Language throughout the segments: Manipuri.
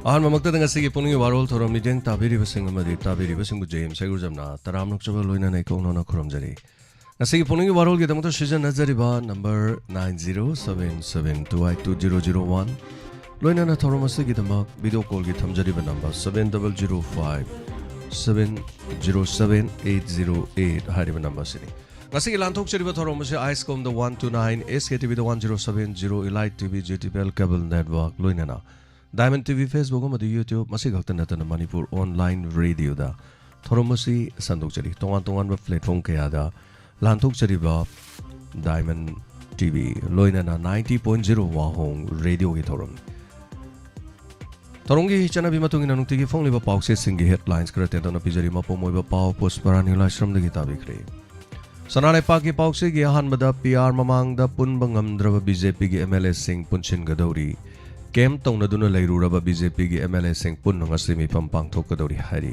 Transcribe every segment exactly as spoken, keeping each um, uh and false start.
ꯑꯍꯥꯟꯕꯃꯛꯇꯗ ꯉꯁꯤꯒꯤ ꯄꯨꯛꯅꯤꯡꯒꯤ ꯋꯥꯔꯣꯜ ꯊꯧꯔꯝ ꯃꯤꯠꯌꯦꯡ ꯇꯥꯕꯤꯔꯤꯕꯁꯤꯡ ꯑꯃꯗꯤ ꯇꯥꯕꯤꯔꯤꯕꯁꯤꯡꯕꯨ ꯖꯦ ꯑꯦꯝ ꯁꯩꯒꯨꯖꯝꯅ ꯇꯔꯥꯝꯅ ꯑꯣꯛꯆꯕ ꯂꯣꯏꯅꯅ ꯏꯀꯣꯛꯅꯅ ꯈꯨꯔꯨꯝꯖꯔꯤ꯫ ꯉꯁꯤꯒꯤ ꯄꯨꯛꯅꯤꯡꯒꯤ ꯋꯥꯔꯣꯜꯒꯤꯗꯃꯛꯇ ꯁꯤꯖꯤꯟꯅꯖꯔꯤꯕ number nine zero seven seven two eight two zero zero one, ꯂꯣꯏꯅꯅ ꯊꯧꯔꯝ ꯑꯁꯤꯒꯤꯗꯃꯛ ꯚꯤꯗꯤꯑꯣ ꯀꯣꯜꯒꯤ ꯊꯝꯖꯔꯤꯕ number seven double zero five seven zero seven eight zero eight ꯍꯥꯏꯔꯤꯕ ꯅꯝꯕꯔ ꯑꯁꯤꯅꯤ꯫ ꯉꯁꯤꯒꯤ ꯂꯥꯟꯊꯣꯛꯆꯔꯤꯕ ꯊꯧꯔꯝ ꯑꯁꯤ ꯑꯥꯏꯁꯀꯣꯝꯗ one two nine, S K T ꯚꯤꯗ one zero seven zero, Elite T V, G T P L cable network, ꯂꯣꯏꯅꯅ ꯗꯥꯏꯃꯟ ꯇꯤ ꯚꯤ, Facebook ꯑꯃꯗꯤ YouTube, ꯃꯁꯤ ꯈꯛꯇ ꯅꯠꯇꯅ ꯃꯅꯤꯄꯨꯔ ꯑꯣꯟꯂꯥꯏꯟ ꯔꯦꯗꯤꯑꯣꯗ ꯊꯧꯔꯝ ꯑꯁꯤ ꯁꯟꯗꯣꯛꯆꯔꯤ꯫ ꯇꯣꯉꯥꯟ ꯇꯣꯉꯥꯟꯕ ꯄ꯭ꯂꯦꯠꯐꯣꯔꯝ ꯀꯌꯥꯗ ꯂꯥꯟꯊꯣꯛꯆꯔꯤꯕ ꯗꯥꯏꯃꯟ ꯇꯤ ꯚꯤ, ꯂꯣꯏꯅꯅ ninety point zero ꯋꯥꯍꯣꯡ ꯔꯦꯗꯤꯑꯣꯒꯤ ꯊꯧꯔꯝꯅꯤ꯫ ꯊꯧꯔꯝꯒꯤ ꯆꯠꯅꯕꯤ ꯃꯇꯨꯡ ꯏꯟꯅ ꯅꯨꯡꯇꯤꯒꯤ ꯐꯣꯡꯂꯤꯕ ꯄꯥꯎꯆꯦꯁꯤꯡꯒꯤ ꯍꯦꯗꯂꯥꯏꯟꯁ ꯈꯔ ꯇꯦꯟꯇꯛꯅ ꯄꯤꯖꯔꯤ꯫ ꯃꯄꯨꯡ ꯑꯣꯏꯕ ꯄꯥꯎ ꯄꯨꯁꯄꯔꯥꯅꯤ ꯂꯥꯏꯁ꯭ꯔꯝꯗꯒꯤ ꯇꯥꯕꯤꯈ꯭ꯔꯦ꯫ ꯁꯅꯥ ꯂꯩꯄꯥꯛꯀꯤ ꯄꯥꯎꯆꯦꯒꯤ ꯑꯍꯥꯟꯕꯗ ꯄꯤ ꯑꯥꯔ ꯃꯃꯥꯡꯗ ꯄꯨꯟꯕ ꯉꯝꯗ꯭ꯔꯕ ꯕꯤ ꯖꯦ ꯄꯤꯒꯤ ꯑꯦꯝ ꯑꯦꯜ ꯑꯦꯁꯤꯡ ꯄꯨꯟꯁꯤꯟꯒꯗꯧꯔꯤ꯫ ꯀꯦꯝꯞ ꯇꯧꯅꯗꯨꯅ ꯂꯩꯔꯨꯔꯕ ꯕꯤ ꯖꯦ ꯄꯤꯒꯤ ꯑꯦꯝ ꯑꯦꯜ ꯑꯦꯁꯤꯡ ꯄꯨꯟꯅ ꯉꯁꯤ ꯃꯤꯐꯝ ꯄꯥꯡꯊꯣꯛꯀꯗꯧꯔꯤ ꯍꯥꯏꯔꯤ꯫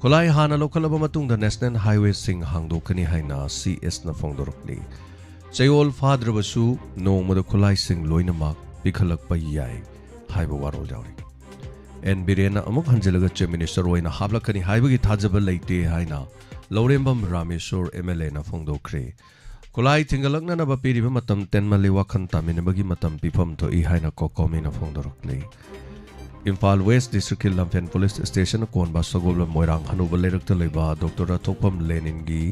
ꯈꯨꯠꯂꯥꯏ ꯍꯥꯟꯅ ꯂꯧꯈꯠꯂꯕ ꯃꯇꯨꯡꯗ ꯅꯦꯁꯅꯦꯜ ꯍꯥꯏꯋꯦꯁꯤꯡ ꯍꯥꯡꯗꯣꯛꯀꯅꯤ ꯍꯥꯏꯅ ꯁꯤ ꯑꯦꯁꯅ ꯐꯣꯡꯗꯣꯔꯛꯂꯤ꯫ ꯆꯌꯣꯜ ꯐꯥꯗ꯭ꯔꯕꯁꯨ ꯅꯣꯡꯃꯗ ꯈꯨꯠꯂꯥꯏꯁꯤꯡ ꯂꯣꯏꯅꯃꯛ ꯄꯤꯈꯠꯂꯛꯄ ꯌꯥꯏ ꯍꯥꯏꯕ ꯋꯥꯔꯣꯜ ꯌꯥꯎꯔꯤ꯫ ꯑꯦꯟ ꯕꯤꯔꯦꯟꯅ ꯑꯃꯨꯛ ꯍꯟꯖꯤꯜꯂꯒ ꯆꯤꯐ ꯃꯤꯅꯤꯁꯇꯔ ꯑꯣꯏꯅ ꯍꯥꯞꯂꯛꯀꯅꯤ ꯍꯥꯏꯕꯒꯤ ꯊꯥꯖꯕ ꯂꯩꯇꯦ ꯍꯥꯏꯅ ꯂꯧꯔꯦꯝꯕꯝ ꯔꯥꯃꯦꯁꯣꯔ ꯑꯦꯝ ꯑꯦꯜ ꯑꯦꯅ ꯐꯣꯡꯗꯣꯛꯈ꯭ꯔꯦ꯫ ꯈꯨꯠꯂꯥꯏ ꯊꯤꯡꯒꯠꯂꯛꯅꯅꯕ ꯄꯤꯔꯤꯕ ꯃꯇꯝ ꯇꯦꯟꯃꯜꯂꯤ, ꯋꯥꯈꯜ ꯇꯥꯃꯤꯟꯅꯕꯒꯤ ꯃꯇꯝ ꯄꯤꯐꯝ ꯊꯣꯛꯏ ꯍꯥꯏꯅ ꯀꯣꯀꯣꯃꯤꯅ ꯐꯣꯡꯗꯣꯔꯛꯂꯤ꯫ ꯏꯝꯐꯥꯜ ꯋꯦꯁ ꯗꯤꯁꯇ꯭ꯔꯤꯛꯀꯤ ꯂꯝꯐꯦꯟ ꯄꯨꯂꯤꯁ ꯁ꯭ꯇꯦꯁꯟꯅ ꯀꯣꯟꯕ ꯁꯒꯣꯜꯕꯝ ꯃꯣꯏꯔꯥꯡ ꯍꯅꯨꯕ ꯂꯩꯔꯛꯇ ꯂꯩꯕ ꯗꯣꯛꯇꯔ ꯔꯥꯊꯣꯛꯐꯝ ꯂꯦꯅꯤꯟꯒꯤ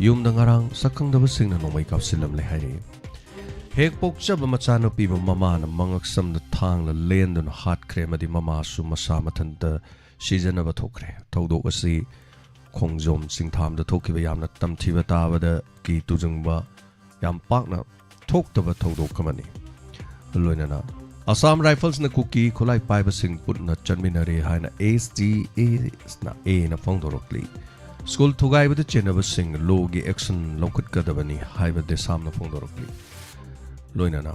ꯌꯨꯝꯗ ꯉꯔꯥꯡ ꯁꯛꯈꯪꯗꯕꯁꯤꯡꯅ ꯅꯣꯡꯃꯩ ꯀꯥꯞꯁꯤꯜꯂꯝꯂꯦ ꯍꯥꯏꯔꯤ꯫ ꯍꯦꯛ ꯄꯣꯛꯆꯕ ꯃꯆꯥꯅꯨꯄꯤꯕꯨ ꯃꯃꯥꯅ ꯃꯉꯛꯁꯝꯗ ꯊꯥꯡꯅ ꯂꯦꯟꯗꯨꯅ ꯍꯥꯠꯈ꯭ꯔꯦ ꯑꯃꯗꯤ ꯃꯃꯥꯁꯨ ꯃꯁꯥ ꯃꯊꯟꯇ ꯁꯤꯖꯅꯕ ꯊꯣꯛꯈ꯭ꯔꯦ꯫ ꯊꯧꯗꯣꯛ ꯑꯁꯤ ꯈꯣꯡꯖꯣꯝ ꯆꯤꯡꯊꯥꯝꯗ ꯊꯣꯛꯈꯤꯕ ꯌꯥꯝꯅ ꯇꯝꯊꯤꯕ ꯇꯥꯕꯗ ꯀꯤ ꯇꯨꯖꯨꯡꯕ ꯌꯥꯝ ꯄꯥꯛꯅ ꯊꯣꯛꯇꯕ ꯊꯧꯗꯣꯛ ꯑꯃꯅꯤ꯫ ꯂꯣꯏꯅꯅ ꯑꯁꯥꯝ ꯔꯥꯏꯐꯜꯁꯅ ꯀꯨꯀꯤ ꯈꯨꯠꯂꯥꯏ ꯄꯥꯏꯕꯁꯤꯡ ꯄꯨꯟꯅ ꯆꯠꯃꯤꯟꯅꯔꯦ ꯍꯥꯏꯅ ꯑꯦꯁ ꯗꯤ ꯑꯦꯁꯅ ꯑꯦꯅ ꯐꯣꯡꯗꯣꯔꯛꯂꯤ꯫ ꯁ꯭ꯀꯨꯜ ꯊꯨꯒꯥꯏꯕꯗ ꯆꯦꯟꯅꯕꯁꯤꯡ ꯂꯣꯒꯤ ꯑꯦꯛꯁꯟ ꯂꯧꯈꯠꯀꯗꯕꯅꯤ ꯍꯥꯏꯕ ꯗꯦꯁꯥꯝꯅ ꯐꯣꯡꯗꯣꯔꯛꯂꯤ꯫ ꯂꯣꯏꯅꯅ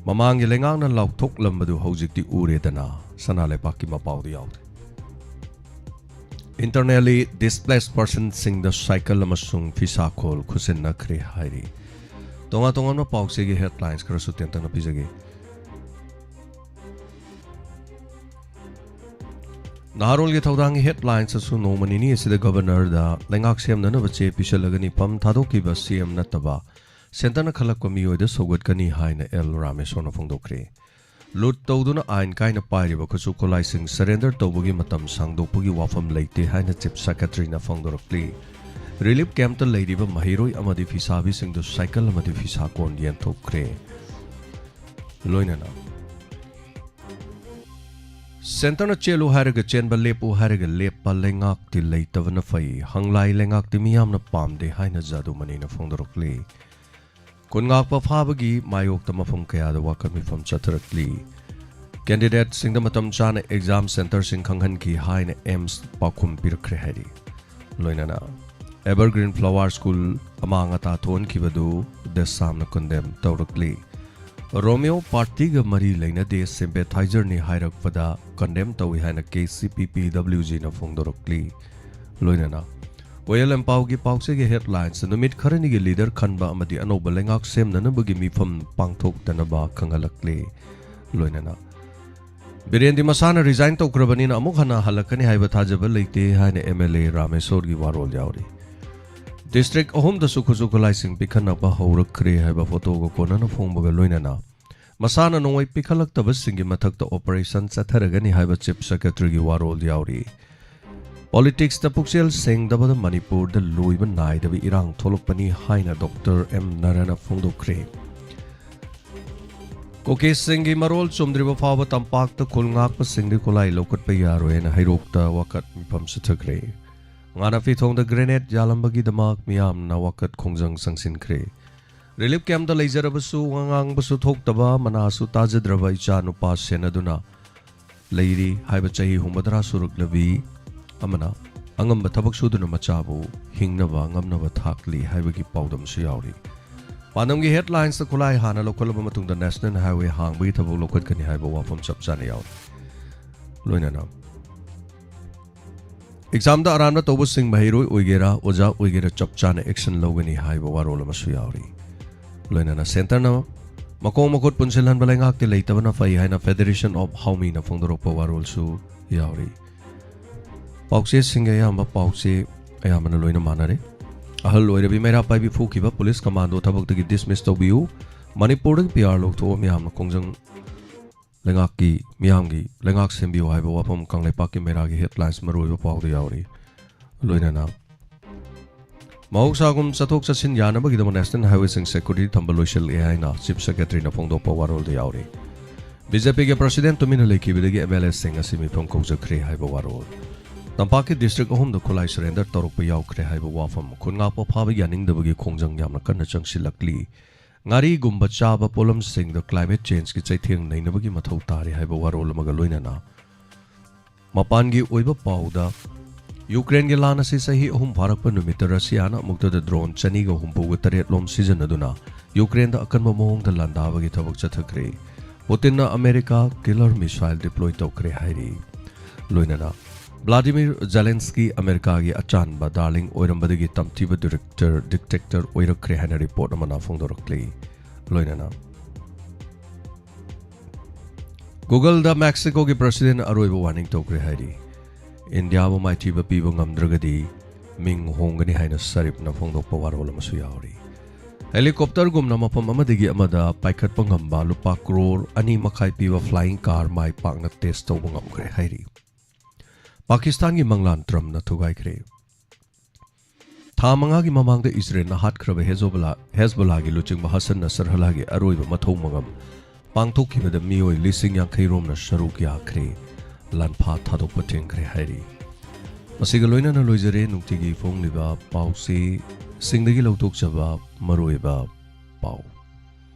ꯃꯃꯥꯡꯒꯤ ꯂꯩꯉꯥꯛꯅ ꯂꯥꯎꯊꯣꯛꯂꯝꯕꯗꯨ ꯍꯧꯖꯤꯛꯇꯤ ꯎꯔꯦꯗꯅ, ꯁꯅꯥ ꯂꯩꯄꯥꯛꯀꯤ ꯃꯄꯥꯎꯗꯤ ꯌꯥꯎꯗꯦ꯫ Internally displaced personꯁꯤꯡꯗ ꯁꯥꯏꯀꯜ ꯑꯃꯁꯨꯡ ꯐꯤꯁꯥꯈꯣꯜ ꯈꯨꯠꯁꯤꯟꯅꯈ꯭ꯔꯦ ꯍꯥꯏꯔꯤ꯫ ꯇꯣꯉꯥꯟ ꯇꯣꯉꯥꯟꯕ ꯄꯥꯎꯆꯦꯒꯤ ꯍꯦꯗꯂꯥꯏꯟꯁ ꯈꯔꯁꯨ ꯇꯦꯟꯇꯛꯅ ꯄꯤꯖꯒꯦ꯫ ꯅꯍꯥꯔꯣꯜꯒꯤ ꯊꯧꯗꯥꯡꯒꯤ ꯍꯦꯗꯂꯥꯏꯟꯁꯇꯁꯨ ꯅꯣꯡꯃ ꯅꯤꯅꯤ ꯑꯁꯤꯗ ꯒꯕꯔꯅꯔꯗ ꯂꯩꯉꯥꯛ ꯁꯦꯝꯅꯅꯕ ꯆꯦ ꯄꯤꯁꯜꯂꯒ ꯅꯤꯐꯝ ꯊꯥꯗꯣꯛꯈꯤꯕ ꯁꯤꯑꯦꯝ ꯅꯠꯇꯕ ꯁꯦꯟꯇꯔꯅ ꯈꯜꯂꯛꯄ ꯃꯤꯑꯣꯏꯗ ꯁꯧꯒꯠꯀꯅꯤ ꯍꯥꯏꯅ ꯑꯦꯜ ꯔꯥꯃꯦꯁꯣꯔꯅ ꯐꯣꯡꯗꯣꯛꯈ꯭ꯔꯦ꯫ ꯂꯨꯠ ꯇꯧꯗꯨꯅ ꯑꯥꯏꯟ ꯀꯥꯏꯅ ꯄꯥꯏꯔꯤꯕ ꯈꯨꯠꯁꯨ ꯈꯨꯠꯂꯥꯏꯁꯤꯡ ꯁꯔꯦꯟꯗꯔ ꯇꯧꯕꯒꯤ ꯃꯇꯝ ꯁꯥꯡꯗꯣꯛꯄꯒꯤ ꯋꯥꯐꯝ ꯂꯩꯇꯦ ꯍꯥꯏꯅ ꯆꯤꯐ ꯁꯦꯀ꯭ꯔꯦꯇꯔꯤꯅ ꯐꯣꯡꯗꯣꯔꯛꯂꯤ꯫ ꯔꯤꯂꯤꯐ ꯀꯦꯝꯞꯇ ꯂꯩꯔꯤꯕ ꯃꯍꯩꯔꯣꯏ ꯑꯃꯗꯤ ꯐꯤꯁꯥꯕꯤꯁꯤꯡꯗꯨ ꯁꯥꯏꯀꯜ ꯑꯃꯗꯤ ꯐꯤꯁꯥ ꯀꯣꯟ ꯌꯦꯟꯊꯣꯛꯈ꯭ꯔꯦ꯫ ꯂꯣꯏꯅꯅ ꯁꯦꯟꯇꯔꯅ ꯆꯦꯜꯂꯨ ꯍꯥꯏꯔꯒ ꯆꯦꯟꯕ, ꯂꯦꯞꯄꯨ ꯍꯥꯏꯔꯒ ꯂꯦꯞꯄ ꯂꯩꯉꯥꯛꯇꯤ ꯂꯩꯇꯕꯅ ꯐꯩ, ꯍꯪꯂꯥꯏ ꯂꯩꯉꯥꯛꯇꯤ ꯃꯤꯌꯥꯝꯅ ꯄꯥꯝꯗꯦ ꯍꯥꯏꯅ ꯖꯥꯗꯨꯃꯅꯤꯅ ꯐꯣꯡꯗꯣꯔꯛꯂꯤ꯫ ꯈꯨꯟ ꯉꯥꯛꯄ ꯐꯥꯕꯒꯤ ꯃꯥꯌꯣꯛꯇ ꯃꯐꯝ ꯀꯌꯥꯗ ꯋꯥꯀꯠ ꯃꯤꯐꯝ ꯆꯠꯊꯔꯛꯂꯤ꯫ ꯀꯦꯟꯗꯤꯗꯦꯠꯁꯤꯡꯗ ꯃꯇꯝ ꯆꯥꯅ ꯑꯦꯛꯖꯥꯝ ꯁꯦꯟꯇꯔꯁꯤꯡ ꯈꯪꯍꯟꯈꯤ ꯍꯥꯏꯅ ꯑꯦꯝꯁ ꯄꯥꯎꯈꯨꯝ ꯄꯤꯔꯛꯈ꯭ꯔꯦ ꯍꯥꯏꯔꯤ꯫ ꯂꯣꯏꯅꯅ ꯑꯦꯚꯔꯒ꯭ꯔꯤꯟ ꯐ꯭ꯂꯥꯋꯥꯔ ꯁ꯭ꯀꯨꯜ ꯑꯃꯥꯡ ꯑꯇꯥ ꯊꯣꯛꯍꯟꯈꯤꯕꯗꯨ ꯗꯦꯁꯥꯝꯅ ꯀꯟꯗꯦꯝ ꯇꯧꯔꯛꯂꯤ꯫ ꯔꯣꯃꯤꯌꯣ ꯄꯥꯔꯇꯤꯒ ꯃꯔꯤ ꯂꯩꯅꯗꯦ, ꯁꯤꯝꯄꯦꯊꯥꯏꯖꯔꯅꯤ ꯍꯥꯏꯔꯛꯄꯗ ꯀꯟꯗꯦꯝ ꯇꯧꯏ ꯍꯥꯏꯅ ꯀꯦ ꯁꯤ ꯄꯤ ꯄꯤ ꯗꯕ꯭ꯂꯤꯎ ꯖꯤꯅ ꯐꯣꯡꯗꯣꯔꯛꯂꯤ꯫ ꯂꯣꯏꯅꯅ ꯋꯦꯜ ꯑꯦꯝ ꯄꯥꯎꯒꯤ ꯄꯥꯎꯆꯦꯒꯤ ꯍꯦꯗꯂꯥꯏꯟꯁ ꯅꯨꯃꯤꯠ ꯈꯔꯅꯤꯒꯤ ꯂꯤꯗꯔ ꯈꯟꯕ ꯑꯃꯗꯤ ꯑꯅꯧꯕ ꯂꯩꯉꯥꯛ ꯁꯦꯝꯅꯅꯕꯒꯤ ꯃꯤꯐꯝ ꯄꯥꯡꯊꯣꯛꯇꯅꯕ ꯈꯪꯍꯜꯂꯛꯂꯤ꯫ ꯂꯣꯏꯅꯅ ꯕꯤꯔꯦꯟꯗꯤ ꯃꯁꯥꯅ ꯔꯤꯖꯥꯏꯟ ꯇꯧꯈ꯭ꯔꯕꯅꯤꯅ ꯑꯃꯨꯛ ꯍꯟꯅ ꯍꯜꯂꯛꯀꯅꯤ ꯍꯥꯏꯕ ꯊꯥꯖꯕ ꯂꯩꯇꯦ ꯍꯥꯏꯅ ꯑꯦꯝ ꯑꯦꯜ ꯑꯦ ꯔꯥꯃꯦꯁꯣꯔꯒꯤ ꯋꯥꯔꯣꯜ ꯌꯥꯎꯔꯤ꯫ ꯗꯤꯁꯇ꯭ꯔꯤꯛ ꯑꯍꯨꯝꯗꯁꯨ ꯈꯨꯠꯁꯨ ꯈꯨꯠꯂꯥꯏꯁꯤꯡ ꯄꯤꯈꯠꯅꯕ ꯍꯧꯔꯛꯈ꯭ꯔꯦ ꯍꯥꯏꯕ ꯐꯣꯇꯣꯒ ꯀꯣꯟꯅꯅ ꯐꯣꯡꯕꯒ ꯂꯣꯏꯅꯅ ꯃꯁꯥꯅ ꯅꯣꯡꯃꯩ ꯄꯤꯈꯠꯂꯛꯇꯕꯁꯤꯡꯒꯤ ꯃꯊꯛꯇ ꯑꯣꯄꯔꯦꯁꯟ ꯆꯠꯊꯔꯒꯅꯤ ꯍꯥꯏꯕ ꯆꯤꯐ ꯁꯦꯀ꯭ꯔꯦꯇꯔꯤꯒꯤ ꯋꯥꯔꯣꯜ ꯌꯥꯎꯔꯤ꯫ ꯄꯣꯂꯤꯇꯤꯛꯁꯇ ꯄꯨꯛꯆꯦꯜ ꯁꯦꯡꯗꯕꯗ ꯃꯅꯤꯄꯨꯔꯗ ꯂꯣꯏꯕ ꯅꯥꯏꯗꯕ ꯏꯔꯥꯡ ꯊꯣꯛꯂꯛꯄꯅꯤ ꯍꯥꯏꯅ ꯗꯣꯛꯇꯔ ꯑꯦꯝ ꯅꯔꯅ ꯐꯣꯡꯗꯣꯛꯈ꯭ꯔꯦ꯫ ꯀꯨꯀꯤꯁꯁꯤꯡꯒꯤ ꯃꯔꯣꯜ ꯆꯨꯝꯗ꯭ꯔꯤꯕ ꯐꯥꯎꯕ ꯇꯝꯄꯥꯛꯇ ꯈꯨꯜ ꯉꯥꯛꯄꯁꯤꯡꯗꯤ ꯈꯨꯠꯂꯥꯏ ꯂꯧꯈꯠꯄ ꯌꯥꯔꯣꯏ ꯍꯥꯏꯅ ꯍꯩꯔꯣꯛꯇ ꯋꯥꯀꯠ ꯃꯤꯐꯝ ꯆꯠꯊꯈ꯭ꯔꯦ꯫ ꯉꯥꯅꯥꯄꯤ ꯊꯣꯡꯗ ꯒ꯭ꯔꯦꯅꯦꯗ ꯌꯥꯜꯂꯝꯕꯒꯤꯗꯃꯛ ꯃꯤꯌꯥꯝꯅ ꯋꯥꯀꯠ ꯈꯣꯡꯖꯪ ꯆꯪꯁꯤꯟꯈ꯭ꯔꯦ꯫ ꯔꯤꯂꯤꯐ ꯀꯦꯝꯞꯇ ꯂꯩꯖꯔꯕꯁꯨ ꯋꯥ ꯉꯥꯡꯕꯁꯨ ꯊꯣꯛꯇꯕ, ꯃꯅꯥꯁꯨ ꯇꯥꯖꯗ꯭ꯔꯕ ꯏꯆꯥ ꯅꯨꯄꯥ ꯁꯦꯟꯅꯗꯨꯅ ꯂꯩꯔꯤ ꯍꯥꯏꯕ ꯆꯍꯤ ꯍꯨꯝꯐꯨꯇꯔꯥ ꯁꯨꯔꯛꯂꯕꯤ ꯑꯃꯅ ꯑꯉꯝꯕ ꯊꯕꯛ ꯁꯨꯗꯨꯅ ꯃꯆꯥꯕꯨ ꯍꯤꯡꯅꯕ ꯉꯝꯅꯕ ꯊꯥꯛꯂꯤ ꯍꯥꯏꯕꯒꯤ ꯄꯥꯎꯗꯝꯁꯨ ꯌꯥꯎꯔꯤ꯫ ꯄꯥꯟꯗꯝꯒꯤ ꯍꯦꯗꯂꯥꯏꯟꯁꯇ ꯈꯨꯠꯂꯥꯏ ꯍꯥꯟꯅ ꯂꯧꯈꯠꯂꯕ ꯃꯇꯨꯡꯗ ꯅꯦꯁꯅꯦꯜ ꯍꯥꯏꯋꯦ ꯍꯥꯡꯕꯒꯤ ꯊꯕꯛ ꯂꯧꯈꯠꯀꯅꯤ ꯍꯥꯏꯕ ꯋꯥꯐꯝ ꯆꯞ ꯆꯥꯅ ꯌꯥꯎꯔꯤ꯫ ꯂꯣꯏꯅꯅ ꯑꯦꯛꯖꯥꯝꯗ ꯑꯔꯥꯟꯕ ꯇꯧꯕꯁꯤꯡ ꯃꯍꯩꯔꯣꯏ ꯑꯣꯏꯒꯦꯔꯥ, ꯑꯣꯖꯥ ꯑꯣꯏꯒꯦꯔꯥ, ꯆꯞ ꯆꯥꯅ ꯑꯦꯛꯁꯟ ꯂꯧꯒꯅꯤ ꯍꯥꯏꯕ ꯋꯥꯔꯣꯜ ꯑꯃꯁꯨ ꯌꯥꯎꯔꯤ꯫ ꯂꯣꯏꯅꯅ ꯁꯦꯟꯇꯔꯅ ꯃꯈꯣꯡ ꯃꯈꯨꯠ ꯄꯨꯟꯁꯤꯜꯍꯟꯕ ꯂꯩꯉꯥꯛꯇꯤ ꯂꯩꯇꯕꯅ ꯐꯩ ꯍꯥꯏꯅ ꯐꯦꯗꯔꯦꯁꯟ ꯑꯣꯐ ꯍꯥꯎꯃꯤꯅ ꯐꯣꯡꯗꯣꯔꯛꯄ ꯋꯥꯔꯣꯜꯁꯨ ꯌꯥꯎꯔꯤ꯫ ꯄꯥꯎꯆꯦꯁꯤꯡꯒꯤ ꯑꯌꯥꯝꯕ ꯄꯥꯎꯆꯦ ꯑꯌꯥꯝꯕꯅ ꯂꯣꯏꯅ ꯃꯥꯟꯅꯔꯦ꯫ ꯑꯍꯜ ꯑꯣꯏꯔꯕꯤ ꯃꯩꯔꯥ ꯄꯥꯏꯕꯤ ꯐꯨꯈꯤꯕ, ꯄꯨꯂꯤꯁ ꯀꯃꯥꯟꯗꯣ ꯊꯕꯛꯇꯒꯤ ꯗꯤꯁꯃꯤꯁ ꯇꯧꯕꯤꯌꯨ, ꯃꯅꯤꯄꯨꯔꯗꯒꯤ ꯄꯤ ꯑꯥꯔ ꯂꯧꯊꯣꯛꯑꯣ, ꯃꯤꯌꯥꯝꯅ ꯈꯣꯡꯖꯪ ꯂꯩꯉꯥꯛꯀꯤ ꯃꯤꯌꯥꯝꯒꯤ ꯂꯩꯉꯥꯛ ꯁꯦꯝꯕꯤꯌꯨ ꯍꯥꯏꯕ ꯋꯥꯐꯝ ꯀꯪꯂꯩꯄꯥꯛꯀꯤ ꯃꯩꯔꯥꯒꯤ ꯍꯦꯗꯂꯥꯏꯟꯁ ꯃꯔꯨꯑꯣꯏꯕ ꯄꯥꯎꯗ ꯌꯥꯎꯔꯤ꯫ ꯂꯣꯏꯅꯅ ꯃꯍꯧꯁꯥꯒꯨꯝ ꯆꯠꯊꯣꯛ ꯆꯠꯁꯤꯟ ꯌꯥꯅꯕꯒꯤꯗꯃꯛ ꯅꯦꯁꯅꯦꯜ ꯍꯥꯏꯋꯦꯁꯤꯡ ꯁꯦꯀ꯭ꯌꯨꯔꯤꯇꯤ ꯊꯝꯕ ꯂꯣꯏꯁꯤꯜꯂꯦ ꯍꯥꯏꯅ ꯆꯤꯐ ꯁꯦꯀ꯭ꯔꯦꯇꯔꯤꯅ ꯐꯣꯡꯗꯣꯛꯄ ꯋꯥꯔꯣꯜꯗ ꯌꯥꯎꯔꯤ꯫ ꯕꯤ ꯖꯦ ꯄꯤꯒꯤ ꯄ꯭ꯔꯁꯤꯗꯦꯟ ꯇꯨꯃꯤꯟꯅ ꯂꯩꯈꯤꯕꯗꯒꯤ ꯑꯦꯝ ꯑꯦꯜ ꯑꯦꯁꯤꯡ ꯑꯁꯤ ꯃꯤꯐꯝ ꯀꯧꯖꯈ꯭ꯔꯦ ꯍꯥꯏꯕ ꯋꯥꯔꯣꯜ꯫ ꯇꯝꯄꯥꯛꯀꯤ ꯗꯤꯁꯇ꯭ꯔꯤꯛ ꯑꯍꯨꯝꯗ ꯈꯨꯠꯂꯥꯏ ꯁꯔꯦꯟꯗꯔ ꯇꯧꯔꯛꯄ ꯌꯥꯎꯈ꯭ꯔꯦ ꯍꯥꯏꯕ ꯋꯥꯐꯝ꯫ ꯈꯨꯟꯉꯥꯛꯄ ꯐꯥꯕ ꯌꯥꯅꯤꯡꯗꯕꯒꯤ ꯈꯣꯡꯖꯪ ꯌꯥꯝꯅ ꯀꯟꯅ ꯆꯪꯁꯤꯜꯂꯛꯂꯤ꯫ ꯉꯥꯔꯤꯒꯨꯝꯕ ꯆꯥꯕ ꯄꯣꯠꯂꯝꯁꯤꯡꯗ ꯀ꯭ꯂꯥꯏꯃꯦꯠ ꯆꯦꯟꯖꯀꯤ ꯆꯩꯊꯦꯡ ꯅꯩꯅꯕꯒꯤ ꯃꯊꯧ ꯇꯥꯔꯤ ꯍꯥꯏꯕ ꯋꯥꯔꯣꯜ ꯑꯃꯒ ꯂꯣꯏꯅꯅ ꯃꯄꯥꯟꯒꯤ ꯑꯣꯏꯕ ꯄꯥꯎꯗ, ꯌꯨꯀ꯭ꯔꯦꯟꯒꯤ ꯂꯥꯟ ꯑꯁꯤ ꯆꯍꯤ ꯑꯍꯨꯝ ꯐꯥꯔꯛꯄ ꯅꯨꯃꯤꯠꯇ ꯔꯁꯤꯌꯥꯅ ꯑꯃꯨꯛꯇꯗ ꯗ꯭ꯔꯣꯟ ꯆꯅꯤꯒ ꯍꯨꯝꯐꯨꯒ ꯇꯔꯦꯠ ꯂꯣꯝ ꯁꯤꯖꯤꯟꯅꯗꯨꯅ ꯌꯨꯀ꯭ꯔꯦꯟꯗ ꯑꯀꯟꯕ ꯃꯑꯣꯡꯗ ꯂꯥꯟꯗꯥꯕꯒꯤ ꯊꯕꯛ ꯆꯠꯊꯈ꯭ꯔꯦ꯫ ꯄꯨꯇꯤꯟꯅ ꯑꯃꯦꯔꯤꯀꯥ ꯀꯤꯂꯔ ꯃꯤꯁꯥꯏꯜ ꯗꯤꯄ꯭ꯂꯣꯏ ꯇꯧꯈ꯭ꯔꯦ ꯍꯥꯏꯔꯤ꯫ ꯂꯣꯏꯅꯅ ꯕ꯭ꯂꯥꯗꯤꯃꯤꯔ ꯖꯦꯂꯦꯟꯁꯀꯤ ꯑꯃꯦꯔꯤꯀꯥꯒꯤ ꯑꯆꯥꯟꯕ ꯗꯥꯔꯂꯤꯡ ꯑꯣꯏꯔꯝꯕꯗꯒꯤ ꯇꯝꯊꯤꯕ ꯗꯤꯔꯦꯛꯇꯔ ꯗꯤꯛꯇꯦꯛꯇꯔ ꯑꯣꯏꯔꯛꯈ꯭ꯔꯦ ꯍꯥꯏꯅ ꯔꯤꯄꯣꯔꯠ ꯑꯃꯅ ꯐꯣꯡꯗꯣꯔꯛꯂꯤ꯫ ꯂꯣꯏꯅꯅ ꯒꯨꯒꯜꯗ ꯃꯦꯛꯁꯤꯀꯣꯒꯤ ꯄ꯭ꯔꯁꯤꯗꯦꯟ ꯑꯔꯣꯏꯕ ꯋꯥꯔꯅꯤꯡ ꯇꯧꯈ꯭ꯔꯦ ꯍꯥꯏꯔꯤ꯫ ꯏꯟꯗꯤꯌꯥꯕꯨ ꯃꯥꯏꯊꯤꯕ ꯄꯤꯕ ꯉꯝꯗ꯭ꯔꯒꯗꯤ ꯃꯤꯡ ꯍꯣꯡꯒꯅꯤ ꯍꯥꯏꯅ ꯁꯔꯤꯞꯅ ꯐꯣꯡꯗꯣꯛꯄ ꯋꯥꯔꯣꯜ ꯑꯃꯁꯨ ꯌꯥꯎꯔꯤ꯫ ꯍꯦꯂꯤꯀꯣꯞꯇꯔꯒꯨꯝꯅ ꯃꯐꯝ ꯑꯃꯗꯒꯤ ꯑꯃꯗ ꯄꯥꯏꯈꯠꯄ ꯉꯝꯕ ꯂꯨꯄꯥ ꯀ꯭ꯔꯣꯔ ꯑꯅꯤ ꯃꯈꯥꯏ ꯄꯤꯕ ꯐ꯭ꯂꯥꯏꯌꯤꯡ ꯀꯥꯔ ꯃꯥꯏ ꯄꯥꯛꯅ ꯇꯦꯁ ꯇꯧꯕ ꯉꯝꯈ꯭ꯔꯦ ꯍꯥꯏꯔꯤ꯫ ꯄꯥꯀꯤꯁꯇꯥꯟꯒꯤ ꯃꯪꯂꯥꯟ ꯇ꯭ꯔꯝꯞꯅ ꯊꯨꯒꯥꯏꯈ꯭ꯔꯦ꯫ ꯊꯥ ꯃꯉꯥꯒꯤ ꯃꯃꯥꯡꯗ ꯏꯖꯔꯦꯜꯅ ꯍꯥꯠꯈ꯭ꯔꯕ ꯍꯦꯖꯣꯕꯂꯥ-, ꯍꯦꯖꯕꯣꯂꯥꯒꯤ ꯂꯨꯆꯤꯡꯕ ꯍꯁꯟ ꯅꯁꯔꯍꯂꯥꯒꯤ ꯑꯔꯣꯏꯕ ꯃꯊꯧ ꯃꯉꯝ ꯄꯥꯡꯊꯣꯛꯈꯤꯕꯗ ꯃꯤꯑꯣꯏ ꯂꯤꯁꯤꯡ ꯌꯥꯡꯈꯩ ꯔꯣꯝꯅ ꯁꯔꯨꯛ ꯌꯥꯈ꯭ꯔꯦ꯫ ꯂꯥꯟꯐꯥ ꯊꯥꯗꯣꯛꯄ ꯊꯤꯡꯈ꯭ꯔꯦ ꯍꯥꯏꯔꯤ꯫ ꯃꯁꯤꯒ ꯂꯣꯏꯅꯅ ꯂꯣꯏꯖꯔꯦ ꯅꯨꯡꯇꯤꯒꯤ ꯐꯣꯡꯂꯤꯕ ꯄꯥꯎꯆꯦꯁꯤꯡꯗꯒꯤ ꯂꯧꯊꯣꯛꯆꯕ ꯃꯔꯨꯑꯣꯏꯕ ꯄꯥꯎ꯫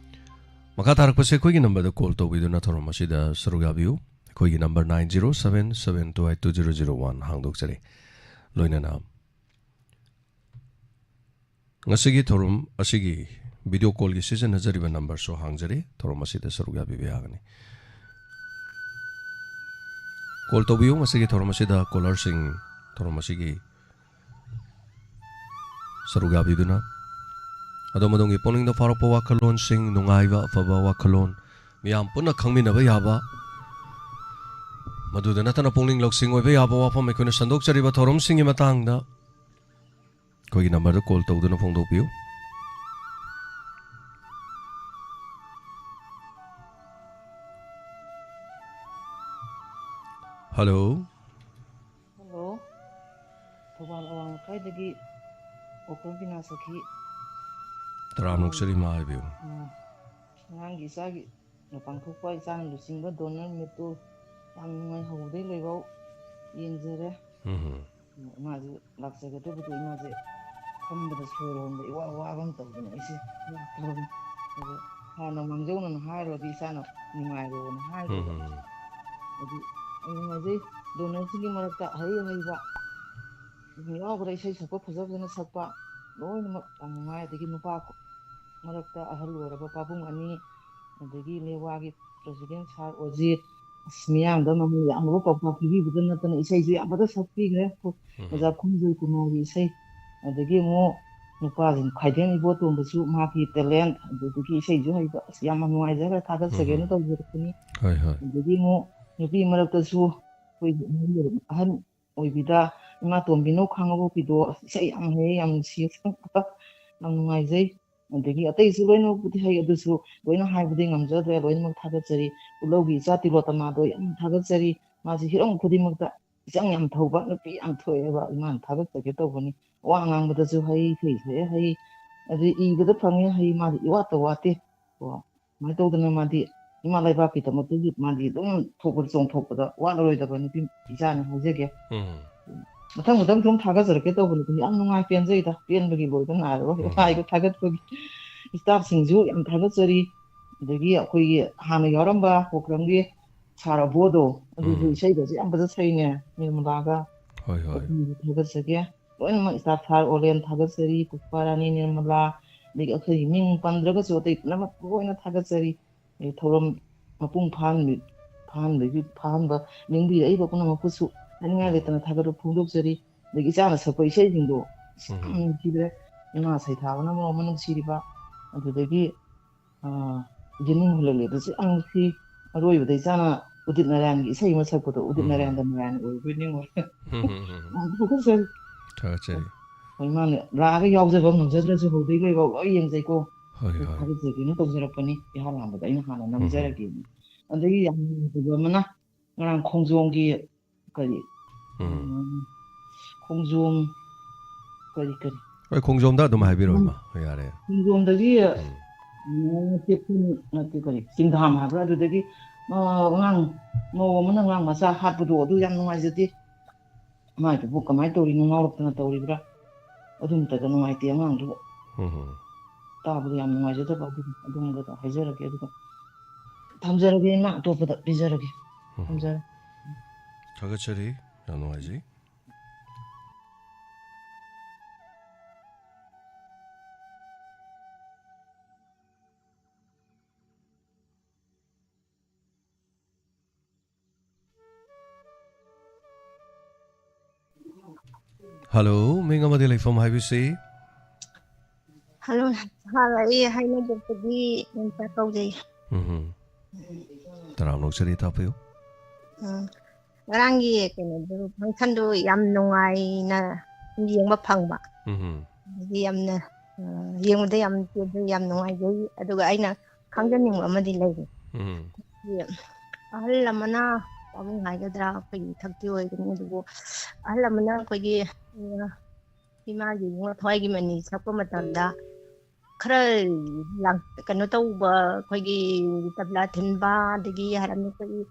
ꯃꯈꯥ ꯇꯥꯔꯛꯄꯁꯦ ꯑꯩꯈꯣꯏꯒꯤ ꯅꯝꯕꯔꯗ ꯀꯣꯜ ꯇꯧꯕꯤꯗꯨꯅ ꯊꯧꯔꯝ ꯑꯁꯤꯗ ꯁꯔꯨꯛ ꯌꯥꯕꯤꯌꯨ꯫ ꯑꯩꯈꯣꯏꯒꯤ number nine zero seven seven two eight two zero zero one ꯍꯥꯡꯗꯣꯛꯆꯔꯤ꯫ ꯂꯣꯏꯅꯅ ꯉꯁꯤꯒꯤ ꯊꯧꯔꯝ ꯑꯁꯤꯒꯤ ꯚꯤꯗꯤꯑꯣ ꯀꯣꯜꯒꯤ ꯁꯤꯖꯤꯟꯅꯖꯔꯤꯕ ꯅꯝꯕꯔꯁꯨ ꯍꯥꯡꯖꯔꯤ꯫ ꯊꯧꯔꯝ ꯑꯁꯤꯗ ꯁꯔꯨꯛ ꯌꯥꯕꯤꯕ ꯌꯥꯒꯅꯤ꯫ ꯀꯣꯜ ꯇꯧꯕꯤꯌꯨ꯫ ꯉꯁꯤꯒꯤ ꯊꯧꯔꯝ ꯑꯁꯤꯗ ꯀꯣꯂꯔꯁꯤꯡ ꯊꯧꯔꯝ ꯑꯁꯤꯒꯤ ꯁꯔꯨꯛ ꯌꯥꯕꯤꯗꯨꯅ ꯑꯗꯣꯝ ꯑꯗꯣꯝꯒꯤ ꯄꯨꯛꯅꯤꯡꯗ ꯐꯥꯎꯔꯛꯄ ꯋꯥꯈꯜꯂꯣꯟꯁꯤꯡ, ꯅꯨꯡꯉꯥꯏꯕ, ꯑꯐꯕ ꯋꯥꯈꯜꯂꯣꯟ, ꯃꯤꯌꯥꯝ ꯄꯨꯟꯅ ꯈꯪꯃꯤꯟꯅꯕ ꯌꯥꯕ ꯃꯗꯨꯗ ꯅꯠꯇꯅ ꯄꯨꯛꯅꯤꯡ ꯂꯧꯁꯤꯡ ꯑꯣꯏꯕ ꯌꯥꯕ ꯋꯥꯐꯝ ꯑꯩꯈꯣꯏꯅ ꯁꯟꯗꯣꯛꯆꯔꯤꯕ ꯊꯧꯔꯝꯁꯤꯡꯒꯤ ꯃꯇꯥꯡꯗ ꯑꯩꯈꯣꯏꯒꯤ ꯅꯝꯕꯔꯗ ꯀꯣꯜ ꯇꯧꯗꯨꯅ ꯐꯣꯡꯗꯣꯛꯄꯤꯌꯨ꯫ ꯍꯜꯂꯣ꯫ ꯍꯜꯂꯣ꯫ ꯊꯧꯕꯥꯜ ꯑꯋꯥꯡ ꯂꯩꯀꯥꯏꯗꯒꯤ ꯑꯣꯀꯔ ꯕꯤꯅꯥ ꯁꯈꯤ꯫ ꯇꯔꯥꯝꯅ ꯑꯣꯛꯆꯔꯤ, ꯏꯃꯥ, ꯍꯥꯏꯕꯤꯌꯨ꯫ ꯎꯝ꯫ ꯑꯉꯥꯡꯒꯤ ꯏꯆꯥꯒꯤ ꯃꯄꯥꯟ ꯊꯣꯛꯄ ꯏꯆꯥꯅ ꯂꯨꯆꯤꯡꯕ ꯗꯣꯅꯔ ꯃꯤꯠꯇꯨ ꯌꯥꯝ ꯅꯨꯡꯉꯥꯏ, ꯍꯧꯕꯗꯩ ꯂꯣꯏꯐꯥꯎ ꯌꯦꯡꯖꯔꯦ꯫ ꯎꯝ꯫ ꯏꯃꯥꯁꯨ ꯂꯥꯛꯆꯒꯗꯕꯗꯣ ꯏꯃꯥꯁꯦ ꯐꯝꯕꯗ ꯁꯣꯔ ꯍꯣꯟꯕ ꯏꯋꯥ ꯋꯥꯕ ꯑꯃ ꯇꯧꯗꯅ ꯑꯩꯁꯦ ꯂꯥꯛꯇ꯭ꯔꯕꯅꯤ꯫ ꯑꯗꯣ ꯍꯥꯟꯅ ꯃꯥꯡꯖꯧꯅꯅ ꯍꯥꯏꯔꯨꯔꯗꯤ ꯏꯆꯥꯅ ꯅꯨꯡꯉꯥꯏꯔꯣꯏꯅ ꯍꯥꯏꯔꯨꯕ꯫ ꯎꯝ꯫ ꯑꯗꯨ ꯌꯥꯝ ꯅꯨꯡꯉꯥꯏꯖꯩ꯫ ꯗꯣꯅꯔꯁꯤꯡꯒꯤ ꯃꯔꯛꯇ ꯑꯍꯩ ꯑꯍꯩꯕ ꯑꯗꯨꯝ ꯌꯥꯎꯈ꯭ꯔꯦ, ꯏꯁꯩ ꯁꯛꯄ ꯐꯖ ꯐꯖꯅ ꯁꯛꯄ ꯂꯣꯏꯅꯃꯛ ꯌꯥꯝ ꯅꯨꯡꯉꯥꯏ꯫ ꯑꯗꯒꯤ ꯅꯨꯄꯥ ꯃꯔꯛꯇ ꯑꯍꯜ ꯑꯣꯏꯔꯕ ꯄꯥꯕꯨꯡ ꯑꯅꯤ, ꯑꯗꯒꯤ ꯂꯦꯋꯥꯒꯤ ꯄ꯭ꯔꯦꯁꯤꯗꯦꯟ ꯁꯥꯔ ꯑꯣꯖꯤꯠ, ꯑꯁ, ꯃꯤꯌꯥꯝꯗ ꯃꯃꯜ ꯌꯥꯝꯂꯕ ꯄꯥꯎꯇꯥꯛ ꯄꯤꯕꯤꯕꯗ ꯅꯠꯇꯅ ꯏꯁꯩꯁꯨ ꯌꯥꯝ ꯐꯖꯅ ꯁꯛꯄꯤꯈ꯭ꯔꯦ꯫ ꯎꯝ꯫ ꯑꯣꯖꯥ ꯈꯣꯡꯖꯣꯏ ꯀꯨꯃꯥꯔꯒꯤ ꯏꯁꯩ, ꯑꯗꯒꯤ ꯑꯃꯨꯛ ꯅꯨꯄꯥꯁꯤꯡ ꯈ꯭ꯋꯥꯏꯗꯦꯟ ꯏꯕꯣꯇꯣꯟꯕꯁꯨ ꯃꯍꯥꯛꯀꯤ ꯇꯦꯂꯦꯟ, ꯑꯗꯨꯗꯒꯤ ꯏꯁꯩꯁꯨ ꯍꯩꯕ, ꯑꯁ, ꯌꯥꯝꯅ ꯅꯨꯡꯉꯥꯏꯖꯈ꯭ꯔꯦ, ꯊꯥꯒꯠꯆꯒꯦꯅ ꯎꯝ꯫ ꯇꯧꯖꯔꯛꯄꯅꯤ꯫ ꯍꯣꯏ, ꯍꯣꯏ꯫ ꯑꯗꯒꯤ ꯑꯃꯨꯛ ꯅꯨꯄꯤ ꯃꯔꯛꯇꯁꯨ ꯑꯩꯈꯣꯏꯒꯤ ꯑꯍꯜ ꯑꯣꯏꯕꯤꯗ ꯏꯃꯥ ꯇꯣꯝꯕꯤꯅꯧ ꯈꯥꯡꯉꯕꯣꯛꯄꯤꯗꯣ, ꯑꯁ, ꯏꯁꯩ ꯌꯥꯝ ꯍꯩ, ꯌꯥꯝ ꯅꯨꯡꯁꯤ, ꯌꯥꯝ ꯅꯨꯡꯉꯥꯏꯖꯩ꯫ ꯑꯗꯒꯤ ꯑꯇꯩꯁꯨ ꯂꯣꯏꯅꯃꯛꯄꯨꯗꯤ ꯍꯩ, ꯑꯗꯨꯁꯨ ꯂꯣꯏꯅ ꯍꯥꯏꯕꯗꯤ ꯉꯝꯖꯗ꯭ꯔꯦ, ꯂꯣꯏꯅꯃꯛ ꯊꯥꯒꯠꯆꯔꯤ꯫ ꯄꯨꯛꯂꯧꯒꯤ ꯏꯆꯥ ꯇꯤꯂꯣꯇꯃꯥꯗꯣ ꯌꯥꯝ ꯊꯥꯒꯠꯆꯔꯤ꯫ ꯃꯥꯁꯤ ꯍꯤꯔꯝ ꯈꯨꯗꯤꯡꯃꯛꯇ ꯏꯆꯪ ꯌꯥꯝ ꯊꯧꯕ ꯅꯨꯄꯤ ꯌꯥꯝ ꯊꯣꯛꯑꯦꯕ, ꯏꯃꯥꯅ ꯊꯥꯒꯠꯆꯒꯦ ꯇꯧꯕꯅꯤ꯫ ꯋꯥ ꯉꯥꯡꯕꯗꯁꯨ ꯍꯩ, ꯏꯁꯩ ꯁꯛꯑꯦ ꯍꯩ, ꯑꯗꯩ ꯏꯕꯗ ꯐꯪꯉꯦ ꯍꯩ, ꯃꯥꯗꯤ ꯏꯋꯥꯠꯇ ꯋꯥꯠꯇꯦ꯫ ꯀꯣ, ꯁꯨꯃꯥꯏꯅ ꯇꯧꯗꯅ ꯃꯥꯗꯤ ꯏꯃꯥ ꯂꯩꯕꯥꯛꯀꯤꯗꯃꯛꯇꯁꯨ ꯃꯥꯗꯤ ꯑꯗꯨꯝ ꯊꯣꯛꯄꯗ ꯆꯣꯡꯊꯣꯛꯄꯗ ꯋꯥꯠꯂꯔꯣꯏꯗꯕ ꯅꯨꯄꯤ ꯏꯆꯥꯅꯤ ꯍꯥꯏꯖꯒꯦ꯫ ꯎꯝ꯫ ꯃꯊꯪ ꯃꯊꯪ ꯁꯨꯝ ꯊꯥꯒꯠꯆꯔꯛꯀꯦ ꯇꯧꯕꯅꯤ, ꯑꯗꯨꯝ ꯌꯥꯝ ꯅꯨꯡꯉꯥꯏ, ꯄꯦꯟꯖꯩꯗ, ꯄꯦꯟꯕꯒꯤ ꯂꯣꯏꯕ ꯅꯥꯏꯔꯔꯣꯏ꯫ ꯎꯝ꯫ ꯍꯥꯏꯕ ꯊꯥꯒꯠꯄꯒꯤ staff ꯁꯤꯡꯁꯨ ꯌꯥꯝ ꯊꯥꯒꯠꯆꯔꯤ꯫ ꯑꯗꯒꯤ ꯑꯩꯈꯣꯏꯒꯤ ꯍꯥꯟꯅ ꯌꯥꯎꯔꯝꯕ ꯄ꯭ꯔꯣꯒ꯭ꯔꯥꯝꯒꯤ ꯁꯥꯔ ꯑꯕꯣꯗꯣ, ꯑꯗꯨꯁꯨ ꯎꯝ꯫ ꯏꯁꯩꯒꯁꯦ ꯌꯥꯝ ꯐꯖ ꯁꯛꯏꯅꯦ, ꯅꯤꯔꯃꯂꯥꯒ꯫ ꯍꯣꯏ, ꯍꯣꯏ꯫ ꯑꯗꯨꯁꯨ ꯊꯥꯒꯠꯆꯒꯦ꯫ ꯂꯣꯏꯅꯃꯛ staff ꯁꯥꯔ ꯑꯣꯂꯦꯟ ꯊꯥꯒꯠꯆꯔꯤ, ꯄꯨꯁꯄꯥ ꯔꯥꯅꯤ, ꯅꯤꯔꯃꯂꯥ, ꯑꯗꯒꯤ ꯑꯩꯈꯣꯏꯒꯤ ꯃꯤꯡ ꯄꯟꯗ꯭ꯔꯒꯁꯨ ꯑꯇꯩ ꯄꯨꯝꯅꯃꯛ ꯂꯣꯏꯅ ꯊꯥꯒꯠꯆꯔꯤ꯫ ꯑꯗꯩ ꯊꯧꯔꯝ ꯃꯄꯨꯡ ꯐꯥꯍꯟꯕꯤ-, ꯐꯥꯍꯟꯕꯒꯤ, ꯐꯥꯍꯟꯕ ꯂꯦꯡꯕꯤꯔꯛꯏꯕ ꯄꯨꯝꯅꯃꯛꯄꯨꯁꯨ ꯍꯥꯏꯅꯤꯡꯉꯥꯏ ꯎꯝ꯫ ꯂꯩꯇꯅ ꯊꯥꯒꯠꯄ ꯐꯣꯡꯗꯣꯛꯆꯔꯤ꯫ ꯑꯗꯒꯤ ꯏꯆꯥꯅ ꯁꯛꯄ ꯏꯁꯩꯁꯤꯡꯗꯣ ꯑꯁ, ꯎꯝ꯫ ꯌꯥꯝ ꯅꯨꯡꯁꯤꯈ꯭ꯔꯦ꯫ ꯏꯃꯥ ꯁꯩꯊꯥꯕꯅ ꯃꯔꯣꯜ ꯑꯃ ꯅꯨꯡꯁꯤꯔꯤꯕ, ꯑꯗꯨꯗꯒꯤ ꯑꯥ, ꯌꯦꯅꯤꯡ ꯍꯨꯜꯂꯛꯂꯦ꯫ ꯑꯗꯨꯁꯨ ꯌꯥꯝ ꯅꯨꯡꯁꯤ꯫ ꯑꯔꯣꯏꯕꯗ ꯏꯆꯥꯅ ꯎꯗꯤꯠ ꯅꯥꯔꯥꯌꯟꯒꯤ ꯏꯁꯩ ꯑꯃ ꯁꯛꯄꯗꯣ, ꯎꯗꯤꯠ ꯎꯝ꯫ ꯅꯥꯔꯥꯌꯟꯒ ꯅꯥꯔꯥꯌꯟ ꯑꯣꯏꯕꯣꯏ ꯅꯤꯡꯉꯨꯔꯦ꯫ ꯎꯝ, ꯎꯝ, ꯎꯝ꯫ ꯌꯥꯝ ꯊꯥꯒꯠꯆꯔꯤ꯫ ꯊꯥꯒꯠꯆꯔꯤ꯫ ꯍꯣꯏ, ꯃꯥꯅ ꯂꯥꯛꯑꯒ ꯌꯥꯎꯖꯕ ꯉꯝꯖꯗ꯭ꯔꯁꯨ ꯍꯧꯗꯩ ꯂꯣꯏꯐꯥꯎ ꯂꯣꯏ ꯌꯦꯡꯖꯩꯀꯣ꯫ ꯍꯣꯏ, ꯍꯣꯏ꯫ ꯊꯥꯒꯠꯆꯗꯨꯅ ꯇꯧꯖꯔꯛꯄꯅꯤ꯫ ꯏꯍꯥꯟ ꯍꯥꯟꯕꯗ ꯑꯩꯅ ꯍꯥꯟꯅ ꯎꯝ, ꯎꯝ꯫ ꯅꯝꯖꯔꯒꯦ꯫ ꯑꯗꯒꯤ ꯌꯥꯝ ꯅꯨꯡꯉꯥꯏꯇꯕ ꯑꯃꯅ ꯉꯔꯥꯡ ꯈꯣꯡꯖꯣꯝꯒꯤ ꯀꯔꯤ, ꯎꯝ꯫ ꯎꯝ, ꯈꯣꯡꯖꯣꯝ ꯀꯔꯤ, ꯀꯔꯤ? ꯍꯣꯏ, ꯈꯣꯡꯖꯣꯝꯗ ꯑꯗꯨꯝ ꯍꯥꯏꯕꯤꯔꯣ, ꯎꯝ꯫ ꯏꯃꯥ꯫ ꯍꯣꯏ, ꯌꯥꯔꯦ, ꯌꯥꯔꯦ꯫ ꯈꯣꯡꯖꯣꯝꯗꯒꯤ, ꯎꯝ꯫ ꯎꯝ, ꯇꯦꯛꯐꯝ ꯅꯠꯇꯦ, ꯀꯔꯤ, ꯆꯤꯡꯗꯥꯝ ꯍꯥꯏꯕ꯭ꯔꯥ? ꯑꯗꯨꯗꯒꯤ, ꯑ, ꯑꯉꯥꯡ ꯃꯧ ꯑꯃꯅ ꯑꯉꯥꯡ ꯃꯆꯥ ꯍꯥꯠꯄꯗꯣ, ꯑꯗꯨ ꯌꯥꯝ ꯅꯨꯡꯉꯥꯏꯖꯗꯦ꯫ ꯃꯥꯏꯗꯨꯕꯨ ꯀꯃꯥꯏꯅ ꯇꯧꯔꯤꯅꯣ, ꯉꯥꯎꯔꯛꯇꯅ ꯇꯧꯔꯤꯕ꯭ꯔꯥ? ꯑꯗꯨꯝꯇꯒ ꯅꯨꯡꯉꯥꯏꯇꯦ ꯑꯉꯥꯡꯗꯨꯕꯨ꯫ ꯎꯝ꯫ ꯇꯥꯕꯗ ꯌꯥꯝ ꯅꯨꯡꯉꯥꯏꯖꯗꯕ ꯑꯗꯨꯝ, ꯑꯗꯨꯝꯕꯗꯣ ꯍꯥꯏꯖꯔꯒꯦ, ꯑꯗꯨꯒ ꯊꯝꯖꯔꯒꯦ ꯏꯃꯥ, ꯑꯇꯣꯞꯄꯗ ꯄꯤꯖꯔꯒꯦ꯫ ꯎꯝ꯫ ꯊꯝꯖꯔꯦ꯫ ꯊꯥꯒꯠꯆꯔꯤ, ꯌꯥꯝ ꯅꯨꯡꯉꯥꯏꯖꯩ꯫ ꯍꯜꯂꯣ, ꯃꯤꯡ ꯑꯃꯗꯤ ꯂꯩꯐꯝ ꯍꯥꯏꯕꯤꯁꯤ꯫ ꯍꯜꯂꯣ, ꯁꯥꯔ, ꯑꯩ ꯍꯩꯅꯧꯄꯣꯛꯇꯒꯤ ꯅꯦꯝꯆꯥ ꯀꯧꯖꯩ꯫ ꯎꯝ꯫ ꯇꯔꯥꯝꯅ ꯑꯣꯛꯆꯔꯤ, ꯇꯥꯛꯄꯤꯌꯨ꯫ ꯎꯝ, ꯉꯔꯥꯡꯒꯤ ꯀꯩꯅꯣꯗꯨ, functionꯗꯨ ꯌꯥꯝ ꯅꯨꯡꯉꯥꯏꯅ ꯌꯦꯡꯕ ꯐꯪꯕ꯫ ꯎꯝ꯫ ꯑꯗꯒꯤ ꯌꯥꯝꯅ, ꯑ, ꯌꯦꯡꯕꯗ ꯌꯥꯝ ꯄꯦꯟꯖꯩ, ꯌꯥꯝ ꯅꯨꯡꯉꯥꯏꯖꯩ꯫ ꯑꯗꯨꯒ ꯑꯩꯅ ꯈꯪꯖꯅꯤꯡꯕ ꯑꯃꯗꯤ ꯂꯩꯔꯤ꯫ ꯎꯝ꯫ ꯑꯩꯈꯣꯏꯒꯤ ꯑꯍꯜ ꯑꯃꯅ, ꯄꯥꯕꯨꯡ ꯍꯥꯏꯒꯗ꯭ꯔꯥ, ꯑꯩꯈꯣꯏꯒꯤ ꯏꯊꯛꯇꯤ ꯑꯣꯏꯒꯅꯤ, ꯑꯗꯨꯕꯨ ꯑꯍꯜ ꯑꯃꯅ ꯑꯩꯈꯣꯏꯒꯤ, ꯑ, ꯏꯃꯥꯒꯤ ꯏꯕꯨꯡꯉꯣ ꯊꯋꯥꯏꯒꯤ ꯃꯅꯤ ꯁꯛꯄ ꯃꯇꯝꯗ ꯈꯔ ꯂꯥꯡ-, ꯀꯩꯅꯣ ꯇꯧꯕ, ꯑꯩꯈꯣꯏꯒꯤ ꯇꯕ꯭ꯂꯥ ꯊꯤꯟꯕ, ꯑꯗꯒꯤ ꯍꯥꯏꯔꯝꯃꯤ ꯑꯩꯈꯣꯏꯒꯤ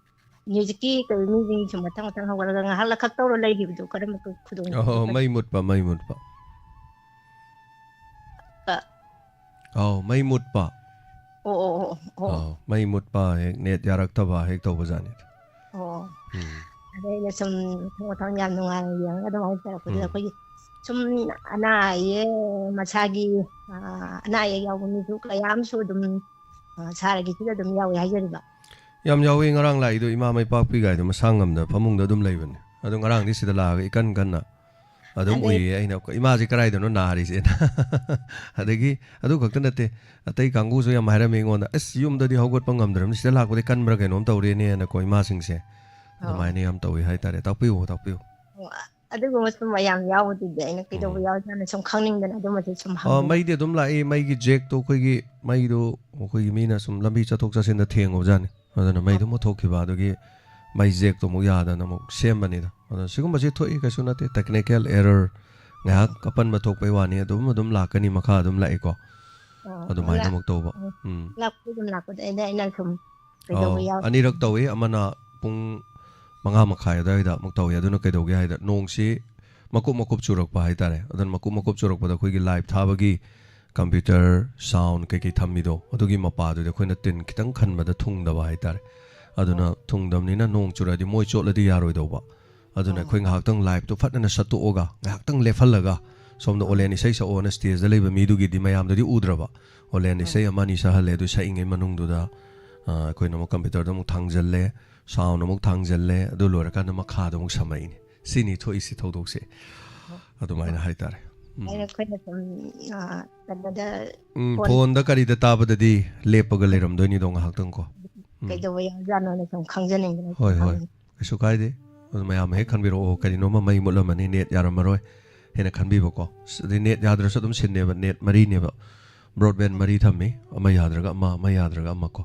musicꯀꯤ ꯀꯩ ꯃꯤꯁꯤꯡꯁꯨ ꯃꯊꯪ ꯃꯊꯪ ꯍꯧꯒꯠꯂꯒ ꯉꯥꯏꯍꯥꯛ ꯂꯩꯈꯛ ꯇꯧꯔ ꯂꯩꯈꯤꯕꯗꯣ ꯀꯔꯝꯕ ꯈꯨꯗꯣꯡ ꯑꯣ, ꯊꯤꯟꯕ? ꯃꯩ ꯃꯨꯠꯄ, ꯃꯩ ꯃꯨꯠꯄ꯫ ꯑ꯫ ꯑꯧ, ꯃꯩ ꯃꯨꯠꯄ꯫ ꯑꯣ, ꯑꯣ, ꯑꯣ, ꯑꯣ꯫ ꯑꯧ, ꯃꯩ ꯃꯨꯠꯄ ꯍꯦꯛ net ꯌꯥꯔꯛꯇꯕ ꯍꯦꯛ ꯇꯧꯕꯖꯥꯠꯅꯤ꯫ ꯑꯣ꯫ ꯎꯝ꯫ ꯑꯗꯩ ꯑꯩꯅ ꯁꯨꯝ ꯃꯊꯪ ꯃꯊꯪ ꯌꯥꯝ ꯅꯨꯡꯉꯥꯏꯅ ꯌꯦꯡꯉꯒ ꯑꯗꯨꯃꯥꯏꯅ ꯇꯧꯔꯛꯄꯗꯨꯗ ꯎꯝ꯫ ꯑꯩꯈꯣꯏꯒꯤ ꯁꯨꯝ ꯑꯅꯥ ꯑꯌꯦꯛ ꯃꯁꯥꯒꯤ, ꯑ, ꯑꯅꯥ ꯑꯌꯦꯛ ꯌꯥꯎꯕ ꯃꯤꯁꯨ ꯀꯌꯥ ꯑꯃꯁꯨ ꯑꯗꯨꯝ, ꯑ, ꯁꯥꯔꯒꯤꯁꯤꯗ ꯑꯗꯨꯝ ꯌꯥꯎꯋꯦ ꯍꯥꯏꯖꯔꯤꯕ꯫ ꯌꯥꯝ ꯌꯥꯎꯋꯤ꯫ ꯉꯔꯥꯡ ꯂꯥꯛꯏꯗꯣ ꯏꯃꯥ ꯃꯩꯄꯥꯛꯄꯤꯒꯥꯏꯗꯣ ꯃꯁꯥ ꯉꯝꯗꯅ ꯐꯃꯨꯡꯗ ꯑꯗꯨꯝ ꯂꯩꯕꯅꯦ꯫ ꯑꯗꯣ ꯉꯔꯥꯡꯗꯤ ꯁꯤꯗ ꯂꯥꯛꯑꯒ ꯏꯀꯟ ꯀꯟꯅ ꯑꯗꯨꯝ ꯑꯗꯩ ꯎꯏꯌꯦ ꯑꯩꯅ, "ꯏꯃꯥꯁꯦ ꯀꯗꯥꯏꯗꯅꯣ ꯅꯥꯔꯤꯁꯦꯅ?" ꯑꯗꯒꯤ ꯑꯗꯨ ꯈꯛꯇ ꯅꯠꯇꯦ, ꯑꯇꯩ ꯀꯥꯡꯕꯨꯁꯨ ꯌꯥꯝ ꯍꯥꯏꯔꯝꯃꯤ ꯑꯩꯉꯣꯟꯗ, "ꯑꯁ, ꯌꯨꯝꯗꯗꯤ ꯍꯧꯒꯠꯄ ꯉꯝꯗ꯭ꯔꯕꯅꯤ, ꯁꯤꯗ ꯂꯥꯛꯄꯗꯤ ꯀꯟꯕ꯭ꯔꯥ ꯀꯩꯅꯣꯝ ꯇꯧꯔꯦꯅꯦꯅꯀꯣ", ꯏꯃꯥꯁꯤꯡꯁꯦ꯫ ꯑꯣ꯫ ꯑꯗꯨꯃꯥꯏꯅ ꯌꯥꯝ ꯇꯧꯋꯤ ꯍꯥꯏꯇꯥꯔꯦ꯫ ꯇꯥꯛꯄꯤꯌꯨ, ꯇꯥꯛꯄꯤꯌꯨ꯫ ꯑꯣ, ꯑꯗꯨꯒꯨꯝꯕ ꯁꯨꯝ ꯃꯌꯥꯝ ꯌꯥꯎꯕꯗꯨꯗꯤ ꯑꯩꯅ ꯀꯩꯗꯧꯕ ꯎꯝ꯫ ꯌꯥꯎꯖꯥꯠꯅꯣ ꯁꯨꯝ ꯈꯪꯅꯤꯡꯗꯅ ꯑꯗꯨꯃꯁꯨ ꯁꯨꯝ ꯑ, ꯍꯪꯕꯅꯤ꯫ ꯃꯩꯗꯤ ꯑꯗꯨꯝ ꯂꯥꯛꯏ, ꯃꯩꯒꯤ ꯖꯦꯛꯇꯣ ꯑꯩꯈꯣꯏꯒꯤ, ꯃꯩꯗꯣ ꯑꯩꯈꯣꯏꯒꯤ ꯃꯤꯅ ꯁꯨꯝ ꯂꯝꯕꯤ ꯆꯠꯊꯣꯛ ꯆꯠꯁꯤꯟꯗ ꯊꯦꯡꯉꯨꯕꯖꯥꯠꯅꯤ꯫ ꯑꯗꯨꯅ ꯃꯩꯗꯣ ꯑꯃꯨꯛ ꯊꯣꯛꯈꯤꯕ, ꯑꯗꯨꯒꯤ ꯃꯩ ꯖꯦꯛꯇꯣ ꯑꯃꯨꯛ ꯌꯥꯗꯅ ꯑꯃꯨꯛ ꯁꯦꯝꯕꯅꯤꯗ꯫ ꯑꯗꯣ ꯁꯤꯒꯨꯝꯕꯁꯤ ꯊꯣꯛꯏ, ꯀꯩꯁꯨ ꯅꯠꯇꯦ, technical error, ꯉꯥꯏꯍꯥꯛ ꯑꯄꯟꯕ ꯊꯣꯛꯄꯩ ꯋꯥꯅꯤ, ꯑꯗꯨꯝ ꯑꯗꯨꯝ ꯂꯥꯛꯀꯅꯤ, ꯃꯈꯥ ꯑꯗꯨꯝ ꯂꯥꯛꯏꯀꯣ꯫ ꯑꯣ, ꯑꯗꯨꯃꯥꯏꯅ ꯂꯥꯛ-, ꯑꯃꯨꯛ ꯇꯧꯕ꯫ ꯎꯝ, ꯎꯝ꯫ ꯂꯥꯛꯄꯗꯤ ꯑꯗꯨꯝ ꯂꯥꯛꯄꯗ ꯑꯩꯅ, ꯑꯩꯅ ꯁꯨꯝ ꯀꯩꯗꯧꯕ ꯑꯧ, ꯌꯥꯎ-, ꯑꯅꯤꯔꯛ ꯇꯧꯏ, ꯑꯃꯅ ꯄꯨꯡ ꯃꯉꯥ ꯃꯈꯥꯏ ꯑꯗꯨꯋꯥꯏꯗ ꯑꯃꯨꯛ ꯇꯧꯏ꯫ ꯑꯗꯨꯅ ꯀꯩꯗꯧꯒꯦ ꯍꯥꯏꯗ, ꯅꯣꯡꯁꯤ ꯃꯀꯨꯞ ꯃꯀꯨꯞ ꯆꯨꯔꯛꯄ ꯍꯥꯏꯇꯥꯔꯦ꯫ ꯑꯗꯨꯅ ꯃꯀꯨꯞ ꯃꯀꯨꯞ ꯆꯨꯔꯛꯄꯗ ꯑꯩꯈꯣꯏꯒꯤ live ꯊꯥꯕꯒꯤ computer sound ꯀꯩꯀꯩ ꯊꯝꯃꯤꯗꯣ, ꯑꯗꯨꯒꯤ ꯃꯄꯥꯗꯨꯗꯤ ꯑꯩꯈꯣꯏꯅ ꯇꯤꯟ ꯈꯤꯇꯪ ꯈꯟꯕꯗ ꯊꯨꯡꯗꯕ ꯍꯥꯏꯇꯥꯔꯦ꯫ ꯑꯗꯨꯅ ꯊꯨꯡꯗꯕꯅꯤꯅ ꯅꯣꯡ ꯆꯨꯔꯛꯑꯗꯤ ꯃꯣꯏ ꯆꯣꯠꯂꯗꯤ ꯌꯥꯔꯣꯏꯗꯧꯕ꯫ ꯑꯗꯨꯅ ꯑꯣ꯫ ꯑꯩꯈꯣꯏ ꯉꯥꯏꯍꯥꯛꯇꯪ liveꯇꯣ ꯐꯠꯅꯅ ꯁꯠꯇꯣꯛꯑꯒ, ꯉꯥꯏꯍꯥꯛꯇꯪ ꯂꯦꯞꯍꯜꯂꯒ, ꯁꯣꯝꯗ ꯑꯣ꯫ "ꯑꯣꯂꯦꯟ ꯏꯁꯩ ꯁꯛꯑꯣꯅ" stageꯇ ꯂꯩꯕ ꯃꯤꯗꯨꯒꯤꯗꯤ ꯃꯌꯥꯝꯗꯗꯤ ꯎꯗ꯭ꯔꯕ꯫ ꯑꯣꯂꯦꯟ ꯑꯣ꯫ ꯏꯁꯩ ꯑꯃ ꯑꯅꯤ ꯁꯛꯍꯜꯂꯦ, ꯑꯗꯨ ꯁꯛꯏꯉꯩ ꯃꯅꯨꯡꯗꯨꯗ, ꯑ, ꯑꯩꯈꯣꯏꯅ ꯑꯃꯨꯛ computerꯗ ꯑꯃꯨꯛ ꯊꯥꯡꯖꯜꯂꯦ, sound ꯑꯃꯨꯛ ꯊꯥꯡꯖꯜꯂꯦ, ꯑꯗꯨ ꯂꯣꯏꯔꯀꯥꯟꯗ ꯃꯈꯥꯗ ꯑꯃꯨꯛ ꯁꯝꯃꯛꯏꯅꯦ꯫ ꯁꯤꯅꯤ ꯊꯣꯛꯏꯁꯤ ꯊꯧꯗꯣꯛꯁꯦ꯫ ꯑꯗꯨꯃꯥꯏꯅ ꯍꯥꯏꯇꯥꯔꯦ꯫ ꯎꯝ꯫ ꯑꯩꯅ, ꯑꯩꯈꯣꯏꯅ ꯁꯨꯝ, ꯑ, ꯀꯩꯅꯣꯗ ꯎꯝ, phone ꯐꯣꯟꯗ ꯀꯔꯤꯗ ꯇꯥꯕꯗꯗꯤ ꯂꯦꯞꯄꯒ ꯂꯩꯔꯝꯗꯣꯏꯅꯤꯗꯣ ꯉꯥꯏꯍꯥꯛꯇꯪ ꯀꯣ꯫ ꯎꯝ꯫ ꯀꯩꯗꯧꯕ ꯌꯥꯎꯖꯥꯠꯅꯣꯅ ꯁꯨꯝ ꯈꯪꯖꯅꯤꯡꯗꯅ ꯍꯣꯏ, ꯍꯣꯏ꯫ ꯍꯪꯉꯤꯅꯤ꯫ ꯀꯩꯁꯨ ꯀꯥꯏꯗꯦ꯫ ꯑꯗꯨ ꯃꯌꯥꯝ ꯍꯦꯛ ꯈꯟꯕꯤꯔꯛꯑꯣ, "ꯀꯔꯤꯅꯣꯝꯃ ꯃꯩ ꯃꯨꯠꯂꯝꯃꯅꯤ, net ꯌꯥꯔꯝꯃꯔꯣꯏ" ꯍꯥꯏꯅ ꯈꯟꯕꯤꯕꯀꯣ꯫ ꯑꯗꯩ net ꯌꯥꯗ꯭ꯔꯁꯨ ꯑꯗꯨꯝ ꯁꯤꯟꯅꯦꯕ, net ꯃꯔꯤꯅꯦꯕ꯫ Broadband ꯃꯔꯤ ꯊꯝꯃꯤ, ꯑꯃ ꯌꯥꯗ꯭ꯔꯒ ꯑꯃ, ꯑꯃ ꯌꯥꯗ꯭ꯔꯒ ꯑꯃ ꯀꯣ꯫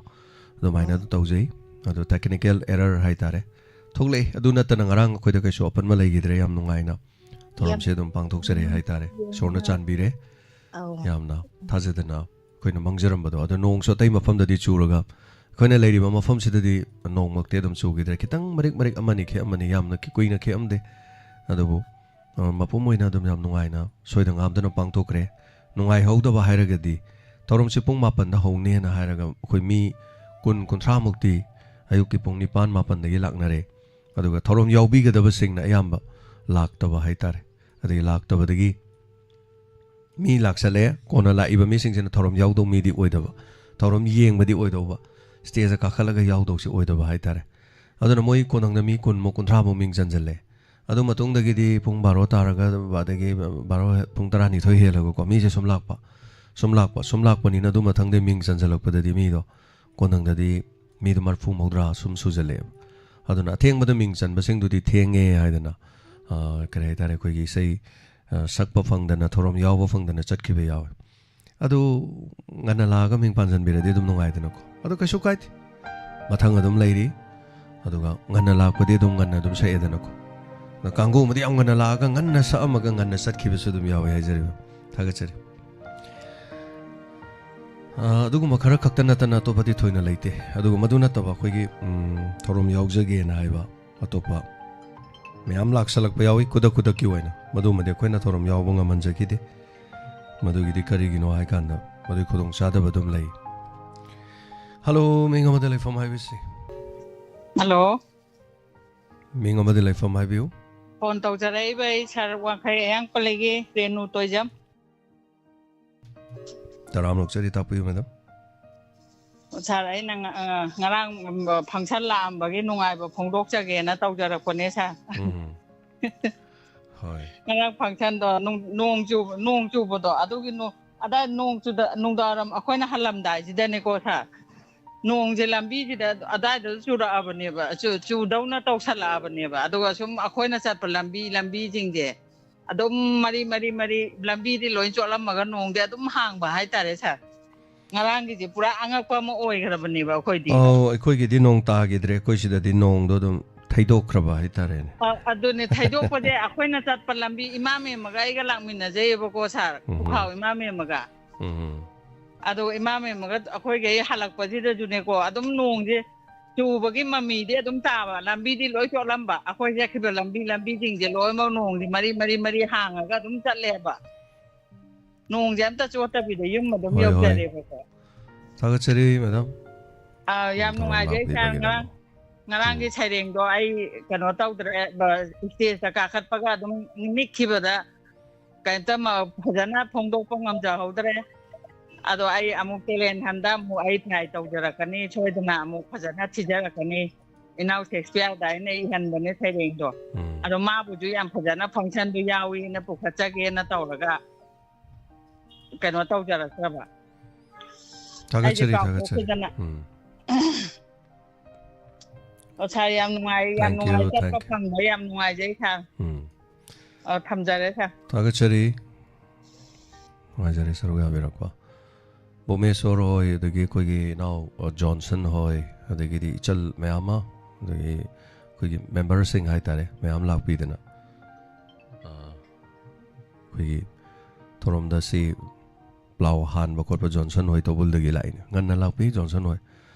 ꯑꯗꯨꯃꯥꯏꯅ ꯑꯗꯨ ꯇꯧꯖꯩ꯫ ꯑꯗꯣ technical error ꯍꯥꯏꯇꯥꯔꯦ꯫ ꯊꯣꯛꯂꯛꯏ꯫ ꯑꯗꯨ ꯅꯠꯇꯅ ꯉꯔꯥꯡ ꯑꯩꯈꯣꯏꯗ ꯀꯩꯁꯨ ꯑꯄꯟꯕ ꯂꯩꯈꯤꯗ꯭ꯔꯦ꯫ ꯌꯥꯝ ꯅꯨꯡꯉꯥꯏꯅ ꯊꯧꯔꯝꯁꯦ ꯌꯥꯝ ꯑꯗꯨꯝ ꯄꯥꯡꯊꯣꯛꯆꯔꯦ ꯍꯥꯏꯇꯥꯔꯦ꯫ ꯏꯁꯣꯔꯅ ꯆꯥꯟꯕꯤꯔꯦ꯫ ꯑꯧ꯫ ꯌꯥꯝꯅ ꯊꯥꯖꯗꯅ ꯑꯩꯈꯣꯏꯅ ꯃꯥꯡꯖꯔꯝꯕꯗꯣ꯫ ꯑꯗꯣ ꯅꯣꯡꯁꯨ ꯑꯇꯩ ꯃꯐꯝꯗꯗꯤ ꯆꯨꯔꯒ, ꯑꯩꯈꯣꯏꯅ ꯂꯩꯔꯤꯕ ꯃꯐꯝꯁꯤꯗꯗꯤ ꯅꯣꯡꯃꯛꯇꯤ ꯑꯗꯨꯝ ꯆꯨꯈꯤꯗ꯭ꯔꯦ꯫ ꯈꯤꯇꯪ ꯃꯔꯤꯛ ꯃꯔꯤꯛ ꯑꯃꯅꯤ ꯈꯤꯛꯑꯝꯕꯅꯤ, ꯌꯥꯝꯅ ꯀꯤ-, ꯀꯨꯏꯅ ꯈꯤꯛꯑꯝꯗꯦ꯫ ꯑꯗꯨꯕꯨ, ꯑ, ꯃꯄꯨꯝ ꯑꯣꯏꯅ ꯑꯗꯨꯝ ꯌꯥꯝ ꯅꯨꯡꯉꯥꯏꯅ, ꯁꯣꯏꯗ ꯉꯥꯝꯗꯅ ꯄꯥꯡꯊꯣꯛꯈ꯭ꯔꯦ꯫ ꯅꯨꯡꯉꯥꯏꯍꯧꯗꯕ ꯍꯥꯏꯔꯒꯗꯤ, ꯊꯧꯔꯝꯁꯤ ꯄꯨꯡ ꯃꯥꯄꯟꯗ ꯍꯧꯅꯦꯅ ꯍꯥꯏꯔꯒ, ꯑꯩꯈꯣꯏ ꯃꯤ ꯀꯨꯟ, ꯀꯨꯟꯊ꯭ꯔꯥꯃꯨꯛꯇꯤ ꯑꯌꯨꯛꯀꯤ ꯄꯨꯡ ꯅꯤꯄꯥꯟ, ꯃꯥꯄꯟꯗꯒꯤ ꯂꯥꯛꯅꯔꯦ꯫ ꯑꯗꯨꯒ ꯊꯧꯔꯝ ꯌꯥꯎꯕꯤꯒꯗꯕꯁꯤꯡꯅ ꯑꯌꯥꯝꯕ ꯂꯥꯛꯇꯕ ꯍꯥꯏꯇꯥꯔꯦ꯫ ꯑꯗꯒꯤ ꯂꯥꯛꯇꯕꯗꯒꯤ ꯃꯤ ꯂꯥꯛꯁꯜꯂꯛꯑꯦ, ꯀꯣꯟꯅ ꯂꯥꯛꯏꯕ ꯃꯤꯁꯤꯡꯁꯤꯅ ꯊꯧꯔꯝ ꯌꯥꯎꯗꯧ ꯃꯤꯗꯤ ꯑꯣꯏꯗꯕ, ꯊꯧꯔꯝ ꯌꯦꯡꯕꯗꯤ ꯑꯣꯏꯗꯧꯕ, stageꯇ ꯀꯥꯈꯠꯂꯒ ꯌꯥꯎꯗꯧꯁꯤ ꯑꯣꯏꯗꯕ ꯍꯥꯏꯇꯥꯔꯦ꯫ ꯑꯗꯨꯅ ꯃꯣꯏ ꯀꯣꯟꯊꯪꯗ ꯃꯤ ꯀꯨꯟꯃꯨꯛ, ꯀꯨꯟꯊ꯭ꯔꯥꯃꯨꯛ ꯃꯤꯡ ꯆꯟꯁꯤꯜꯂꯦ꯫ ꯑꯗꯨ ꯃꯇꯨꯡꯗꯒꯤꯗꯤ ꯄꯨꯡ ꯕꯥꯔꯣ ꯇꯥꯔꯒ, ꯑꯗꯒꯤ ꯕꯥꯔꯣ, ꯄꯨꯡ ꯇꯔꯥꯅꯤꯊꯣꯏ ꯍꯦꯜꯂꯒꯀꯣ, ꯃꯤꯁꯦ ꯁꯨꯝ ꯂꯥꯛꯄ, ꯁꯨꯝ ꯂꯥꯛꯄ, ꯁꯨꯝ ꯂꯥꯛꯄꯅꯤꯅ ꯑꯗꯨ ꯃꯊꯪꯗ ꯃꯤꯡ ꯆꯟꯁꯤꯜꯂꯛꯄꯗꯗꯤ ꯃꯤꯗꯣ ꯀꯣꯟꯅꯪꯗꯗꯤ ꯃꯤꯗꯣ ꯃꯔꯐꯨ ꯃꯧꯗ꯭ꯔꯥ ꯁꯨꯝ ꯁꯨꯖꯜꯂꯛꯑꯦꯕ꯫ ꯑꯗꯨꯅ ꯑꯊꯦꯡꯕꯗ ꯃꯤꯡ ꯆꯟꯕꯁꯤꯡꯗꯨꯗꯤ ꯊꯦꯡꯉꯦ ꯍꯥꯏꯗꯅ, ꯑ, ꯀꯔꯤ ꯍꯥꯏꯇꯥꯔꯦ, ꯑꯩꯈꯣꯏꯒꯤ ꯏꯁꯩ, ꯑ, ꯁꯛꯄ ꯐꯪꯗꯅ, ꯊꯧꯔꯝ ꯌꯥꯎꯕ ꯐꯪꯗꯅ ꯆꯠꯈꯤꯕ ꯌꯥꯎꯋꯦ꯫ ꯑꯗꯨ ꯉꯟꯅ ꯂꯥꯛꯑꯒ ꯃꯤꯡ ꯄꯥꯟꯖꯟꯕꯤꯔꯗꯤ ꯑꯗꯨꯝ ꯅꯨꯡꯉꯥꯏꯗꯅꯀꯣ꯫ ꯑꯗꯨ ꯀꯩꯁꯨ ꯀꯥꯏꯗꯦ꯫ ꯃꯊꯪ ꯑꯗꯨꯝ ꯂꯩꯔꯤ꯫ ꯑꯗꯨꯒ ꯉꯟꯅ ꯂꯥꯛꯄꯗꯤ ꯑꯗꯨꯝ ꯉꯟꯅ ꯑꯗꯨꯝ ꯁꯛꯑꯦꯗꯅꯀꯣ꯫ ꯑꯗ ꯀꯥꯡꯒꯨ ꯑꯃꯗꯤ ꯌꯥꯝ ꯉꯟꯅ ꯂꯥꯛꯑꯒ ꯉꯟꯅ ꯁꯛꯑꯝꯃꯒ ꯉꯟꯅ ꯆꯠꯈꯤꯕꯁꯨ ꯑꯗꯨꯝ ꯌꯥꯎꯋꯦ ꯍꯥꯏꯖꯔꯤꯕ꯫ ꯊꯥꯒꯠꯆꯔꯤ꯫ ꯑ, ꯑꯗꯨꯒꯨꯝꯕ ꯈꯔ ꯈꯛꯇ ꯅꯠꯇꯅ ꯑꯇꯣꯞꯄꯗꯤ ꯊꯣꯏꯅ ꯂꯩꯇꯦ꯫ ꯑꯗꯨꯒ ꯃꯗꯨ ꯅꯠꯇꯕ ꯑꯩꯈꯣꯏꯒꯤ, ꯎꯝ, ꯊꯧꯔꯝ ꯌꯥꯎꯖꯒꯦꯅ ꯍꯥꯏꯕ ꯑꯇꯣꯞꯄ ꯃꯌꯥꯝ ꯂꯥꯛꯁꯜꯂꯛꯄ ꯌꯥꯎꯏ, ꯈꯨꯗꯛ ꯈꯨꯗꯛꯀꯤ ꯑꯣꯏꯅ꯫ ꯃꯗꯨꯃꯗꯤ ꯑꯩꯈꯣꯏꯅ ꯊꯧꯔꯝ ꯌꯥꯎꯕ ꯉꯝꯍꯟꯖꯈꯤꯗꯦ꯫ ꯃꯗꯨꯒꯤꯗꯤ ꯀꯔꯤꯒꯤꯅꯣ ꯍꯥꯏ ꯀꯥꯟꯗ, ꯃꯗꯨꯒꯤ ꯈꯨꯗꯣꯡꯆꯥꯗꯕ ꯑꯗꯨꯝ ꯂꯩ꯫ ꯍꯜꯂꯣ, ꯃꯤꯡ ꯑꯃꯗ ꯂꯩꯐꯝ ꯍꯥꯏꯕꯤꯁꯤ꯫ ꯍꯜꯂꯣ꯫ ꯃꯤꯡ ꯑꯃꯗ ꯂꯩꯐꯝ ꯍꯥꯏꯕꯤꯌꯨ꯫ ꯐꯣꯟ ꯇꯧꯖꯔꯛꯏꯕ ꯑꯩ ꯁꯥꯔ ꯋꯥꯡꯈꯩ ꯑꯌꯥꯡꯄꯜꯂꯤꯒꯤ ꯔꯦꯅꯨ ꯇꯣꯏꯖꯝ꯫ ꯇꯔꯥꯝꯅ ꯑꯣꯛꯆꯔꯤ, ꯇꯥꯛꯄꯤꯌꯨ, ꯃꯦꯗꯥꯝ꯫ ꯁꯥꯔ, ꯑꯩꯅ ꯉ-, ꯑ, ꯉꯔꯥꯡ, ꯎꯝ, ꯐꯪꯁꯟ ꯂꯥꯛꯑꯝꯕꯒꯤ ꯅꯨꯡꯉꯥꯏꯕ ꯐꯣꯡꯗꯣꯛꯆꯒꯦꯅ ꯇꯧꯖꯔꯛꯄꯅꯦ, ꯁꯥꯔ꯫ ꯎꯝ꯫ ꯍꯣꯏ꯫ ꯉꯔꯥꯡ ꯐꯪꯁꯟꯗꯣ ꯅꯨꯡ-, ꯅꯣꯡ ꯆꯨꯕ, ꯅꯣꯡ ꯆꯨꯕꯗꯣ, ꯑꯗꯨꯒꯤ ꯅꯣ-, ꯑꯗꯥꯏ ꯅꯣꯡ ꯆꯨꯗ-, ꯅꯨꯡꯗꯥꯡꯋꯥꯏꯔꯝ ꯑꯩꯈꯣꯏꯅ ꯍꯜꯂꯝꯗꯥꯏꯁꯤꯗꯅꯦꯀꯣ, ꯁꯥꯔ, ꯅꯣꯡꯁꯦ ꯂꯝꯕꯤꯁꯤꯗ ꯑꯗꯥꯏꯗ ꯆꯨꯔꯛꯑꯕꯅꯦꯕ, ꯆꯨ-, ꯆꯨꯗꯧꯅ ꯇꯧꯁꯜꯂꯛꯑꯕꯅꯦꯕ꯫ ꯑꯗꯨꯒ ꯁꯨꯝ ꯑꯩꯈꯣꯏꯅ ꯆꯠꯄ ꯂꯝꯕꯤ, ꯂꯝꯕꯤꯁꯤꯡꯁꯦ ꯑꯗꯨꯝ ꯃꯔꯤ, ꯃꯔꯤ, ꯃꯔꯤ, ꯂꯝꯕꯤꯗꯤ ꯂꯣꯏ ꯆꯣꯠꯂꯝꯃꯒ ꯅꯣꯡꯗꯤ ꯑꯗꯨꯝ ꯍꯥꯡꯕ ꯍꯥꯏꯇꯥꯔꯦ, ꯁꯥꯔ꯫ ꯉꯔꯥꯡꯒꯤꯁꯦ ꯄꯨꯔꯥ ꯑꯉꯛꯄ ꯑꯃ ꯑꯣꯏꯈ꯭ꯔꯕꯅꯦꯕ ꯑꯩꯈꯣꯏꯗꯤ꯫ ꯑꯧ, ꯑꯩꯈꯣꯏꯒꯤꯗꯤ ꯅꯣꯡ ꯇꯥꯈꯤꯗ꯭ꯔꯦ꯫ ꯑꯩꯈꯣꯏ ꯁꯤꯗꯗꯤ ꯅꯣꯡꯗꯣ ꯑꯗꯨꯝ ꯊꯩꯗꯣꯛꯈ꯭ꯔꯕ ꯍꯥꯏꯇꯥꯔꯦꯅꯦ꯫ ꯑ, ꯑꯗꯨꯅꯦ, ꯊꯩꯗꯣꯛꯄꯁꯦ ꯑꯩꯈꯣꯏꯅ ꯆꯠꯄ ꯂꯝꯕꯤ, ꯏꯃꯥ ꯃꯦꯝꯃꯒ ꯑꯩꯒ ꯂꯥꯛꯃꯤꯟꯅꯖꯩꯌꯦꯕꯀꯣ, ꯁꯥꯔ, ꯎꯝ꯫ ꯄꯨꯈꯥꯎ ꯏꯃꯥ ꯃꯦꯝꯃꯒ꯫ ꯎꯝ꯫ ꯑꯗꯣ ꯏꯃꯥ ꯃꯦꯝꯃꯒ ꯑꯩꯈꯣꯏꯒꯤ ꯍꯜꯂꯛꯄꯁꯤꯗꯁꯨꯅꯦꯀꯣ, ꯑꯗꯨꯝ ꯅꯣꯡꯁꯦ ꯆꯨꯕꯒꯤ ꯃꯃꯤꯗꯤ ꯑꯗꯨꯝ ꯇꯥꯕ, ꯂꯝꯕꯤꯗꯤ ꯂꯣꯏ ꯆꯣꯠꯂꯝꯕ, ꯑꯩꯈꯣꯏ ꯆꯠꯈꯤꯕ ꯂꯝꯕꯤ, ꯂꯝꯕꯤꯁꯤꯡꯁꯦ ꯂꯣꯏꯅꯃꯛ ꯅꯣꯡꯁꯦ ꯃꯔꯤ, ꯃꯔꯤ, ꯃꯔꯤ ꯍꯥꯡꯉꯒ ꯑꯗꯨꯝ ꯆꯠꯂꯦꯕ꯫ ꯅꯣꯡꯁꯦ ꯑꯝꯇ ꯆꯣꯠꯇꯕꯤꯗ ꯌꯨꯝ ꯑꯗꯨꯝ ꯍꯣꯏ, ꯍꯣꯏ꯫ ꯌꯧꯖꯔꯦꯕꯀꯣ꯫ ꯊꯥꯒꯠꯆꯔꯤ, ꯃꯦꯗꯥꯝ꯫ ꯑꯥ, ꯌꯥꯝ ꯊꯧꯔꯝ ꯅꯨꯡꯉꯥꯏꯖꯩ, ꯁꯥꯔ꯫ ꯂꯥꯛꯄꯤꯕꯒꯤꯗꯃꯛ꯫ ꯉꯔꯥꯡ, ꯉꯔꯥꯡꯒꯤ ꯎꯝ꯫ ꯁꯩꯔꯦꯡꯗꯣ ꯑꯩ ꯀꯩꯅꯣ ꯇꯧꯗ꯭ꯔꯦ, ꯕ-, ꯏꯁꯇꯦꯖꯇ ꯀꯥꯈꯠꯄꯒ ꯑꯗꯨꯝ ꯅꯤꯛꯈꯤꯕꯗ ꯀꯩꯝꯇ ꯃ-, ꯐꯖꯅ ꯐꯣꯡꯗꯣꯛꯄ ꯉꯝꯖꯍꯧꯗ꯭ꯔꯦ꯫ ꯑꯗꯣ ꯑꯩ ꯑꯃꯨꯛ ꯇꯦꯂꯦꯟ ꯍꯟꯗ ꯑꯃꯨꯛ ꯑꯩ ꯇ꯭ꯔꯥꯏ ꯇꯧꯖꯔꯛꯀꯅꯤ, ꯁꯣꯏꯗꯅ ꯑꯃꯨꯛ ꯐꯖꯅ ꯊꯤꯖꯔꯛꯀꯅꯤ꯫ ꯏꯅꯥꯎ ꯁꯦꯛꯁꯄꯤꯌꯔꯗ ꯑꯩꯅ ꯏꯍꯟꯕꯅꯦ ꯁꯩꯔꯦꯡꯗꯣ꯫ ꯎꯝ꯫ ꯑꯗꯣ ꯃꯥꯕꯨꯁꯨ ꯌꯥꯝ ꯐꯖꯅ ꯐꯪꯁꯟꯗꯨ ꯌꯥꯎꯏꯅ ꯄꯨꯈꯠꯆꯒꯦꯅ ꯇꯧꯔꯒ ꯀꯩꯅꯣ ꯇꯧꯖꯔꯛꯇ꯭ꯔꯕ꯫ ꯊꯥꯒꯠꯆꯔꯤ, ꯑꯩꯁꯦ ꯊꯥꯒꯠꯆꯔꯤ꯫ ꯀꯥꯎꯊꯣꯛꯈꯤꯗꯅ꯫ ꯎꯝ꯫ ꯑꯣ, ꯁꯥꯔ, ꯌꯥꯝ ꯅꯨꯡꯉꯥꯏ, ꯌꯥꯝ Thank you, ꯅꯨꯡꯉꯥꯏ, ꯆꯠꯄ thank you. ꯐꯪꯕ ꯌꯥꯝ ꯅꯨꯡꯉꯥꯏꯖꯩ, ꯁꯥꯔ꯫ ꯎꯝ꯫ ꯑꯣ, ꯊꯝꯖꯔꯦ, ꯁꯥꯔ꯫ ꯊꯥꯒꯠꯆꯔꯤ꯫ ꯅꯨꯡꯉꯥꯏꯖꯔꯦ ꯁꯔꯨꯛ ꯌꯥꯕꯤꯔꯛꯄ꯫ ꯕꯣꯃꯦꯁꯣꯔ ꯍꯣꯏ, ꯑꯗꯒꯤ ꯑꯩꯈꯣꯏꯒꯤ ꯏꯅꯥꯎ, ꯑ, ꯖꯣꯟꯁꯟ ꯍꯣꯏ, ꯑꯗꯒꯤꯗꯤ ꯏꯆꯜ ꯃꯌꯥꯝ ꯑꯃ, ꯑꯗꯒꯤ ꯑꯩꯈꯣꯏꯒꯤ ꯃꯦꯝꯕꯔꯁꯤꯡ ꯍꯥꯏꯇꯥꯔꯦ, ꯃꯌꯥꯝ ꯂꯥꯛꯄꯤꯗꯅ, ꯑ, ꯑꯩꯈꯣꯏꯒꯤ ꯊꯧꯔꯝꯗ ꯁꯤ ꯄ꯭ꯂꯥꯎ ꯍꯥꯟꯕ ꯈꯣꯠꯄ ꯖꯣꯟꯁꯟ ꯍꯣꯏ ꯇꯧꯕꯨꯜꯗꯒꯤ ꯂꯥꯛꯏꯅꯦ, ꯉꯟꯅ ꯂꯥꯛꯄꯤ ꯖꯣꯟꯁꯟ ꯍꯣꯏ,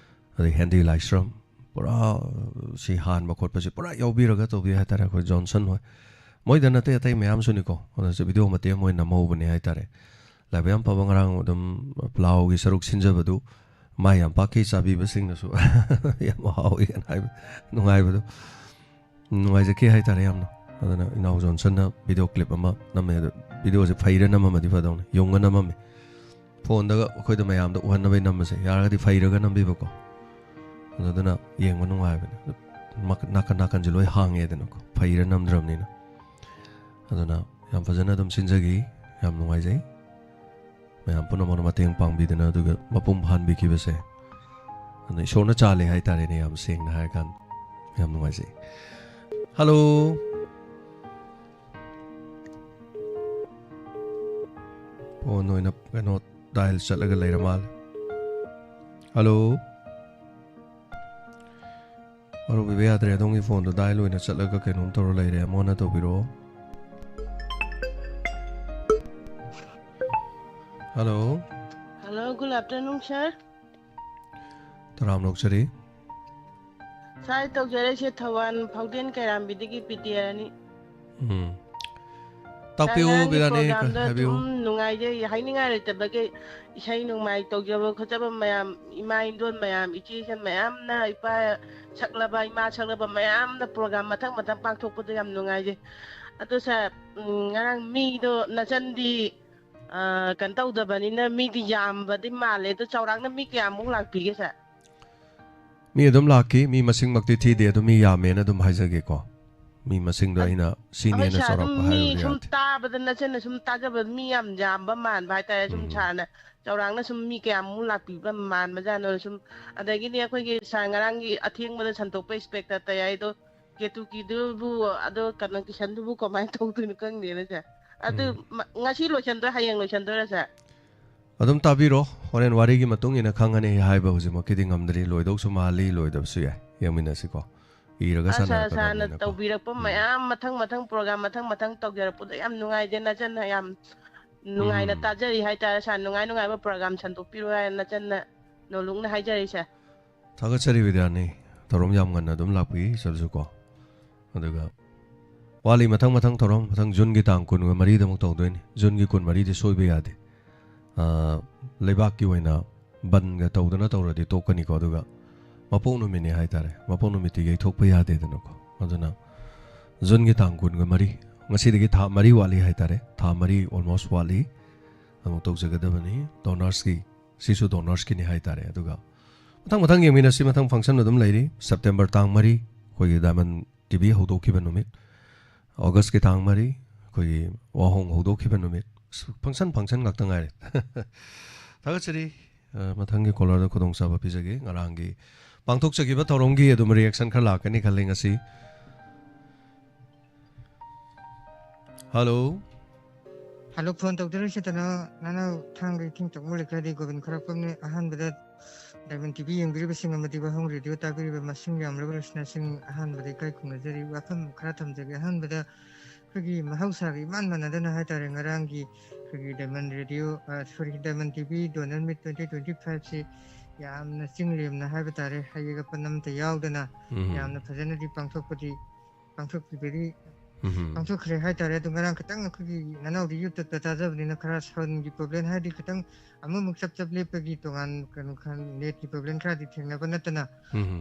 ꯑꯗꯩ ꯍꯦꯟꯗꯤ ꯂꯥꯏꯁ꯭ꯔꯝ, ꯄꯨꯔꯥ ꯁꯤ ꯍꯥꯟꯕ ꯈꯣꯠꯄꯁꯤ ꯄꯨꯔꯥ ꯌꯥꯎꯕꯤꯔꯒ ꯇꯧꯕꯤ ꯍꯥꯏꯇꯥꯔꯦ ꯑꯩꯈꯣꯏ ꯖꯣꯟꯁꯟ ꯍꯣꯏ꯫ ꯃꯣꯏꯗ ꯅꯠꯇꯦ, ꯑꯇꯩ ꯃꯌꯥꯝꯁꯨꯅꯤꯀꯣ, ꯑꯗꯨꯁꯨ ꯚꯤꯗꯤꯑꯣ ꯃꯇꯦꯛ ꯑꯃ ꯑꯣꯏꯅ ꯅꯝꯍꯧꯕꯅꯦ ꯍꯥꯏꯇꯥꯔꯦ꯫ ꯂꯥꯏꯕꯛ ꯌꯥꯝ ꯐꯕ, ꯉꯔꯥꯡ ꯑꯗꯨꯝ ꯄ꯭ꯂꯥꯎꯒꯤ ꯁꯔꯨꯛ ꯁꯤꯟꯖꯕꯗꯨ ꯃꯥ ꯌꯥꯝ ꯄꯥꯛꯈꯤ, ꯆꯥꯕꯤꯕꯁꯤꯡꯅꯁꯨ ꯌꯥꯝ ꯍꯥꯎꯏ ꯀꯥꯏꯅ ꯍꯥꯏꯕ, ꯅꯨꯡꯉꯥꯏꯕꯗꯣ꯫ ꯅꯨꯡꯉꯥꯏꯖꯈꯤ ꯍꯥꯏꯇꯥꯔꯦ ꯌꯥꯝꯅ꯫ ꯑꯗꯨꯅ ꯏꯅꯥꯎ ꯖꯣꯟꯁꯟꯅ ꯚꯤꯗꯤꯑꯣ ꯀ꯭ꯂꯤꯞ ꯑꯃ ꯅꯝꯃꯦ, ꯑꯗꯣ ꯚꯤꯗꯤꯑꯣꯁꯦ ꯐꯩꯔ ꯅꯝꯃꯝꯃꯗꯤ ꯐꯗꯧꯅꯤ, ꯌꯨꯡꯉ ꯅꯝꯃꯝꯃꯦ꯫ ꯐꯣꯟꯗꯒ ꯑꯩꯈꯣꯏꯗ ꯃꯌꯥꯝꯗ ꯎꯍꯟꯅꯕꯩ ꯅꯝꯕꯁꯦ, ꯌꯥꯔꯒꯗꯤ ꯐꯩꯔꯒ ꯅꯝꯕꯤꯕꯀꯣ꯫ ꯑꯗꯨꯅ ꯌꯦꯡꯕ ꯅꯨꯡꯉꯥꯏꯕꯅꯦ꯫ ꯑꯗꯨ ꯃꯛ-, ꯅꯥꯀꯟ ꯅꯥꯀꯟꯁꯦ ꯂꯣꯏ ꯍꯥꯡꯉꯦꯗꯅꯀꯣ, ꯐꯩꯔ ꯅꯝꯗ꯭ꯔꯕꯅꯤꯅ꯫ ꯑꯗꯨꯅ ꯌꯥꯝ ꯐꯖꯅ ꯑꯗꯨꯝ ꯁꯤꯟꯖꯈꯤ, ꯌꯥꯝ ꯅꯨꯡꯉꯥꯏꯖꯩ꯫ ꯃꯌꯥꯝ ꯄꯨꯝꯅꯃꯛꯅ ꯃꯇꯦꯡ ꯄꯥꯡꯕꯤꯗꯅ ꯑꯗꯨꯒ ꯃꯄꯨꯡ ꯐꯥꯍꯟꯕꯤꯈꯤꯕꯁꯦ꯫ ꯑꯗꯨꯅ ꯏꯁꯣꯔꯅ ꯆꯥꯜꯂꯦ ꯍꯥꯏꯇꯥꯔꯦꯅꯦ, ꯌꯥꯝ ꯁꯦꯡꯅ ꯍꯥꯏꯔꯀꯥꯟꯗ꯫ ꯌꯥꯝ ꯅꯨꯡꯉꯥꯏꯖꯩ꯫ ꯍꯜꯂꯣ꯫ ꯐꯣꯟ ꯑꯣꯏꯅ ꯀꯩꯅꯣ ꯗꯥꯏꯜ ꯆꯠꯂꯒ ꯂꯩꯔ ꯃꯥꯜꯂꯦ꯫ ꯍꯜꯂꯣ꯫ ꯃꯔꯨꯞ ꯏꯕ ꯌꯥꯗ꯭ꯔꯦ, ꯑꯗꯣꯝꯒꯤ ꯐꯣꯟꯗꯣ ꯗꯥꯏꯜ ꯑꯣꯏꯅ ꯆꯠꯂꯒ ꯀꯩꯅꯣꯝ ꯇꯧꯔ ꯂꯩꯔꯦ, ꯑꯃꯨꯛ ꯍꯟꯅ ꯇꯧꯕꯤꯔꯛꯑꯣ꯫ Hello. Hello, good afternoon, sir. ꯇꯔꯥꯝꯅ ꯑꯣꯛꯆꯔꯤ꯫ Sir, ꯇꯧꯖꯔꯛꯏꯁꯦ ꯊꯧꯕꯥꯜ ꯐꯥꯎꯗꯦꯟ ꯀꯩꯔꯥꯝꯕꯤꯗꯒꯤ ꯕꯤꯗ꯭ꯌꯥꯔꯥꯅꯤ꯫ ꯎꯝ꯫ Sir, ꯇꯥꯛꯄꯤꯌꯨ ꯉꯔꯥꯡꯒꯤ ꯕꯤꯗ꯭ꯌꯥꯔꯥꯅꯤ, program ꯗꯣ ꯍꯥꯏꯕꯤꯌꯨ꯫ ꯑꯗꯨꯝ ꯅꯨꯡꯉꯥꯏꯖꯩ, ꯍꯥꯏꯅꯤꯡꯉꯥꯏ ꯂꯩꯇꯕꯒꯤ ꯏꯁꯩ ꯅꯣꯡꯃꯥꯏ ꯇꯧꯖꯕ ꯈꯣꯠꯆꯕ ꯃꯌꯥꯝ, ꯏꯃꯥ ꯏꯟꯗꯣꯟ ꯃꯌꯥꯝ, ꯏꯆꯦ ꯏꯆꯟ ꯃꯌꯥꯝꯅ, ꯏꯄꯥ ꯁꯛꯂꯕ, ꯏꯃꯥ ꯁꯛꯂꯕ ꯃꯌꯥꯝꯅ program ꯃꯊꯪ ꯃꯊꯪ ꯄꯥꯡꯊꯣꯛꯄꯗꯣ ꯌꯥꯝ ꯅꯨꯡꯉꯥꯏꯖꯩ꯫ ꯑꯗꯣ sir, ꯎꯝ, ꯉꯔꯥꯡ ꯃꯤꯗꯣ ꯅꯆꯟꯗꯤ, ꯑ, ꯀꯩꯅꯣ ꯇꯧꯗꯕꯅꯤꯅ ꯃꯤꯗꯤ ꯌꯥꯝꯕꯗꯤ ꯃꯥꯜꯂꯦ꯫ ꯑꯗꯣ ꯆꯥꯎꯔꯥꯛꯅ ꯃꯤ ꯀꯌꯥꯃꯨꯛ ꯂꯥꯛꯄꯤꯒꯦ sir? ꯃꯤ ꯑꯗꯨꯝ ꯂꯥꯛꯈꯤ, ꯃꯤ ꯃꯁꯤꯡꯃꯛꯇꯤ ꯊꯤꯗꯦ, ꯑꯗꯨ ꯃꯤ ꯌꯥꯝꯃꯦꯅ ꯑꯗꯨꯝ ꯍꯥꯏꯖꯒꯦꯀꯣ꯫ ꯃꯤ ꯃꯁꯤꯡꯗꯣ ꯑꯩꯅ ꯁꯤꯅꯦꯅ ꯆꯥꯎꯔꯥꯛꯄ ꯍꯥꯏꯔꯨꯕꯗꯤ ꯌꯥꯗꯦ꯫ ꯇꯥꯕꯗ ꯅꯆꯟꯅ ꯁꯨꯝ ꯇꯥꯖꯕ ꯃꯤ ꯌꯥꯝ ꯌꯥꯝꯕ ꯃꯥꯟꯕ ꯍꯥꯏꯇꯥꯔꯦ꯫ ꯁꯨꯝ ꯁꯥꯔꯅ ꯆꯥꯎꯔꯥꯛꯅ ꯁꯨꯝ ꯃꯤ ꯀꯌꯥꯃꯨꯛ ꯂꯥꯛꯄꯤꯕ ꯃꯥꯟꯕꯖꯥꯠꯅꯣ꯫ ꯁꯨꯝ ꯑꯗꯒꯤꯗꯤ ꯑꯩꯈꯣꯏꯒꯤ ꯁꯥꯔ ꯉꯔꯥꯡꯒꯤ ꯑꯊꯦꯡꯕꯗ ꯁꯟꯗꯣꯛꯄ ꯏꯟꯁꯄꯦꯛꯇꯔ ꯇꯌꯥꯏꯗꯣ, ꯀꯦꯇꯨꯀꯤꯗꯨꯕꯨ, ꯑꯗꯣ ꯀꯩꯅꯣ ꯀꯤꯁꯟꯗꯨꯕꯨ ꯀꯃꯥꯏꯅ ꯇꯧꯗꯣꯏꯅꯣ ꯈꯪꯗꯦꯅꯦ ꯁꯥꯔ꯫ ꯑꯗꯨ ꯉꯁꯤ ꯂꯣꯏꯁꯟꯗꯣꯏ, ꯍꯌꯦꯡ ꯂꯣꯏꯁꯟꯗꯣꯏꯔꯥ ꯁꯥꯔ? ꯑꯗꯨꯝ ꯇꯥꯕꯤꯔꯣ, ꯍꯣꯔꯦꯟ ꯋꯥꯔꯤꯒꯤ ꯃꯇꯨꯡ ꯏꯟꯅ ꯈꯪꯉꯅꯤ꯫ ꯑꯩ ꯍꯥꯏꯕ ꯍꯧꯖꯤꯛꯃꯛꯀꯤꯗꯤ ꯉꯝꯗ꯭ꯔꯤ, ꯂꯣꯏꯗꯧꯁꯨ ꯃꯥꯜꯂꯤ, ꯂꯣꯏꯗꯕꯁꯨ ꯌꯥꯏ, ꯌꯦꯡꯃꯤꯟꯅꯁꯤꯀꯣ꯫ ꯏꯔꯒ ꯑꯁ ꯁꯥꯔꯅ ꯁꯥꯟꯅꯔꯛꯀꯗꯕꯅꯤꯅꯀꯣ꯫ ꯇꯧꯕꯤꯔꯛꯄ ꯃꯌꯥꯝ ꯃꯊꯪ ꯃꯊꯪ ꯄ꯭ꯔꯣꯒ꯭ꯔꯥꯝ ꯃꯊꯪ ꯃꯊꯪ ꯇꯧꯖꯔꯛꯄꯗꯣ ꯌꯥꯝ ꯅꯨꯡꯉꯥꯏꯖꯩ ꯅꯆꯟꯅ, ꯌꯥꯝ ꯅꯨꯡꯉꯥꯏꯅ ꯇꯥꯖꯔꯤ ꯍꯥꯏꯇꯥꯔꯦ ꯁꯥꯔ꯫ ꯅꯨꯡꯉꯥꯏ ꯅꯨꯡꯉꯥꯏꯕ ꯄ꯭ꯔꯣꯒ꯭ꯔꯥꯝ ꯁꯟꯗꯣꯛꯄꯤꯔꯣ ꯍꯥꯏꯅ ꯅꯆꯟꯅ ꯅꯣꯂꯨꯛꯅ ꯍꯥꯏꯖꯔꯤ ꯁꯥꯔ꯫ ꯊꯥꯒꯠꯆꯔꯤ ꯕꯤꯗ꯭ꯌꯥꯅꯤ, ꯊꯧꯔꯝ ꯌꯥꯝ ꯉꯟꯅ ꯑꯗꯨꯝ ꯂꯥꯛꯄꯤꯁꯨ ꯀꯣ꯫ ꯑꯗꯨꯒ ꯋꯥꯠꯂꯤ ꯃꯊꯪ ꯃꯊꯪ ꯊꯧꯔꯝ, ꯃꯊꯪ ꯖꯨꯟꯒꯤ ꯇꯥꯡ ꯀꯨꯟꯒ ꯃꯔꯤꯗ ꯑꯃꯨꯛ ꯇꯧꯗꯣꯏꯅꯤ꯫ ꯖꯨꯟꯒꯤ ꯀꯨꯟꯃꯔꯤꯗꯤ ꯁꯣꯏꯕ ꯌꯥꯗꯦ꯫ ꯑ, ꯂꯩꯕꯥꯛꯀꯤ ꯑꯣꯏꯅ ꯕꯟꯒ ꯇꯧꯗꯅ ꯇꯧꯔꯗꯤ ꯇꯣꯛꯀꯅꯤꯀꯣ꯫ ꯑꯗꯨꯒ ꯃꯄꯣꯛ ꯅꯨꯃꯤꯠꯅꯤ ꯍꯥꯏꯇꯥꯔꯦ, ꯃꯄꯣꯛ ꯅꯨꯃꯤꯠꯇꯤ ꯌꯩꯊꯣꯛꯄ ꯌꯥꯗꯦꯗꯅꯀꯣ꯫ ꯑꯗꯨꯅ ꯖꯨꯟꯒꯤ ꯇꯥꯡ ꯀꯨꯟꯒ ꯃꯔꯤ, ꯉꯁꯤꯗꯒꯤ ꯊꯥ ꯃꯔꯤ ꯋꯥꯠꯂꯤ ꯍꯥꯏꯇꯥꯔꯦ, ꯊꯥ ꯃꯔꯤ almost ꯋꯥꯠꯂꯤ, ꯑꯃꯨꯛ ꯇꯧꯖꯒꯗꯕꯅꯤ꯫ ꯗꯣꯅꯔꯁꯀꯤ, ꯁꯤꯁꯨ ꯗꯣꯅꯔꯁꯀꯤꯅꯤ ꯍꯥꯏꯇꯥꯔꯦ꯫ ꯑꯗꯨꯒ ꯃꯊꯪ ꯃꯊꯪ ꯌꯦꯡꯃꯤꯟꯅꯁꯤ꯫ ꯃꯊꯪ ꯐꯪꯁꯟ ꯑꯗꯨꯝ ꯂꯩꯔꯤ꯫ ꯁꯦꯞꯇꯦꯝꯕꯔ ꯇꯥꯡ ꯃꯔꯤ, ꯑꯩꯈꯣꯏꯒꯤ ꯗꯥꯏꯃꯟ ꯇꯤ ꯚꯤ ꯍꯧꯗꯣꯛꯈꯤꯕ ꯅꯨꯃꯤꯠ, ꯑꯣꯒꯁꯀꯤ ꯇꯥꯡ ꯃꯔꯤ, ꯑꯩꯈꯣꯏꯒꯤ ꯋꯥꯍꯣꯡ ꯍꯧꯗꯣꯛꯈꯤꯕ ꯅꯨꯃꯤꯠ꯫ ꯑꯁ, ꯐꯪꯁꯟ, ꯐꯪꯁꯟ ꯉꯥꯛꯇ ꯉꯥꯏꯔꯦ꯫ ꯊꯥꯒꯠꯆꯔꯤ꯫ ꯑ, ꯃꯊꯪꯒꯤ ꯀꯣꯂꯔꯗ ꯈꯨꯗꯣꯡꯆꯥꯕ ꯄꯤꯖꯒꯦ꯫ ꯉꯔꯥꯡꯒꯤ ꯄꯥꯡꯊꯣꯛꯆꯈꯤꯕ ꯊꯧꯔꯝꯒꯤ ꯑꯗꯨꯝ ꯔꯤꯌꯦꯛꯁꯟ ꯈꯔ ꯂꯥꯛꯀꯅꯤ ꯈꯜꯂꯤ ꯉꯁꯤ꯫ ꯍꯜꯂꯣ꯫ ꯍꯜꯂꯣ, ꯐꯣꯟ ꯇꯧꯖꯔꯛꯏꯁꯤꯗꯅ ꯅꯅꯥꯎ ꯊꯥꯡꯒ ꯏꯊꯤꯡ ꯇꯧꯕ ꯂꯩꯀꯥꯏꯗꯒꯤ ꯒꯣꯕꯤꯟ ꯈ꯭ꯋꯥꯏꯔꯥꯛꯄꯝꯅꯤ꯫ ꯑꯍꯥꯟꯕꯗ ꯗꯥꯏꯃꯟ ꯇꯤ ꯚꯤ ꯌꯦꯡꯕꯤꯔꯤꯕꯁꯤꯡ ꯑꯃꯗꯤ ꯋꯥꯍꯣꯡ ꯔꯦꯗꯤꯑꯣ ꯇꯥꯕꯤꯔꯤꯕ ꯃꯁꯤꯡ ꯌꯥꯝꯂꯕ ꯂꯤꯁꯅꯔꯁꯤꯡ ꯑꯍꯥꯟꯕꯗ ꯏꯀꯥꯏ ꯈꯨꯝꯅꯖꯔꯤ꯫ ꯋꯥꯐꯝ ꯈꯔ ꯊꯝꯖꯒꯦ꯫ ꯑꯍꯥꯟꯕꯗ ꯑꯩꯈꯣꯏꯒꯤ ꯃꯍꯧꯁꯥꯒ ꯏꯃꯥꯟ ꯃꯥꯟꯅꯗꯅ ꯍꯥꯏꯇꯥꯔꯦ, ꯉꯔꯥꯡꯒꯤ ꯑꯩꯈꯣꯏꯒꯤ ꯗꯥꯏꯃꯟ ꯔꯦꯗꯤꯑꯣ, ꯑ, ꯁꯣꯔꯤ, ꯗꯥꯏꯃꯟ ꯇꯤ ꯚꯤ ꯗꯣꯅꯔ ꯃꯤꯠ ꯇ꯭ꯋꯦꯟꯇꯤ ꯇ꯭ꯋꯦꯟꯇꯤ ꯐꯥꯏꯚꯁꯤ ꯌꯥꯝꯅ ꯆꯤꯡ ꯂꯦꯝꯅ ꯍꯥꯏꯕ ꯇꯥꯔꯦ, ꯍꯌꯦꯠ ꯑꯄꯟ ꯑꯃꯠꯇ ꯌꯥꯎꯗꯅ ꯌꯥꯝꯅ ꯐꯖꯅꯗꯤ ꯄꯥꯡꯊꯣꯛꯄꯗꯤ ꯄꯥꯡꯊꯣꯛꯄꯤꯕꯗꯤ ꯄꯥꯡꯊꯣꯛꯈ꯭ꯔꯦ ꯍꯥꯏꯇꯥꯔꯦ꯫ ꯑꯗꯨ ꯉꯔꯥꯡ ꯈꯤꯇꯪ ꯑꯩꯈꯣꯏꯒꯤ ꯅꯅꯥꯎꯗꯤ ꯌꯨꯇ꯭ꯌꯨꯕꯇ ꯇꯥꯖꯕꯅꯤꯅ ꯈꯔ ꯁꯥꯎꯟꯒꯤ ꯄ꯭ꯔꯣꯕ꯭ꯂꯦꯝ ꯍꯥꯏꯗꯤ ꯈꯤꯇꯪ ꯑꯃꯨꯛꯃꯨꯛ ꯆꯞ ꯆꯞ ꯂꯦꯞꯄꯒꯤ ꯇꯣꯉꯥꯟ ꯀꯩꯅꯣ ꯈꯔ ꯅꯦꯠꯀꯤ ꯄ꯭ꯔꯣꯕ꯭ꯂꯦꯝ ꯈꯔꯗꯤ ꯊꯦꯡꯅꯕ ꯅꯠꯇꯅ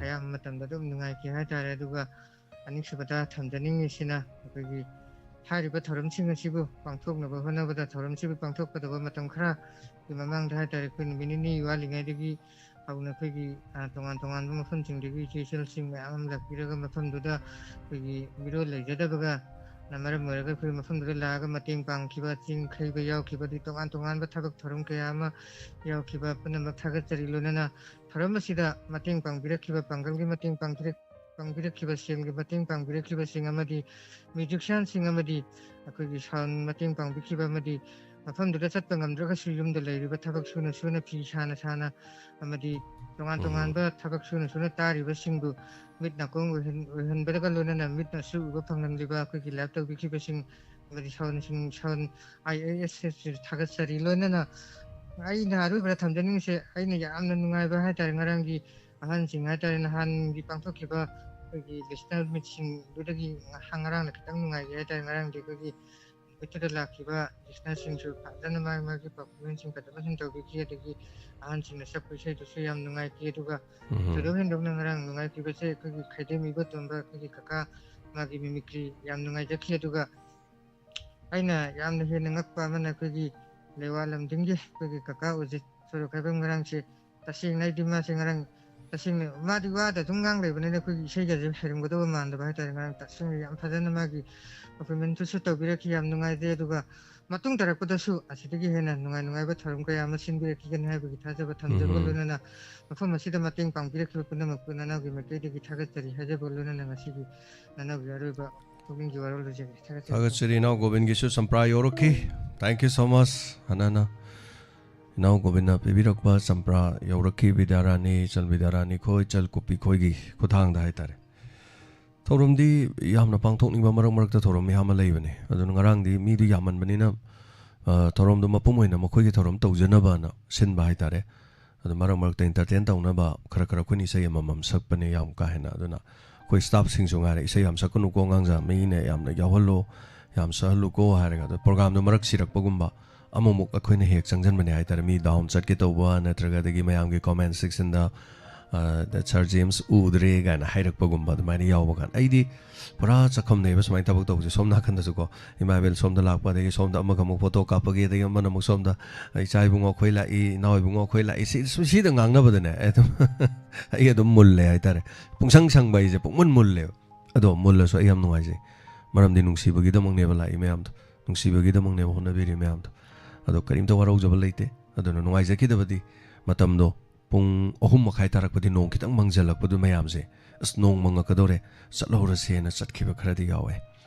ꯑꯌꯥꯝꯕ ꯃꯇꯝꯗ ꯑꯗꯨꯝ ꯅꯨꯡꯉꯥꯏꯈꯤ ꯍꯥꯏꯇꯥꯔꯦ꯫ ꯑꯗꯨꯒ ꯑꯅꯤꯁꯨꯕꯗ ꯊꯝꯖꯅꯤꯡꯉꯤꯁꯤꯅ ꯑꯩꯈꯣꯏꯒꯤ ꯍꯥꯏꯔꯤꯕ ꯊꯧꯔꯝꯁꯤꯡ ꯑꯁꯤꯕꯨ ꯄꯥꯡꯊꯣꯛꯅꯕ ꯍꯣꯠꯅꯕꯗ ꯊꯧꯔꯝꯁꯤꯕꯨ ꯄꯥꯡꯊꯣꯛꯀꯗꯕ ꯃꯇꯝ ꯈꯔꯒꯤ ꯃꯃꯥꯡꯗ ꯍꯥꯏꯇꯥꯔꯦ, ꯑꯩꯈꯣꯏ ꯅꯨꯃꯤꯠ ꯅꯤꯅꯤ ꯋꯥꯠꯂꯤꯉꯩꯗꯒꯤ ꯍꯧꯅ ꯑꯩꯈꯣꯏꯒꯤ, ꯑ, ꯇꯣꯉꯥꯟ ꯇꯣꯉꯥꯟꯕ ꯃꯐꯝꯁꯤꯡꯗꯒꯤ ꯏꯆꯦ ꯏꯆꯜꯁꯤꯡ ꯃꯌꯥꯝ ꯑꯃ ꯂꯥꯛꯄꯤꯔꯒ ꯃꯐꯝꯗꯨꯗ ꯑꯩꯈꯣꯏꯒꯤ ꯃꯤꯔꯣꯜ ꯂꯩꯖꯗꯕꯒ ꯅ ꯃꯔꯝ ꯑꯣꯏꯔꯒ ꯑꯩꯈꯣꯏ ꯃꯐꯝꯗꯨꯗ ꯂꯥꯛꯑꯒ ꯃꯇꯦꯡ ꯄꯥꯡꯈꯤꯕ, ꯆꯤꯡ ꯈꯩꯕ ꯌꯥꯎꯈꯤꯕ, ꯑꯗꯩ ꯇꯣꯉꯥꯟ ꯇꯣꯉꯥꯟꯕ ꯊꯕꯛ ꯊꯧꯔꯝ ꯀꯌꯥ ꯑꯃ ꯌꯥꯎꯈꯤꯕ ꯄꯨꯝꯅꯃꯛ ꯊꯥꯒꯠꯆꯔꯤ꯫ ꯂꯣꯏꯅꯅ ꯊꯧꯔꯝ ꯑꯁꯤꯗ ꯃꯇꯦꯡ ꯄꯥꯡꯕꯤꯔꯛꯈꯤꯕ, ꯄꯥꯡꯒꯜꯒꯤ ꯃꯇꯦꯡ ꯄꯥꯡꯕꯤꯔꯛ-, ꯄꯥꯡꯕꯤꯔꯛꯈꯤꯕ, ꯁꯦꯜꯒꯤ ꯃꯇꯦꯡ ꯄꯥꯡꯕꯤꯔꯛꯈꯤꯕꯁꯤꯡ ꯑꯃꯗꯤ ꯃ꯭ꯌꯨꯖꯤꯁꯤꯌꯥꯟꯁꯤꯡ ꯑꯃꯗꯤ ꯑꯩꯈꯣꯏꯒꯤ ꯁꯥꯎꯟ ꯃꯇꯦꯡ ꯄꯥꯡꯕꯤꯈꯤꯕ ꯑꯃꯗꯤ ꯃꯐꯝꯗꯨꯗ ꯆꯠꯄ ꯉꯝꯗ꯭ꯔꯒꯁꯨ ꯌꯨꯝꯗ ꯂꯩꯔꯤꯕ ꯊꯕꯛ ꯁꯨꯅ ꯁꯨꯅ ꯐꯤ ꯁꯥꯅ ꯁꯥꯅ ꯑꯃꯗꯤ ꯇꯣꯉꯥꯟ ꯎꯝ꯫ ꯇꯣꯉꯥꯟꯕ ꯊꯕꯛ ꯁꯨꯅ ꯁꯨꯅ ꯇꯥꯔꯤꯕꯁꯤꯡꯕꯨ ꯃꯤꯠ ꯅꯥꯀꯣꯡ ꯑꯣꯏꯍꯟ-, ꯑꯣꯏꯍꯟꯕꯗꯒ ꯂꯣꯏꯅꯅ ꯃꯤꯠꯅꯁꯨ ꯎꯕ ꯐꯪꯍꯟꯂꯤꯕ ꯑꯩꯈꯣꯏꯒꯤ ꯂꯥꯏꯚ ꯇꯧꯕꯤꯈꯤꯕꯁꯤꯡ ꯑꯃꯗꯤ ꯁꯥꯎꯟꯁꯤꯡ, ꯁꯥꯎꯟ ꯑꯥꯏ ꯑꯦ ꯑꯦꯁ ꯊꯥꯒꯠꯆꯔꯤ꯫ ꯂꯣꯏꯅꯅ ꯑꯩꯅ ꯑꯔꯣꯏꯕꯗ ꯊꯝꯖꯅꯤꯡꯉꯤꯁꯦ, ꯑꯩꯅ ꯌꯥꯝꯅ ꯅꯨꯡꯉꯥꯏꯕ ꯍꯥꯏꯇꯥꯔꯦ, ꯉꯔꯥꯡꯒꯤ ꯑꯍꯟꯁꯤꯡ ꯍꯥꯏꯇꯥꯔꯦ, ꯅꯍꯥꯟꯒꯤ ꯄꯥꯡꯊꯣꯛꯈꯤꯕ ꯑꯩꯈꯣꯏꯒꯤ ꯂꯤꯁꯅꯔ ꯃꯤꯠꯁꯤꯡꯗꯨꯗꯒꯤ ꯉꯍꯥꯟ ꯉꯔꯥꯡꯅ ꯈꯤꯇꯪ ꯅꯨꯡꯉꯥꯏꯈꯤ ꯍꯥꯏꯇꯥꯔꯦ꯫ ꯉꯔꯥꯡꯗꯤ ꯑꯩꯈꯣꯏꯒꯤ ꯅꯨꯃꯤꯠꯇꯨꯗ ꯂꯥꯛꯈꯤꯕ ꯂꯤꯁꯅꯔꯁꯤꯡꯁꯨ ꯐꯖꯅ ꯃꯥꯒꯤ ꯃꯥꯒꯤ ꯄꯔꯐꯣꯔꯃꯦꯟꯁꯁꯤꯡ ꯐꯖꯅ ꯁꯨꯝ ꯇꯧꯕꯤꯈꯤ꯫ ꯑꯗꯒꯤ ꯑꯍꯟꯁꯤꯡꯅ ꯁꯛꯄ ꯏꯁꯩꯗꯨꯁꯨ ꯌꯥꯝ ꯅꯨꯡꯉꯥꯏꯈꯤ꯫ ꯑꯗꯨꯒ ꯎꯝ꯫ ꯊꯣꯏꯗꯣꯛ ꯍꯦꯟꯗꯣꯛꯅ ꯉꯔꯥꯡ ꯅꯨꯡꯉꯥꯏꯈꯤꯕꯁꯦ ꯑꯩꯈꯣꯏꯒꯤ ꯈꯩꯗꯦꯝ ꯏꯕꯣꯇꯣꯝꯕ, ꯑꯩꯈꯣꯏꯒꯤ ꯀꯀꯥ, ꯃꯥꯒꯤ ꯃꯤꯃꯤꯀ꯭ꯔꯤ ꯌꯥꯝ ꯅꯨꯡꯉꯥꯏꯖꯈꯤ꯫ ꯑꯗꯨꯒ ꯑꯩꯅ ꯌꯥꯝꯅ ꯍꯦꯟꯅ ꯉꯛꯄ ꯑꯃꯅ ꯑꯩꯈꯣꯏꯒꯤ ꯂꯩꯋꯥ ꯂꯝꯗꯤꯡꯒꯤ ꯑꯩꯈꯣꯏꯒꯤ ꯀꯀꯥ ꯑꯣꯖꯤꯠ ꯁꯣꯔꯣꯛꯈꯥꯏꯕꯝ ꯉꯔꯥꯡꯁꯦ, ꯇꯁꯦꯡꯅ ꯑꯩꯗꯤ ꯃꯥꯁꯦ ꯉꯔꯥꯡ ꯇꯁꯦꯡꯅ ꯃꯥꯗꯤ ꯋꯥꯗ ꯑꯗꯨꯝ ꯉꯥꯡ ꯂꯩꯕꯅꯤꯅ ꯑꯩꯈꯣꯏꯒꯤ ꯏꯁꯩꯒꯁꯦ ꯍꯩꯔꯝꯒꯗꯕ ꯃꯥꯟꯗꯕ ꯍꯥꯏꯇꯥꯔꯦ꯫ ꯉꯔꯥꯡ ꯇꯁꯦꯡꯅ ꯌꯥꯝ ꯐꯖꯅ ꯃꯥꯒꯤ ꯄꯔꯐꯣꯔꯃꯦꯟꯁꯇꯨꯁꯨ ꯇꯧꯕꯤꯔꯛꯈꯤ, ꯌꯥꯝ ꯅꯨꯡꯉꯥꯏꯖꯩ꯫ ꯑꯗꯨꯒ ꯃꯇꯨꯡ ꯇꯥꯔꯛꯄꯗꯁꯨ ꯑꯁꯤꯗꯒꯤ ꯍꯦꯟꯅ ꯅꯨꯡꯉꯥꯏ ꯅꯨꯡꯉꯥꯏꯕ ꯊꯧꯔꯝ ꯀꯌꯥ ꯑꯃ ꯁꯤꯟꯕꯤꯔꯛꯈꯤꯒꯅꯤ ꯍꯥꯏꯕꯒꯤ ꯊꯥꯖꯕ ꯊꯝꯖꯕꯒ ꯎꯝ꯫ ꯂꯣꯏꯅꯅ ꯃꯐꯝ ꯑꯁꯤꯗ ꯃꯇꯦꯡ ꯄꯥꯡꯕꯤꯔꯛꯈꯤꯕ ꯄꯨꯝꯅꯃꯛꯄꯨ ꯅꯅꯥꯎꯒꯤ ꯃꯥꯏꯀꯩꯗꯒꯤ ꯊꯥꯒꯠꯆꯔꯤ ꯍꯥꯏꯖꯕꯒ ꯂꯣꯏꯅꯅ ꯉꯁꯤꯒꯤ ꯅꯅꯥꯎꯒꯤ ꯑꯔꯣꯏꯕ ꯄꯨꯛꯅꯤꯡꯒꯤ ꯋꯥꯔꯣꯜ ꯂꯣꯏꯖꯒꯦ꯫ ꯊꯥꯒꯠꯆꯔꯤ꯫ ꯊꯥꯒꯠꯆꯔꯤ꯫ ꯏꯅꯥꯎ ꯒꯣꯕꯤꯟꯒꯤꯁꯨ ꯆꯝꯄ꯭ꯔꯥ ꯌꯧꯔꯛꯈꯤ꯫ Thank you so much, ꯍꯟꯅ ꯍꯟꯅ꯫ ꯏꯅꯥꯎ ꯒꯣꯕꯤꯟꯅ ꯄꯤꯕꯤꯔꯛꯄ ꯆꯝꯄ꯭ꯔꯥ ꯌꯧꯔꯛꯈꯤ꯫ ꯕꯤꯗ꯭ꯌꯥꯔꯥꯅꯤ, ꯏꯆꯜ ꯕꯤꯗ꯭ꯌꯥꯔꯥꯅꯤ ꯈꯣꯏ, ꯏꯆꯜ ꯀꯨꯞꯄꯤ ꯈꯣꯏꯒꯤ ꯈꯨꯠꯊꯥꯡꯗ ꯍꯥꯏꯇꯥꯔꯦ꯫ ꯊꯧꯔꯝꯗꯤ ꯌꯥꯝꯅ ꯄꯥꯡꯊꯣꯛꯅꯤꯡꯕ ꯃꯔꯛ ꯃꯔꯛꯇ ꯊꯧꯔꯝ ꯃꯌꯥꯝ ꯑꯃ ꯂꯩꯕꯅꯤ꯫ ꯑꯗꯨꯅ ꯉꯔꯥꯡꯗꯤ ꯃꯤꯗꯨ ꯌꯥꯝꯃꯟꯕꯅꯤꯅ, ꯑ, ꯊꯧꯔꯝꯗꯣ ꯃꯄꯨꯝ ꯑꯣꯏꯅ ꯃꯈꯣꯏꯒꯤ ꯊꯧꯔꯝ ꯇꯧꯖꯅꯕꯅ ꯁꯤꯟꯕ ꯍꯥꯏꯇꯥꯔꯦ꯫ ꯑꯗꯣ ꯃꯔꯛ ꯃꯔꯛꯇ entertain ꯇꯧꯅꯕ ꯈꯔ ꯈꯔ ꯑꯩꯈꯣꯏꯅ ꯏꯁꯩ ꯑꯃꯃꯝ ꯁꯛꯄꯅꯦ, ꯌꯥꯝ ꯀꯥ ꯍꯦꯟꯅ꯫ ꯑꯗꯨꯅ ꯑꯩꯈꯣꯏ staff ꯁꯤꯡꯁꯨ ꯉꯥꯏꯔꯦ, "ꯏꯁꯩ ꯌꯥꯝ ꯁꯛꯀꯅꯨꯀꯣ ꯑꯉꯥꯡꯁꯥ, ꯃꯤꯅ ꯌꯥꯝꯅ ꯌꯥꯎꯍꯜꯂꯣ, ꯌꯥꯝ ꯁꯛꯍꯜꯂꯨꯀꯣ" ꯍꯥꯏꯔꯒ꯫ ꯑꯗꯣ program ꯗꯣ ꯃꯔꯛ ꯁꯤꯔꯛꯄꯒꯨꯝꯕ ꯑꯃꯨꯛꯃꯨꯛ ꯑꯩꯈꯣꯏꯅ ꯍꯦꯛ ꯆꯪꯁꯤꯟꯕꯅꯦ ꯍꯥꯏꯇꯥꯔꯦ꯫ ꯃꯤ down ꯆꯠꯀꯦ ꯇꯧꯕ ꯅꯠꯇ꯭ꯔꯒ ꯑꯗꯒꯤ ꯃꯌꯥꯝꯒꯤ comment section ꯗ ꯑ, ꯁꯥꯔ ꯖꯦꯝꯁ ꯎꯗ꯭ꯔꯦ ꯀꯥꯏꯅ ꯍꯥꯏꯔꯛꯄꯒꯨꯝꯕ ꯑꯗꯨꯃꯥꯏꯅ ꯌꯥꯎꯕ ꯀꯥꯟꯗ ꯑꯩꯗꯤ ꯄꯨꯔꯥ ꯆꯠꯈꯝꯅꯦꯕ ꯁꯨꯃꯥꯏꯅ ꯊꯕꯛ ꯇꯧꯕꯁꯦ꯫ ꯁꯣꯝ ꯅꯥꯀꯟꯗꯁꯨꯀꯣ ꯏꯃꯥ ꯏꯕꯦꯜ ꯁꯣꯝꯗ ꯂꯥꯛꯄ, ꯑꯗꯒꯤ ꯁꯣꯝꯗ ꯑꯃꯒ ꯑꯃꯨꯛ ꯐꯣꯇꯣ ꯀꯥꯞꯄꯒꯤ, ꯑꯗꯒꯤ ꯑꯃꯅ ꯑꯃꯨꯛ ꯁꯣꯝꯗ "ꯏꯆꯥ ꯏꯕꯨꯡꯉꯣ ꯑꯩꯈꯣꯏ ꯂꯥꯛꯏ, ꯏꯅꯥꯎ ꯏꯕꯨꯡꯉꯣ ꯑꯩꯈꯣꯏ ꯂꯥꯛꯏ", ꯁꯤ, ꯁꯤ, ꯁꯤꯗ ꯉꯥꯡꯅꯕꯗꯅꯦ ꯑꯩ ꯑꯗꯨꯝ, ꯑꯩ ꯑꯗꯨꯝ ꯃꯨꯜꯂꯦ ꯍꯥꯏꯇꯥꯔꯦ꯫ ꯄꯨꯡꯁꯪ ꯁꯪꯕ ꯑꯩꯁꯦ ꯄꯨꯡꯃꯨꯟ ꯃꯨꯜꯂꯦꯕ꯫ ꯑꯗꯣ ꯃꯨꯜꯂꯁꯨ ꯑꯩ ꯌꯥꯝ ꯅꯨꯡꯉꯥꯏꯖꯩ, ꯃꯔꯝꯗꯤ ꯅꯨꯡꯁꯤꯕꯒꯤꯗꯃꯛꯅꯦꯕ ꯂꯥꯛꯏ ꯃꯌꯥꯝꯗꯣ, ꯅꯨꯡꯁꯤꯕꯒꯤꯗꯃꯛꯅꯦꯕ ꯍꯣꯠꯅꯕꯤꯔꯤ ꯃꯌꯥꯝꯗꯣ꯫ ꯑꯗꯣ ꯀꯔꯤꯝꯇ ꯋꯥꯔꯧꯖꯕ ꯂꯩꯇꯦ꯫ ꯑꯗꯨꯅ ꯅꯨꯡꯉꯥꯏꯖꯈꯤꯗꯕꯗꯤ ꯃꯇꯝꯗꯣ ꯄꯨꯡ ꯑꯍꯨꯝ ꯃꯈꯥꯏ ꯇꯥꯔꯛꯄꯗꯤ ꯅꯣꯡ ꯈꯤꯇꯪ ꯃꯪꯖꯜꯂꯛꯄꯗꯨ ꯃꯌꯥꯝꯁꯦ, "ꯑꯁ, ꯅꯣꯡ ꯃꯪꯉꯛꯀꯗꯧꯔꯦ, ꯆꯠꯍꯧꯔꯁꯦꯅ" ꯆꯠꯈꯤꯕ ꯈꯔꯗꯤ ꯌꯥꯎꯋꯦ꯫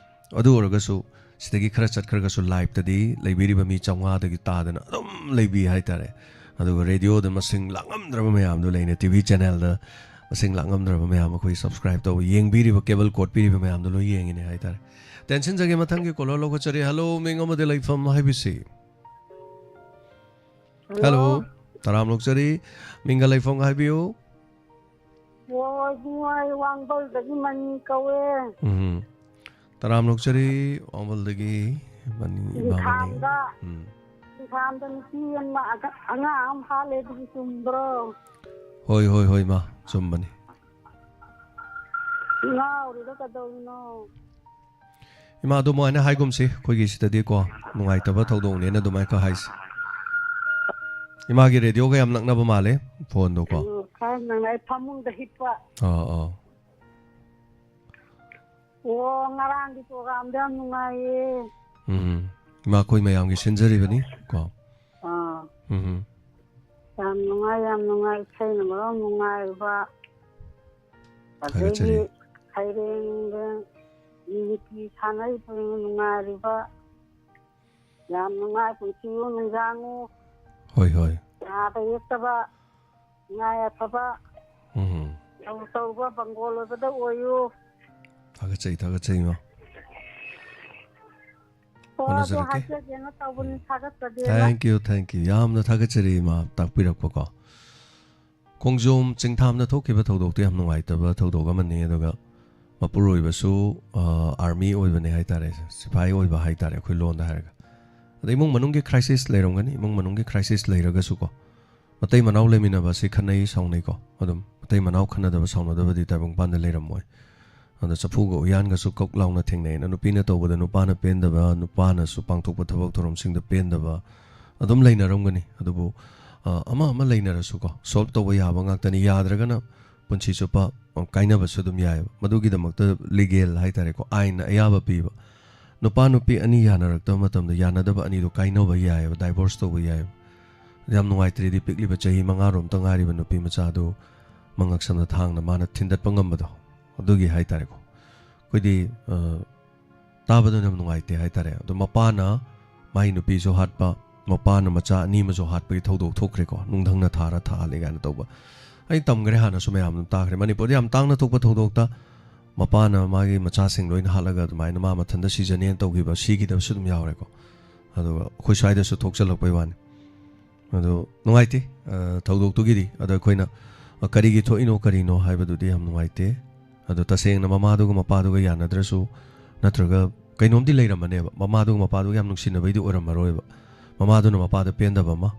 ꯑꯗꯨ ꯑꯣꯏꯔꯒꯁꯨ ꯁꯤꯗꯒꯤ ꯈꯔ ꯆꯠꯈ꯭ꯔꯒꯁꯨ ꯂꯥꯏꯞꯇꯗꯤ ꯂꯩꯕꯤꯔꯤꯕ ꯃꯤ ꯆꯥꯝꯃꯉꯥꯗꯒꯤ ꯇꯥꯗꯅ ꯑꯗꯨꯝ ꯂꯩꯕꯤ ꯍꯥꯏꯇꯥꯔꯦ꯫ ꯑꯗꯨꯒ ꯔꯦꯗꯤꯑꯣꯗ ꯃꯁꯤꯡ ꯂꯥꯛꯉꯝꯗ꯭ꯔꯕ ꯃꯌꯥꯝꯗꯣ ꯂꯩꯅꯦ, ꯇꯤ ꯚꯤ ꯆꯦꯅꯦꯜꯗ ꯃꯁꯤꯡ ꯂꯥꯛꯉꯝꯗ꯭ꯔꯕ ꯃꯌꯥꯝ ꯑꯩꯈꯣꯏ ꯁꯕꯁꯀ꯭ꯔꯥꯏꯕ ꯇꯧꯕ, ꯌꯦꯡꯕꯤꯔꯤꯕ, ꯀꯦꯕꯜ ꯀꯣꯠꯄꯤꯔꯤꯕ ꯃꯌꯥꯝꯗꯣ ꯂꯣꯏ ꯌꯦꯡꯉꯤꯅꯦ ꯍꯥꯏꯇꯥꯔꯦ꯫ ꯇꯦꯟꯁꯤꯟꯖꯒꯦ, ꯃꯊꯪꯒꯤ ꯀꯣꯂꯔ ꯂꯧꯈꯠꯆꯔꯤ꯫ ꯍꯜꯂꯣ, ꯃꯤꯡ ꯑꯃꯗꯤ ꯂꯩꯐꯝ ꯍꯥꯏꯕꯤꯁꯤ꯫ ꯍꯜꯂꯣ, ꯇꯔꯥꯝ ꯂꯧꯖꯔꯤ꯫ ꯃꯤꯡꯒ ꯂꯩꯐꯝꯒ ꯍꯥꯏꯕꯤꯌꯨ꯫ ꯑꯣ, ꯏꯕꯨꯡꯉꯣ, ꯑꯩ ꯋꯥꯡꯕꯜꯗꯒꯤ ꯃꯅꯤ ꯀꯧꯋꯦ꯫ ꯎꯝ꯫ ꯇꯔꯥꯝ ꯂꯧꯖꯔꯤ, ꯋꯥꯡꯕꯜꯗꯒꯤ ꯃꯅꯤ, ꯏꯃꯥ ꯃꯅꯤ꯫ ꯏꯝꯐꯥꯜꯗ, ꯎꯝ꯫ ꯏꯝꯐꯥꯜꯗ ꯅꯨꯄꯤ ꯑꯃ ꯑꯒ-, ꯑꯉꯥꯡ ꯑꯃ ꯍꯥꯠꯂꯦ, ꯑꯗꯨꯕꯨ ꯆꯨꯝꯕ꯭ꯔꯣ? ꯍꯣꯏ, ꯍꯣꯏ, ꯍꯣꯏ, ꯏꯃꯥ, ꯆꯨꯝꯕꯅꯤ꯫ ꯉꯥꯎꯔꯤꯔꯣ ꯀꯩꯗꯧꯔꯤꯅꯣ? ꯏꯃꯥ, ꯑꯗꯨꯃꯥꯏꯅ ꯍꯥꯏꯒꯨꯝꯁꯤ, ꯑꯩꯈꯣꯏꯒꯤ ꯁꯤꯗꯗꯤꯀꯣ, ꯅꯨꯡꯉꯥꯏꯇꯕ ꯊꯧꯗꯣꯛꯅꯦꯅ ꯑꯗꯨꯃꯥꯏꯅ ꯈꯔ ꯍꯥꯏꯁꯤ꯫ ꯏꯃꯥꯒꯤ ꯔꯦꯗꯤꯑꯣꯒ ꯌꯥꯝ ꯅꯛꯅꯕ ꯃꯥꯜꯂꯦ, ꯐꯣꯟꯗꯣꯀꯣ꯫ ꯎꯝ, ꯈꯔ ꯅꯛꯅ ꯑꯩ ꯐꯃꯨꯡꯗ ꯍꯤꯞꯄ꯫ ꯑꯥ, ꯑꯥ꯫ ꯑꯣ, ꯉꯔꯥꯡꯒꯤ ꯄ꯭ꯔꯣꯒ꯭ꯔꯥꯝꯗꯣ ꯌꯥꯝ ꯅꯨꯡꯉꯥꯏꯌꯦ꯫ ꯎꯝ, ꯏꯃꯥ, ꯑꯩꯈꯣꯏ ꯃꯌꯥꯝꯒꯤ ꯁꯤꯟꯖꯔꯤꯕꯅꯤ ꯀꯣ꯫ ꯑꯥ꯫ ꯎꯝ꯫ ꯌꯥꯝ ꯅꯨꯡꯉꯥꯏ, ꯌꯥꯝ ꯅꯨꯡꯉꯥꯏ, ꯏꯁꯩꯅ ꯃꯔꯣꯝ ꯅꯨꯡꯉꯥꯏꯕ꯫ ꯊꯥꯒꯠꯆꯔꯤ꯫ ꯑꯗꯒꯤ ꯁꯩꯔꯦꯡꯗ ꯅꯤꯇꯤ ꯁꯥꯟꯅꯔꯤꯕ ꯅꯨꯡꯉꯥꯏꯔꯤꯕ꯫ ꯌꯥꯝ ꯅꯨꯡꯉꯥꯏ, ꯄꯨꯟꯁꯤꯌꯨ ꯅꯨꯡꯖꯥꯡꯉꯨ꯫ ꯍꯣꯏ, ꯍꯣꯏ꯫ ꯅꯥꯕ ꯌꯦꯛꯇꯕ, ꯅꯨꯡꯉꯥꯏ ꯌꯥꯏꯐꯕ꯫ ꯎꯝ꯫ ꯇꯧ ꯇꯧꯕ ꯕꯪꯒꯣꯜ ꯑꯣꯏꯕꯗ ꯑꯣꯏꯌꯨ꯫ ꯊꯥꯒꯠꯆꯩ, ꯊꯥꯒꯠꯆꯩ, ꯏꯃꯥ꯫ ꯑꯣ, ꯑꯗꯨ ꯍꯣꯠꯅꯖꯔꯛꯀꯦ꯫ ꯍꯥꯏꯖꯒꯦꯅ ꯇꯧꯕꯅꯤ, ꯎꯝ꯫ ꯊꯥꯒꯠꯆꯗꯦꯅ꯫ Thank you, thank you꯫ ꯌꯥꯝꯅ ꯊꯥꯒꯠꯆꯔꯤ, ꯏꯃꯥ, ꯇꯥꯛꯄꯤꯔꯛꯄꯀꯣ꯫ ꯈꯣꯡꯖꯣꯝ ꯆꯤꯡꯊꯥꯝꯗ ꯊꯣꯛꯈꯤꯕ ꯊꯧꯗꯣꯛꯇꯨ ꯌꯥꯝ ꯅꯨꯡꯉꯥꯏꯇꯕ ꯊꯧꯗꯣꯛ ꯑꯃꯅꯤ꯫ ꯑꯗꯨꯒ ꯃꯄꯨꯔꯣꯏꯕꯁꯨ, ꯑ, ꯑꯥꯔꯃꯤ ꯑꯣꯏꯕꯅꯦ ꯍꯥꯏꯇꯥꯔꯦ, ꯁꯤꯐꯥꯏ ꯑꯣꯏꯕ ꯍꯥꯏꯇꯥꯔꯦ, ꯑꯩꯈꯣꯏ ꯂꯣꯟꯗ ꯍꯥꯏꯔꯒ꯫ ꯑꯗ ꯏꯃꯨꯡ ꯃꯅꯨꯡꯒꯤ ꯀ꯭ꯔꯥꯏꯁꯤꯁ ꯂꯩꯔꯝꯒꯅꯤ, ꯏꯃꯨꯡ ꯃꯅꯨꯡꯒꯤ ꯀ꯭ꯔꯥꯏꯁꯤꯁ ꯂꯩꯔꯒꯁꯨꯀꯣ, ꯃꯇꯩ ꯃꯅꯥꯎ ꯂꯩꯃꯤꯟꯅꯕ ꯑꯁꯤ ꯈꯠꯅꯩ, ꯁꯥꯎꯅꯩꯀꯣ, ꯑꯗꯨꯝ ꯃꯇꯩ ꯃꯅꯥꯎ ꯈꯠꯅꯗꯕ ꯁꯥꯎꯅꯗꯕꯗꯤ ꯇꯥꯏꯕꯪꯄꯥꯟꯗ ꯂꯩꯔꯝꯃꯣꯏ꯫ ꯑꯗ ꯆꯐꯨꯒ ꯎꯌꯥꯟꯒꯁꯨ ꯀꯛ ꯂꯥꯎꯅ ꯊꯦꯡꯅꯩꯅ, ꯅꯨꯄꯤꯅ ꯇꯧꯕꯗ ꯅꯨꯄꯥꯅ ꯄꯦꯟꯗꯕ, ꯅꯨꯄꯥꯅꯁꯨ ꯄꯥꯡꯊꯣꯛꯄ ꯊꯕꯛ ꯊꯧꯔꯝꯁꯤꯡꯗ ꯄꯦꯟꯗꯕ ꯑꯗꯨꯝ ꯂꯩꯅꯔꯝꯒꯅꯤ꯫ ꯑꯗꯨꯕꯨ ꯑ, ꯑꯃ ꯑꯃ ꯂꯩꯅꯔꯁꯨꯀꯣ, ꯁꯣꯜꯕ ꯇꯧꯕ ꯌꯥꯕ ꯉꯥꯛꯇꯅꯤ꯫ ꯌꯥꯗ꯭ꯔꯒꯅ ꯄꯨꯟꯁꯤ ꯆꯨꯞꯄ ꯑ, ꯀꯥꯏꯅꯕꯁꯨ ꯑꯗꯨꯝ ꯌꯥꯏꯑꯕ꯫ ꯃꯗꯨꯒꯤꯗꯃꯛꯇ ꯂꯤꯒꯦꯜ ꯍꯥꯏꯇꯥꯔꯦꯀꯣ, ꯑꯥꯏꯟꯅ ꯑꯌꯥꯕ ꯄꯤꯕ꯫ ꯅꯨꯄꯥ ꯅꯨꯄꯤ ꯑꯅꯤ ꯌꯥꯅꯔꯛꯇꯕ ꯃꯇꯝꯗ ꯌꯥꯅꯗꯕ ꯑꯅꯤꯗꯣ ꯀꯥꯏꯅꯕ ꯌꯥꯏꯑꯕ, ꯗꯥꯏꯚꯣꯔꯁ ꯇꯧꯕ ꯌꯥꯏꯑꯕ꯫ ꯌꯥꯝ ꯅꯨꯡꯉꯥꯏꯇ꯭ꯔꯤꯗꯤ ꯄꯤꯛꯂꯤꯕ ꯆꯍꯤ ꯃꯉꯥꯔꯣꯝꯇ ꯉꯥꯏꯔꯤꯕ ꯅꯨꯄꯤ ꯃꯆꯥꯗꯨ ꯃꯉꯛꯁꯝꯗ ꯊꯥꯡꯅ ꯃꯥꯅ ꯊꯤꯟꯗꯠꯄ ꯉꯝꯕꯗꯣ, ꯑꯗꯨꯒꯤ ꯍꯥꯏꯇꯥꯔꯦꯀꯣ꯫ ꯑꯩꯈꯣꯏꯗꯤ ꯑ, ꯇꯥꯕꯗ ꯌꯥꯝ ꯅꯨꯡꯉꯥꯏꯇꯦ ꯍꯥꯏꯇꯥꯔꯦ꯫ ꯑꯗꯣ ꯃꯄꯥꯅ ꯃꯥꯏ ꯅꯨꯄꯤꯁꯨ ꯍꯥꯠꯄ, ꯃꯄꯥꯅ ꯃꯆꯥ ꯑꯅꯤ ꯑꯃꯁꯨ ꯍꯥꯠꯄꯒꯤ ꯊꯧꯗꯣꯛ ꯊꯣꯛꯈ꯭ꯔꯦꯀꯣ, ꯅꯨꯡꯙꯪꯅ ꯊꯥꯔ ꯊꯥꯍꯜꯂꯦ ꯀꯥꯏꯅ ꯇꯧꯕ꯫ ꯑꯩ ꯇꯝꯈ꯭ꯔꯦ ꯍꯥꯟꯅꯁꯨ, ꯃꯌꯥꯝ ꯑꯗꯨꯝ ꯇꯥꯈ꯭ꯔꯦ꯫ ꯃꯅꯤꯄꯨꯔꯗ ꯌꯥꯝ ꯇꯥꯡꯅ ꯊꯣꯛꯄ ꯊꯧꯗꯣꯛꯇ ꯃꯄꯥꯅ ꯃꯥꯒꯤ ꯃꯆꯥꯁꯤꯡ ꯂꯣꯏꯅ ꯍꯥꯠꯂꯒ ꯑꯗꯨꯃꯥꯏꯅ ꯃꯥ ꯃꯊꯟꯇ ꯁꯤꯖꯅꯦꯅ ꯇꯧꯈꯤꯕ, ꯁꯤꯈꯤꯗꯕꯁꯨ ꯑꯗꯨꯝ ꯌꯥꯎꯔꯦꯀꯣ꯫ ꯑꯗꯨꯒ ꯑꯩꯈꯣꯏ ꯁ꯭ꯋꯥꯏꯗꯁꯨ ꯊꯣꯛꯆꯜꯂꯛꯄꯩ ꯋꯥꯅꯤ꯫ ꯑꯗꯣ ꯅꯨꯡꯉꯥꯏꯇꯦ, ꯑ, ꯊꯧꯗꯣꯛꯇꯨꯒꯤꯗꯤ꯫ ꯑꯗꯣ ꯑꯩꯈꯣꯏꯅ, ꯑ, ꯀꯔꯤꯒꯤ ꯊꯣꯛꯏꯅꯣ ꯀꯔꯤꯅꯣ ꯍꯥꯏꯕꯗꯨꯗꯤ ꯌꯥꯝ ꯅꯨꯡꯉꯥꯏꯇꯦ꯫ ꯑꯗꯣ ꯇꯁꯦꯡꯅ ꯃꯃꯥꯗꯨꯒ ꯃꯄꯥꯗꯨꯒ ꯌꯥꯅꯗ꯭ꯔꯁꯨ, ꯅꯠꯇ꯭ꯔꯒ ꯀꯩꯅꯣꯝꯗꯤ ꯂꯩꯔꯝꯃꯅꯦꯕ, ꯃꯃꯥꯗꯨꯒ ꯃꯄꯥꯗꯨꯒ ꯌꯥꯝ ꯅꯨꯡꯁꯤꯅꯕꯩꯗꯤ ꯑꯣꯏꯔꯝꯃꯔꯣꯏꯕ꯫ ꯃꯃꯥꯗꯨꯅ ꯃꯄꯥꯗ ꯄꯦꯟꯗꯕ ꯑꯃ,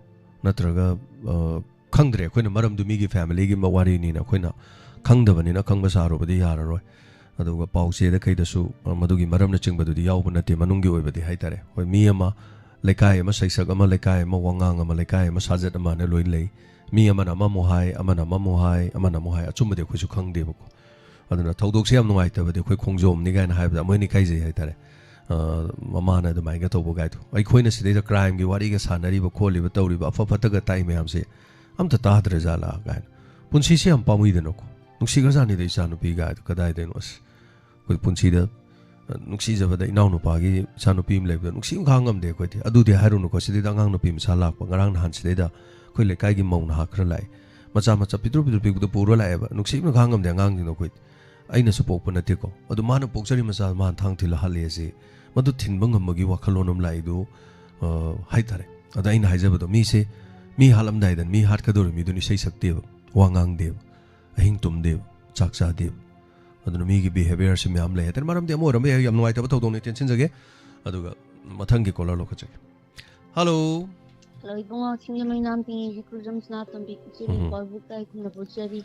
ꯅꯠꯇ꯭ꯔꯒ, ꯑ, ꯈꯪꯗ꯭ꯔꯦ꯫ ꯑꯩꯈꯣꯏꯅ ꯃꯔꯝꯗꯨ ꯃꯤꯒꯤ ꯐꯦꯃꯤꯂꯤꯒꯤ ꯃ-, ꯋꯥꯔꯤꯅꯤꯅ ꯑꯩꯈꯣꯏꯅ ꯈꯪꯗꯕꯅꯤꯅ ꯈꯪꯕ ꯁꯥꯔꯨꯕꯗꯤ ꯌꯥꯔꯔꯣꯏ꯫ ꯑꯗꯨꯒ ꯄꯥꯎ ꯆꯦꯗ ꯀꯩꯗꯁꯨ, ꯑ, ꯃꯗꯨꯒꯤ ꯃꯔꯝꯅꯆꯤꯡꯕꯗꯨꯗꯤ ꯌꯥꯎꯕ ꯅꯠꯇꯦ, ꯃꯅꯨꯡꯒꯤ ꯑꯣꯏꯕꯗꯤ ꯍꯥꯏꯇꯥꯔꯦ꯫ ꯍꯣꯏ, ꯃꯤ ꯑꯃ, ꯂꯩꯀꯥꯏ ꯑꯃ ꯁꯩꯁꯛ ꯑꯃ, ꯂꯩꯀꯥꯏ ꯑꯃ ꯋꯥꯉꯥꯡ ꯑꯃ, ꯂꯩꯀꯥꯏ ꯑꯃ ꯁꯥꯖꯠ ꯑꯃ ꯍꯥꯏꯅ ꯂꯣꯏ ꯂꯩ꯫ ꯃꯤ ꯑꯃꯅ ꯑꯃꯃꯨꯛ ꯍꯥꯏ, ꯑꯃꯅ ꯑꯃꯃꯨꯛ ꯍꯥꯏ, ꯑꯃꯅ ꯑꯃꯨꯛ ꯍꯥꯏ, ꯑꯆꯨꯝꯕꯗꯤ ꯑꯩꯈꯣꯏꯁꯨ ꯈꯪꯗꯦꯕꯀꯣ꯫ ꯑꯗꯨꯅ ꯊꯧꯗꯣꯛꯁꯦ ꯌꯥꯝ ꯅꯨꯡꯉꯥꯏꯇꯕꯗꯤ ꯑꯩꯈꯣꯏ ꯈꯣꯡꯖꯣꯝꯅꯤ ꯀꯥꯏꯅ ꯍꯥꯏꯕꯗ ꯑꯃꯣꯏꯅ ꯏꯀꯥꯏꯖꯩ ꯍꯥꯏꯇꯥꯔꯦ꯫ ꯑ, ꯃꯃꯥꯅ ꯑꯗꯨꯃꯥꯏꯅ ꯇꯧꯕ ꯀꯥꯏꯗꯣ꯫ ꯑꯩꯈꯣꯏꯅ ꯁꯤꯗꯩꯗ ꯀ꯭ꯔꯥꯏꯝꯒꯤ ꯋꯥꯔꯤꯒ ꯁꯥꯟꯅꯔꯤꯕ ꯈꯣꯠꯂꯤꯕ ꯇꯧꯔꯤꯕ ꯑꯐ ꯐꯠꯇꯒ ꯇꯥꯛꯏ ꯃꯌꯥꯝꯁꯦ ꯑꯝꯇ ꯇꯥꯗ꯭ꯔꯖꯥꯠꯂꯥ ꯀꯥꯏꯅ꯫ ꯄꯨꯟꯁꯤꯁꯦ ꯌꯥꯝ ꯄꯥꯝꯃꯨꯏꯗꯅꯀꯣ꯫ ꯅꯨꯡꯁꯤꯈ꯭ꯔꯖꯥꯠꯅꯤꯗ ꯏꯆꯥ ꯅꯨꯄꯤ ꯀꯥꯏꯗꯣ, ꯀꯗꯥꯏꯗꯩꯅꯣ ꯑꯁ꯫ ꯑꯩꯈꯣꯏ ꯄꯨꯟꯁꯤꯗ, ꯑ, ꯅꯨꯡꯁꯤꯖꯕꯗ ꯏꯅꯥꯎꯅꯨꯄꯥꯒꯤ ꯏꯆꯥꯅꯨꯄꯤ ꯑꯃ ꯂꯩꯕꯗꯣ ꯅꯨꯡꯁꯤꯕ ꯈꯥꯡ ꯉꯝꯗꯦ ꯑꯩꯈꯣꯏꯗꯤ꯫ ꯑꯗꯨꯗꯤ ꯍꯥꯏꯔꯨꯅꯨꯀꯣ, ꯁꯤꯗꯩꯗ ꯑꯉꯥꯡ ꯅꯨꯄꯤ ꯃꯆꯥ ꯂꯥꯛꯄ, ꯉꯔꯥꯡ ꯅꯍꯥꯟ ꯁꯤꯗꯩꯗ ꯑꯩꯈꯣꯏ ꯂꯩꯀꯥꯏꯒꯤ ꯃꯧ ꯅꯍꯥ ꯈꯔ ꯂꯥꯛꯑꯦ꯫ ꯃꯆꯥ ꯃꯆꯥ ꯄꯤꯛꯇ꯭ꯔꯨ ꯄꯤꯛꯇ꯭ꯔꯨ ꯄꯤꯛꯄꯗꯣ ꯄꯨꯔ ꯂꯥꯛꯑꯦꯕ꯫ ꯅꯨꯡꯁꯤꯕꯅ ꯈꯥꯡ ꯉꯝꯗꯦ ꯑꯉꯥꯡꯁꯤꯡꯗꯣ ꯑꯩꯈꯣꯏꯗꯤ꯫ ꯑꯩꯅꯁꯨ ꯄꯣꯛꯄ ꯅꯠꯇꯦꯀꯣ꯫ ꯑꯗꯨ ꯃꯥꯅ ꯄꯣꯛꯆꯔꯤ ꯃꯆꯥ ꯃꯥꯅ ꯊꯥꯡ ꯊꯤꯜꯂ ꯍꯥꯠꯂꯛꯑꯦ ꯁꯤ꯫ ꯃꯗꯨ ꯊꯤꯟꯕ ꯉꯝꯕꯒꯤ ꯋꯥꯈꯜꯂꯣꯟ ꯑꯃ ꯂꯥꯛꯏꯗꯨ, ꯑ, ꯍꯥꯏꯇꯥꯔꯦ꯫ ꯑꯗ ꯑꯩꯅ ꯍꯥꯏꯖꯕꯗꯣ, ꯃꯤꯁꯦ, ꯃꯤ ꯍꯥꯠꯂꯝꯗꯥꯏꯗ ꯃꯤ ꯍꯥꯠꯀꯗꯧꯔꯤ ꯃꯤꯗꯨꯅ ꯏꯁꯩ ꯁꯛꯇꯦꯕ, ꯋꯥ ꯉꯥꯡꯗꯦꯕ, ꯑꯍꯤꯡ ꯇꯨꯝꯗꯦꯕ, ꯆꯥꯛ ꯆꯥꯗꯦꯕ꯫ ꯑꯗꯨꯅ ꯃꯤꯒꯤ ꯕꯤꯍꯦꯕꯤꯌꯔꯁꯤ ꯃꯌꯥꯝ ꯂꯩ ꯍꯥꯏꯇꯥꯔꯦ꯫ ꯃꯔꯝꯗꯤ ꯑꯃ ꯑꯣꯏꯔꯝꯕ ꯌꯥꯏ, ꯌꯥꯝ ꯅꯨꯡꯉꯥꯏꯇꯕ ꯊꯧꯗꯣꯛꯅꯤ, ꯇꯦꯟꯁꯤꯟꯖꯒꯦ꯫ ꯑꯗꯨꯒ ꯃꯊꯪꯒꯤ ꯀꯣꯂꯔ ꯂꯧꯈꯠꯆꯒꯦ꯫ ꯍꯜꯂꯣ꯫ ꯍꯜꯂꯣ, ꯏꯕꯨꯡꯉꯣ, ꯁꯤꯡꯖꯃꯩ ꯅꯥꯝꯇꯤꯡꯉꯩꯒꯤ ꯈꯨꯔꯖꯝ ꯁꯅꯥꯇꯣꯝꯕꯤ ꯏꯆꯦ ꯎꯝ꯫ ꯀ꯭ꯋꯥꯛꯕꯨꯛ ꯇꯥꯏ ꯈꯨꯟꯗ ꯄꯣꯛꯆꯔꯤ꯫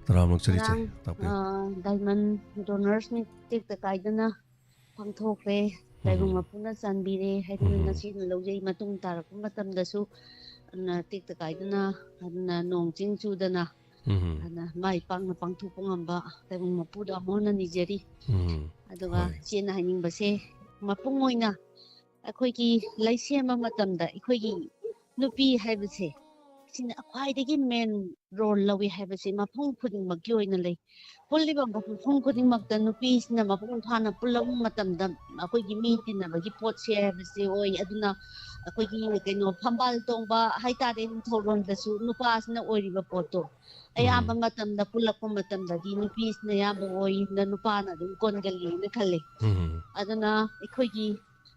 ꯇꯔꯥꯝꯅ ꯑꯣꯛꯆꯔꯤ ꯏꯆꯦ꯫ ꯉꯔꯥꯡ ꯇꯥꯛꯄꯤꯌꯨ꯫ ꯑ, Diamond Donors Meet ꯇꯦꯛꯇ ꯀꯥꯏꯗꯅ ꯄꯥꯡꯊꯣꯛꯈ꯭ꯔꯦ꯫ ꯇꯥꯏꯕꯪ ꯎꯝ꯫ ꯃꯄꯨꯅ ꯆꯥꯟꯕꯤꯔꯦ ꯍꯥꯏꯗꯨꯅ ꯎꯝ꯫ ꯉꯁꯤꯅ ꯂꯧꯖꯩ꯫ ꯃꯇꯨꯡ ꯇꯥꯔꯛꯄ ꯃꯇꯝꯗꯁꯨ ꯑꯗꯨꯅ ꯇꯦꯛꯇ ꯀꯥꯏꯗꯅ ꯑꯗꯨꯅ ꯅꯣꯡ ꯆꯤꯡ ꯆꯨꯗꯅ ꯎꯝ꯫ ꯑꯗꯨꯅ ꯃꯥꯏ ꯄꯥꯛꯅ ꯄꯥꯡꯊꯣꯛꯄ ꯉꯝꯕ ꯇꯥꯏꯕꯪ ꯃꯄꯨꯗ ꯑꯃꯨꯛ ꯍꯟꯅ ꯅꯤꯖꯔꯤ꯫ ꯎꯝ꯫ ꯑꯗꯨꯒ ꯍꯣꯏ꯫ ꯏꯆꯦꯅ ꯍꯥꯏꯅꯤꯡꯕꯁꯦ, ꯃꯄꯨꯡ ꯑꯣꯏꯅ ꯑꯩꯈꯣꯏꯒꯤ ꯂꯩꯁꯦꯝꯕ ꯃꯇꯝꯗ ꯑꯩꯈꯣꯏꯒꯤ ꯅꯨꯄꯤ ꯍꯥꯏꯕꯁꯦ ꯁꯤꯅ ꯈ꯭ꯋꯥꯏꯗꯒꯤ main role ꯂꯧꯏ ꯍꯥꯏꯕꯁꯦ ꯃꯐꯝ ꯈꯨꯗꯤꯡꯃꯛꯀꯤ ꯑꯣꯏꯅ ꯂꯩ꯫ ꯄꯨꯜꯂꯤꯕ ꯃꯐꯝ ꯈꯨꯗꯤꯡꯃꯛꯇ ꯅꯨꯄꯤꯁꯤꯅ ꯃꯄꯨꯡ ꯐꯥꯅ ꯄꯨꯜꯂꯛꯄ ꯃꯇꯝꯗ ꯑꯩꯈꯣꯏꯒꯤ ꯃꯤ ꯇꯤꯟꯅꯕꯒꯤ ꯄꯣꯠꯁꯦ ꯍꯥꯏꯕꯁꯦ ꯑꯣꯏ꯫ ꯑꯗꯨꯅ ꯑꯩꯈꯣꯏꯒꯤ ꯀꯩꯅꯣ ꯐꯝꯕꯥꯜ ꯇꯣꯡꯕ ꯍꯥꯏꯇꯥꯔꯦ, ꯅꯤꯡꯊꯧꯔꯣꯟꯗꯁꯨ ꯅꯨꯄꯥꯁꯤꯅ ꯑꯣꯏꯔꯤꯕ ꯄꯣꯠꯇꯣ ꯑꯌꯥꯝꯕ ꯎꯝ꯫ ꯃꯇꯝꯗ ꯄꯨꯜꯂꯛꯄ ꯃꯇꯝꯗꯗꯤ ꯅꯨꯄꯤꯁꯤꯅ ꯑꯌꯥꯝꯕ ꯑꯣꯏꯅ ꯅꯨꯄꯥꯅ ꯑꯗꯨꯝ ꯀꯣꯟꯒꯜꯂꯤꯅ ꯈꯜꯂꯤ꯫ ꯎꯝ꯫ ꯑꯗꯨꯅ ꯑꯩꯈꯣꯏꯒꯤ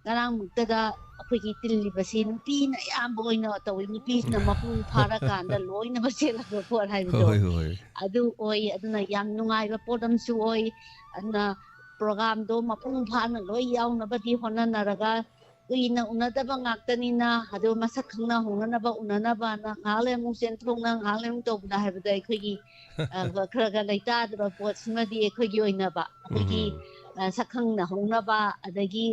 ꯉꯔꯥꯡꯃꯛꯇꯗ ꯑꯩꯈꯣꯏꯒꯤ ꯇꯤꯜꯂꯤꯕꯁꯤ ꯅꯨꯄꯤꯅ ꯑꯌꯥꯝꯕ ꯑꯣꯏꯅ ꯇꯧꯏ꯫ ꯅꯨꯄꯤꯁꯤꯅ ꯃꯄꯨꯡ ꯐꯥꯔꯀꯥꯟꯗ ꯂꯣꯏꯅꯃꯛ ꯆꯦꯜꯂꯛꯄ ꯄꯣꯠ ꯍꯥꯏꯕꯗꯣ ꯍꯣꯏ, ꯍꯣꯏ꯫ ꯑꯗꯨ ꯑꯣꯏ꯫ ꯑꯗꯨꯅ ꯌꯥꯝ ꯅꯨꯡꯉꯥꯏꯕ ꯄꯣꯠ ꯑꯃꯁꯨ ꯑꯣꯏ꯫ ꯑꯗꯨꯅ programꯗꯣ ꯃꯄꯨꯡ ꯐꯥꯅ ꯂꯣꯏ ꯌꯥꯎꯅꯕꯗꯤ ꯍꯣꯠꯅꯅꯔꯒ ꯀꯨꯏꯅ ꯎꯅꯗꯕ ꯉꯥꯛꯇꯅꯤꯅ ꯑꯗꯨ ꯃꯁꯛ ꯈꯪꯅ ꯍꯧꯅꯅꯕ ꯎꯅꯅꯕꯅ ꯉꯥꯏꯍꯥꯛ ꯂꯩ ꯑꯃꯨꯛ ꯆꯦꯟꯊꯣꯛꯅ ꯉꯥꯏꯍꯥꯛ ꯂꯩ ꯑꯃꯨꯛ ꯇꯧꯕꯗ ꯍꯥꯏꯕꯗ ꯑꯩꯈꯣꯏꯒꯤ ꯑ, ꯈꯔ ꯈꯔ ꯂꯩꯇꯥꯗꯕ ꯄꯣꯠꯁꯤꯃꯗꯤ ꯑꯩꯈꯣꯏꯒꯤ ꯑꯣꯏꯅꯕ ꯑꯩꯈꯣꯏꯒꯤ ꯎꯝ꯫ ꯑ, ꯁꯛ ꯈꯪꯅ ꯍꯧꯅꯕ ꯑꯗꯒꯤ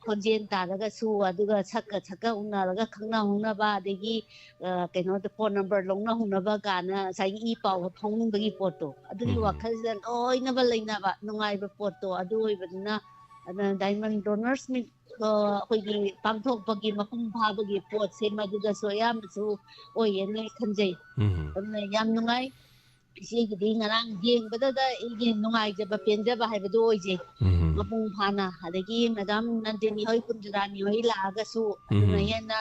ꯈꯣꯟꯖꯦꯜ ꯇꯥꯔꯒꯁꯨ ꯑꯗꯨꯒ ꯁꯛꯀ ꯁꯛꯀ ꯎꯅꯔꯒ ꯈꯪꯅ ꯍꯧꯅꯕ ꯑꯗꯒꯤ ꯑ, ꯀꯩꯅꯣꯗ phone number ꯂꯧꯅ ꯍꯧꯅꯕ ꯀꯥꯏꯅ ꯉꯁꯥꯏꯒꯤ ꯏ ꯄꯥꯎ ꯐꯥꯎꯅꯤꯡꯕꯒꯤ ꯄꯣꯠꯇꯣ ꯑꯗꯨꯒꯤ ꯎꯝ꯫ ꯋꯥꯈꯜꯁꯤꯗ ꯂꯣꯏꯅꯕ ꯂꯩꯅꯕ ꯅꯨꯡꯉꯥꯏꯕ ꯄꯣꯠꯇꯣ ꯑꯗꯨ ꯑꯣꯏꯕꯅꯤꯅ ꯑꯗꯨꯅ Diamond Donors Meet ꯑ, ꯑꯩꯈꯣꯏꯒꯤ ꯄꯥꯡꯊꯣꯛꯄꯒꯤ ꯃꯄꯨꯡ ꯐꯥꯕꯒꯤ ꯄꯣꯠꯁꯦ ꯃꯗꯨꯗꯁꯨ ꯑꯌꯥꯝꯕꯁꯨ ꯑꯣꯏꯌꯦꯅ ꯈꯟꯖꯩ꯫ ꯎꯝ꯫ ꯑꯗꯨꯅ ꯌꯥꯝ ꯅꯨꯡꯉꯥꯏ꯫ ꯏꯆꯦꯒꯤꯗꯤ ꯉꯔꯥꯡ ꯌꯦꯡꯕꯗꯗ ꯑꯩꯒꯤ ꯅꯨꯡꯉꯥꯏꯖꯕ ꯄꯦꯟꯖꯕ ꯍꯥꯏꯕꯗꯨ ꯑꯣꯏꯖꯩ꯫ ꯎꯝ꯫ ꯃꯄꯨꯡ ꯐꯥꯅ ꯑꯗꯒꯤ ꯃꯦꯗꯥꯝ ꯅꯟꯗꯤꯅꯤ ꯍꯣꯏ ꯀꯨꯟꯖꯔꯥꯅꯤ ꯍꯣꯏ ꯂꯥꯛꯑꯒꯁꯨ ꯑꯗꯨꯅ ꯎꯝ꯫ ꯍꯦꯟꯅ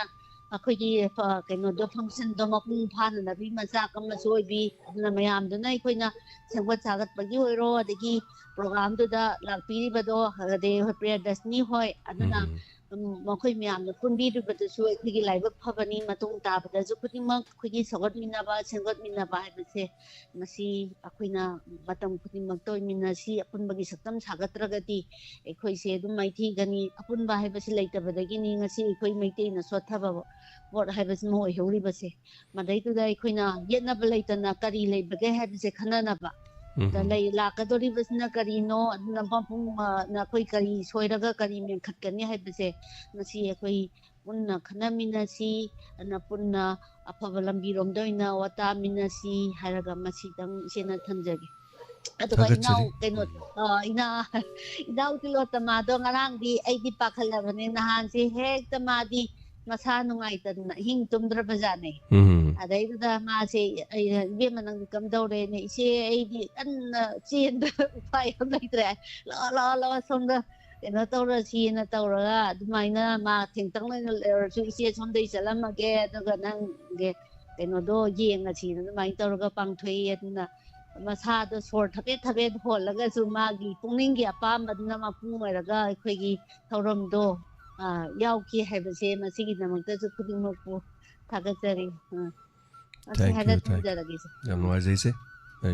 ꯑꯩꯈꯣꯏꯒꯤ ꯐ-, ꯀꯩꯅꯣꯗꯣ functionꯗꯣ ꯃꯄꯨꯡ ꯐꯥꯅꯅꯕꯒꯤ ꯃꯆꯥꯛ ꯑꯃꯁꯨ ꯑꯣꯏꯕꯤ꯫ ꯑꯗꯨꯅ ꯃꯌꯥꯝꯗꯨꯅ ꯑꯩꯈꯣꯏꯅ ꯁꯦꯝꯒꯠ ꯁꯥꯒꯠꯄꯒꯤ ꯑꯣꯏꯔꯣ ꯑꯗꯒꯤ programꯗꯨꯗ ꯂꯥꯛꯄꯤꯔꯤꯕꯗꯣ ꯑꯗꯩ ꯑꯩꯈꯣꯏ ꯄ꯭ꯔꯤꯌꯥꯗꯔꯁꯅꯤ ꯍꯣꯏ ꯑꯗꯨꯅ ꯎꯝ꯫ ꯎꯝ, ꯃꯈꯣꯏ ꯃꯌꯥꯝꯅ ꯄꯨꯟꯕꯤꯔꯤꯕꯗꯨꯁꯨ ꯑꯩꯈꯣꯏꯒꯤ ꯂꯥꯏꯕꯛ ꯐꯕꯅꯤ꯫ ꯃꯇꯨꯡ ꯇꯥꯕꯗꯁꯨ ꯈꯨꯗꯤꯡꯃꯛ ꯑꯩꯈꯣꯏꯒꯤ ꯁꯧꯒꯠꯃꯤꯟꯅꯕ, ꯁꯦꯝꯒꯠꯃꯤꯟꯅꯕ ꯍꯥꯏꯕꯁꯦ, ꯃꯁꯤ ꯑꯩꯈꯣꯏꯅ ꯃꯇꯝ ꯈꯨꯗꯤꯡꯃꯛꯇ ꯑꯣꯏꯃꯤꯟꯅꯁꯤ꯫ ꯑꯄꯨꯟꯕꯒꯤ ꯁꯛꯇꯝ ꯁꯥꯒꯠꯇ꯭ꯔꯒꯗꯤ ꯑꯩꯈꯣꯏꯁꯦ ꯑꯗꯨꯝ ꯃꯥꯏꯊꯤꯒꯅꯤ꯫ ꯑꯄꯨꯟꯕ ꯍꯥꯏꯕꯁꯤ ꯂꯩꯇꯕꯗꯒꯤꯅꯤ ꯉꯁꯤ ꯑꯩꯈꯣꯏ ꯃꯩꯇꯩꯅ ꯁꯣꯠꯊꯕ ꯄꯣꯠ ꯍꯥꯏꯕꯁꯤꯃ ꯑꯣꯏꯍꯧꯔꯤꯕꯁꯦ꯫ ꯃꯗꯩꯗꯨꯗ ꯑꯩꯈꯣꯏꯅ ꯌꯦꯠꯅꯕ ꯂꯩꯇꯅ ꯀꯔꯤ ꯂꯩꯕꯒꯦ ꯍꯥꯏꯕꯁꯦ ꯈꯟꯅꯅꯕ꯫ ꯑꯗ ꯎꯝ꯫ ꯂꯩ, ꯂꯥꯛꯀꯗꯧꯔꯤꯕꯁꯤꯅ ꯀꯔꯤꯅꯣ, ꯑꯗꯨꯅ ꯃꯄꯨꯡ, ꯑ, ꯅ ꯑꯩꯈꯣꯏ ꯀꯔꯤ ꯁꯣꯏꯔꯒ ꯀꯔꯤ ꯃꯦꯟꯈꯠꯀꯅꯤ ꯍꯥꯏꯕꯁꯦ ꯉꯁꯤ ꯑꯩꯈꯣꯏ ꯄꯨꯟꯅ ꯈꯟꯅꯃꯤꯟꯅꯁꯤ, ꯑꯗꯨꯅ ꯄꯨꯟꯅ ꯑꯐꯕ ꯂꯝꯕꯤꯔꯣꯝꯗ ꯑꯣꯏꯅ ꯋꯥ ꯇꯥꯃꯤꯟꯅꯁꯤ ꯍꯥꯏꯔꯒ ꯃꯁꯤꯗꯪ ꯏꯆꯦꯅ ꯊꯝꯖꯒꯦ꯫ ꯑꯗꯨꯒ ꯏꯅꯥꯎ ꯊꯥꯒꯠꯆꯔꯤ꯫ ꯀꯩꯅꯣ, ꯎꯝ꯫ ꯑ, ꯏꯅꯥ-, ꯏꯅꯥꯎ ꯇꯤꯂꯣꯇꯃꯥꯗꯣ ꯉꯔꯥꯡꯗꯤ ꯑꯩꯗꯤ ꯄꯥꯈꯠꯂꯕꯅꯦ꯫ ꯅꯍꯥꯟꯁꯦ ꯍꯦꯛꯇ ꯃꯥꯗꯤ ꯃꯁꯥ ꯅꯨꯡꯉꯥꯏꯇꯗꯅ ꯑꯍꯤꯡ ꯇꯨꯝꯗ꯭ꯔꯕꯖꯥꯠꯅꯦ꯫ ꯎꯝ꯫ ꯑꯗꯩꯗꯨꯗ ꯃꯥꯁꯦ, ꯑꯩꯅ, "ꯏꯕꯦꯝꯃ, ꯅꯪꯗꯤ ꯀꯝꯗꯧꯔꯦꯅꯦ?" "ꯏꯆꯦ, ꯑꯩꯗꯤ ꯀꯟꯅ ꯆꯦꯟꯕ ꯎꯄꯥꯏ ꯑꯃ ꯂꯩꯇ꯭ꯔꯦ꯫ ꯂꯥꯛꯑꯣ, ꯂꯥꯛꯑꯣ, ꯂꯥꯛꯑꯣ, ꯁꯣꯝꯗ ꯀꯩꯅꯣ ꯇꯧꯔꯁꯤꯅ" ꯇꯧꯔꯒ ꯑꯗꯨꯃꯥꯏꯅ ꯃꯥ ꯊꯦꯡꯇꯪ ꯑꯣꯏꯅ ꯂꯩꯔꯁꯨ, "ꯏꯆꯦ ꯁꯣꯝꯗꯩ ꯆꯠꯂꯝꯃꯒꯦ, ꯑꯗꯨꯒ ꯅꯪꯒꯤ ꯀꯩꯅꯣꯗꯣ ꯌꯦꯡꯉꯁꯤꯅ" ꯑꯗꯨꯃꯥꯏꯅ ꯇꯧꯔꯒ ꯄꯥꯡꯊꯣꯛꯏ꯫ ꯑꯗꯨꯅ ꯃꯁꯥꯗꯣ ꯁꯣꯔ ꯊꯕꯦꯠ ꯊꯕꯦꯠ ꯍꯣꯜꯂꯒꯁꯨ ꯃꯥꯒꯤ ꯄꯨꯛꯅꯤꯡꯒꯤ ꯑꯄꯥꯝꯕꯗꯨꯅ ꯃꯄꯨꯡ ꯑꯣꯏꯔꯒ ꯑꯩꯈꯣꯏꯒꯤ ꯊꯧꯔꯝꯗꯣ, ꯑ, ꯌꯥꯎꯈꯤ ꯍꯥꯏꯕꯁꯦ ꯃꯁꯤꯒꯤꯗꯃꯛꯇꯁꯨ ꯈꯨꯗꯤꯡꯃꯛꯄꯨ ꯊꯥꯒꯠꯆꯔꯤ꯫ ꯑ, ꯑꯁꯤ Thank ꯍꯥꯏꯅ you, thank you꯫ ꯊꯝꯖꯔꯒꯦ, ꯏꯆꯦ꯫ ꯌꯥꯝ ꯅꯨꯡꯉꯥꯏꯖꯩ, ꯏꯆꯦ꯫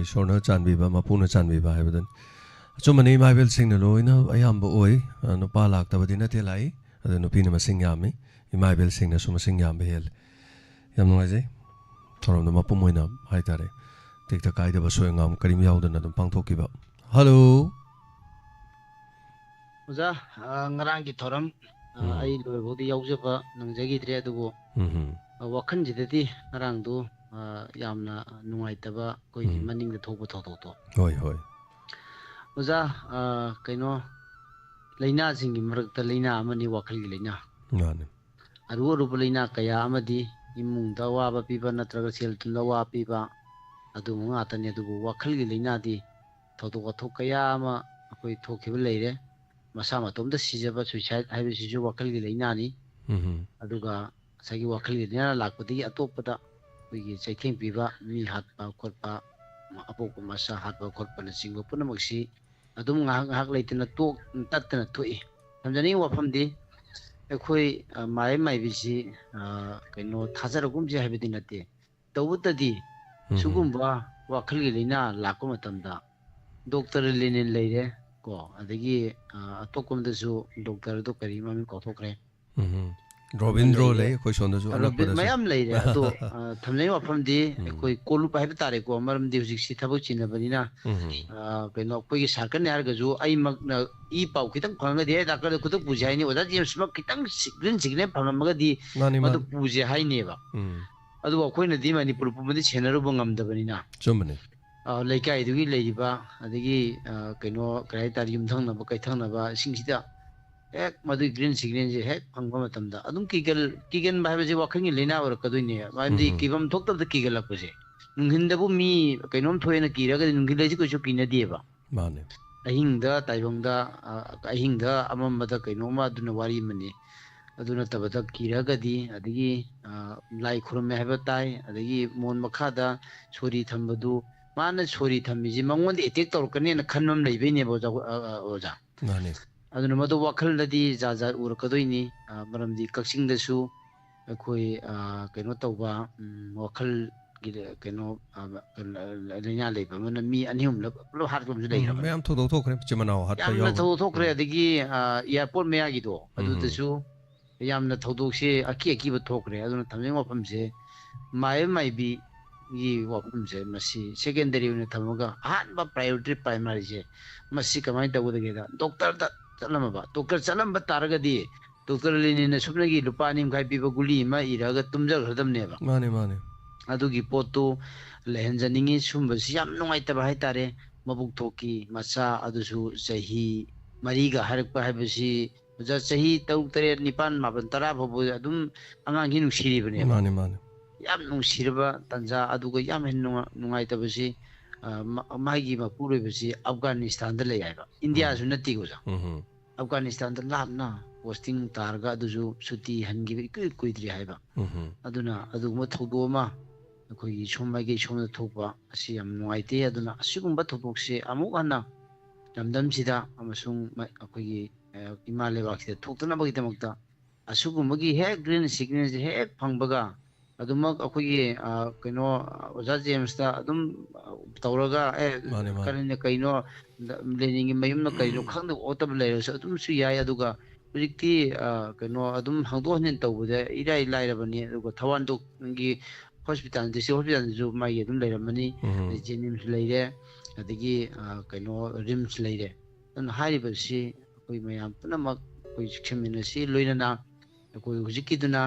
ꯏꯁꯣꯔꯅ ꯆꯥꯟꯕꯤꯕ, ꯃꯄꯨꯅ ꯆꯥꯟꯕꯤꯕ ꯍꯥꯏꯕꯗꯨꯅꯤ꯫ ꯑꯆꯨꯝꯕꯅꯤ, ꯏꯃꯥ ꯏꯕꯦꯜꯁꯤꯡꯅ ꯂꯣꯏꯅ ꯑꯌꯥꯝꯕ ꯑꯣꯏ꯫ ꯑ, ꯅꯨꯄꯥ ꯂꯥꯛꯇꯕꯗꯤ ꯅꯠꯇꯦ, ꯂꯥꯛꯏ꯫ ꯑꯗꯣ ꯅꯨꯄꯤꯅ ꯃꯁꯤꯡ ꯌꯥꯝꯃꯤ, ꯏꯃꯥ ꯏꯕꯦꯜꯁꯤꯡꯅꯁꯨ ꯃꯁꯤꯡ ꯌꯥꯝꯕ ꯍꯦꯜꯂꯤ꯫ ꯌꯥꯝ ꯅꯨꯡꯉꯥꯏꯖꯩ꯫ ꯊꯧꯔꯝꯗꯣ ꯃꯄꯨꯡ ꯑꯣꯏꯅ ꯍꯥꯏꯇꯥꯔꯦ, ꯇꯦꯛꯇ ꯀꯥꯏꯗꯕ, ꯑꯁꯣꯏ ꯑꯉꯥꯝ ꯀꯔꯤꯝ ꯌꯥꯎꯗꯅ ꯑꯗꯨꯝ ꯄꯥꯡꯊꯣꯛꯈꯤꯕ꯫ ꯍꯜꯂꯣ꯫ ꯑꯣꯖꯥ, ꯑ, ꯉꯔꯥꯡꯒꯤ ꯊꯧꯔꯝ, ꯑ, ꯎꯝ꯫ ꯑꯩ ꯂꯣꯏꯕꯧꯗꯤ ꯌꯥꯎꯖꯕ ꯅꯪꯖꯈꯤꯗ꯭ꯔꯦ, ꯑꯗꯨꯕꯨ, ꯎꯝ ꯍꯝ꯫ ꯑ, ꯋꯥꯈꯜꯁꯤꯗꯗꯤ ꯉꯔꯥꯡꯗꯨ, ꯑ, ꯌꯥꯝꯅ ꯅꯨꯡꯉꯥꯏꯇꯕ ꯑꯩꯈꯣꯏꯒꯤ ꯎꯝ꯫ ꯃꯅꯤꯡꯗ ꯊꯣꯛꯄ ꯊꯧꯗꯣꯛꯇꯣ꯫ ꯍꯣꯏ, ꯍꯣꯏ꯫ ꯑꯣꯖꯥ, ꯑ, ꯀꯩꯅꯣ, ꯂꯥꯏꯅꯥꯁꯤꯡꯒꯤ ꯃꯔꯛꯇ ꯂꯥꯏꯅꯥ ꯑꯃꯅꯤ ꯋꯥꯈꯜꯒꯤ ꯂꯥꯏꯅꯥ꯫ ꯃꯥꯅꯤ꯫ ꯑꯔꯨ ꯑꯔꯨꯕ ꯂꯥꯏꯅꯥ ꯀꯌꯥ ꯑꯃꯗꯤ ꯏꯃꯨꯡꯗ ꯑꯋꯥꯕ ꯄꯤꯕ ꯅꯠꯇ꯭ꯔꯒ ꯁꯦꯜ ꯊꯨꯝꯗ ꯑꯋꯥꯕ ꯄꯤꯕ ꯑꯗꯨꯒꯨꯝꯕ ꯉꯥꯛꯇꯅꯤ, ꯑꯗꯨꯕꯨ ꯋꯥꯈꯜꯒꯤ ꯂꯥꯏꯅꯥꯗꯤ ꯊꯧꯗꯣꯛ ꯋꯥꯊꯣꯛ ꯀꯌꯥ ꯑꯃ ꯑꯩꯈꯣꯏ ꯊꯣꯛꯈꯤꯕ ꯂꯩꯔꯦ꯫ ꯃꯁꯥ ꯃꯇꯣꯝꯇ ꯁꯤꯖꯕ, suicide ꯍꯥꯏꯕꯁꯤꯁꯨ ꯋꯥꯈꯜꯒꯤ ꯂꯥꯏꯅꯥꯅꯤ꯫ ꯎꯝ꯫ ꯑꯗꯨꯒ ꯉꯁꯥꯏꯒꯤ ꯋꯥꯈꯜꯒꯤ ꯂꯥꯏꯅꯥ ꯂꯥꯛꯄꯗꯒꯤ ꯑꯇꯣꯞꯄꯗ ꯑꯩꯈꯣꯏꯒꯤ ꯆꯩꯊꯦꯡ ꯄꯤꯕ, ꯃꯤ ꯍꯥꯠꯄ ꯈꯣꯠꯄ, ꯑꯄꯣꯛꯄ ꯃꯆꯥ ꯍꯥꯠꯄ ꯈꯣꯠꯄꯅꯆꯤꯡꯕ ꯄꯨꯝꯅꯃꯛꯁꯤ ꯑꯗꯨꯝ ꯉꯥꯏꯍꯥꯛ ꯉꯥꯏꯍꯥꯛ ꯂꯩꯇꯅ ꯇꯣꯛ-, ꯇꯠꯇꯅ ꯊꯣꯛꯏ꯫ ꯊꯝꯖꯅꯤꯡꯕ ꯋꯥꯐꯝꯗꯤ, ꯑꯩꯈꯣꯏ, ꯑ, ꯃꯥꯏꯕ ꯃꯥꯏꯕꯤꯁꯤ, ꯑ, ꯀꯩꯅꯣ, ꯊꯥꯖꯔꯒꯨꯝꯁꯤ ꯍꯥꯏꯕꯗꯤ ꯅꯠꯇꯦ꯫ ꯇꯧꯕꯇꯗꯤ ꯎꯝ꯫ ꯁꯤꯒꯨꯝꯕ ꯋꯥꯈꯜꯒꯤ ꯂꯥꯏꯅꯥ ꯂꯥꯛꯄ ꯃꯇꯝꯗ ꯗꯣꯛꯇꯔ ꯂꯦꯅꯤꯟ ꯂꯩꯔꯦ ꯀꯣ, ꯑꯗꯒꯤ, ꯑ, ꯑꯇꯣꯞꯄ ꯑꯃꯗꯁꯨ ꯗꯣꯛꯇꯔꯗꯣ ꯀꯔꯤ ꯃꯃꯤꯡ ꯀꯥꯎꯊꯣꯛꯈ꯭ꯔꯦ꯫ ꯎꯝ꯫ ꯔꯣꯕꯤꯟꯗ꯭ꯔꯣ ꯂꯩꯔꯦ꯫ ꯂꯩ ꯑꯩꯈꯣꯏ ꯁꯣꯝꯗꯁꯨ ꯔꯣꯕꯤꯟ ꯑꯅꯛꯄꯗꯁꯨ꯫ ꯃꯌꯥꯝ ꯂꯩꯔꯦ꯫ ꯑꯗꯣ, ꯑ, ꯊꯝꯖꯅꯤꯡꯕ ꯋꯥꯐꯝꯗꯤ ꯎꯝ꯫ ꯑꯩꯈꯣꯏ ꯀꯣꯂꯨꯞ ꯍꯥꯏꯕ ꯇꯥꯔꯦꯀꯣ, ꯃꯔꯝꯗꯤ ꯍꯧꯖꯤꯛꯁꯤ ꯊꯕꯛ ꯆꯤꯟꯅꯕꯅꯤꯅ꯫ ꯎꯝ꯫ ꯑ, ꯀꯩꯅꯣ, ꯑꯩꯈꯣꯏꯒꯤ ꯁꯥꯔꯀꯜꯅꯤ ꯍꯥꯏꯔꯒꯁꯨ ꯑꯩꯃꯛꯅ ꯏ ꯄꯥꯎ ꯈꯤꯇꯪ ꯐꯪꯉꯒꯗꯤ, "ꯑꯦ, ꯗꯥꯛꯇꯔꯗ ꯈꯨꯗꯛ ꯄꯨꯁꯤ ꯍꯥꯏꯅꯤ, ꯑꯣꯖꯥ ꯖꯦꯝꯁꯃꯛ ꯈꯤꯇꯪ ꯁꯤ-, ꯒ꯭ꯔꯤꯟ ꯁꯤꯒꯅꯦꯜ ꯐꯪꯉꯝꯃꯒꯗꯤ ꯃꯥꯅꯤ, ꯃꯗꯨ ꯃꯥꯅꯤ꯫ ꯄꯨꯁꯦ ꯍꯥꯏꯅꯦꯕ"꯫ ꯎꯝ꯫ ꯑꯗꯨꯕꯨ ꯑꯩꯈꯣꯏꯅꯗꯤ ꯃꯅꯤꯄꯨꯔ ꯄꯨꯝꯕꯗꯤ ꯁꯦꯟꯅꯔꯨꯕ ꯉꯝꯗꯕꯅꯤꯅ꯫ ꯆꯨꯝꯕꯅꯤ꯫ ꯑ, ꯂꯩꯀꯥꯏꯗꯨꯒꯤ ꯂꯩꯔꯤꯕ, ꯑꯗꯒꯤ, ꯑ, ꯀꯩꯅꯣ, ꯀꯔꯤ ꯍꯥꯏꯇꯥꯔꯦ, ꯌꯨꯝꯊꯪꯅꯕ, ꯀꯩꯊꯪꯅꯕꯁꯤꯡꯁꯤꯗ ꯍꯦꯛ ꯃꯗꯨꯒꯤ ꯒ꯭ꯔꯤꯟ ꯁꯤꯒꯅꯦꯜꯁꯦ ꯍꯦꯛ ꯐꯪꯕ ꯃꯇꯝꯗ ꯑꯗꯨꯝ ꯀꯤꯒꯜ-, ꯀꯤꯒꯟꯕ ꯍꯥꯏꯕꯁꯤ ꯋꯥꯈꯜꯒꯤ ꯂꯥꯏꯅꯥ ꯑꯣꯏꯔꯛꯀꯗꯣꯏꯅꯦ꯫ ꯃꯔꯝꯗꯤ ꯎꯝ꯫ ꯀꯤꯐꯝ ꯊꯣꯛꯇꯕꯗ ꯀꯤꯒꯜꯂꯛꯄꯁꯦ꯫ ꯅꯨꯡꯊꯤꯟꯗꯕꯨ ꯃꯤ ꯀꯩꯅꯣꯝ ꯊꯣꯛꯑꯦꯅ ꯀꯤꯔꯒꯗꯤ ꯅꯨꯡꯊꯤꯜꯗꯁꯨ ꯀꯩꯁꯨ ꯀꯤꯅꯗꯦꯕ꯫ ꯃꯥꯅꯦ꯫ ꯑꯍꯤꯡꯗ ꯇꯥꯏꯕꯪꯗ, ꯑ, ꯑꯍꯤꯡꯗ ꯑꯃꯝꯕꯗ ꯀꯩꯅꯣꯝꯃ, ꯑꯗꯨꯅ ꯋꯥꯔꯤ ꯑꯃꯅꯤ꯫ ꯑꯗꯨ ꯅꯠꯇꯕꯗ ꯀꯤꯔꯒꯗꯤ, ꯑꯗꯒꯤ, ꯑ, ꯂꯥꯏ ꯈꯨꯔꯨꯝꯃꯦ ꯍꯥꯏꯕ ꯇꯥꯏ, ꯑꯗꯒꯤ ꯃꯣꯟ ꯃꯈꯥꯗ ꯁꯣꯔꯤ ꯊꯝꯕꯗꯨ, ꯃꯥꯅ ꯁꯣꯔꯤ ꯊꯝꯃꯤꯁꯤ ꯃꯉꯣꯟꯗ ꯑꯦꯇꯦꯛ ꯇꯧꯔꯛꯀꯅꯦꯅ ꯈꯟꯕ ꯑꯃ ꯂꯩꯕꯩꯅꯦꯕ, ꯑꯣꯖꯥ, ꯑ, ꯑ, ꯑꯣꯖꯥ꯫ ꯃꯥꯅꯦ꯫ ꯑꯗꯨꯅ ꯃꯗꯨ ꯋꯥꯈꯜꯗꯗꯤ ꯖꯥꯠ ꯖꯥꯠ ꯎꯔꯛꯀꯗꯣꯏꯅꯤ꯫ ꯑ, ꯃꯔꯝꯗꯤ ꯀꯛꯆꯤꯡꯗꯁꯨ ꯑꯩꯈꯣꯏ, ꯑ, ꯀꯩꯅꯣ ꯇꯧꯕ, ꯎꯝ, ꯋꯥꯈꯜꯒꯤ ꯀꯩꯅꯣ, ꯑ, ꯂꯥꯏꯅꯥ ꯂꯩꯕ ꯑꯃꯅ ꯃꯤ ꯑꯅꯤ ꯑꯍꯨꯝꯂꯛ ꯄꯨꯂꯞ ꯍꯥꯠꯄ ꯑꯃꯁꯨ ꯎꯝ, ꯂꯩꯈ꯭ꯔꯕꯅꯤ꯫ ꯃꯌꯥꯝ ꯊꯧꯗꯣꯛ ꯊꯣꯛꯈ꯭ꯔꯦ, ꯃꯆꯤꯟ ꯃꯅꯥꯎ ꯍꯥꯠꯄ ꯌꯥꯝꯅ ꯌꯥꯎꯕ꯫ ꯊꯧꯗꯣꯛ ꯊꯣꯛꯈ꯭ꯔꯦ꯫ ꯎꯝ꯫ ꯑꯗꯒꯤ, ꯑ, ꯑꯦꯌꯥꯔꯄꯣꯔꯠ ꯃꯌꯥꯒꯤꯗꯣ, ꯎꯝ꯫ ꯑꯗꯨꯗꯁꯨ ꯌꯥꯝꯅ ꯊꯧꯗꯣꯛꯁꯦ ꯑꯀꯤ ꯑꯀꯤꯕ ꯊꯣꯛꯈ꯭ꯔꯦ꯫ ꯑꯗꯨꯅ ꯊꯝꯖꯅꯤꯡꯕ ꯋꯥꯐꯝꯁꯦ, ꯃꯥꯏꯕ ꯃꯥꯏꯕꯤꯒꯤ ꯋꯥꯐꯝꯁꯦ ꯃꯁꯤ ꯁꯦꯀꯦꯟꯗꯔꯤ ꯑꯣꯏꯅ ꯊꯝꯃꯒ ꯑꯍꯥꯟꯕ ꯄ꯭ꯔꯥꯏꯌꯣꯔꯤꯇꯤ ꯄ꯭ꯔꯥꯏꯃꯥꯔꯤꯁꯦ ꯃꯁꯤ ꯀꯃꯥꯏꯅ ꯇꯧꯒꯗꯒꯦꯗ, ꯗꯣꯛꯇꯔꯗ ꯆꯠꯂꯝꯃꯕ, ꯗꯣꯛꯇꯔ ꯆꯠꯂꯝꯕ ꯇꯥꯔꯒꯗꯤ ꯗꯣꯛꯇꯔ ꯂꯦꯅꯤꯟꯅ ꯁꯨꯞꯅꯒꯤ ꯂꯨꯄꯥ ꯑꯅꯤ ꯃꯈꯥꯏ ꯄꯤꯕ ꯒꯨꯂꯤ ꯑꯃ ꯏꯔꯛꯑꯒ ꯇꯨꯝꯖꯈ꯭ꯔꯗꯕꯅꯦꯕ꯫ ꯃꯥꯅꯦ, ꯃꯥꯅꯦ꯫ ꯑꯗꯨꯒꯤ ꯄꯣꯠꯇꯨ ꯂꯩꯍꯟꯖꯅꯤꯡꯉꯤ꯫ ꯁꯨꯝꯕꯁꯤ ꯌꯥꯝ ꯅꯨꯡꯉꯥꯏꯇꯕ ꯍꯥꯏꯇꯥꯔꯦ꯫ ꯃꯕꯨꯛ ꯊꯣꯛꯀꯤ ꯃꯆꯥ ꯑꯗꯨꯁꯨ ꯆꯍꯤ ꯃꯔꯤꯒ ꯍꯥꯏꯔꯛꯄ ꯍꯥꯏꯕꯁꯤ, ꯑꯣꯖꯥ, ꯆꯍꯤ ꯇꯔꯨꯛ, ꯇꯔꯦꯠ, ꯅꯤꯄꯥꯟ, ꯃꯥꯄꯟ, ꯇꯔꯥ ꯐꯥꯎꯕ ꯑꯗꯨꯝ ꯑꯉꯥꯡꯁꯤ ꯅꯨꯡꯁꯤꯔꯤꯕꯅꯦꯕ꯫ ꯃꯥꯅꯦ, ꯃꯥꯅꯦ꯫ ꯌꯥꯝ ꯅꯨꯡꯁꯤꯔꯕ ꯇꯥꯟꯖꯥ, ꯑꯗꯨꯒ ꯌꯥꯝ ꯍꯦꯟꯅ ꯅꯨꯡꯉꯥ-, ꯅꯨꯡꯉꯥꯏꯇꯕꯁꯤ, ꯑ, ꯃ-, ꯃꯥꯒꯤ ꯃꯄꯨꯔꯣꯏꯕꯁꯤ ꯑꯐꯒꯥꯅꯤꯁꯇꯥꯟꯗ ꯂꯩ ꯍꯥꯏꯕ, ꯏꯟꯗꯤꯌꯥꯁꯨ ꯎꯝ꯫ ꯅꯠꯇꯦ ꯑꯣꯖꯥ꯫ ꯎꯝ꯫ ꯑꯐꯒꯥꯅꯤꯁꯇꯥꯟꯗ ꯂꯥꯞꯅ ꯄꯣꯁꯇꯤꯡ ꯇꯥꯔꯒ ꯑꯗꯨꯁꯨ ꯁꯨꯇꯤ ꯍꯟꯈꯤꯕ ꯏꯀꯨꯏ ꯀꯨꯏꯗ꯭ꯔꯤ ꯍꯥꯏꯕ꯫ ꯎꯝ꯫ ꯑꯗꯨꯅ ꯑꯗꯨꯒꯨꯝꯕ ꯊꯧꯗꯣꯛ ꯑꯃ ꯑꯩꯈꯣꯏꯒꯤ ꯁꯣꯝ ꯃꯥꯏꯀꯩ ꯁꯣꯝꯗ ꯊꯣꯛꯄ ꯑꯁꯤ ꯌꯥꯝ ꯅꯨꯡꯉꯥꯏꯇꯦ꯫ ꯑꯗꯨꯅ ꯑꯁꯤꯒꯨꯝꯕ ꯊꯧꯗꯣꯛꯁꯦ ꯑꯃꯨꯛ ꯍꯟꯅ ꯂꯝꯗꯝꯁꯤꯗ ꯑꯃꯁꯨꯡ ꯃ-, ꯑꯩꯈꯣꯏꯒꯤ, ꯑ, ꯏꯃꯥ ꯂꯩꯕꯥꯛꯁꯤꯗ ꯊꯣꯛꯇꯅꯕꯒꯤꯗꯃꯛꯇ ꯑꯁꯤꯒꯨꯝꯕꯒꯤ ꯍꯦꯛ ꯒ꯭ꯔꯤꯟ ꯁꯤꯒꯅꯦꯜꯁꯦ ꯍꯦꯛ ꯐꯪꯕꯒ ꯑꯗꯨꯃꯛ ꯑꯩꯈꯣꯏꯒꯤ, ꯑ, ꯀꯩꯅꯣ, ꯑꯣꯖꯥ ꯖꯦꯝꯁꯇ ꯑꯗꯨꯝ, ꯑ, ꯇꯧꯔꯒ, "ꯑꯦ, ꯃꯥꯅꯦ, ꯃꯥꯅꯦ꯫ ꯀꯔꯤꯅ ꯀꯩꯅꯣ, ꯂꯦꯅꯤꯟꯒꯤ ꯃꯌꯨꯝꯅ ꯀꯔꯤꯅꯣ ꯈꯪꯗꯕ ꯈꯣꯠꯇꯕ ꯂꯩꯔꯁꯨ ꯑꯗꯨꯝꯁꯨ ꯌꯥꯏ"꯫ ꯑꯗꯨꯒ ꯍꯧꯖꯤꯛꯇꯤ, ꯑ, ꯀꯩꯅꯣ, ꯑꯗꯨꯝ ꯍꯪꯗꯣꯛ ꯍꯪꯖꯤꯟ ꯇꯧꯕꯗ ꯏꯔꯥꯏ ꯂꯥꯏꯔꯕꯅꯤ꯫ ꯑꯗꯨꯒ ꯊꯧꯕꯥꯜ ꯗꯣꯛ-, ꯒꯤ ꯍꯣꯁꯄꯤꯇꯥꯜ, ꯗꯤꯁꯇ꯭ꯔꯤꯛ ꯍꯣꯁꯄꯤꯇꯥꯜꯗꯁꯨ ꯃꯥꯒꯤ ꯑꯗꯨꯝ ꯂꯩꯔꯝꯃꯅꯤ꯫ ꯎꯝ꯫ ꯑꯗꯩ ꯖꯦꯅꯤꯝꯁ ꯂꯩꯔꯦ, ꯑꯗꯒꯤ, ꯑ, ꯀꯩꯅꯣ, ꯔꯤꯝꯁ ꯂꯩꯔꯦ꯫ ꯑꯗꯨꯅ ꯍꯥꯏꯔꯤꯕꯁꯤ ꯑꯩꯈꯣꯏ ꯃꯌꯥꯝ ꯄꯨꯝꯅꯃꯛ ꯑꯩꯈꯣꯏ ꯆꯦꯛꯁꯤꯟꯃꯤꯟꯅꯁꯤ꯫ ꯂꯣꯏꯅꯅ ꯑꯩꯈꯣꯏ ꯍꯧꯖꯤꯛꯀꯤꯗꯨꯅ,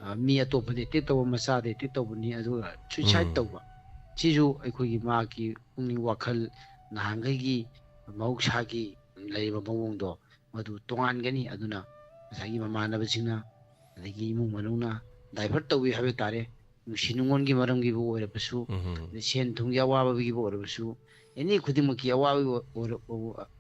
ꯑ, ꯃꯤ ꯑꯇꯣꯞꯄꯗ ꯑꯦꯇꯦꯛ ꯇꯧꯕ, ꯃꯆꯥꯗ ꯑꯦꯇꯦꯛ ꯇꯧꯕꯅꯤ, ꯑꯗꯨꯒ ꯁꯨꯏꯁꯥꯏꯠ ꯎꯝ꯫ ꯇꯧꯕ, ꯁꯤꯁꯨ ꯑꯩꯈꯣꯏꯒꯤ ꯃꯍꯥꯛꯀꯤ ꯄꯨꯛꯅꯤꯡ ꯋꯥꯈꯜ ꯅꯍꯥꯟꯈꯩꯒꯤ ꯃꯍꯧꯁꯥꯒꯤ ꯂꯩꯔꯤꯕ ꯃꯑꯣꯡꯗꯣ ꯃꯗꯨ ꯇꯣꯉꯥꯟꯒꯅꯤ꯫ ꯑꯗꯨꯅ ꯉꯁꯥꯏꯒꯤ ꯃꯃꯥꯟꯅꯕꯁꯤꯡꯅ, ꯑꯗꯒꯤ ꯏꯃꯨꯡ ꯃꯅꯨꯡꯅ ꯗꯥꯏꯚꯔꯠ ꯇꯧꯏ ꯍꯥꯏꯕ ꯇꯥꯔꯦ꯫ ꯅꯨꯡꯁꯤ ꯅꯨꯡꯉꯣꯟꯒꯤ ꯃꯔꯝꯒꯤꯕꯨ ꯑꯣꯏꯔꯕꯁꯨ, ꯎꯝ꯫ ꯑꯗꯩ ꯁꯦꯟ ꯊꯨꯝꯒꯤ ꯑꯋꯥꯕꯒꯤꯕꯨ ꯑꯣꯏꯔꯕꯁꯨ, ꯑꯦꯅꯤ ꯈꯨꯗꯤꯡꯃꯛꯀꯤ ꯑꯋꯥꯕ ꯑꯣꯏꯔ-,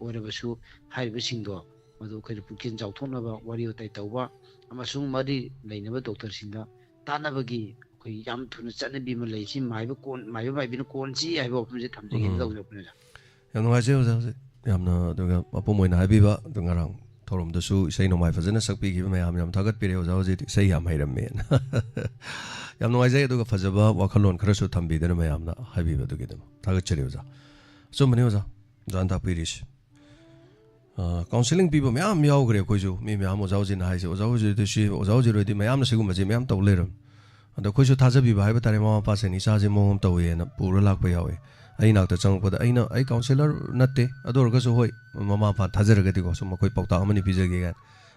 ꯑꯣꯏꯔꯕꯁꯨ, ꯍꯥꯏꯔꯤꯕꯁꯤꯡꯗꯣ ꯃꯗꯨ ꯑꯩꯈꯣꯏꯅ ꯄꯨꯛꯆꯦꯜ ꯆꯥꯎꯊꯣꯛꯅꯕ ꯋꯥꯔꯤ ꯋꯥꯇꯥꯏ ꯇꯧꯕ ꯑꯃꯁꯨꯡ ꯃꯔꯤ ꯂꯩꯅꯕ ꯗꯣꯛꯇꯔꯁꯤꯡꯗ ꯇꯥꯟꯅꯕꯒꯤ ꯑꯩꯈꯣꯏ ꯌꯥꯝ ꯊꯨꯅ ꯆꯠꯅꯕꯤ ꯑꯃ ꯂꯩ꯫ ꯁꯤ ꯃꯥꯏꯕ ꯀꯣꯟ, ꯃꯥꯏꯕ ꯃꯥꯏꯕꯤꯅ ꯀꯣꯟꯁꯤ ꯍꯥꯏꯕ ꯋꯥꯐꯝꯁꯦ ꯊꯝꯖꯒꯦꯅ ꯎꯝ꯫ ꯇꯧꯖꯔꯛꯄꯅꯤꯗ꯫ ꯌꯥꯝ ꯅꯨꯡꯉꯥꯏꯖꯩ ꯑꯣꯖꯥ ꯍꯧꯖꯤꯛ ꯌꯥꯝꯅ, ꯑꯗꯨꯒ ꯃꯄꯨꯝ ꯑꯣꯏꯅ ꯍꯥꯏꯕꯤꯕ, ꯑꯗꯨ ꯉꯔꯥꯡ ꯊꯧꯔꯝꯗꯁꯨ ꯏꯁꯩ ꯅꯣꯡꯃꯥꯏ ꯐꯖꯅ ꯁꯛꯄꯤꯈꯤꯕ ꯃꯌꯥꯝ ꯌꯥꯝ ꯊꯥꯒꯠꯄꯤꯔꯦ꯫ ꯑꯣꯖꯥ ꯍꯧꯖꯤꯛ ꯏꯁꯩ ꯌꯥꯝ ꯍꯩꯔꯝꯃꯦꯅ꯫ ꯌꯥꯝ ꯅꯨꯡꯉꯥꯏꯖꯩ꯫ ꯑꯗꯨꯒ ꯐꯖꯕ ꯋꯥꯈꯜꯂꯣꯟ ꯈꯔꯁꯨ ꯊꯝꯕꯤꯗꯅ ꯃꯌꯥꯝꯅ ꯍꯥꯏꯕꯤꯕꯗꯨꯒꯤꯗꯃꯛ ꯊꯥꯒꯠꯆꯔꯤ ꯑꯣꯖꯥ꯫ ꯑꯆꯨꯝꯕꯅꯤ ꯑꯣꯖꯥ, ꯑꯣꯖꯥꯅ ꯇꯥꯛꯄꯤꯔꯤꯁꯤ꯫ ꯑ, counselling ꯄꯤꯕ ꯃꯌꯥꯝ ꯌꯥꯎꯈ꯭ꯔꯦ ꯑꯩꯈꯣꯏꯁꯨ꯫ ꯃꯤ ꯃꯌꯥꯝ ꯑꯣꯖꯥ ꯍꯧꯖꯤꯛꯅ ꯍꯥꯏꯁꯦ, "ꯑꯣꯖꯥ ꯍꯧꯖꯤꯛ ꯁꯤ, ꯑꯣꯖꯥ ꯍꯧꯖꯤꯛ ꯑꯣꯏꯗꯤ ꯃꯌꯥꯝꯅ ꯁꯤꯒꯨꯝꯕꯁꯦ ꯃꯌꯥꯝ ꯇꯧ ꯂꯩꯔꯝ"꯫ ꯑꯗꯣ ꯑꯩꯈꯣꯏꯁꯨ ꯊꯥꯖꯕꯤꯕ ꯍꯥꯏꯕ ꯇꯥꯔꯦ, ꯃꯃꯥ ꯃꯄꯥꯁꯤꯡꯅ ꯏꯆꯥꯁꯦ ꯃꯑꯣꯡ ꯑꯃ ꯇꯧꯋꯦꯅ ꯄꯨꯔ ꯂꯥꯛꯄ ꯌꯥꯎꯋꯦ꯫ ꯑꯩ ꯅꯥꯛꯇ ꯆꯪꯉꯛꯄꯗ ꯑꯩꯅ, "ꯑꯩ counselor ꯅꯠꯇꯦ, ꯑꯗꯨ ꯑꯣꯏꯔꯒꯁꯨ ꯍꯣꯏ, ꯃꯃꯥ ꯃꯄꯥ ꯊꯥꯖꯔꯒꯗꯤꯀꯣ, ꯁꯨꯝ ꯑꯩꯈꯣꯏ ꯄꯥꯎꯇꯥꯛ ꯑꯃꯅꯤ ꯄꯤꯖꯒꯦ" ꯀꯥꯏꯅ꯫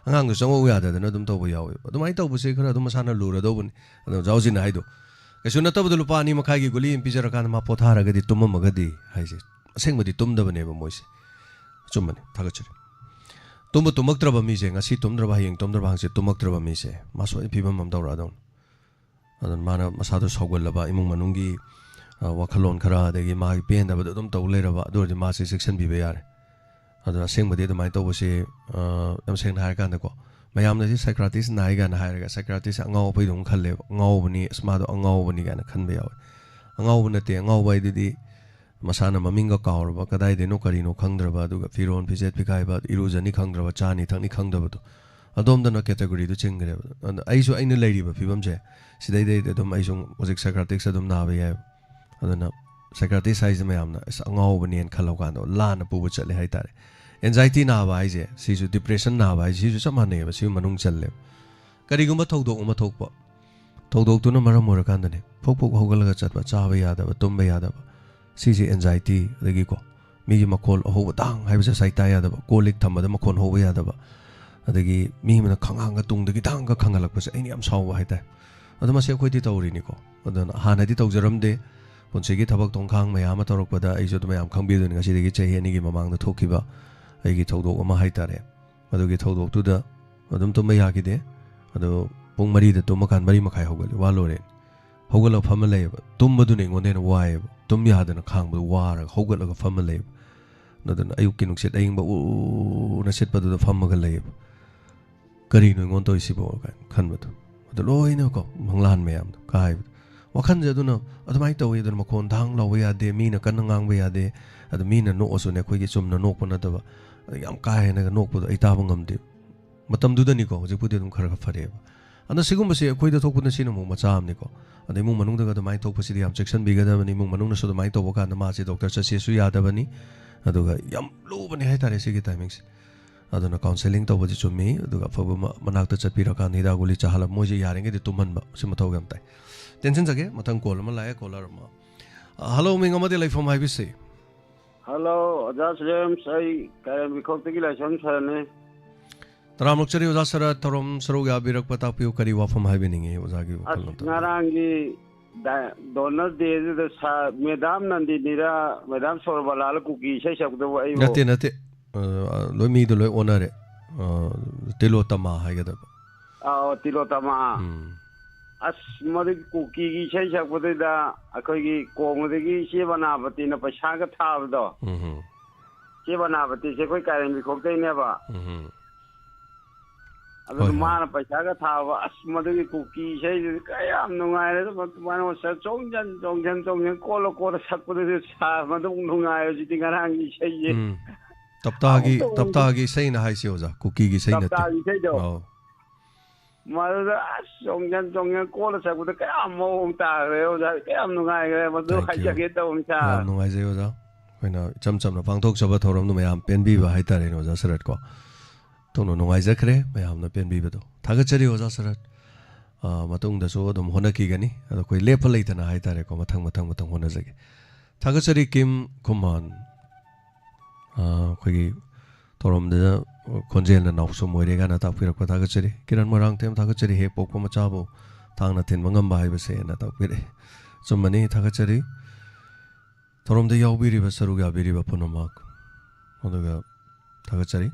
ꯑꯉꯥꯡꯗꯣ ꯆꯪꯉꯛꯎ ꯌꯥꯗꯗꯅ ꯑꯗꯨꯝ ꯇꯧꯕ ꯌꯥꯎꯋꯦꯕ꯫ ꯑꯗꯨꯃꯥꯏꯅ ꯇꯧꯕꯁꯦ ꯈꯔ ꯑꯗꯨꯝ ꯃꯁꯥꯅ ꯂꯨꯔꯗꯧꯕꯅꯤ꯫ ꯑꯗꯣ ꯑꯣꯖꯥ ꯍꯧꯖꯤꯛꯅ ꯍꯥꯏꯗꯣ, ꯀꯩꯁꯨ ꯅꯠꯇꯕꯗ ꯂꯨꯄꯥ ꯑꯅꯤ ꯃꯈꯥꯏꯒꯤ ꯒꯨꯂꯤ ꯑꯃ ꯄꯤꯖꯔꯀꯥꯟꯗ ꯃꯥ ꯄꯣꯊꯥꯔꯒꯗꯤ, ꯇꯨꯝꯃꯝꯃꯒꯗꯤ ꯍꯥꯏꯁꯦ, ꯑꯁꯦꯡꯕꯗꯤ ꯇꯨꯝꯗꯕꯅꯦꯕ ꯃꯣꯏꯁꯦ꯫ ꯑꯆꯨꯝꯕꯅꯤ, ꯊꯥꯒꯠꯆꯔꯤ꯫ ꯇꯨꯝꯕ ꯇꯨꯝꯃꯛꯇ꯭ꯔꯕ ꯃꯤꯁꯦ, ꯉꯁꯤ ꯇꯨꯝꯗ꯭ꯔꯕ, ꯍꯌꯦꯡ ꯇꯨꯝꯗ꯭ꯔꯕ, ꯍꯪꯆꯤꯠ ꯇꯨꯝꯃꯛꯇ꯭ꯔꯕ ꯃꯤꯁꯦ, ꯃꯥ ꯁꯣꯏꯗꯅ ꯐꯤꯕꯝ ꯑꯃ ꯇꯧꯔꯛꯑꯗꯧꯅꯤ꯫ ꯑꯗꯨꯅ ꯃꯥꯅ ꯃꯁꯥꯗꯣ ꯁꯥꯎꯒꯜꯂꯕ, ꯏꯃꯨꯡ ꯃꯅꯨꯡꯒꯤ, ꯑ, ꯋꯥꯈꯜꯂꯣꯟ ꯈꯔ, ꯑꯗꯒꯤ ꯃꯥꯒꯤ ꯄꯦꯟꯗꯕꯗꯣ ꯑꯗꯨꯝ ꯇꯧ ꯂꯩꯔꯕ, ꯑꯗꯨ ꯑꯣꯏꯔꯗꯤ ꯃꯥꯁꯦ ꯆꯦꯛꯁꯤꯟꯕꯤꯕ ꯌꯥꯔꯦ꯫ ꯑꯗꯣ ꯑꯁꯦꯡꯕꯗꯤ ꯑꯗꯨꯃꯥꯏꯅ ꯇꯧꯕꯁꯦ, ꯑ, ꯌꯥꯝ ꯁꯦꯡꯅ ꯍꯥꯏꯔꯀꯥꯟꯗꯀꯣ, ꯃꯌꯥꯝꯅ ꯁꯤ psychiatrist ꯅꯥꯏ ꯀꯥꯏꯅ ꯍꯥꯏꯔꯒ, psychiatrist ꯑꯉꯥꯎ ꯑꯐꯩꯗꯧꯅ ꯈꯜꯂꯦꯕ꯫ ꯑꯉꯥꯎꯕꯅꯤ, ꯑꯁ, ꯃꯥꯗꯣ ꯑꯉꯥꯎꯕꯅꯤ ꯀꯥꯏꯅ ꯈꯟꯕ ꯌꯥꯎꯋꯦ꯫ ꯑꯉꯥꯎꯕ ꯅꯠꯇꯦ꯫ ꯑꯉꯥꯎꯕ ꯍꯥꯏꯗꯨꯗꯤ ꯃꯁꯥꯅ ꯃꯃꯤꯡꯒ ꯀꯥꯎꯔꯕ, ꯀꯗꯥꯏꯗꯩꯅꯣ ꯀꯔꯤꯅꯣ ꯈꯪꯗ꯭ꯔꯕ, ꯑꯗꯨꯒ ꯐꯤꯔꯣꯜ ꯐꯤꯖꯦꯠ ꯐꯤꯈꯥꯏꯕ, ꯏꯔꯨꯖꯅꯤ ꯈꯪꯗ꯭ꯔꯕ, ꯆꯥꯅꯤ ꯊꯛꯅꯤ ꯈꯪꯗꯕꯗꯣ, ꯑꯗꯣꯝꯗꯅ category ꯗꯨ ꯆꯤꯡꯈ꯭ꯔꯦꯕ꯫ ꯑꯗꯨꯅ ꯑꯩꯁꯨ ꯑꯩꯅ ꯂꯩꯔꯤꯕ ꯐꯤꯕꯝꯁꯦ ꯁꯤꯗꯩꯗꯩꯗꯤ ꯑꯗꯨꯝ ꯑꯩꯁꯨ ꯍꯧꯖꯤꯛ psychiatrist ꯑꯗꯨꯝ ꯅꯥꯕ ꯌꯥꯏꯕ꯫ ꯑꯗꯨꯅ psychiatrist ꯍꯥꯏꯁꯦ ꯃꯌꯥꯝꯅ ꯑꯁ ꯑꯉꯥꯎꯕꯅꯦꯅ ꯈꯜꯂꯧ ꯀꯥꯟꯗ ꯂꯥꯟꯅ ꯄꯨꯕ ꯆꯠꯂꯦ ꯍꯥꯏꯇꯥꯔꯦ꯫ Anxiety ꯅꯥꯕ ꯍꯥꯏꯁꯦ ꯁꯤꯁꯨ, depression ꯅꯥꯕ ꯍꯥꯏꯁꯦ ꯁꯤꯁꯨ ꯆꯞ ꯃꯥꯟꯅꯩꯑꯕ, ꯁꯤꯒꯤ ꯃꯅꯨꯡ ꯆꯜꯂꯦꯕ꯫ ꯀꯔꯤꯒꯨꯝꯕ ꯊꯧꯗꯣꯛ ꯑꯃ ꯊꯣꯛꯄ, ꯊꯧꯗꯣꯛꯇꯨꯅ ꯃꯔꯝ ꯑꯣꯏꯔꯀꯥꯟꯗꯅꯦ ꯐꯣꯛ ꯐꯣꯛ ꯍꯧꯒꯠꯂꯒ ꯆꯠꯄ, ꯆꯥꯕ ꯌꯥꯗꯕ, ꯇꯨꯝꯕ ꯌꯥꯗꯕ, ꯁꯤꯁꯦ anxiety꯫ ꯑꯗꯒꯤꯀꯣ, ꯃꯤꯒꯤ ꯃꯈꯣꯜ ꯑꯍꯧꯕ ꯇꯥꯡ ꯍꯥꯏꯕꯁꯦ ꯁꯥꯏ ꯇꯥ ꯌꯥꯗꯕ, ꯀꯣꯜ ꯂꯤꯛ ꯊꯝꯕꯗ ꯃꯈꯣꯟ ꯍꯧꯕ ꯌꯥꯗꯕ, ꯑꯗꯒꯤ ꯃꯤ ꯑꯃꯅ ꯈꯪꯉꯥꯡꯒ ꯇꯨꯡꯗꯒꯤ ꯇꯥꯡꯒ ꯈꯪꯍꯜꯂꯛꯄꯁꯦ ꯑꯩꯅ ꯌꯥꯝ ꯁꯥꯎꯕ ꯍꯥꯏꯇꯥꯔꯦ꯫ ꯑꯗꯣ ꯃꯁꯤ ꯑꯩꯈꯣꯏꯗꯤ ꯇꯧꯔꯤꯅꯤꯀꯣ꯫ ꯑꯗꯨꯅ ꯍꯥꯟꯅꯗꯤ ꯇꯧꯖꯔꯝꯗꯦ꯫ ꯄꯨꯟꯁꯤꯒꯤ ꯊꯕꯛ ꯇꯣꯡꯈꯥꯡ ꯃꯌꯥꯝ ꯑꯃ ꯇꯧꯔꯛꯄꯗ ꯑꯩꯁꯨ ꯑꯗꯨ ꯃꯌꯥꯝ ꯈꯪꯕꯤꯗꯣꯏꯅꯤ꯫ ꯉꯁꯤꯗꯒꯤ ꯆꯍꯤ ꯑꯅꯤꯒꯤ ꯃꯃꯥꯡꯗ ꯊꯣꯛꯈꯤꯕ ꯑꯩꯒꯤ ꯊꯧꯗꯣꯛ ꯑꯃ ꯍꯥꯏꯇꯥꯔꯦ꯫ ꯑꯗꯨꯒꯤ ꯊꯧꯗꯣꯛꯇꯨꯗ ꯑꯗꯨꯝ ꯇꯨꯝꯕ ꯌꯥꯈꯤꯗꯦ꯫ ꯑꯗꯣ ꯄꯨꯡ ꯃꯔꯤꯗ ꯇꯨꯝꯃꯀꯥꯟ ꯃꯔꯤ ꯃꯈꯥꯏ ꯍꯧꯒꯠꯂꯦ, ꯋꯥ ꯂꯣꯏꯔꯦ꯫ ꯍꯧꯒꯠꯂꯒ ꯐꯝꯃ ꯂꯩꯌꯦꯕ꯫ ꯇꯨꯝꯕꯗꯨꯅ ꯑꯩꯉꯣꯟꯗ ꯍꯦꯟꯅ ꯋꯥꯏꯌꯦꯕ꯫ ꯇꯨꯝ ꯌꯥꯗꯅ ꯈꯥꯡꯕꯗꯣ ꯋꯥꯔꯒ ꯍꯧꯒꯠꯂꯒ ꯐꯝꯃ ꯂꯩꯌꯦꯕ꯫ ꯑꯗꯨꯅ ꯑꯌꯨꯛꯀꯤ ꯅꯨꯡꯁꯤꯠ ꯑꯏꯪꯕ ꯎꯅ ꯁꯤꯠꯄꯗꯨꯗ ꯐꯝꯃꯒ ꯂꯩꯌꯦꯕ꯫ "ꯀꯔꯤꯅꯣ ꯑꯩꯉꯣꯟꯗ ꯇꯧꯔꯤꯁꯤꯕꯣ?" ꯀꯥꯏꯅ ꯈꯟꯕꯗꯣ꯫ ꯑꯗꯨ ꯂꯣꯏꯅꯀꯣ, ꯃꯪꯂꯥꯟ ꯃꯌꯥꯝꯗꯣ ꯀꯥꯏꯕꯗꯣ꯫ ꯋꯥꯈꯜꯁꯦ ꯑꯗꯨꯅ ꯑꯗꯨꯃꯥꯏꯅ ꯇꯧꯋꯤ꯫ ꯑꯗꯨꯅ ꯃꯈꯣꯟ ꯗꯥꯡ ꯂꯥꯎꯕ ꯌꯥꯗꯦ, ꯃꯤꯅ ꯀꯟꯅ ꯉꯥꯡꯕ ꯌꯥꯗꯦ, ꯑꯗꯨ ꯃꯤꯅ ꯅꯣꯛꯑꯁꯨꯅꯦ, ꯑꯩꯈꯣꯏꯒꯤ ꯆꯨꯝꯅ ꯅꯣꯛꯄ ꯅꯠꯇꯕ, ꯑꯗ ꯌꯥꯝ ꯀꯥ ꯍꯦꯟꯅꯒ ꯅꯣꯛꯄꯗꯣ ꯑꯩ ꯇꯥꯕ ꯉꯝꯗꯦ꯫ ꯃꯇꯝꯗꯨꯗꯅꯤꯀꯣ, ꯍꯧꯖꯤꯛꯄꯨꯗꯤ ꯑꯗꯨꯝ ꯈꯔ ꯈꯔ ꯐꯔꯛꯑꯦꯕ꯫ ꯑꯗꯣ ꯁꯤꯒꯨꯝꯕꯁꯦ ꯑꯩꯈꯣꯏꯗ ꯊꯣꯛꯄꯅ ꯁꯤꯅ ꯑꯃꯨꯛ ꯃꯆꯥ ꯑꯃꯅꯤꯀꯣ꯫ ꯑꯗ ꯏꯃꯨꯡ ꯃꯅꯨꯡꯗꯒ ꯑꯗꯨꯃꯥꯏꯅ ꯊꯣꯛꯄꯁꯤꯗꯤ ꯌꯥꯝ ꯆꯦꯛꯁꯤꯟꯕꯤꯒꯗꯕꯅꯤ꯫ ꯏꯃꯨꯡ ꯃꯅꯨꯡꯅꯁꯨ ꯑꯗꯨꯃꯥꯏꯅ ꯇꯧꯕ ꯀꯥꯟꯗ ꯃꯥꯁꯦ ꯗꯣꯛꯇꯔ ꯆꯠꯁꯦꯁꯨ ꯌꯥꯗꯕꯅꯤ꯫ ꯑꯗꯨꯒ ꯌꯥꯝ ꯂꯨꯕꯅꯦ ꯍꯥꯏꯇꯥꯔꯦ ꯁꯤꯒꯤ ꯇꯥꯏꯃꯤꯡꯁꯦ꯫ ꯑꯗꯨꯅ ꯀꯥꯎꯟꯁꯦꯂꯤꯡ ꯇꯧꯕꯗꯤ ꯆꯨꯝꯃꯤ, ꯑꯗꯨꯒ ꯑꯐꯕ ꯃ-, ꯃꯅꯥꯛꯇ ꯆꯠꯄꯤꯔꯀꯥꯟꯗ ꯍꯤꯗꯥꯛ ꯒꯨꯂꯤ ꯆꯥꯍꯜꯂ, ꯃꯣꯏꯁꯦ ꯌꯥꯔꯤꯉꯩꯗꯤ ꯇꯨꯝꯍꯟꯕ, ꯁꯤ ꯃꯊꯧ ꯌꯥꯝ ꯇꯥꯏ꯫ ꯇꯦꯟꯁꯤꯟꯖꯒꯦ, ꯃꯊꯪ ꯀꯣꯜ ꯑꯃ ꯂꯥꯛꯑꯦ, ꯀꯣꯂꯔ ꯑꯃ꯫ ꯑ, ꯍꯜꯂꯣ, ꯃꯤꯡ ꯑꯃꯗꯤ ꯂꯩꯐꯝ ꯍꯥꯏꯕꯤꯁꯤ꯫ ꯍꯜꯂꯣ, ꯑꯣꯖꯥ ꯖꯦꯝꯁ, ꯑꯩ ꯀꯥꯏꯔꯦꯝꯕꯤꯈꯣꯛꯇꯒꯤ ꯂꯥꯏꯁ꯭ꯔꯝ ꯁꯔꯅꯦ꯫ ꯇꯔꯥꯝꯅ ꯑꯣꯛꯆꯔꯤ ꯑꯣꯖꯥ ꯁꯔ, ꯊꯧꯔꯝ ꯁꯔꯨꯛ ꯌꯥꯕꯤꯔꯛꯄ ꯇꯥꯛꯄꯤꯌꯨ, ꯀꯔꯤ ꯋꯥꯐꯝ ꯍꯥꯏꯕꯤꯅꯤꯡꯉꯤ ꯑꯣꯖꯥꯒꯤ ꯑꯁ, ꯋꯥꯈꯜꯂꯣꯟ ꯇꯥꯕꯤꯌꯨ꯫ ꯉꯔꯥꯡꯒꯤ ꯗ-, ꯗꯣꯅꯔ ꯗꯦꯗꯨꯗ ꯁꯥ-, ꯃꯦꯗꯥꯝ ꯅꯟꯗꯤꯅꯤꯔ, ꯃꯦꯗꯥꯝ ꯁꯣꯔꯕꯂꯥꯂ ꯀꯨꯀꯤ ꯏꯁꯩ ꯁꯛꯄꯗꯨꯕꯨ ꯑꯩꯕꯨ ꯅꯠꯇꯦ, ꯅꯠꯇꯦ꯫ ꯑ, ꯂꯣꯏ ꯃꯤꯗꯣ ꯂꯣꯏ ꯑꯣꯟꯅꯔꯦ꯫ ꯑ, ꯇꯤꯂꯣꯇꯃꯥ ꯍꯥꯏꯒꯗꯕ꯫ ꯑꯥꯎ, ꯇꯤꯂꯣꯇꯃꯥ꯫ ꯎꯝ꯫ ꯑꯁ, ꯃꯗꯨꯒꯤ ꯀꯨꯀꯤꯒꯤ ꯏꯁꯩ ꯁꯛꯄꯗꯨꯗ ꯑꯩꯈꯣꯏꯒꯤ ꯀꯣꯡꯕꯗꯒꯤ ꯏꯆꯦ ꯕꯅꯥꯄꯇꯤꯅ ꯄꯩꯁꯥꯒ ꯊꯥꯕꯗꯣ꯫ ꯎꯝ ꯍꯝ꯫ ꯏꯆꯦ ꯕꯅꯥꯄꯇꯤꯁꯦ ꯑꯩꯈꯣꯏ ꯀꯥꯏꯔꯦꯝꯕꯤꯈꯣꯛꯇꯩꯅꯦꯕ꯫ ꯎꯝ ꯍꯝ꯫ ꯑꯗꯨꯅ ꯍꯣꯏ, ꯍꯣꯏ꯫ ꯃꯥꯅ ꯄꯩꯁꯥꯒ ꯊꯥꯕ, ꯑꯁ, ꯃꯗꯨꯒꯤ ꯀꯨꯀꯤ ꯏꯁꯩꯗꯨꯗꯤ ꯀꯌꯥꯝ ꯅꯨꯡꯉꯥꯏꯔꯦꯗ, ꯃꯗꯨ-, ꯃꯥꯅ ꯉꯁꯥꯏ ꯆꯣꯡꯖꯟ, ꯆꯣꯡꯖꯟ, ꯆꯣꯡꯖꯟ, ꯀꯣꯜꯂ, ꯀꯣꯜꯂ ꯁꯛꯄꯗꯨꯗꯤ ꯁꯥ-, ꯃꯗꯨꯃꯨꯛ ꯅꯨꯡꯉꯥꯏ ꯍꯧꯖꯤꯛꯇꯤ ꯉꯔꯥꯡꯒꯤ ꯏꯁꯩꯁꯦ꯫ ꯎꯝ꯫ ꯇꯞꯇꯥꯒꯤ, ꯑꯃꯨꯛꯇ ꯑꯣꯏꯔꯁꯨ ꯇꯞꯇꯥꯒꯤ ꯏꯁꯩꯅ ꯍꯥꯏꯁꯦ ꯑꯣꯖꯥ, ꯀꯨꯀꯤꯒꯤ ꯏꯁꯩ ꯅꯠꯇꯦ꯫ ꯇꯞꯇꯥꯒꯤ ꯏꯁꯩꯗꯣ꯫ ꯑꯧ꯫ ꯃꯗꯨꯗ ꯑꯁ ꯆꯣꯡꯖꯟ ꯆꯣꯡꯖꯟ ꯀꯣꯜꯂ ꯆꯠꯄꯗ ꯀꯌꯥꯝ ꯃꯑꯣꯡ ꯇꯥꯈ꯭ꯔꯦ ꯑꯣꯖꯥ, ꯀꯌꯥꯝ ꯅꯨꯡꯉꯥꯏꯈ꯭ꯔꯦ ꯃꯗꯨ꯫ Thank you꯫ ꯍꯥꯏꯖꯒꯦ ꯇꯧꯕꯅꯤ ꯁꯥꯔ꯫ ꯌꯥꯝ ꯅꯨꯡꯉꯥꯏꯖꯩ ꯑꯣꯖꯥ꯫ ꯑꯩꯈꯣꯏꯅ ꯏꯆꯝ ꯆꯝꯅ ꯄꯥꯡꯊꯣꯛꯆꯕ ꯊꯧꯔꯝꯗꯨ ꯃꯌꯥꯝ ꯄꯦꯟꯕꯤꯕ ꯍꯥꯏꯇꯥꯔꯦꯅꯦ ꯑꯣꯖꯥ ꯁꯔꯠ ꯀꯣ꯫ ꯊꯣꯛꯅ ꯅꯨꯡꯉꯥꯏꯖꯈ꯭ꯔꯦ ꯃꯌꯥꯝꯅ ꯄꯦꯟꯕꯤꯕꯗꯣ꯫ ꯊꯥꯒꯠꯆꯔꯤ ꯑꯣꯖꯥ ꯁꯔꯠ꯫ ꯑ, ꯃꯇꯨꯡꯗꯁꯨ ꯑꯗꯨꯝ ꯍꯣꯠꯅꯈꯤꯒꯅꯤ꯫ ꯑꯗꯣ ꯑꯩꯈꯣꯏ ꯂꯦꯞꯄ ꯂꯩꯇꯅ ꯍꯥꯏꯇꯥꯔꯦꯀꯣ, ꯃꯊꯪ, ꯃꯊꯪ, ꯃꯊꯪ ꯍꯣꯠꯅꯖꯒꯦ꯫ ꯊꯥꯒꯠꯆꯔꯤ ꯀꯤꯝ ꯈꯨꯃꯥꯟ꯫ ꯑ, ꯑꯩꯈꯣꯏꯒꯤ ꯊꯧꯔꯝꯗꯨꯗ ꯈꯣꯟꯖꯦꯜꯅ ꯅꯥꯎꯁꯨꯝ ꯑꯣꯏꯔꯦ ꯀꯥꯏꯅ ꯇꯥꯛꯄꯤꯔꯛꯄ ꯊꯥꯒꯠꯆꯔꯤ꯫ ꯀꯤꯔꯟ ꯃꯣꯏꯔꯥꯡꯊꯦꯝ ꯊꯥꯒꯠꯆꯔꯤ, "ꯍꯦꯛ ꯄꯣꯛꯄ ꯃꯆꯥꯕꯨ ꯊꯥꯡꯅ ꯊꯤꯟꯕ ꯉꯝꯕ ꯍꯥꯏꯕꯁꯦꯅ" ꯇꯥꯛꯄꯤꯔꯛꯑꯦ꯫ ꯑꯆꯨꯝꯕꯅꯤ, ꯊꯥꯒꯠꯆꯔꯤ꯫ ꯊꯧꯔꯝꯗ ꯌꯥꯎꯕꯤꯔꯤꯕ, ꯁꯔꯨꯛ ꯌꯥꯕꯤꯔꯤꯕ ꯄꯨꯝꯅꯃꯛ ꯑꯗꯨꯒ ꯊꯥꯒꯠꯆꯔꯤ꯫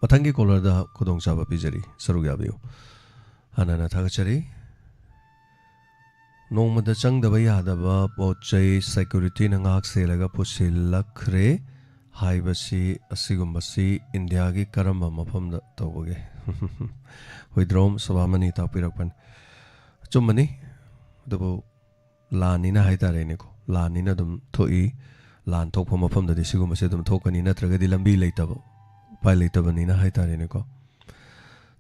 ꯃꯊꯪꯒꯤ ꯀꯣꯂꯔꯗ ꯈꯨꯗꯣꯡꯆꯥꯕ ꯄꯤꯖꯔꯤ, ꯁꯔꯨꯛ ꯌꯥꯕꯤꯌꯨ꯫ ꯍꯥꯟꯅꯅ ꯊꯥꯒꯠꯆꯔꯤ꯫ ꯅꯣꯡꯃꯗ ꯆꯪꯗꯕ ꯌꯥꯗꯕ ꯄꯣꯠ ꯆꯩ ꯁꯦꯀ꯭ꯌꯨꯔꯤꯇꯤꯅ ꯉꯥꯛ ꯁꯦꯜꯂꯒ ꯄꯨꯁꯤꯜꯂꯛꯈ꯭ꯔꯦ ꯍꯥꯏꯕꯁꯤ, ꯑꯁꯤꯒꯨꯝꯕꯁꯤ ꯏꯟꯗꯤꯌꯥꯒꯤ ꯀꯔꯝꯕ ꯃꯐꯝꯗ ꯇꯧꯕꯒꯦ? ꯍꯨꯏꯗ꯭ꯔꯣꯝ ꯁꯣꯚꯥꯃꯅꯤ ꯇꯥꯛꯄꯤꯔꯛꯄꯅꯤ꯫ ꯑꯆꯨꯝꯕꯅꯤ, ꯑꯗꯨꯕꯨ ꯂꯥꯟꯅꯤꯅ ꯍꯥꯏꯇꯥꯔꯦꯅꯦꯀꯣ, ꯂꯥꯟꯅꯤꯅ ꯑꯗꯨꯝ ꯊꯣꯛꯏ꯫ ꯂꯥꯟ ꯊꯣꯛꯄ ꯃꯐꯝꯗꯗꯤ ꯁꯤꯒꯨꯝꯕꯁꯦ ꯑꯗꯨꯝ ꯊꯣꯛꯀꯅꯤ, ꯅꯠꯇ꯭ꯔꯒꯗꯤ ꯂꯝꯕꯤ ꯂꯩꯇꯕ, ꯎꯄꯥꯏ ꯂꯩꯇꯕꯅꯤꯅ ꯍꯥꯏꯇꯥꯔꯦꯅꯦꯀꯣ꯫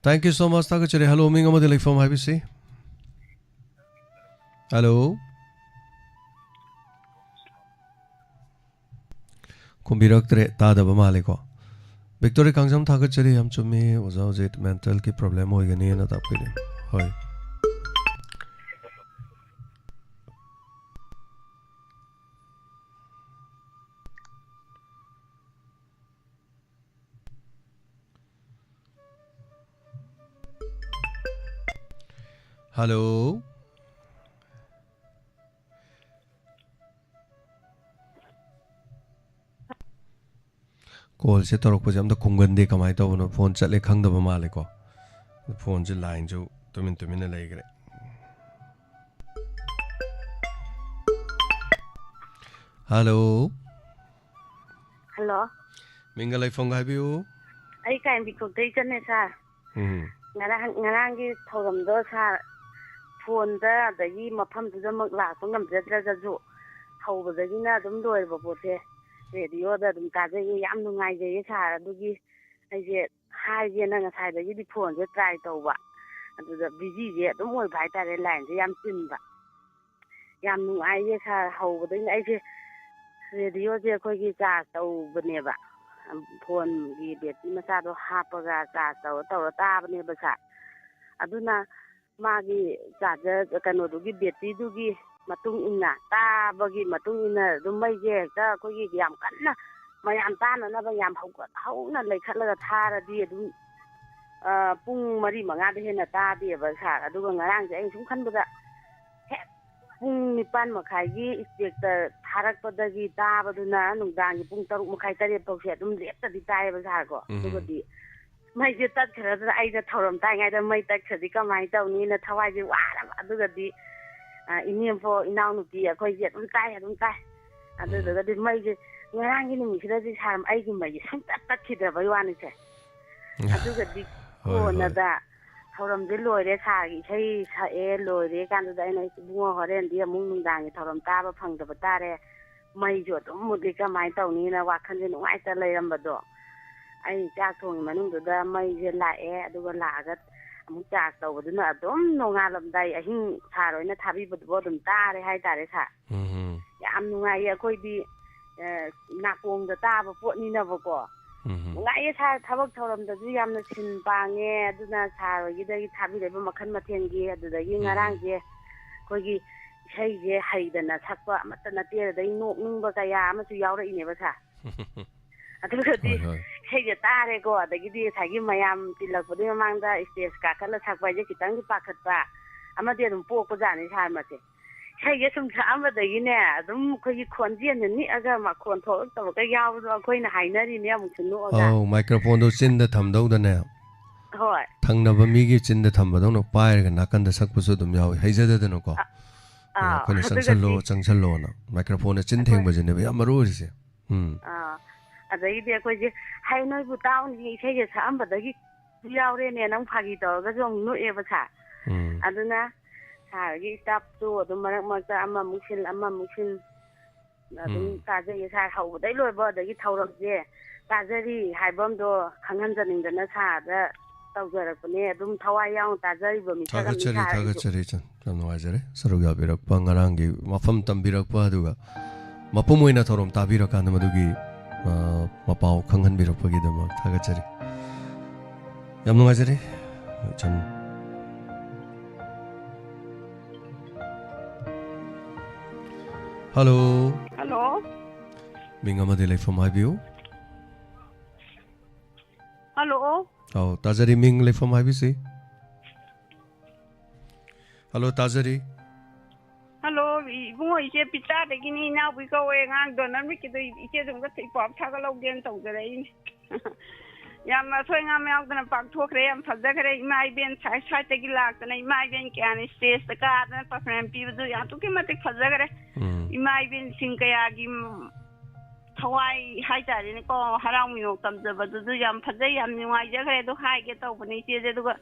Thank you so much, ꯊꯥꯒꯠꯆꯔꯤ꯫ Hello, ꯃꯤꯡ ꯑꯃꯗꯤ ꯂꯩꯐꯝ ꯍꯥꯏꯕꯤꯁꯤ꯫ Hello꯫ ꯈꯨꯝꯕꯤꯔꯛꯇ꯭ꯔꯦ, ꯇꯥꯗꯕ ꯃꯥꯜꯂꯦꯀꯣ꯫ ꯕꯤꯛꯇꯣꯔꯤ ꯀꯥꯡꯖꯝ ꯊꯥꯒꯠꯆꯔꯤ, ꯌꯥꯝ ꯆꯨꯝꯃꯤ꯫ ꯑꯣꯖꯥ ꯍꯧꯖꯤꯛ ꯃꯦꯟꯇꯦꯜꯒꯤ ꯄ꯭ꯔꯣꯕ꯭ꯂꯦꯝ ꯑꯣꯏꯒꯅꯤꯅ ꯇꯥꯛꯄꯤꯔꯤ꯫ ꯍꯣꯏ꯫ Hello꯫ ꯀꯣꯜꯁꯦ ꯇꯧꯔꯛꯄꯁꯦ ꯑꯝꯇ ꯈꯨꯝꯒꯟꯗꯦ, ꯀꯃꯥꯏꯅ ꯇꯧꯕꯅꯣ? ꯐꯣꯟ ꯆꯠꯂꯦ ꯈꯪꯗꯕ ꯃꯥꯜꯂꯦꯀꯣ꯫ ꯐꯣꯟꯁꯦ ꯂꯥꯏꯟꯁꯨ ꯇꯨꯃꯤꯟ ꯇꯨꯃꯤꯟꯅ ꯂꯩꯈ꯭ꯔꯦ꯫ Hello꯫ Hello꯫ ꯃꯤꯡꯒ ꯂꯩꯐꯝꯒ ꯍꯥꯏꯕꯤꯌꯨ꯫ ꯑꯩ ꯀꯥꯏꯝꯕꯤꯈꯣꯛꯇꯩ ꯆꯠꯅꯦ ꯁꯥꯔ꯫ ꯎꯝ꯫ ꯉꯔꯥꯡ, ꯉꯔꯥꯡꯒꯤ ꯊꯧꯔꯝꯗꯣ ꯁꯥꯔ, ꯐꯣꯟꯗ ꯑꯗꯒꯤ ꯃꯐꯝꯗꯨꯗꯃꯛ ꯂꯥꯛꯄ ꯉꯝꯖꯗ꯭ꯔꯒꯁꯨ, ꯍꯧꯕꯗꯒꯤꯅ ꯑꯗꯨꯝ ꯂꯣꯏꯔꯕ ꯄꯣꯠꯁꯦ ꯔꯦꯗꯤꯑꯣꯗ ꯑꯗꯨꯝ ꯇꯥꯖꯩꯌꯦ꯫ ꯌꯥꯝ ꯅꯨꯡꯉꯥꯏꯖꯩꯌꯦ ꯁꯥꯔ꯫ ꯑꯗꯨꯒꯤ ꯑꯩꯁꯦ ꯍꯥꯏꯒꯦꯅ ꯉꯁꯥꯏꯗꯒꯤꯗꯤ ꯐꯣꯟꯁꯦ ꯇ꯭ꯔꯥꯏ ꯇꯧꯕ, ꯑꯗꯨꯗ ꯕꯤꯖꯤꯁꯦ ꯑꯗꯨꯝ ꯑꯣꯏꯕ ꯍꯥꯏꯇꯥꯔꯦ, ꯂꯥꯏꯟꯁꯦ ꯌꯥꯝ ꯆꯤꯟꯕ꯫ ꯌꯥꯝ ꯅꯨꯡꯉꯥꯏꯌꯦ ꯁꯥꯔ, ꯍꯧꯕꯗꯒꯤ ꯑꯩꯁꯦ ꯔꯦꯗꯤꯑꯣꯁꯦ ꯑꯩꯈꯣꯏꯒꯤ ꯆꯥꯔꯖ ꯇꯧꯕꯅꯦꯕ, ꯐꯣꯟꯒꯤ ꯕꯦꯇ꯭ꯔꯤ ꯃꯆꯥꯗꯣ ꯍꯥꯞꯄꯒ ꯆꯥꯔꯖ ꯇꯧꯔ ꯇꯧꯔ ꯇꯥꯕꯅꯦꯕ ꯁꯥꯔ꯫ ꯑꯗꯨꯅ ꯃꯥꯒꯤ ꯆꯥꯔꯖꯔ ꯀꯩꯅꯣꯗꯨꯒꯤ ꯕꯦꯇ꯭ꯔꯤꯗꯨꯒꯤ ꯃꯇꯨꯡ ꯏꯟꯅ, ꯇꯥꯕꯒꯤ ꯃꯇꯨꯡ ꯏꯟꯅ ꯑꯗꯨꯝ ꯃꯩꯁꯦ ꯍꯦꯛꯇ ꯑꯩꯈꯣꯏꯒꯤ ꯌꯥꯝ ꯀꯟꯅ ꯃꯌꯥꯝ ꯇꯥꯅꯅꯕ ꯌꯥꯝ ꯍꯧꯒꯠ ꯍꯧꯅ ꯂꯩꯈꯠꯂꯒ ꯊꯥꯔꯗꯤ ꯑꯗꯨꯝ, ꯑ, ꯄꯨꯡ ꯃꯔꯤ ꯃꯉꯥꯗ ꯍꯦꯟꯅ ꯇꯥꯗꯦꯕ ꯁꯥꯔ꯫ ꯑꯗꯨꯒ ꯉꯔꯥꯡꯁꯦ ꯑꯩꯅ ꯁꯨꯝ ꯈꯟꯕꯗ ꯍꯦꯛ ꯄꯨꯡ ꯅꯤꯄꯥꯟ ꯃꯈꯥꯏꯒꯤ ꯏꯁꯄꯦꯛꯇꯔ ꯊꯥꯔꯛꯄꯗꯒꯤ ꯇꯥꯕꯗꯨꯅ ꯅꯨꯡꯗꯥꯡꯒꯤ ꯄꯨꯡ ꯇꯔꯨꯛ ꯃꯈꯥꯏ, ꯇꯔꯦꯠ ꯐꯥꯎꯁꯦ ꯑꯗꯨꯝ ꯂꯦꯞꯇꯕꯤ ꯇꯥꯏꯌꯦꯕ ꯁꯥꯔꯀꯣ꯫ ꯎꯝ꯫ ꯑꯗꯨꯒꯗꯤ ꯃꯩꯁꯦ ꯇꯠꯈ꯭ꯔꯗ꯭ꯔꯥ, ꯑꯩꯅ ꯊꯧꯔꯝ ꯇꯥꯏꯉꯩꯗ ꯃꯩ ꯇꯠꯈ꯭ꯔꯗꯤ ꯀꯃꯥꯏꯅ ꯇꯧꯅꯤꯅ ꯊꯋꯥꯏꯁꯦ ꯋꯥꯔꯕ꯫ ꯑꯗꯨꯒꯗꯤ, ꯑ, ꯏꯅꯦꯝꯄꯣꯛ, ꯏꯅꯥꯎꯅꯨꯄꯤ ꯑꯩꯈꯣꯏꯁꯦ ꯑꯗꯨꯝ ꯇꯥꯏ, ꯑꯗꯨꯝ ꯇꯥꯏ꯫ ꯎꯝ꯫ ꯑꯗꯨꯗꯨꯒꯗꯤ ꯃꯩꯁꯦ ꯉꯔꯥꯡꯒꯤ ꯅꯨꯃꯤꯠꯁꯤꯗꯗꯤ ꯁꯥꯔ ꯑꯩꯒꯤ ꯃꯩꯁꯦ ꯁꯨꯡꯇꯠ ꯇꯠꯈꯤꯗ꯭ꯔꯕꯩ ꯋꯥꯅꯤꯁꯦ꯫ ꯑꯗꯨꯒꯗꯤ ꯍꯣꯏ, ꯍꯣꯏ꯫ ꯀꯣꯟꯅꯗ ꯊꯧꯔꯝꯁꯦ ꯂꯣꯏꯔꯦ, ꯁꯥꯔꯒꯤ ꯏꯁꯩ ꯁꯛꯑꯦ, ꯂꯣꯏꯔꯦ ꯀꯥꯟꯗꯨꯗ ꯑꯩꯅ, "ꯏꯕꯨꯡꯉꯣ, ꯍꯣꯔꯦꯟꯗꯤ ꯑꯃꯨꯛ ꯅꯨꯡꯗꯥꯡꯒꯤ ꯊꯧꯔꯝ ꯇꯥꯕ ꯐꯪꯗꯕ ꯇꯥꯔꯦ, ꯃꯩꯁꯨ ꯑꯗꯨꯝ ꯃꯨꯠꯂꯤ, ꯀꯃꯥꯏꯅ ꯇꯧꯅꯤꯅ" ꯋꯥꯈꯜꯁꯦ ꯅꯨꯡꯉꯥꯏꯇ ꯂꯩꯔꯝꯕꯗꯣ꯫ ꯑꯩ ꯆꯥꯛ ꯊꯣꯡꯉꯤ ꯃꯅꯨꯡꯗꯨꯗ ꯃꯩꯁꯦ ꯂꯥꯛꯑꯦ, ꯑꯗꯨꯒ ꯂꯥꯛꯑꯒ ꯑꯃꯨꯛ ꯆꯥꯔꯖ ꯇꯧꯕꯗꯨꯅ ꯑꯗꯨꯝ ꯅꯣꯡꯉꯥꯜꯂꯝꯗꯥꯏ ꯑꯍꯤꯡ ꯁꯥꯔ ꯍꯣꯏꯅ ꯊꯥꯕꯤꯕꯗꯨꯕꯨ ꯑꯗꯨꯝ ꯇꯥꯔꯦ ꯍꯥꯏꯇꯥꯔꯦ ꯁꯥꯔ꯫ ꯎꯝ꯫ ꯌꯥꯝ ꯅꯨꯡꯉꯥꯏꯌꯦ ꯑꯩꯈꯣꯏꯗꯤ, ꯑ, ꯅꯥꯀꯣꯡꯗ ꯇꯥꯕ ꯄꯣꯠꯅꯤꯅꯕꯀꯣ꯫ ꯎꯝ꯫ ꯅꯨꯡꯉꯥꯏꯌꯦ ꯁꯥꯔ, ꯊꯕꯛ ꯊꯧꯔꯝꯗꯁꯨ ꯌꯥꯝꯅ ꯁꯤꯟ ꯄꯥꯡꯉꯦ, ꯑꯗꯨꯅ ꯁꯥꯔ ꯍꯣꯏꯒꯤꯗꯒꯤ ꯊꯥꯕꯤꯔꯛꯏꯕ ꯃꯈꯜ ꯃꯊꯦꯜꯒꯤ, ꯑꯗꯨꯗꯒꯤ ꯎꯝ꯫ ꯉꯔꯥꯡꯁꯦ ꯑꯩꯈꯣꯏꯒꯤ ꯏꯁꯩꯁꯦ ꯍꯩꯗꯅ ꯁꯛꯄ ꯑꯃꯠꯇ ꯅꯠꯇꯦ, ꯑꯗꯨꯗꯒꯤ ꯅꯣꯛꯅꯤꯡꯕ ꯀꯌꯥ ꯑꯃꯁꯨ ꯌꯥꯎꯔꯛꯏꯅꯦꯕ ꯁꯥꯔ꯫ ꯑꯗꯨꯒꯗꯤ ꯍꯣꯏ, ꯍꯣꯏ꯫ ꯏꯁꯩꯁꯦ ꯇꯥꯔꯦꯀꯣ, ꯑꯗꯒꯤꯗꯤ ꯉꯁꯥꯏꯒꯤ ꯃꯌꯥꯝ ꯇꯤꯜꯂꯛꯄꯗꯨꯒꯤ ꯃꯃꯥꯡꯗ ꯏꯁꯇꯦꯖ ꯀꯥꯈꯠꯂ ꯁꯛꯄ ꯍꯥꯏꯁꯦ ꯈꯤꯇꯪꯗꯤ ꯄꯥꯈꯠꯄ ꯑꯃꯗꯤ ꯑꯗꯨꯝ ꯄꯣꯛꯄꯖꯥꯠꯅꯤ ꯁꯥꯔ ꯃꯁꯦ꯫ ꯏꯁꯩꯁꯦ ꯁꯨꯝ ꯁꯛꯑꯝꯕꯗꯒꯤꯅꯦ, ꯑꯗꯨꯝ ꯑꯩꯈꯣꯏꯒꯤ ꯈꯣꯟꯖꯦꯜꯁꯦ ꯅꯤꯛꯑꯒ ꯃꯈꯣꯟ ꯊꯣꯛꯂꯛꯇꯕꯒ ꯌꯥꯎꯕꯗꯣ ꯑꯩꯈꯣꯏꯅ ꯍꯥꯏꯅꯔꯤꯅꯦ ꯑꯃꯨꯛꯁꯨ ꯅꯣꯛꯑꯒ꯫ ꯑꯧ, ꯃꯥꯏꯀ꯭ꯔꯣꯐꯣꯟꯗꯣ ꯆꯤꯟꯗ ꯊꯝꯗꯧꯗꯅꯦ꯫ ꯍꯣꯏ꯫ ꯊꯪꯅꯕ ꯃꯤꯒꯤ ꯆꯤꯟꯗ ꯊꯝꯕꯗꯧꯅ ꯄꯥꯏꯔꯒ ꯅꯥꯀꯟꯗ ꯁꯛꯄꯁꯨ ꯑꯗꯨꯝ ꯌꯥꯎꯋꯤ, ꯍꯩꯖꯗꯗꯅꯀꯣ꯫ ꯑ-, ꯑꯥ, ꯑꯩꯈꯣꯏꯅ ꯑꯗꯨꯒꯗꯤ "ꯆꯪꯁꯜꯂꯣ, ꯆꯪꯁꯜꯂꯣꯅ" ꯃꯥꯏꯀ꯭ꯔꯣꯐꯣꯟꯗ ꯆꯤꯟ ꯑꯩꯈꯣꯏ ꯊꯦꯡꯕꯁꯤꯅꯦꯕ ꯌꯥꯝ ꯃꯔꯨ ꯑꯣꯏꯔꯤꯁꯦ꯫ ꯎꯝ꯫ ꯑꯥ, ꯑꯗꯩꯗꯤ ꯑꯩꯈꯣꯏꯁꯦ, "ꯍꯩ, ꯅꯣꯏꯕꯨ ꯇꯥꯎꯅꯤ, ꯏꯁꯩꯒ ꯁꯛꯑꯝꯕꯗꯒꯤ ꯌꯥꯎꯔꯦꯅꯦ" ꯅꯪ ꯐꯥꯒꯤ ꯇꯧꯔꯒꯁꯨ ꯑꯃꯨꯛ ꯅꯣꯛꯑꯦꯕ ꯁꯥꯔ꯫ ꯎꯝ꯫ ꯑꯗꯨꯅ ꯁꯥꯔꯒꯤ ꯁ꯭ꯇꯥꯐꯁꯨ ꯑꯗꯨꯝ ꯃꯔꯛ ꯃꯔꯛꯇ ꯑꯃꯃꯨꯛ ꯁꯤꯟ, ꯑꯃꯃꯨꯛ ꯁꯤꯟ, ꯑꯗꯨꯝ ꯎꯝ꯫ ꯇꯥꯖꯩꯌꯦ ꯁꯥꯔ꯫ ꯍꯧꯕꯗꯩ ꯂꯣꯏꯕ, ꯑꯗꯒꯤ ꯊꯧꯔꯝꯁꯦ ꯇꯥꯖꯔꯤ ꯍꯥꯏꯕ ꯑꯃꯗꯣ ꯈꯪꯍꯟꯖꯅꯤꯡꯗꯅ ꯁꯥꯔꯗ ꯇꯧꯖꯔꯛꯄꯅꯦ꯫ ꯑꯗꯨꯝ ꯊꯋꯥꯏ ꯌꯥꯎꯅ ꯇꯥꯖꯔꯤꯕ ꯃꯤꯁꯛ ꯑꯃꯅꯤ ꯊꯥꯒꯠꯆꯔꯤ, ꯁꯥꯔ ꯑꯩꯁꯨ꯫ ꯊꯥꯒꯠꯆꯔꯤ ꯏꯆꯟ꯫ ꯌꯥꯝ ꯅꯨꯡꯉꯥꯏꯖꯔꯦ ꯁꯔꯨꯛ ꯌꯥꯕꯤꯔꯛꯄ, ꯉꯔꯥꯡꯒꯤ ꯋꯥꯐꯝ ꯇꯝꯕꯤꯔꯛꯄ, ꯑꯗꯨꯒ ꯃꯄꯨꯝ ꯑꯣꯏꯅ ꯊꯧꯔꯝ ꯇꯥꯕꯤꯔꯀꯥꯟꯗ ꯃꯗꯨꯒꯤ, ꯑ, ꯃꯄꯥꯎ ꯈꯪꯍꯟꯕꯤꯔꯛꯄꯒꯤꯗꯃꯛ ꯊꯥꯒꯠꯆꯔꯤ꯫ ꯌꯥꯝ ꯅꯨꯡꯉꯥꯏꯖꯔꯦ ꯏꯆꯟ꯫ ꯍꯜꯂꯣ꯫ ꯍꯜꯂꯣ꯫ ꯃꯤꯡ ꯑꯃꯗꯤ ꯂꯩꯐꯝ ꯍꯥꯏꯕꯤꯌꯨ꯫ ꯍꯜꯂꯣ꯫ ꯑꯧ, ꯇꯥꯖꯔꯤ, ꯃꯤꯡ ꯂꯩꯐꯝ ꯍꯥꯏꯕꯤꯁꯤ꯫ ꯍꯜꯂꯣ, ꯇꯥꯖꯔꯤ꯫ ꯍꯜꯂꯣ, ꯏꯕꯨꯡꯉꯣ, ꯏꯆꯦ ꯄꯤꯆꯥꯗꯒꯤꯅꯤ, ꯏꯅꯥꯎꯕꯤ ꯀꯧꯋꯦ, ꯑꯉꯥꯡ ꯗꯣꯅꯔ ꯃꯤꯠꯀꯤꯗꯣ ꯏꯆꯦꯗꯨꯝꯒ ꯏꯄꯥꯎ ꯊꯥꯒꯠꯍꯧꯒꯦꯅ ꯇꯧꯖꯔꯛꯏꯅꯦ꯫ ꯌꯥꯝ ꯑꯁꯣꯏ ꯑꯉꯥꯝ ꯌꯥꯎꯗꯅ ꯄꯥꯡꯊꯣꯛꯈ꯭ꯔꯦ, ꯌꯥꯝ ꯐꯖꯈ꯭ꯔꯦ꯫ ꯏꯃꯥ ꯏꯕꯦꯟ ꯁꯥꯏꯠ ꯁꯥꯏꯠꯇꯒꯤ ꯂꯥꯛꯇꯅ, ꯏꯃꯥ ꯏꯕꯦꯟ ꯀꯌꯥꯅ ꯁ꯭ꯇꯦꯖꯇ ꯀꯥꯗꯅ ꯄꯔꯐꯣꯔꯃꯦꯟꯁ ꯄꯤꯕꯗꯨ ꯌꯥꯝ ꯑꯗꯨꯛꯀꯤ ꯃꯇꯤꯛ ꯐꯖꯈ꯭ꯔꯦ꯫ ꯎꯝ꯫ ꯏꯃꯥ ꯏꯕꯦꯟꯁꯤꯡ ꯀꯌꯥꯒꯤ, ꯎꯝ, ꯊꯋꯥꯏ ꯍꯥꯏꯇꯥꯔꯦꯅꯦꯀꯣ, ꯍꯔꯥꯎ ꯃꯤꯅꯣꯛ ꯇꯝꯖꯕꯗꯨꯁꯨ ꯌꯥꯝ ꯐꯖꯩ, ꯌꯥꯝ ꯅꯨꯡꯉꯥꯏꯖꯈ꯭ꯔꯦ꯫ ꯑꯗꯨ ꯍꯥꯏꯒꯦ ꯇꯧꯕꯅꯦ ꯏꯆꯦꯁꯦ꯫ ꯑꯗꯨꯒ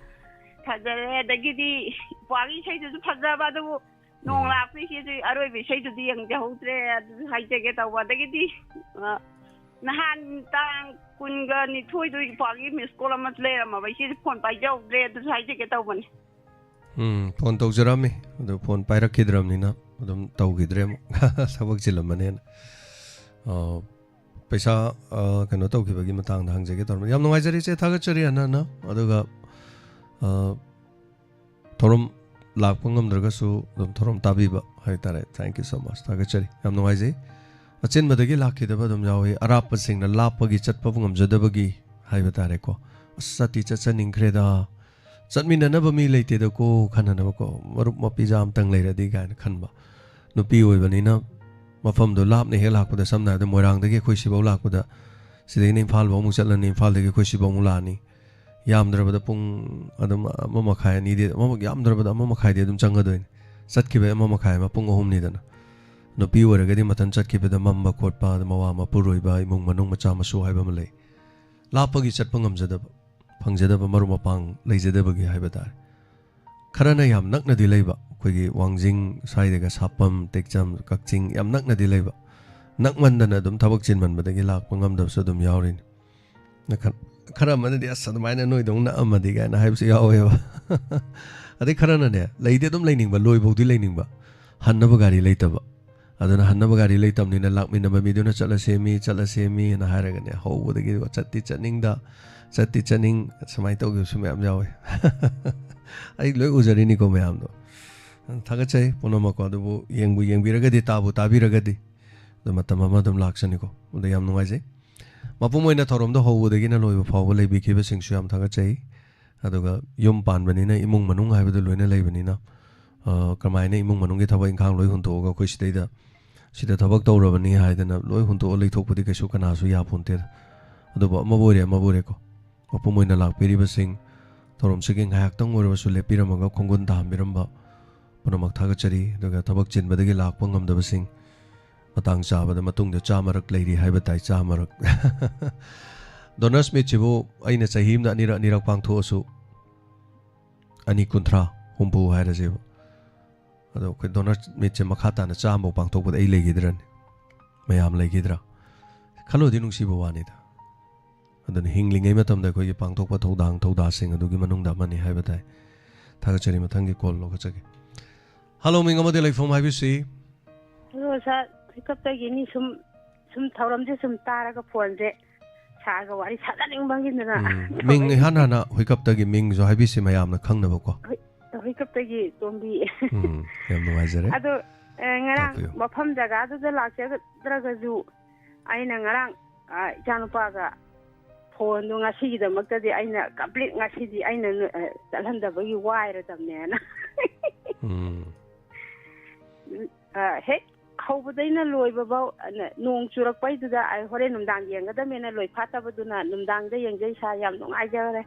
ꯐꯖꯔꯦ, ꯑꯗꯒꯤꯗꯤ ꯎꯄꯥꯒꯤ ꯏꯁꯩꯗꯨꯁꯨ ꯐꯖꯕ, ꯑꯗꯨꯕꯨ ꯅꯣꯡ ꯎꯝ꯫ ꯂꯥꯛꯄꯩ ꯏꯆꯦꯁꯨ ꯑꯔꯣꯏꯕ ꯏꯁꯩꯗꯨꯗꯤ ꯌꯦꯡꯖꯍꯧꯗ꯭ꯔꯦ, ꯑꯗꯨꯁꯨ ꯍꯥꯏꯖꯒꯦ ꯇꯧꯕ꯫ ꯑꯗꯒꯤꯗꯤ, ꯑ, ꯅꯍꯥꯟ ꯇꯥꯡ ꯀꯨꯟꯒ ꯅꯤꯊꯣꯏꯗꯨ ꯏꯄꯥꯒꯤ ꯃꯤꯁ ꯀꯣꯜ ꯑꯃꯁꯨ ꯂꯩꯔꯝꯃꯕ, ꯏꯆꯦꯁꯨ ꯐꯣꯟ ꯄꯥꯏꯖꯍꯧꯗ꯭ꯔꯦ, ꯑꯗꯨꯁꯨ ꯍꯥꯏꯖꯒꯦ ꯇꯧꯕꯅꯦ꯫ ꯎꯝ, ꯐꯣꯟ ꯇꯧꯖꯔꯝꯃꯤ, ꯑꯗꯨ ꯐꯣꯟ ꯄꯥꯏꯔꯛꯈꯤꯗ꯭ꯔꯕꯅꯤꯅ ꯑꯗꯨꯝ ꯇꯧꯈꯤꯗ꯭ꯔꯦ ꯑꯃꯨꯛ꯫ ꯊꯕꯛ ꯆꯤꯜꯂꯝꯃꯅꯦꯅ꯫ ꯑ, ꯄꯩꯁꯥ, ꯑ, ꯀꯩꯅꯣ ꯇꯧꯈꯤꯕꯒꯤ ꯃꯇꯥꯡꯗ ꯍꯪꯖꯒꯦ ꯇꯧꯔꯝꯕꯅꯤ꯫ ꯌꯥꯝ ꯅꯨꯡꯉꯥꯏꯖꯔꯦ ꯏꯆꯦ, ꯊꯥꯒꯠꯆꯔꯤ ꯍꯟꯅ ꯍꯟꯅ꯫ ꯑꯗꯨꯒ, ꯑ, ꯊꯧꯔꯝ ꯂꯥꯛꯄ ꯉꯝꯗ꯭ꯔꯒꯁꯨ ꯑꯗꯨꯝ ꯊꯧꯔꯝ ꯇꯥꯕꯤꯕ ꯍꯥꯏꯇꯥꯔꯦ꯫ Thank you so much, ꯊꯥꯒꯠꯆꯔꯤ, ꯌꯥꯝ ꯅꯨꯡꯉꯥꯏꯖꯩ꯫ ꯑꯆꯤꯟꯕꯗꯒꯤ ꯂꯥꯛꯈꯤꯗꯕ ꯑꯗꯨꯝ ꯌꯥꯎꯏ, ꯑꯔꯥꯞꯄꯁꯤꯡꯅ ꯂꯥꯞꯄꯒꯤ ꯆꯠꯄꯕꯨ ꯉꯝꯖꯗꯕꯒꯤ ꯍꯥꯏꯕ ꯇꯥꯔꯦꯀꯣ꯫ "ꯑꯁ, ꯆꯠꯇꯤ ꯆꯠꯆꯅꯤꯡꯈ꯭ꯔꯦꯗ, ꯆꯠꯃꯤꯟꯅꯅꯕ ꯃꯤ ꯂꯩꯇꯦꯗꯀꯣ" ꯈꯟꯅꯅꯕꯀꯣ꯫ "ꯃꯔꯨꯞ ꯃꯄꯤꯖꯥ ꯑꯝꯇꯪ ꯂꯩꯔꯗꯤ" ꯀꯥꯏꯅ ꯈꯟꯕ꯫ ꯅꯨꯄꯤ ꯑꯣꯏꯕꯅꯤꯅ ꯃꯐꯝꯗꯣ ꯂꯥꯞꯅ ꯍꯦꯛ ꯂꯥꯛꯄꯗ, ꯁꯝꯅ ꯍꯥꯏꯔꯕꯗ ꯃꯣꯏꯔꯥꯡꯗꯒꯤ ꯑꯩꯈꯣꯏ ꯁꯤꯐꯥꯎ ꯂꯥꯛꯄꯗ, ꯁꯤꯗꯒꯤꯅ ꯏꯝꯐꯥꯜ ꯐꯥꯎ ꯑꯃꯨꯛ ꯆꯠꯂꯅꯤ, ꯏꯝꯐꯥꯜꯗꯒꯤ ꯑꯩꯈꯣꯏ ꯁꯤꯐꯥꯎ ꯑꯃꯨꯛ ꯂꯥꯛꯑꯅꯤ꯫ ꯌꯥꯝꯗ꯭ꯔꯕꯗ ꯄꯨꯡ ꯑꯗꯨꯝ ꯑꯃ ꯃꯈꯥꯏ, ꯑꯅꯤꯗꯤ, ꯑꯃ, ꯌꯥꯝꯗ꯭ꯔꯕꯗ ꯑꯃ ꯃꯈꯥꯏꯗꯤ ꯑꯗꯨꯝ ꯆꯪꯒꯗꯣꯏꯅꯤ꯫ ꯆꯠꯈꯤꯕꯩ ꯑꯃ ꯃꯈꯥꯏ ꯑꯃ, ꯄꯨꯡ ꯑꯍꯨꯝꯅꯤꯗꯅ꯫ ꯅꯨꯄꯤ ꯑꯣꯏꯔꯒꯗꯤ ꯃꯊꯟ ꯆꯠꯈꯤꯕꯗ ꯃꯝꯕ ꯈꯣꯠꯄ, ꯑꯗ ꯃꯋꯥ ꯃꯄꯨꯔꯣꯏꯕ, ꯏꯃꯨꯡ ꯃꯅꯨꯡ ꯃꯆꯥ ꯃꯁꯨ ꯍꯥꯏꯕ ꯑꯃ ꯂꯩ꯫ ꯂꯥꯞꯄꯒꯤ ꯆꯠꯄ ꯉꯝꯖꯗꯕ, ꯐꯪꯖꯗꯕ, ꯃꯔꯨꯞ ꯃꯄꯥꯡ ꯂꯩꯖꯗꯕꯒꯤ ꯍꯥꯏꯕ ꯇꯥꯔꯦ꯫ ꯈꯔꯅ ꯌꯥꯝ ꯅꯛꯅꯗꯤ ꯂꯩꯕ, ꯑꯩꯈꯣꯏꯒꯤ ꯋꯥꯡꯖꯤꯡ ꯁ꯭ꯋꯥꯏꯗꯒ ꯁꯥꯄꯝ, ꯇꯦꯛꯆꯝ, ꯀꯛꯆꯤꯡ ꯌꯥꯝ ꯅꯛꯅꯗꯤ ꯂꯩꯕ꯫ ꯅꯛꯃꯟꯗꯅ ꯑꯗꯨꯝ ꯊꯕꯛ ꯆꯤꯟꯃꯟꯕꯗꯒꯤ ꯂꯥꯛꯄ ꯉꯝꯗꯕꯁꯨ ꯑꯗꯨꯝ ꯌꯥꯎꯔꯤꯅꯤ꯫ ꯅ ꯈꯔ, ꯈꯔ ꯑꯃꯅꯗꯤ, "ꯑꯁ, ꯑꯗꯨꯃꯥꯏꯅ ꯅꯣꯏꯗꯧ ꯅꯛꯑꯝꯃꯗꯤ" ꯀꯥꯏꯅ ꯍꯥꯏꯕꯁꯨ ꯌꯥꯎꯋꯦꯕ꯫ ꯑꯗꯩ ꯈꯔꯅꯅꯦ, ꯂꯩꯗꯤ ꯑꯗꯨꯝ ꯂꯩꯅꯤꯡꯕ, ꯂꯣꯏꯐꯧꯗꯤ ꯂꯩꯅꯤꯡꯕ, ꯍꯟꯅꯕ ꯒꯥꯔꯤ ꯂꯩꯇꯕ꯫ ꯑꯗꯨꯅ ꯍꯟꯅꯕ ꯒꯥꯔꯤ ꯂꯩꯇꯕꯅꯤꯅ ꯂꯥꯛꯃꯤꯟꯅꯕ ꯃꯤꯗꯨꯅ "ꯆꯠꯂꯁꯦ ꯃꯤ, ꯆꯠꯂꯁꯦ ꯃꯤ" ꯍꯥꯏꯅ ꯍꯥꯏꯔꯒꯅꯦ, ꯍꯧꯕꯗꯒꯤ ꯆꯠꯇꯤ ꯆꯠꯅꯤꯡꯗ, ꯆꯠꯇꯤ ꯆꯠꯅꯤꯡ, ꯁꯨꯃꯥꯏꯅ ꯇꯧꯈꯤꯕꯁꯨ ꯃꯌꯥꯝ ꯌꯥꯎꯋꯦ꯫ ꯑꯩ ꯂꯣꯏ ꯎꯖꯔꯤꯅꯤꯀꯣ ꯃꯌꯥꯝꯗꯣ꯫ ꯊꯥꯒꯠꯆꯩ ꯄꯨꯝꯅꯃꯛꯀꯣ꯫ ꯑꯗꯨꯕꯨ ꯌꯦꯡꯕꯨ ꯌꯦꯡꯕꯤꯔꯒꯗꯤ, ꯇꯥꯕꯨ ꯇꯥꯕꯤꯔꯒꯗꯤ, ꯑꯗꯨ ꯃꯇꯝ ꯑꯃ ꯑꯗꯨꯝ ꯂꯥꯛꯆꯅꯤꯀꯣ꯫ ꯑꯗꯨ ꯌꯥꯝ ꯅꯨꯡꯉꯥꯏꯖꯩ꯫ ꯃꯄꯨꯝ ꯑꯣꯏꯅ ꯊꯧꯔꯝꯗꯣ ꯍꯧꯕꯗꯒꯤꯅ ꯂꯣꯏꯕ ꯐꯥꯎꯕ ꯂꯩꯕꯤꯈꯤꯕꯁꯤꯡꯁꯨ ꯌꯥꯝ ꯊꯥꯒꯠꯆꯩ꯫ ꯑꯗꯨꯒ ꯌꯨꯝ ꯄꯥꯟꯕꯅꯤꯅ ꯏꯃꯨꯡ ꯃꯅꯨꯡ ꯍꯥꯏꯕꯗꯨ ꯂꯣꯏꯅ ꯂꯩꯕꯅꯤꯅ, ꯑ, ꯀꯃꯥꯏꯅ ꯏꯃꯨꯡ ꯃꯅꯨꯡꯒꯤ ꯊꯕꯛ ꯏꯪꯈꯥꯡ ꯂꯣꯏ ꯍꯨꯟꯇꯣꯛꯑꯒ ꯑꯩꯈꯣꯏ ꯁꯤꯗꯩꯗ, ꯁꯤꯗ ꯊꯕꯛ ꯇꯧꯔꯕꯅꯤ ꯍꯥꯏꯗꯅ ꯂꯣꯏ ꯍꯨꯟꯇꯣꯛꯑ ꯂꯩꯊꯣꯛꯄꯗꯤ ꯀꯩꯁꯨ ꯀꯅꯥꯁꯨ ꯌꯥꯄꯣꯟꯇꯦꯗ꯫ ꯑꯗꯨꯕꯨ ꯑꯃꯕꯨ ꯑꯣꯏꯔꯦ, ꯑꯃꯕꯨ ꯑꯣꯏꯔꯦꯀꯣ, ꯃꯄꯨꯝ ꯑꯣꯏꯅ ꯂꯥꯛꯄꯤꯔꯤꯕꯁꯤꯡ, ꯊꯧꯔꯝꯁꯤꯒꯤ ꯉꯥꯏꯍꯥꯛꯇꯪ ꯑꯣꯏꯔꯕꯁꯨ ꯂꯦꯞꯄꯤꯔꯝꯃꯒ ꯈꯣꯡꯒꯨꯟ ꯇꯥꯍꯟꯕꯤꯔꯝꯕ ꯄꯨꯝꯅꯃꯛ ꯊꯥꯒꯠꯆꯔꯤ꯫ ꯑꯗꯨꯒ ꯊꯕꯛ ꯆꯤꯟꯕꯗꯒꯤ ꯂꯥꯛꯄ ꯉꯝꯗꯕꯁꯤꯡ, ꯃꯇꯥꯡ ꯆꯥꯕꯗ ꯃꯇꯨꯡꯗ ꯆꯥꯃꯔꯛ ꯂꯩꯔꯤ ꯍꯥꯏꯕ ꯇꯥꯏ, ꯆꯥꯃꯔꯛ꯫ Donors Meetꯁꯤꯕꯨ ꯑꯩꯅ ꯆꯍꯤ ꯑꯃꯗ ꯑꯅꯤꯔꯛ, ꯑꯅꯤꯔꯛ ꯄꯥꯡꯊꯣꯛꯑꯁꯨ, ꯑꯅꯤ ꯀꯨꯟꯊ꯭ꯔꯥ, ꯍꯨꯝꯐꯨ ꯍꯥꯏꯔꯁꯦꯕ꯫ ꯑꯗꯣ ꯑꯩꯈꯣꯏ Donors Meetꯁꯦ ꯃꯈꯥ ꯇꯥꯅ ꯆꯥꯝꯃꯐꯥꯎ ꯄꯥꯡꯊꯣꯛꯄꯗ ꯑꯩ ꯂꯩꯈꯤꯗ꯭ꯔꯅꯤ? ꯃꯌꯥꯝ ꯂꯩꯈꯤꯗ꯭ꯔꯥ? ꯈꯜꯂꯨꯔꯗꯤ ꯅꯨꯡꯁꯤꯕ ꯋꯥꯅꯤꯗ꯫ ꯑꯗꯨꯅ ꯍꯤꯡꯂꯤꯉꯩ ꯃꯇꯝꯗ ꯑꯩꯈꯣꯏꯒꯤ ꯄꯥꯡꯊꯣꯛꯄ ꯊꯧꯗꯥꯡ ꯊꯧꯗꯥꯁꯤꯡ ꯑꯗꯨꯒꯤ ꯃꯅꯨꯡꯗ ꯑꯃꯅꯤ ꯍꯥꯏꯕ ꯇꯥꯏ꯫ ꯊꯥꯒꯠꯆꯔꯤ꯫ ꯃꯊꯪꯒꯤ call ꯂꯧꯈꯠꯆꯒꯦ꯫ Hello, ꯃꯤꯡ ꯑꯃꯗꯤ ꯂꯩꯐꯝ ꯍꯥꯏꯕꯤꯁꯤ꯫ Hello, sir꯫ ꯍꯨꯏꯀꯞꯇꯒꯤꯅꯤ꯫ ꯁꯨꯝ, ꯁꯨꯝ ꯊꯧꯔꯝꯁꯦ ꯁꯨꯝ ꯇꯥꯔꯒ phoneꯁꯦ sirꯒ ꯋꯥꯔꯤ ꯁꯥꯟꯅꯅꯤꯡꯕꯒꯤꯗꯅ ꯎꯝ, ꯃꯤꯡ ꯇꯧꯔꯛꯏꯅꯤ꯫ ꯏꯍꯥꯟ ꯍꯥꯟꯅ ꯍꯨꯏꯀꯞꯇꯒꯤ ꯃꯤꯡꯁꯨ ꯍꯥꯏꯕꯤꯁꯤ ꯃꯌꯥꯝꯅ ꯈꯪꯅꯕꯀꯣ꯫ ꯍꯨꯏ-, ꯍꯨꯏꯀꯞꯇꯒꯤ ꯇꯣꯝꯕꯤ꯫ ꯎꯝ, ꯌꯥꯝ ꯅꯨꯡꯉꯥꯏꯖꯔꯦ꯫ ꯑꯗꯣ, ꯑꯦ, ꯉꯔꯥꯡ ꯇꯥꯛꯄꯤꯌꯨ꯫ ꯃꯐꯝ ꯖꯒꯥꯗꯨꯗ ꯂꯥꯛꯆꯗ꯭ꯔꯒꯁꯨ ꯑꯩꯅ ꯉꯔꯥꯡ, ꯑ, ꯏꯆꯥꯅꯨꯄꯥꯒ phoneꯗꯣ ꯉꯁꯤꯒꯤꯗꯃꯛꯇꯗꯤ ꯑꯩꯅ complete ꯉꯁꯤꯗꯤ ꯑꯩꯅ ꯅꯣ-, ꯑ, ꯆꯠꯍꯟꯗꯕꯒꯤ ꯋꯥꯏꯔꯗꯕꯅꯦꯅ꯫ ꯎꯝ꯫ ꯎꯝ, ꯑ, ꯍꯦꯛ ꯍꯧꯕꯗꯩꯅ ꯂꯣꯏꯕꯐꯥꯎ, ꯑ, ꯅ-, ꯅꯣꯡ ꯆꯨꯔꯛꯄꯩꯗꯨꯗ ꯑꯩ ꯍꯣꯔꯦꯟ ꯅꯨꯡꯗꯥꯡ ꯌꯦꯡꯒꯗꯕꯅꯦꯅ ꯂꯣꯏ ꯐꯥꯠꯇꯕꯗꯨꯅ ꯅꯨꯡꯗꯥꯡꯗ ꯌꯦꯡꯖꯩ sir, ꯌꯥꯝ ꯅꯨꯡꯉꯥꯏꯖꯔꯦ꯫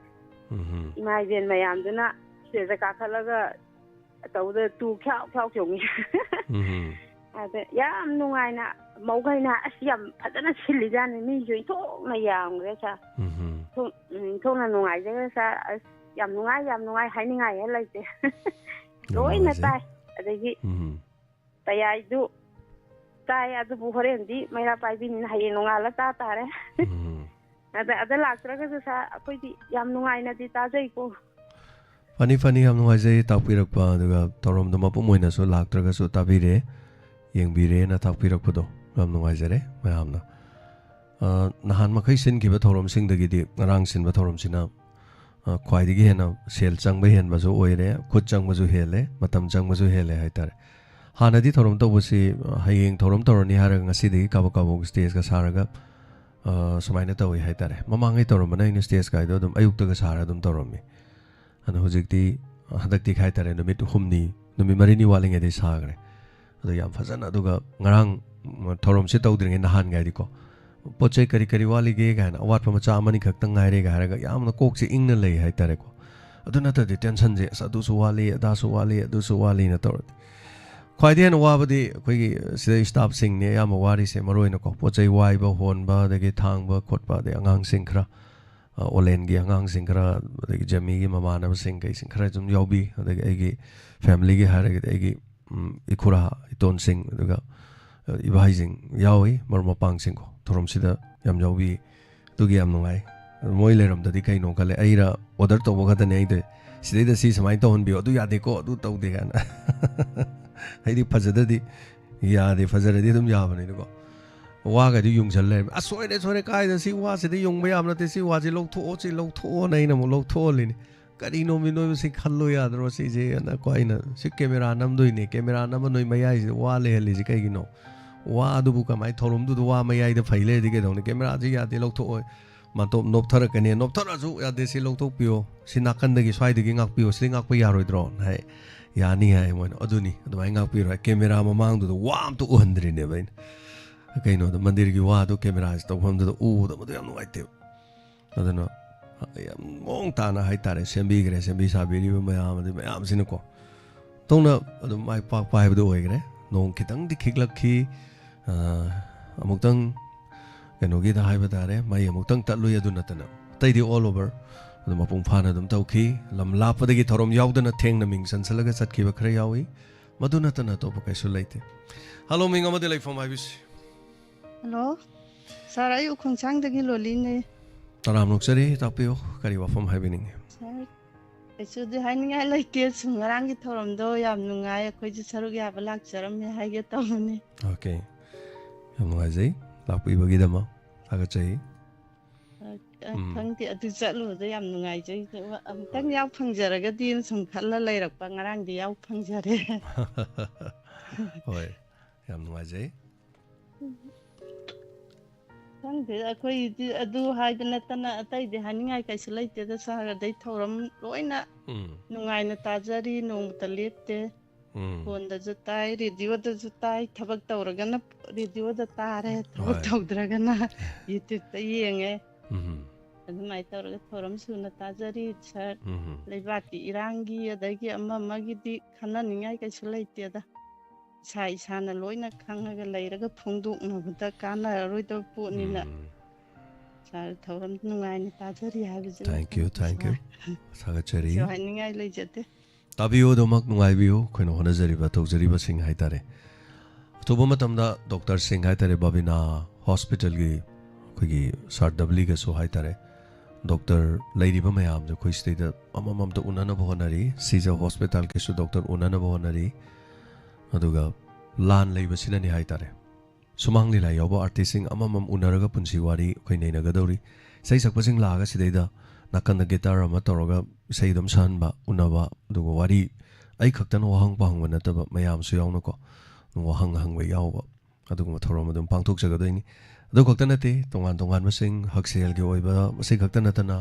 ꯎꯝꯍꯨꯝ꯫ ꯏꯃꯥ ꯏꯕꯦꯟ ꯃꯌꯥꯝꯗꯨꯅ stage ꯀꯥꯈꯠꯂꯒ ꯇꯧꯕꯗ ꯇꯨ ꯈ꯭ꯌꯥꯎ ꯈ꯭ꯌꯥꯎ ꯆꯣꯡꯉꯤ꯫ ꯎꯝꯍꯨꯝ꯫ ꯑꯗ ꯌꯥꯝ ꯅꯨꯡꯉꯥꯏꯅ ꯃꯧꯈꯩꯅ ꯑꯁ ꯌꯥꯝ ꯐꯖꯅ ꯁꯤꯜꯂꯤꯖꯥꯠꯅꯤ, ꯃꯤꯁꯨ ꯏꯟꯊꯣꯛꯅ ꯌꯥꯝꯈ꯭ꯔꯦ sir꯫ ꯎꯝꯍꯨꯝ꯫ ꯏꯟꯊꯣꯛ-, ꯎꯝ, ꯏꯟꯊꯣꯛꯅ ꯅꯨꯡꯉꯥꯏꯖꯈ꯭ꯔꯦ sir꯫ ꯑꯁ ꯌꯥꯝ ꯅꯨꯡꯉꯥꯏ, ꯌꯥꯝ ꯅꯨꯡꯉꯥꯏ, ꯍꯥꯏꯅꯤꯡꯉꯥꯏ ꯍꯦꯛ ꯂꯩꯇꯦ꯫ ꯌꯥꯝ ꯂꯣꯏꯅ ꯅꯨꯡꯉꯥꯏꯖꯩ꯫ ꯇꯥꯏ꯫ ꯑꯗꯒꯤ ꯎꯝ꯫ ꯇꯌꯥꯏꯗꯨ ꯇꯥꯏ, ꯑꯗꯨꯕꯨ ꯍꯣꯔꯦꯟꯗꯤ ꯃꯩꯔꯥ ꯄꯥꯏꯕꯤꯅꯤꯅ ꯍꯌꯦꯡ ꯅꯣꯡꯉꯥꯜꯂ ꯇꯥ ꯇꯥꯔꯦ꯫ ꯎꯝ꯫ ꯑꯗ, ꯑꯗ ꯂꯥꯛꯇ꯭ꯔꯒꯁꯨ ꯁꯥꯔ, ꯑꯩꯈꯣꯏꯗꯤ ꯌꯥꯝ ꯅꯨꯡꯉꯥꯏꯅꯗꯤ ꯇꯥꯖꯩꯀꯣ꯫ ꯐꯅꯤ, ꯐꯅꯤ, ꯌꯥꯝ ꯅꯨꯡꯉꯥꯏꯖꯩ ꯇꯥꯛꯄꯤꯔꯛꯄ, ꯑꯗꯨꯒ ꯊꯧꯔꯝꯗꯣ ꯃꯄꯨꯝ ꯑꯣꯏꯅꯁꯨ ꯂꯥꯛꯇ꯭ꯔꯒꯁꯨ ꯇꯥꯕꯤꯔꯦ, ꯌꯦꯡꯕꯤꯔꯦꯅ ꯇꯥꯛꯄꯤꯔꯛꯄꯗꯣ ꯌꯥꯝ ꯅꯨꯡꯉꯥꯏꯖꯔꯦ ꯃꯌꯥꯝꯅ꯫ ꯑ, ꯅꯍꯥꯟ ꯃꯈꯩ ꯁꯤꯟꯈꯤꯕ ꯊꯧꯔꯝꯁꯤꯡꯗꯒꯤꯗꯤ ꯉꯔꯥꯡ ꯁꯤꯟꯕ ꯊꯧꯔꯝꯁꯤꯅ, ꯑ, ꯈ꯭ꯋꯥꯏꯗꯒꯤ ꯍꯦꯟꯅ ꯁꯦꯜ ꯆꯪꯕ ꯍꯦꯟꯕꯁꯨ ꯑꯣꯏꯔꯦ, ꯈꯨꯠ ꯆꯪꯕꯁꯨ ꯍꯦꯜꯂꯦ, ꯃꯇꯝ ꯆꯪꯕꯁꯨ ꯍꯦꯜꯂꯦ ꯍꯥꯏꯇꯥꯔꯦ꯫ ꯍꯥꯟꯅꯗꯤ ꯊꯧꯔꯝ ꯇꯧꯕꯁꯤ, ꯑ, ꯍꯌꯦꯡ ꯊꯧꯔꯝ ꯇꯧꯔꯅꯤ ꯍꯥꯏꯔꯒ ꯉꯁꯤꯗꯒꯤ ꯀꯥꯕꯛ ꯀꯥꯕꯛ ꯁ꯭ꯇꯦꯖꯀ ꯁꯥꯔꯒ, ꯑ, ꯁꯨꯃꯥꯏꯅ ꯇꯧꯋꯤ ꯍꯥꯏꯇꯥꯔꯦ꯫ ꯃꯃꯥꯡꯉꯩ ꯇꯧꯔꯝꯕꯅ ꯑꯩꯅ ꯁ꯭ꯇꯦꯖ ꯀꯥꯏꯗꯣ ꯑꯗꯨꯝ ꯑꯌꯨꯛꯇꯒ ꯁꯥꯔ ꯑꯗꯨꯝ ꯇꯧꯔꯝꯃꯤ꯫ ꯑꯗꯣ ꯍꯧꯖꯤꯛꯇꯤ, ꯍꯟꯗꯛꯇꯤ ꯀꯩ ꯍꯥꯏꯇꯥꯔꯦ, ꯅꯨꯃꯤꯠ ꯍꯨꯝꯅꯤ, ꯅꯨꯃꯤꯠ ꯃꯔꯤꯅꯤ ꯋꯥꯠꯂꯤꯉꯩꯗꯩ ꯁꯥꯈ꯭ꯔꯦ꯫ ꯑꯗꯣ ꯌꯥꯝ ꯐꯖꯅ, ꯑꯗꯨꯒ ꯉꯔꯥꯡ, ꯎꯝ, ꯊꯧꯔꯝꯁꯦ ꯇꯧꯗ꯭ꯔꯤꯉꯩ ꯅꯍꯥꯟꯒꯥꯏꯗꯤꯀꯣ, "ꯄꯣꯠ ꯆꯩ ꯀꯔꯤ ꯀꯔꯤ ꯋꯥꯠꯂꯤꯒꯦ?" ꯀꯥꯏꯅ, "ꯑꯋꯥꯠꯄ ꯃꯆꯥ ꯑꯃꯅꯤ ꯈꯛꯇꯪ ꯉꯥꯏꯔꯦ" ꯍꯥꯏꯔꯒ ꯌꯥꯝꯅ ꯀꯣꯛꯁꯦ ꯏꯪꯅ ꯂꯩ ꯍꯥꯏꯇꯥꯔꯦꯀꯣ꯫ ꯑꯗꯨ ꯅꯠꯇ꯭ꯔꯗꯤ ꯇꯦꯟꯁꯟꯁꯦ, "ꯑꯁ, ꯑꯗꯨꯁꯨ ꯋꯥꯠꯂꯤ, ꯑꯗꯥꯁꯨ ꯋꯥꯠꯂꯤ, ꯑꯗꯨꯁꯨ ꯋꯥꯠꯂꯤꯅ" ꯇꯧꯔꯗꯤ꯫ ꯈ꯭ꯋꯥꯏꯗꯒꯤ ꯍꯦꯟꯅ ꯋꯥꯕꯗꯤ ꯑꯩꯈꯣꯏꯒꯤ ꯁꯤꯗ ꯁ꯭ꯇꯥꯐꯁꯤꯡꯅꯦ ꯑꯌꯥꯝꯕ ꯋꯥꯔꯤꯁꯦ, ꯃꯔꯨ ꯑꯣꯏꯅꯀꯣ, ꯄꯣꯠ ꯆꯩ ꯋꯥꯏꯕ, ꯍꯣꯟꯕ, ꯑꯗꯒꯤ ꯊꯥꯡꯕ ꯈꯣꯠꯄ, ꯑꯗꯩ ꯑꯉꯥꯡꯁꯤꯡ ꯈꯔ, ꯑ, ꯑꯣꯂꯦꯟꯒꯤ ꯑꯉꯥꯡꯁꯤꯡ ꯈꯔ, ꯑꯗꯒꯤ ꯖꯦꯃꯤꯒꯤ ꯃꯃꯥꯟꯅꯕꯁꯤꯡ ꯀꯩꯁꯤꯡ ꯈꯔ ꯑꯗꯨꯝ ꯌꯥꯎꯕꯤ꯫ ꯑꯗꯒꯤ ꯑꯩꯒꯤ ꯐꯦꯃꯤꯂꯤꯒꯤ ꯍꯥꯏꯔꯒꯗꯤ ꯑꯩꯒꯤ, ꯎꯝ, ꯏꯈꯨꯔꯥ ꯏꯇꯣꯟꯁꯤꯡ, ꯑꯗꯨꯒ, ꯑ, ꯏꯕꯥꯏꯁꯤꯡ ꯌꯥꯎꯏ, ꯃꯔꯨꯞ ꯃꯄꯥꯡꯁꯤꯡꯀꯣ, ꯊꯧꯔꯝꯁꯤꯗ ꯌꯥꯝ ꯌꯥꯎꯕꯤ꯫ ꯑꯗꯨꯒꯤ ꯌꯥꯝ ꯅꯨꯡꯉꯥꯏ꯫ ꯃꯣꯏ ꯂꯩꯔꯝꯗꯗꯤ ꯀꯩꯅꯣ ꯈꯜꯂꯦ꯫ ꯑꯩꯅ ꯑꯣꯔꯗꯔ ꯇꯧꯕ ꯈꯛꯇꯅꯦ ꯑꯩ ꯇꯧꯏ꯫ "ꯁꯤꯗꯩꯗ ꯁꯤ ꯁꯨꯃꯥꯏꯅ ꯇꯧꯍꯟꯕꯤꯌꯣ, ꯑꯗꯨ ꯌꯥꯗꯦꯀꯣ, ꯑꯗꯨ ꯇꯧꯗꯦ" ꯀꯥꯏꯅ꯫ ꯑꯩꯗꯤ ꯐꯖꯗꯗꯤ ꯌꯥꯗꯦ, ꯐꯖꯔꯗꯤ ꯑꯗꯨꯝ ꯌꯥꯕꯅꯤꯅꯀꯣ꯫ ꯋꯥꯒꯗꯤ ꯌꯨꯡꯁꯜ ꯂꯩꯔꯝꯃꯦ꯫ "ꯑꯁ, ꯁꯣꯏꯔꯦ, ꯁꯣꯏꯔꯦ, ꯀꯥꯏꯗ ꯁꯤ ꯋꯥꯁꯤꯗꯤ ꯌꯨꯡꯕ ꯌꯥꯕ ꯅꯠꯇꯦ, ꯁꯤ ꯋꯥꯁꯤ ꯂꯧꯊꯣꯛꯑꯣ, ꯁꯤ ꯂꯧꯊꯣꯛꯑꯣꯅ" ꯑꯩꯅ ꯑꯃꯨꯛ ꯂꯧꯊꯣꯛꯍꯜꯂꯤꯅꯤ꯫ "ꯀꯔꯤꯅꯣꯃꯤ ꯅꯣꯏꯕꯨ ꯁꯤ ꯈꯜꯂꯣ ꯌꯥꯗ꯭ꯔꯣ ꯁꯤꯁꯦ?" ꯑꯅ ꯀꯣ ꯑꯩꯅ, "ꯁꯤ ꯀꯦꯃꯦꯔꯥ ꯅꯝꯗꯣꯏꯅꯦ, ꯀꯦꯃꯦꯔꯥ ꯅꯝꯃ ꯅꯣꯏ ꯃꯌꯥꯏꯁꯤꯗ ꯋꯥ ꯂꯩꯍꯜꯂꯤꯁꯤ ꯀꯩꯒꯤꯅꯣ? ꯋꯥꯗꯨꯕꯨ ꯀꯃꯥꯏꯅ ꯊꯧꯔꯝꯗꯨꯗ ꯋꯥ ꯃꯌꯥꯏꯗ ꯐꯩ ꯂꯩꯔꯗꯤ ꯀꯩꯗꯧꯅꯤ? ꯀꯦꯃꯦꯔꯥꯁꯤ ꯌꯥꯗꯦ, ꯂꯧꯊꯣꯛꯑꯣ꯫ ꯃꯥꯟꯇꯣꯞ ꯅꯣꯞꯊꯔꯛꯀꯅꯤ, ꯅꯣꯞꯊꯔꯛꯑꯁꯨ ꯌꯥꯗꯦ, ꯁꯤ ꯂꯧꯊꯣꯛꯄꯤꯌꯣ, ꯁꯤ ꯅꯥꯀꯟꯗꯒꯤ ꯁ꯭ꯋꯥꯏꯗꯒꯤ ꯉꯥꯛꯄꯤꯌꯣ, ꯁꯤꯗꯤ ꯉꯥꯛꯄ ꯌꯥꯔꯣꯏꯗ꯭ꯔꯣ?" ꯍꯥꯏ꯫ "ꯌꯥꯅꯤ" ꯍꯥꯏ ꯃꯣꯏꯅ꯫ ꯑꯗꯨꯅꯤ, ꯑꯗꯨꯃꯥꯏꯅ ꯉꯥꯛꯄꯤꯔꯣ ꯍꯥꯏ꯫ ꯀꯦꯃꯦꯔꯥ ꯃꯃꯥꯡꯗꯨꯗ ꯋꯥ ꯑꯝꯇ ꯎꯍꯟꯗ꯭ꯔꯤꯅꯦꯕ ꯑꯩꯅ꯫ ꯀꯩꯅꯣꯗ, ꯃꯟꯗꯤꯔꯒꯤ ꯋꯥꯗꯣ ꯀꯦꯃꯦꯔꯥꯁꯤ ꯇꯧꯐꯝꯗꯨꯗ ꯎꯗꯕꯗꯣ ꯌꯥꯝ ꯅꯨꯡꯉꯥꯏꯇꯦꯕ꯫ ꯑꯗꯨꯅ ꯌꯥꯝ ꯃꯑꯣꯡ ꯇꯥꯅ ꯍꯥꯏꯇꯥꯔꯦ ꯁꯦꯝꯕꯤꯈ꯭ꯔꯦ, ꯁꯦꯝꯕꯤ ꯁꯥꯕꯤꯔꯤꯕ ꯃꯌꯥꯝ ꯑꯗꯩ ꯃꯌꯥꯝꯁꯤꯅꯀꯣ꯫ ꯇꯧꯅ ꯑꯗꯨꯝ ꯃꯥꯏ ꯄꯥꯛꯄ ꯍꯥꯏꯕꯗꯨ ꯑꯣꯏꯈ꯭ꯔꯦ꯫ ꯅꯣꯡ ꯈꯤꯇꯪꯗꯤ ꯈꯤꯛꯂꯛꯈꯤ꯫ ꯑ, ꯑꯃꯨꯛꯇꯪ ꯀꯩꯅꯣꯒꯤꯗ ꯍꯥꯏꯕ ꯇꯥꯔꯦ, ꯃꯩ ꯑꯃꯨꯛꯇꯪ ꯇꯠꯂꯨꯏ꯫ ꯑꯗꯨ ꯅꯠꯇꯅ ꯑꯇꯩꯗꯤ all over ꯑꯗꯨ ꯃꯄꯨꯡ ꯐꯥꯅ ꯑꯗꯨꯝ ꯇꯧꯈꯤ꯫ ꯂꯝ ꯂꯥꯞꯄꯗꯒꯤ ꯊꯧꯔꯝ ꯌꯥꯎꯗꯅ ꯊꯦꯡꯅ ꯃꯤꯡ ꯆꯟꯁꯤꯜꯂꯒ ꯆꯠꯈꯤꯕ ꯈꯔ ꯌꯥꯎꯏ꯫ ꯃꯗꯨ ꯅꯠꯇꯅ ꯑꯇꯣꯞꯄ ꯀꯩꯁꯨ ꯂꯩꯇꯦ꯫ ꯍꯜꯂꯣ, ꯃꯤꯡ ꯑꯃꯗꯤ ꯂꯩꯐꯝ ꯍꯥꯏꯕꯤꯁꯤ꯫ ꯍꯜꯂꯣ, ꯁꯥꯔ, ꯑꯩ ꯎꯈꯣꯡꯁꯥꯡꯗꯒꯤ ꯂꯣꯂꯤꯅꯦ꯫ ꯇꯔꯥꯝ ꯅꯣꯛꯆꯔꯤ, ꯇꯥꯛꯄꯤꯌꯨ, ꯀꯔꯤ ꯋꯥꯐꯝ ꯍꯥꯏꯕꯤꯅꯤꯡꯉꯤ? ꯁꯥꯔ, ꯀꯩꯁꯨꯗꯤ ꯍꯥꯏꯅꯤꯡꯉꯥꯏ ꯂꯩꯇꯦ꯫ ꯁꯨꯝ ꯉꯔꯥꯡꯒꯤ ꯊꯧꯔꯝꯗꯣ ꯌꯥꯝ ꯅꯨꯡꯉꯥꯏ, ꯑꯩꯈꯣꯏꯁꯨ ꯁꯔꯨꯛ ꯌꯥꯕ ꯂꯥꯛꯆꯔꯝꯃꯦ ꯍꯥꯏꯒꯦ ꯇꯧꯕꯅꯤ꯫ ꯑꯣꯀꯦ, ꯌꯥꯝ ꯅꯨꯡꯉꯥꯏꯖꯩ, ꯂꯥꯛꯄꯤꯕꯒꯤꯗꯃꯛ ꯊꯥꯒꯠꯆꯩ꯫ ꯑ, ꯎꯝ꯫ ꯈꯪꯗꯦ, ꯑꯗꯨ ꯆꯠꯂꯨꯕꯗ ꯌꯥꯝ ꯅꯨꯡꯉꯥꯏꯖꯩ꯫ ꯑꯃꯨꯛꯇꯪ ꯍꯣꯏ꯫ ꯌꯥꯎ ꯐꯪꯖꯔꯒꯗꯤꯅ ꯁꯨꯝ ꯈꯜꯂ ꯂꯩꯔꯛꯄ, ꯉꯔꯥꯡꯗꯤ ꯌꯥꯎ ꯐꯪꯖꯔꯦ꯫ ꯍꯣꯏ, ꯌꯥꯝ ꯅꯨꯡꯉꯥꯏꯖꯩ꯫ ꯈꯪꯗꯦ, ꯑꯩꯈꯣꯏꯗꯤ ꯑꯗꯨ ꯍꯥꯏꯕ ꯅꯠꯇꯅ ꯑꯇꯩꯗꯤ ꯍꯥꯏꯅꯤꯡꯉꯥꯏ ꯀꯩꯁꯨ ꯂꯩꯇꯦꯗ ꯁꯥꯔ꯫ ꯑꯗꯩ ꯊꯧꯔꯝ ꯂꯣꯏꯅ ꯎꯝ꯫ ꯅꯨꯡꯉꯥꯏꯅ ꯇꯥꯖꯔꯤ, ꯅꯣꯡꯃꯇ ꯂꯦꯞꯇꯦ꯫ ꯎꯝ꯫ ꯐꯣꯟꯗꯁꯨ ꯇꯥꯏ, ꯔꯦꯗꯤꯑꯣꯗꯁꯨ ꯇꯥꯏ, ꯊꯕꯛ ꯇꯧꯔꯒꯅ ꯔꯦꯗꯤꯑꯣꯗ ꯇꯥꯔꯦ, ꯊꯕꯛ ꯍꯣꯏ꯫ ꯇꯧꯗ꯭ꯔꯒꯅ ꯌꯨꯇ꯭ꯌꯨꯕꯇ ꯌꯦꯡꯉꯦ꯫ ꯎꯝ꯫ ꯑꯗꯨꯃꯥꯏꯅ ꯇꯧꯔꯒ ꯊꯧꯔꯝ ꯁꯨꯅ ꯇꯥꯖꯔꯤ ꯁꯥꯔ꯫ ꯎꯝ꯫ ꯂꯩꯕꯥꯛꯀꯤ ꯏꯔꯥꯡꯒꯤ ꯑꯗꯒꯤ ꯑꯃ ꯑꯃꯒꯤꯗꯤ ꯈꯟꯅꯅꯤꯡꯉꯥꯏ ꯀꯩꯁꯨ ꯂꯩꯇꯦꯗ꯫ ꯏꯁꯥ ꯏꯁꯥꯅ ꯂꯣꯏꯅ ꯈꯪꯉꯒ ꯂꯩꯔꯒ ꯐꯣꯡꯗꯣꯛꯅꯕꯗ ꯀꯥꯟꯅꯔꯔꯣꯏꯗꯕ ꯄꯣꯠꯅꯤꯅ ꯎꯝ꯫ ꯁꯥꯔ ꯊꯧꯔꯝ ꯅꯨꯡꯉꯥꯏꯅ ꯇꯥꯖꯔꯤ ꯍꯥꯏꯕꯁꯤꯅ Thank you, thank you꯫ ꯊꯥꯒꯠꯆꯔꯤ꯫ ꯀꯩꯁꯨ ꯍꯥꯏꯅꯤꯡꯉꯥꯏ ꯂꯩꯖꯗꯦ꯫ ꯇꯥꯕꯤꯌꯨ, ꯑꯗꯨꯃꯛ ꯅꯨꯡꯉꯥꯏꯕꯤꯌꯨ, ꯑꯩꯈꯣꯏꯅ ꯍꯣꯠꯅꯖꯔꯤꯕ ꯇꯧꯖꯔꯤꯕꯁꯤꯡ ꯍꯥꯏꯇꯥꯔꯦ꯫ ꯑꯊꯨꯕ ꯃꯇꯝꯗ ꯗꯣꯛꯇꯔꯁꯤꯡ ꯍꯥꯏꯇꯥꯔꯦ, ꯕꯕꯤꯅꯥ ꯍꯣꯁꯄꯤꯇꯥꯜꯒꯤ ꯑꯩꯈꯣꯏꯒꯤ ꯁꯥꯔ ꯗꯕꯂꯤꯒꯁꯨ ꯍꯥꯏꯇꯥꯔꯦ, ꯗꯣꯛꯇꯔ ꯂꯩꯔꯤꯕ ꯃꯌꯥꯝꯁꯦ ꯑꯩꯈꯣꯏ ꯁꯤꯗꯩꯗ ꯑꯃꯃꯝꯇ ꯎꯅꯅꯕ ꯍꯣꯠꯅꯔꯤ꯫ ꯁꯤꯖ ꯍꯣꯁꯄꯤꯇꯥꯜꯒꯤꯁꯨ ꯗꯣꯛꯇꯔ ꯎꯅꯅꯕ ꯍꯣꯠꯅꯔꯤ꯫ ꯑꯗꯨꯒ ꯂꯥꯟ ꯂꯩꯕꯁꯤꯅꯅꯤ ꯍꯥꯏꯇꯥꯔꯦ, ꯁꯨꯃꯥꯡ ꯂꯤꯂꯥ ꯌꯥꯎꯕ ꯑꯥꯔꯇꯤꯁꯁꯤꯡ ꯑꯃꯃꯝ ꯎꯅꯔꯒ ꯄꯨꯟꯁꯤ ꯋꯥꯔꯤ ꯑꯩꯈꯣꯏ ꯅꯩꯅꯒꯗꯧꯔꯤ꯫ ꯏꯁꯩ ꯁꯛꯄꯁꯤꯡ ꯂꯥꯛꯑꯒ ꯁꯤꯗꯩꯗ ꯅꯥꯀꯟꯗ ꯒꯤꯇꯥꯔ ꯑꯃ ꯇꯧꯔꯒ ꯏꯁꯩ ꯑꯗꯨꯝ ꯁꯛꯍꯟꯕ, ꯎꯅꯕ, ꯑꯗꯨꯒ ꯋꯥꯔꯤ ꯑꯩ ꯈꯛꯇꯅ ꯋꯥꯍꯪ ꯄꯥꯍꯪꯕ ꯅꯠꯇꯕ, ꯃꯌꯥꯝꯁꯨ ꯌꯥꯎꯅꯀꯣ, ꯋꯥꯍꯪ ꯍꯪꯕ ꯌꯥꯎꯕ, ꯑꯗꯨꯒꯨꯝꯕ ꯊꯧꯔꯝ ꯑꯗꯨꯝ ꯄꯥꯡꯊꯣꯛꯆꯒꯗꯣꯏꯅꯤ꯫ ꯑꯗꯨ ꯈꯛꯇ ꯅꯠꯇꯦ, ꯇꯣꯉꯥꯟ ꯇꯣꯉꯥꯟꯕꯁꯤꯡ, ꯍꯛꯁꯦꯜꯒꯤ ꯑꯣꯏꯕ, ꯃꯁꯤ ꯈꯛꯇ ꯅꯠꯇꯅ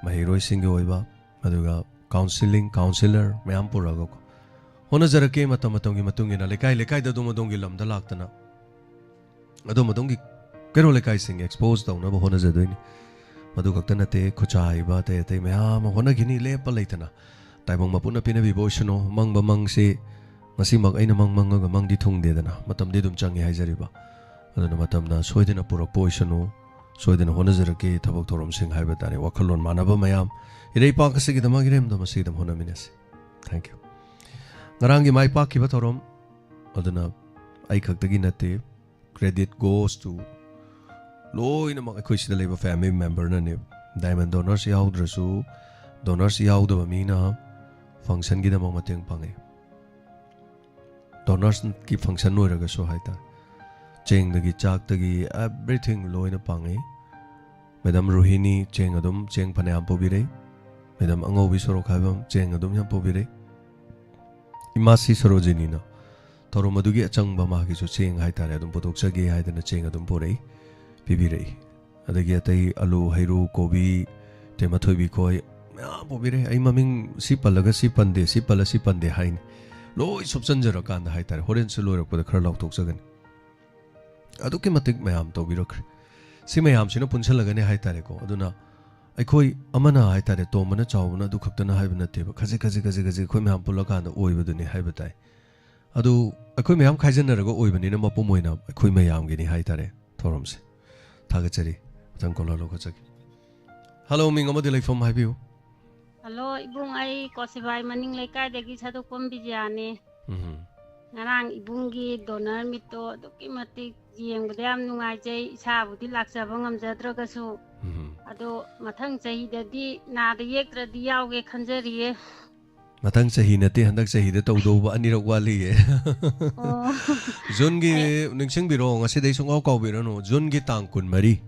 ꯃꯍꯩꯔꯣꯏꯁꯤꯡꯒꯤ ꯑꯣꯏꯕ, ꯑꯗꯨꯒ ꯀꯥꯎꯟꯁꯤꯂꯤꯡ, ꯀꯥꯎꯟꯁꯤꯂꯔ ꯃꯌꯥꯝ ꯄꯨꯔꯛꯑꯒꯀꯣ ꯍꯣꯠꯅꯖꯔꯛꯀꯦ꯫ ꯃꯇꯝ ꯃꯇꯝꯒꯤ ꯃꯇꯨꯡ ꯏꯟꯅ ꯂꯩꯀꯥꯏ ꯂꯩꯀꯥꯏꯗ ꯑꯗꯣꯝ ꯑꯗꯣꯝꯒꯤ ꯂꯝꯗ ꯂꯥꯛꯇꯅ ꯑꯗꯣꯝ ꯑꯗꯣꯝꯒꯤ ꯀꯩꯔꯣꯜ ꯂꯩꯀꯥꯏꯁꯤꯡ ꯑꯦꯛꯁꯄꯣꯖ ꯇꯧꯅꯕ ꯍꯣꯠꯅꯖꯗꯣꯏꯅꯤ꯫ ꯃꯗꯨ ꯈꯛꯇ ꯅꯠꯇꯦ, ꯈꯨꯠꯁꯥ ꯍꯩꯕ ꯑꯇꯩ ꯑꯇꯩ ꯃꯌꯥꯝ ꯑꯃ ꯍꯣꯠꯅꯈꯤꯅꯤ ꯂꯦꯞꯄ ꯂꯩꯇꯅ꯫ ꯇꯥꯏꯕꯪ ꯃꯄꯨꯅ ꯄꯤꯅꯕꯤꯕ ꯑꯣꯏꯁꯅꯨ꯫ ꯃꯪꯕ ꯃꯪꯁꯤ ꯉꯁꯤꯃꯛ ꯑꯩꯅ ꯃꯪ ꯃꯪꯉꯒ ꯃꯪꯗꯤ ꯊꯨꯡꯗꯦꯗꯅ, ꯃꯇꯝꯗꯤ ꯑꯗꯨꯝ ꯆꯪꯉꯤ ꯍꯥꯏꯖꯔꯤꯕ꯫ ꯑꯗꯨꯅ ꯃꯇꯝꯅ ꯁꯣꯏꯗꯅ ꯄꯨꯔꯛꯄ ꯑꯣꯏꯁꯅꯨ꯫ ꯁꯣꯏꯗꯅ ꯍꯣꯠꯅꯖꯔꯛꯀꯦ꯫ ꯊꯕꯛ ꯊꯧꯔꯝꯁꯤꯡ ꯍꯥꯏꯕ ꯇꯥꯔꯦ, ꯋꯥꯈꯜꯂꯣꯟ ꯃꯥꯟꯅꯕ ꯃꯌꯥꯝ, ꯏꯔꯩꯄꯥꯛ ꯑꯁꯤꯒꯤꯗꯃꯛ, ꯏꯔꯦꯝꯗꯝ ꯑꯁꯤꯒꯤꯗꯃꯛ ꯍꯣꯠꯅꯃꯤꯟꯅꯁꯤ꯫ Thank you꯫ ꯉꯔꯥꯡꯒꯤ ꯃꯥꯏ ꯄꯥꯛꯈꯤꯕ ꯊꯧꯔꯝ ꯑꯗꯨꯅ ꯑꯩ ꯈꯛꯇꯒꯤ ꯅꯠꯇꯦ, credit goes to ꯂꯣꯏꯅꯃꯛ ꯑꯩꯈꯣꯏ ꯁꯤꯗ ꯂꯩꯕ family memberꯅꯅꯦ꯫ Diamond donors ꯌꯥꯎꯗ꯭ꯔꯁꯨ, donors ꯌꯥꯎꯗꯕ ꯃꯤꯅ functionꯒꯤꯗꯃꯛ ꯃꯇꯦꯡ ꯄꯥꯡꯉꯤ꯫ Donorsꯀꯤ function ꯑꯣꯏꯔꯒꯁꯨ ꯍꯥꯏꯇꯥꯔꯦ, ꯆꯦꯡꯗꯒꯤ, ꯆꯥꯛꯇꯒꯤ, everything ꯂꯣꯏꯅ ꯄꯥꯡꯉꯤ꯫ Madam ꯔꯣꯍꯤꯅꯤ ꯆꯦꯡ ꯑꯗꯨꯝ, ꯆꯦꯡ ꯐꯅꯌꯥꯝ ꯄꯨꯕꯤꯔꯛꯏ꯫ Madam ꯑꯉꯧꯕꯤ ꯁꯣꯔꯣꯛ ꯍꯥꯏꯕ ꯑꯃ ꯆꯦꯡ ꯑꯗꯨꯝ ꯌꯥꯝ ꯄꯨꯕꯤꯔꯛꯏ꯫ ꯏꯃꯥꯁꯤ ꯁꯣꯔꯣꯖꯤꯅꯤꯅ ꯊꯧꯔꯝ ꯑꯗꯨꯒꯤ ꯑꯆꯪꯕ ꯃꯥꯒꯤꯁꯨ ꯆꯦꯡ ꯍꯥꯏꯇꯥꯔꯦ, ꯑꯗꯨꯝ ꯄꯨꯊꯣꯛꯆꯒꯦ ꯍꯥꯏꯗꯅ ꯆꯦꯡ ꯑꯗꯨꯝ ꯄꯨꯔꯛꯏ, ꯄꯤꯕꯤꯔꯛꯏ꯫ ꯑꯗꯒꯤ ꯑꯇꯩ ꯑꯂꯨ, ꯍꯩꯔꯨ, ꯀꯣꯕꯤ, ꯇꯦꯃ ꯊꯣꯏꯕꯤ ꯈꯣꯏ ꯃꯌꯥꯝ ꯄꯨꯕꯤꯔꯛꯏ꯫ ꯑꯩ ꯃꯃꯤꯡ ꯁꯤ ꯄꯜꯂꯒ ꯁꯤ ꯄꯟꯗꯦ, ꯁꯤ ꯄꯜꯂ ꯁꯤ ꯄꯟꯗꯦ ꯍꯥꯏꯅꯤ꯫ ꯂꯣꯏ ꯁꯨꯞꯆꯟꯖꯔꯀꯥꯟꯗ ꯍꯥꯏꯇꯥꯔꯦ, ꯍꯣꯔꯦꯟꯁꯨ ꯂꯣꯏꯔꯛꯄꯗ ꯈꯔ ꯂꯥꯎꯊꯣꯛꯆꯒꯅꯤ꯫ ꯑꯗꯨꯛꯀꯤ ꯃꯇꯤꯛ ꯃꯌꯥꯝ ꯇꯧꯕꯤꯔꯛꯈ꯭ꯔꯦ꯫ ꯁꯤ ꯃꯌꯥꯝꯁꯤꯅ ꯄꯨꯟꯁꯤꯜꯂꯒꯅꯦ ꯍꯥꯏꯇꯥꯔꯦꯀꯣ꯫ ꯑꯗꯨꯅ ꯑꯩꯈꯣꯏ ꯑꯃꯅ ꯍꯥꯏꯇꯥꯔꯦ, ꯇꯣꯝꯕꯅ ꯆꯥꯎꯕꯅ ꯑꯗꯨ ꯈꯛꯇꯅ ꯍꯥꯏꯕ ꯅꯠꯇꯦꯕ, ꯈꯖꯤꯛ ꯈꯖꯤꯛ ꯈꯖꯤꯛ ꯈꯖꯤꯛ ꯑꯩꯈꯣꯏ ꯃꯌꯥꯝ ꯄꯨꯜꯂꯀꯥꯟꯗ ꯑꯣꯏꯕꯗꯨꯅꯤ ꯍꯥꯏꯕ ꯇꯥꯏ꯫ ꯑꯗꯨ ꯑꯩꯈꯣꯏ ꯃꯌꯥꯝ ꯈꯥꯏꯖꯤꯟꯅꯔꯒ ꯑꯣꯏꯕꯅꯤꯅ ꯃꯄꯨꯝ ꯑꯣꯏꯅ ꯑꯩꯈꯣꯏ ꯃꯌꯥꯝꯒꯤꯅꯤ ꯍꯥꯏꯇꯥꯔꯦ ꯊꯧꯔꯝꯁꯦ꯫ ꯊꯥꯒꯠꯆꯔꯤ꯫ ꯃꯊꯪ caller ꯂꯧꯈꯠꯆꯒꯦ꯫ Hello, ꯃꯤꯡ ꯑꯃꯗꯤ ꯂꯩꯐꯝ ꯍꯥꯏꯕꯤꯌꯨ꯫ Hello, ꯏꯕꯨꯡ, ꯑꯩ ꯀꯣꯁꯤꯕꯥꯏ ꯃꯅꯤꯡ ꯂꯩꯀꯥꯏꯗꯒꯤ ꯁꯥꯗꯣꯛꯄꯝ ꯕꯤꯖꯤꯌꯥꯅꯦ꯫ ꯎꯝ꯫ ꯉꯔꯥꯡ ꯏꯕꯨꯡꯒꯤ donor meetꯇꯣ ꯑꯗꯨꯛꯀꯤ ꯃꯇꯤꯛ ꯌꯦꯡꯕꯗ ꯌꯥꯝ ꯅꯨꯡꯉꯥꯏꯖꯩ꯫ ꯏꯁꯥꯕꯨꯗꯤ ꯂꯥꯛꯆꯕ ꯉꯝꯖꯗ꯭ꯔꯒꯁꯨ, ꯎꯝ꯫ ꯑꯗꯣ ꯃꯊꯪ ꯆꯍꯤꯗꯗꯤ ꯅꯥꯗ ꯌꯦꯛꯇ꯭ꯔꯗꯤ ꯌꯥꯎꯒꯦ ꯈꯟꯖꯔꯤꯌꯦ꯫ ꯃꯊꯪ ꯆꯍꯤ ꯅꯠꯇꯦ, ꯍꯟꯗꯛ ꯆꯍꯤꯗ ꯇꯧꯗꯧꯕ ꯑꯅꯤꯔꯛ ꯋꯥꯠꯂꯤꯌꯦ꯫ ꯑꯣ꯫ Juneꯒꯤ, ꯑꯩ ꯅꯤꯡꯁꯤꯡꯕꯤꯔꯣ, ꯉꯁꯤꯗꯩ ꯁꯨꯡꯀꯥꯎ ꯀꯥꯎꯕꯤꯔꯅꯨ, Juneꯒꯤ ꯇꯥꯡ ꯀꯨꯟꯃꯔꯤ꯫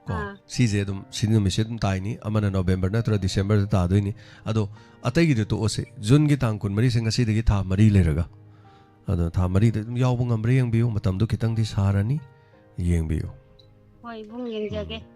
ꯀꯣ, ꯑꯥ꯫ ꯁꯤꯁꯦ ꯑꯗꯨꯝ, ꯁꯤ ꯅꯨꯃꯤꯠꯁꯦ ꯑꯗꯨꯝ ꯇꯥꯏꯅꯤ, ꯑꯃꯅ November ꯅꯠꯇ꯭ꯔ Decemberꯗ ꯇꯥꯗꯣꯏꯅꯤ꯫ ꯑꯗꯣ ꯑꯇꯩꯒꯤꯗꯤ ꯇꯣꯛꯑꯁꯦ, Juneꯒꯤ ꯇꯥꯡ ꯀꯨꯟꯃꯔꯤꯁꯦ ꯉꯁꯤꯗꯒꯤ ꯊꯥ ꯃꯔꯤ ꯂꯩꯔꯒ, ꯑꯗꯣ ꯊꯥ ꯃꯔꯤꯗ ꯑꯗꯨꯝ ꯌꯥꯎꯕ ꯉꯝꯕ꯭ꯔꯥ ꯌꯦꯡꯕꯤꯌꯨ, ꯃꯇꯝꯗꯣ ꯈꯤꯇꯪꯗꯤ ꯁꯥꯔꯅꯤ, ꯌꯦꯡꯕꯤꯌꯨ꯫ ꯍꯣꯏ, ꯏꯕꯨꯡ, ꯌꯦꯡꯖꯒꯦ꯫ ꯎꯝ꯫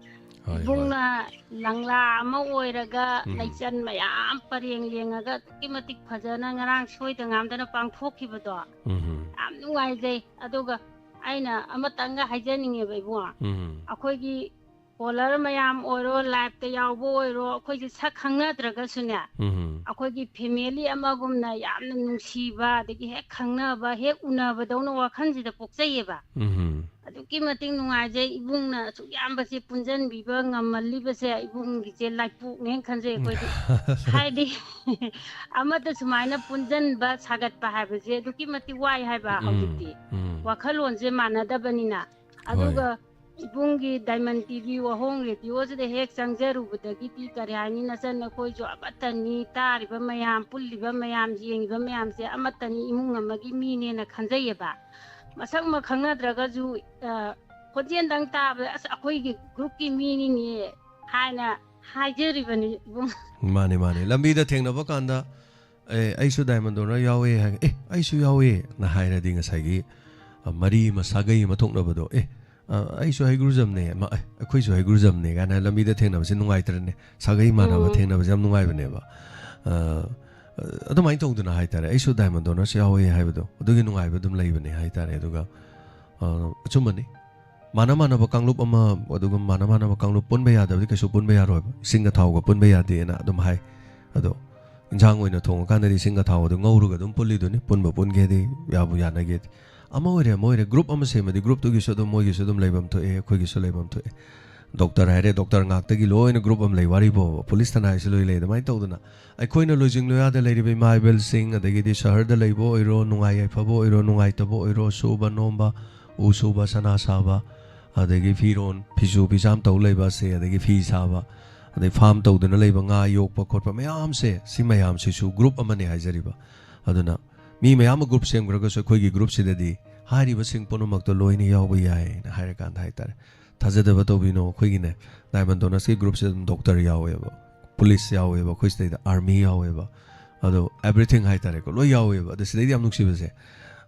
ꯍꯣꯏ, ꯍꯣꯏ꯫ ꯏꯕꯨꯡꯅ ꯂꯪꯂꯥ ꯑꯃ ꯑꯣꯏꯔꯒ ꯎꯝ꯫ ꯂꯩꯆꯟ ꯃꯌꯥꯝ ꯄꯔꯦꯡ ꯂꯦꯡꯉꯒ ꯑꯗꯨꯛꯀꯤ ꯃꯇꯤꯛ ꯐꯖꯅ ꯉꯔꯥꯡ ꯁꯣꯏꯗ ꯉꯥꯝꯗꯅ ꯄꯥꯡꯊꯣꯛꯈꯤꯕꯗꯣ ꯎꯝ꯫ ꯌꯥꯝ ꯅꯨꯡꯉꯥꯏꯖꯩ꯫ ꯑꯗꯨꯒ ꯑꯩꯅ ꯑꯃꯇꯪꯒ ꯍꯥꯏꯖꯅꯤꯡꯉꯦꯕ, ꯏꯕꯨꯡꯉꯣ꯫ ꯎꯝ꯫ ꯑꯩꯈꯣꯏꯒꯤ caller ꯃꯌꯥꯝ ꯑꯣꯏꯔꯣ, liveꯇ ꯌꯥꯎꯕ ꯑꯣꯏꯔꯣ, ꯑꯩꯈꯣꯏꯁꯦ ꯁꯛ ꯈꯪꯅꯗ꯭ꯔꯒꯁꯨꯅꯦ, ꯎꯝ꯫ ꯑꯩꯈꯣꯏꯒꯤ family ꯑꯃꯒꯨꯝꯅ ꯌꯥꯝꯅ ꯅꯨꯡꯁꯤꯕ, ꯑꯗꯒꯤ ꯍꯦꯛ ꯈꯪꯅꯕ, ꯍꯦꯛ ꯎꯅꯕꯗꯧꯅ ꯋꯥꯈꯜꯁꯤꯗ ꯄꯣꯛꯆꯩꯌꯦꯕ꯫ ꯎꯝ꯫ ꯑꯗꯨꯛꯀꯤ ꯃꯇꯤꯛ ꯅꯨꯡꯉꯥꯏꯖꯩ꯫ ꯏꯕꯨꯡꯅ ꯑꯁꯨꯛ ꯌꯥꯝꯕꯁꯦ ꯄꯨꯟꯁꯤꯟꯕꯤꯕ ꯉꯝꯍꯜꯂꯤꯕꯁꯦ ꯏꯕꯨꯡꯒꯤꯁꯦ ꯂꯥꯏꯄꯣꯛꯅꯦꯅ ꯈꯟꯖꯩ ꯑꯩꯈꯣꯏꯗꯤ꯫ ꯍꯥꯏꯗꯤ ꯑꯃꯠꯇ ꯁꯨꯃꯥꯏꯅ ꯄꯨꯟꯁꯤꯟꯕ ꯁꯥꯒꯠꯄ ꯍꯥꯏꯕꯁꯦ ꯑꯗꯨꯛꯀꯤ ꯃꯇꯤꯛ ꯋꯥꯏ ꯍꯥꯏꯕ꯫ ꯎꯝ, ꯍꯧꯖꯤꯛꯇꯤ ꯎꯝ꯫ ꯋꯥꯈꯜꯂꯣꯟꯁꯦ ꯃꯥꯟꯅꯗꯕꯅꯤꯅ꯫ ꯍꯣꯏ꯫ ꯑꯗꯨꯒ ꯏꯕꯨꯡꯒꯤ Diamond TV ꯋꯥꯍꯣꯡ ꯔꯦꯗꯤꯑꯣꯁꯤꯗ ꯍꯦꯛ ꯆꯪꯖꯔꯨꯕꯗꯒꯤꯗꯤ ꯀꯔꯤ ꯍꯥꯏꯅꯤ, ꯅꯆꯟ ꯅꯈꯣꯏꯁꯨ ꯑꯃꯠꯇꯅꯤ, ꯇꯥꯔꯤꯕ ꯃꯌꯥꯝ, ꯄꯨꯜꯂꯤꯕ ꯃꯌꯥꯝ, ꯌꯦꯡꯉꯤꯕ ꯃꯌꯥꯝꯁꯦ ꯑꯃꯠꯇꯅꯤ, ꯏꯃꯨꯡ ꯑꯃꯒꯤ ꯃꯤꯅꯦꯅ ꯈꯟꯖꯩꯌꯦꯕ꯫ ꯃꯁꯛꯃꯛ ꯈꯪꯅꯗ꯭ꯔꯒꯁꯨ, ꯑ, ꯈꯣꯟꯖꯦꯜꯗꯪ ꯇꯥꯕꯗ "ꯑꯁ, ꯑꯩꯈꯣꯏꯒꯤ groupꯀꯤ ꯃꯤꯅꯤꯅꯦ" ꯍꯥꯏꯅ ꯍꯥꯏꯖꯔꯤꯕꯅꯤ ꯏꯕꯨꯡ꯫ ꯃꯥꯅꯦ, ꯃꯥꯅꯦ꯫ ꯂꯝꯕꯤꯗ ꯊꯦꯡꯅꯕ ꯀꯥꯟꯗ, "ꯑꯦ, ꯑꯩꯁꯨ Diamond Donor ꯌꯥꯎꯋꯦ" ꯍꯥꯏ, "ꯑꯦ, ꯑꯩꯁꯨ ꯌꯥꯎꯋꯦꯅ" ꯍꯥꯏꯔꯗꯤ ꯉꯁꯥꯏꯒꯤ, ꯑ, ꯃꯔꯤ ꯑꯃ, ꯁꯥꯒꯩ ꯑꯃ ꯊꯣꯛꯅꯕꯗꯣ, "ꯑꯦ, ꯑ, ꯑꯩꯁꯨ ꯍꯩꯒ꯭ꯔꯨꯖꯝꯅꯦ", ꯑꯃ, "ꯑꯦ, ꯑꯩꯈꯣꯏꯁꯨ ꯍꯩꯒ꯭ꯔꯨꯖꯝꯅꯦ" ꯀꯥꯏꯅ ꯂꯝꯕꯤꯗ ꯊꯦꯡꯅꯕꯁꯦ ꯅꯨꯡꯉꯥꯏꯇ꯭ꯔꯅꯦ? ꯁꯥꯒꯩ ꯃꯥꯟꯅꯕ ꯎꯝ꯫ ꯊꯦꯡꯅꯕꯁꯦ ꯌꯥꯝ ꯅꯨꯡꯉꯥꯏꯕꯅꯦꯕ꯫ ꯑ, ꯑꯗꯨꯃꯥꯏꯅ ꯇꯧꯗꯅ ꯍꯥꯏꯇꯥꯔꯦ, "ꯑꯩꯁꯨ Diamond Donors ꯌꯥꯎꯋꯦ" ꯍꯥꯏꯕꯗꯣ, ꯑꯗꯨꯒꯤ ꯅꯨꯡꯉꯥꯏꯕ ꯑꯗꯨꯝ ꯂꯩꯕꯅꯦ ꯍꯥꯏꯇꯥꯔꯦ꯫ ꯑꯗꯨꯒ, ꯑ, ꯑꯆꯨꯝꯕꯅꯤ, ꯃꯥꯟꯅ ꯃꯥꯟꯅꯕ ꯀꯥꯡꯂꯨꯞ ꯑꯃ, ꯑꯗꯨꯒ ꯃꯥꯟꯅ ꯃꯥꯟꯅꯕ ꯀꯥꯡꯂꯨꯞ ꯄꯨꯟꯕ ꯌꯥꯗꯕꯗꯤ ꯀꯩꯁꯨ ꯄꯨꯟꯕ ꯌꯥꯔꯣꯏꯕ꯫ ꯏꯁꯤꯡꯒ ꯊꯥꯎꯒ ꯄꯨꯟꯕ ꯌꯥꯗꯦꯅ ꯑꯗꯨꯝ ꯍꯥꯏ꯫ ꯑꯗꯣ ꯏꯟꯁꯥꯡ ꯑꯣꯏꯅ ꯊꯣꯡꯉꯀꯥꯟꯗꯗꯤ ꯏꯁꯤꯡꯒ ꯊꯥꯎꯒꯗꯣ ꯉꯧꯔꯒ ꯑꯗꯨꯝ ꯄꯨꯜꯂꯤꯗꯨꯅꯤ, ꯄꯨꯟꯕ ꯄꯨꯟꯒꯦꯗꯤ, ꯌꯥꯕꯨ ꯌꯥꯅꯒꯦꯗꯤ꯫ ꯑꯃ ꯑꯣꯏꯔꯦ, ꯑꯃ ꯑꯣꯏꯔꯦ, group ꯑꯃ ꯁꯦꯝꯃꯗꯤ groupꯇꯨꯒꯤꯁꯨ ꯑꯗꯨꯝ, ꯃꯣꯏꯒꯤꯁꯨ ꯑꯗꯨꯝ ꯂꯩꯐꯝ ꯊꯣꯛꯑꯦ, ꯑꯩꯈꯣꯏꯒꯤꯁꯨ ꯂꯩꯐꯝ ꯊꯣꯛꯑꯦ꯫ Doctor ꯍꯥꯏꯔꯦ, doctor ꯉꯥꯛꯇꯒꯤ ꯂꯣꯏꯅ group ꯑꯃ ꯂꯩ, ꯋꯥꯔꯤꯕꯣꯕ꯫ Police ꯊꯥꯅꯥ ꯍꯥꯏꯁꯨ ꯂꯣꯏ ꯂꯩ꯫ ꯑꯗꯨꯃꯥꯏꯅ ꯇꯧꯗꯅ ꯑꯩꯈꯣꯏꯅ ꯂꯣꯏꯖꯤꯡ ꯂꯣꯌꯥꯗ ꯂꯩꯔꯤꯕ ꯏꯃꯥ ꯏꯕꯦꯜꯁꯤꯡ, ꯑꯗꯒꯤꯗꯤ ꯁꯍꯔꯗ ꯂꯩꯕ ꯑꯣꯏꯔꯣ, ꯅꯨꯡꯉꯥꯏ ꯌꯥꯏꯐꯕ ꯑꯣꯏꯔꯣ, ꯅꯨꯡꯉꯥꯏꯇꯕ ꯑꯣꯏꯔꯣ, ꯁꯨꯕ ꯅꯣꯝꯕ, ꯎ ꯁꯨꯕ, ꯁꯅꯥ ꯁꯥꯕ, ꯑꯗꯒꯤ ꯐꯤꯔꯣꯟ, ꯐꯤꯁꯨ ꯐꯤꯁꯥꯝ ꯇꯧ ꯂꯩꯕ ꯑꯁꯦ, ꯑꯗꯒꯤ ꯐꯤ ꯁꯥꯕ, ꯑꯗꯩ farm ꯇꯧꯗꯨꯅ ꯂꯩꯕ, ꯉꯥ ꯌꯣꯛꯄ ꯈꯣꯠꯄ ꯃꯌꯥꯝꯁꯦ, ꯁꯤ ꯃꯌꯥꯝꯁꯤꯁꯨ group ꯑꯃꯅꯦ ꯍꯥꯏꯖꯔꯤꯕ꯫ ꯑꯗꯨꯅ ꯃꯤ ꯃꯌꯥꯝ ꯑꯃ group ꯁꯦꯝꯈ꯭ꯔꯒꯁꯨ ꯑꯩꯈꯣꯏꯒꯤ groupꯁꯤꯗꯗꯤ ꯍꯥꯏꯔꯤꯕꯁꯤꯡ ꯄꯨꯝꯅꯃꯛꯇꯣ ꯂꯣꯏꯅ ꯌꯥꯎꯕ ꯌꯥꯏꯅ ꯍꯥꯏꯔꯀꯥꯟꯗ ꯍꯥꯏꯇꯥꯔꯦ꯫ ꯊꯥꯖꯗꯕ ꯇꯧꯕꯤꯅꯣ꯫ ꯑꯩꯈꯣꯏꯒꯤꯅꯦ, Diamond Donorsꯀꯤ groupꯁꯤꯗ ꯑꯗꯨꯝ doctor ꯌꯥꯎꯋꯦꯕ, police ꯌꯥꯎꯋꯦꯕ, ꯑꯩꯈꯣꯏ ꯁꯤꯗꯩꯗ army ꯌꯥꯎꯋꯦꯕ, ꯑꯗꯣ everything ꯍꯥꯏꯇꯥꯔꯦꯀꯣ, ꯂꯣꯏ ꯌꯥꯎꯋꯦꯕ꯫ ꯑꯗꯣ ꯁꯤꯗꯩꯗꯤ ꯌꯥꯝ ꯅꯨꯡꯁꯤꯕꯁꯦ,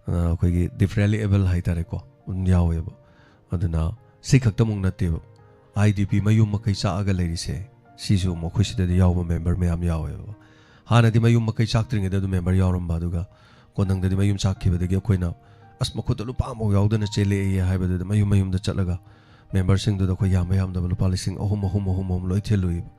ꯑ, ꯑꯩꯈꯣꯏꯒꯤ differently able ꯍꯥꯏꯇꯥꯔꯦꯀꯣ, ꯑꯗꯨꯝ ꯌꯥꯎꯋꯦꯕ꯫ ꯑꯗꯨꯅ ꯁꯤ ꯈꯛꯇꯃꯛ ꯅꯠꯇꯦꯕ, IDP ꯃꯌꯨꯝ ꯃꯀꯩ ꯆꯥꯛꯑꯒ ꯂꯩꯔꯤꯁꯦ, ꯁꯤꯁꯨ ꯃꯈꯣꯏ ꯁꯤꯗꯗꯤ ꯌꯥꯎꯕ member ꯃꯌꯥꯝ ꯌꯥꯎꯋꯦꯕ꯫ ꯍꯥꯟꯅꯗꯤ ꯃꯌꯨꯝ ꯃꯀꯩ ꯆꯥꯛꯇ꯭ꯔꯤꯉꯩꯗ ꯑꯗꯨꯝ member ꯌꯥꯎꯔꯝꯕ, ꯑꯗꯨꯒ ꯀꯣꯟꯊꯪꯗꯗꯤ ꯃꯌꯨꯝ ꯆꯥꯛꯈꯤꯕꯗꯒꯤ ꯑꯩꯈꯣꯏꯅ, "ꯑꯁ, ꯃꯈꯨꯠꯇ ꯂꯨꯄꯥ ꯑꯃꯐꯥꯎ ꯌꯥꯎꯗꯅ ꯆꯦꯜꯂꯛꯑꯦ" ꯍꯥꯏꯕꯗꯨꯗ ꯃꯌꯨꯝ ꯃꯌꯨꯝꯗ ꯆꯠꯂꯒ memberꯁꯤꯡꯗꯨꯗ ꯑꯩꯈꯣꯏ ꯌꯥꯝꯕ ꯌꯥꯝꯗꯕ ꯂꯨꯄꯥ ꯂꯤꯁꯤꯡ ꯑꯍꯨꯝ, ꯑꯍꯨꯝ, ꯑꯍꯨꯝ, ꯑꯍꯨꯝ ꯂꯣꯏ ꯊꯤꯜꯂꯨꯏꯕ꯫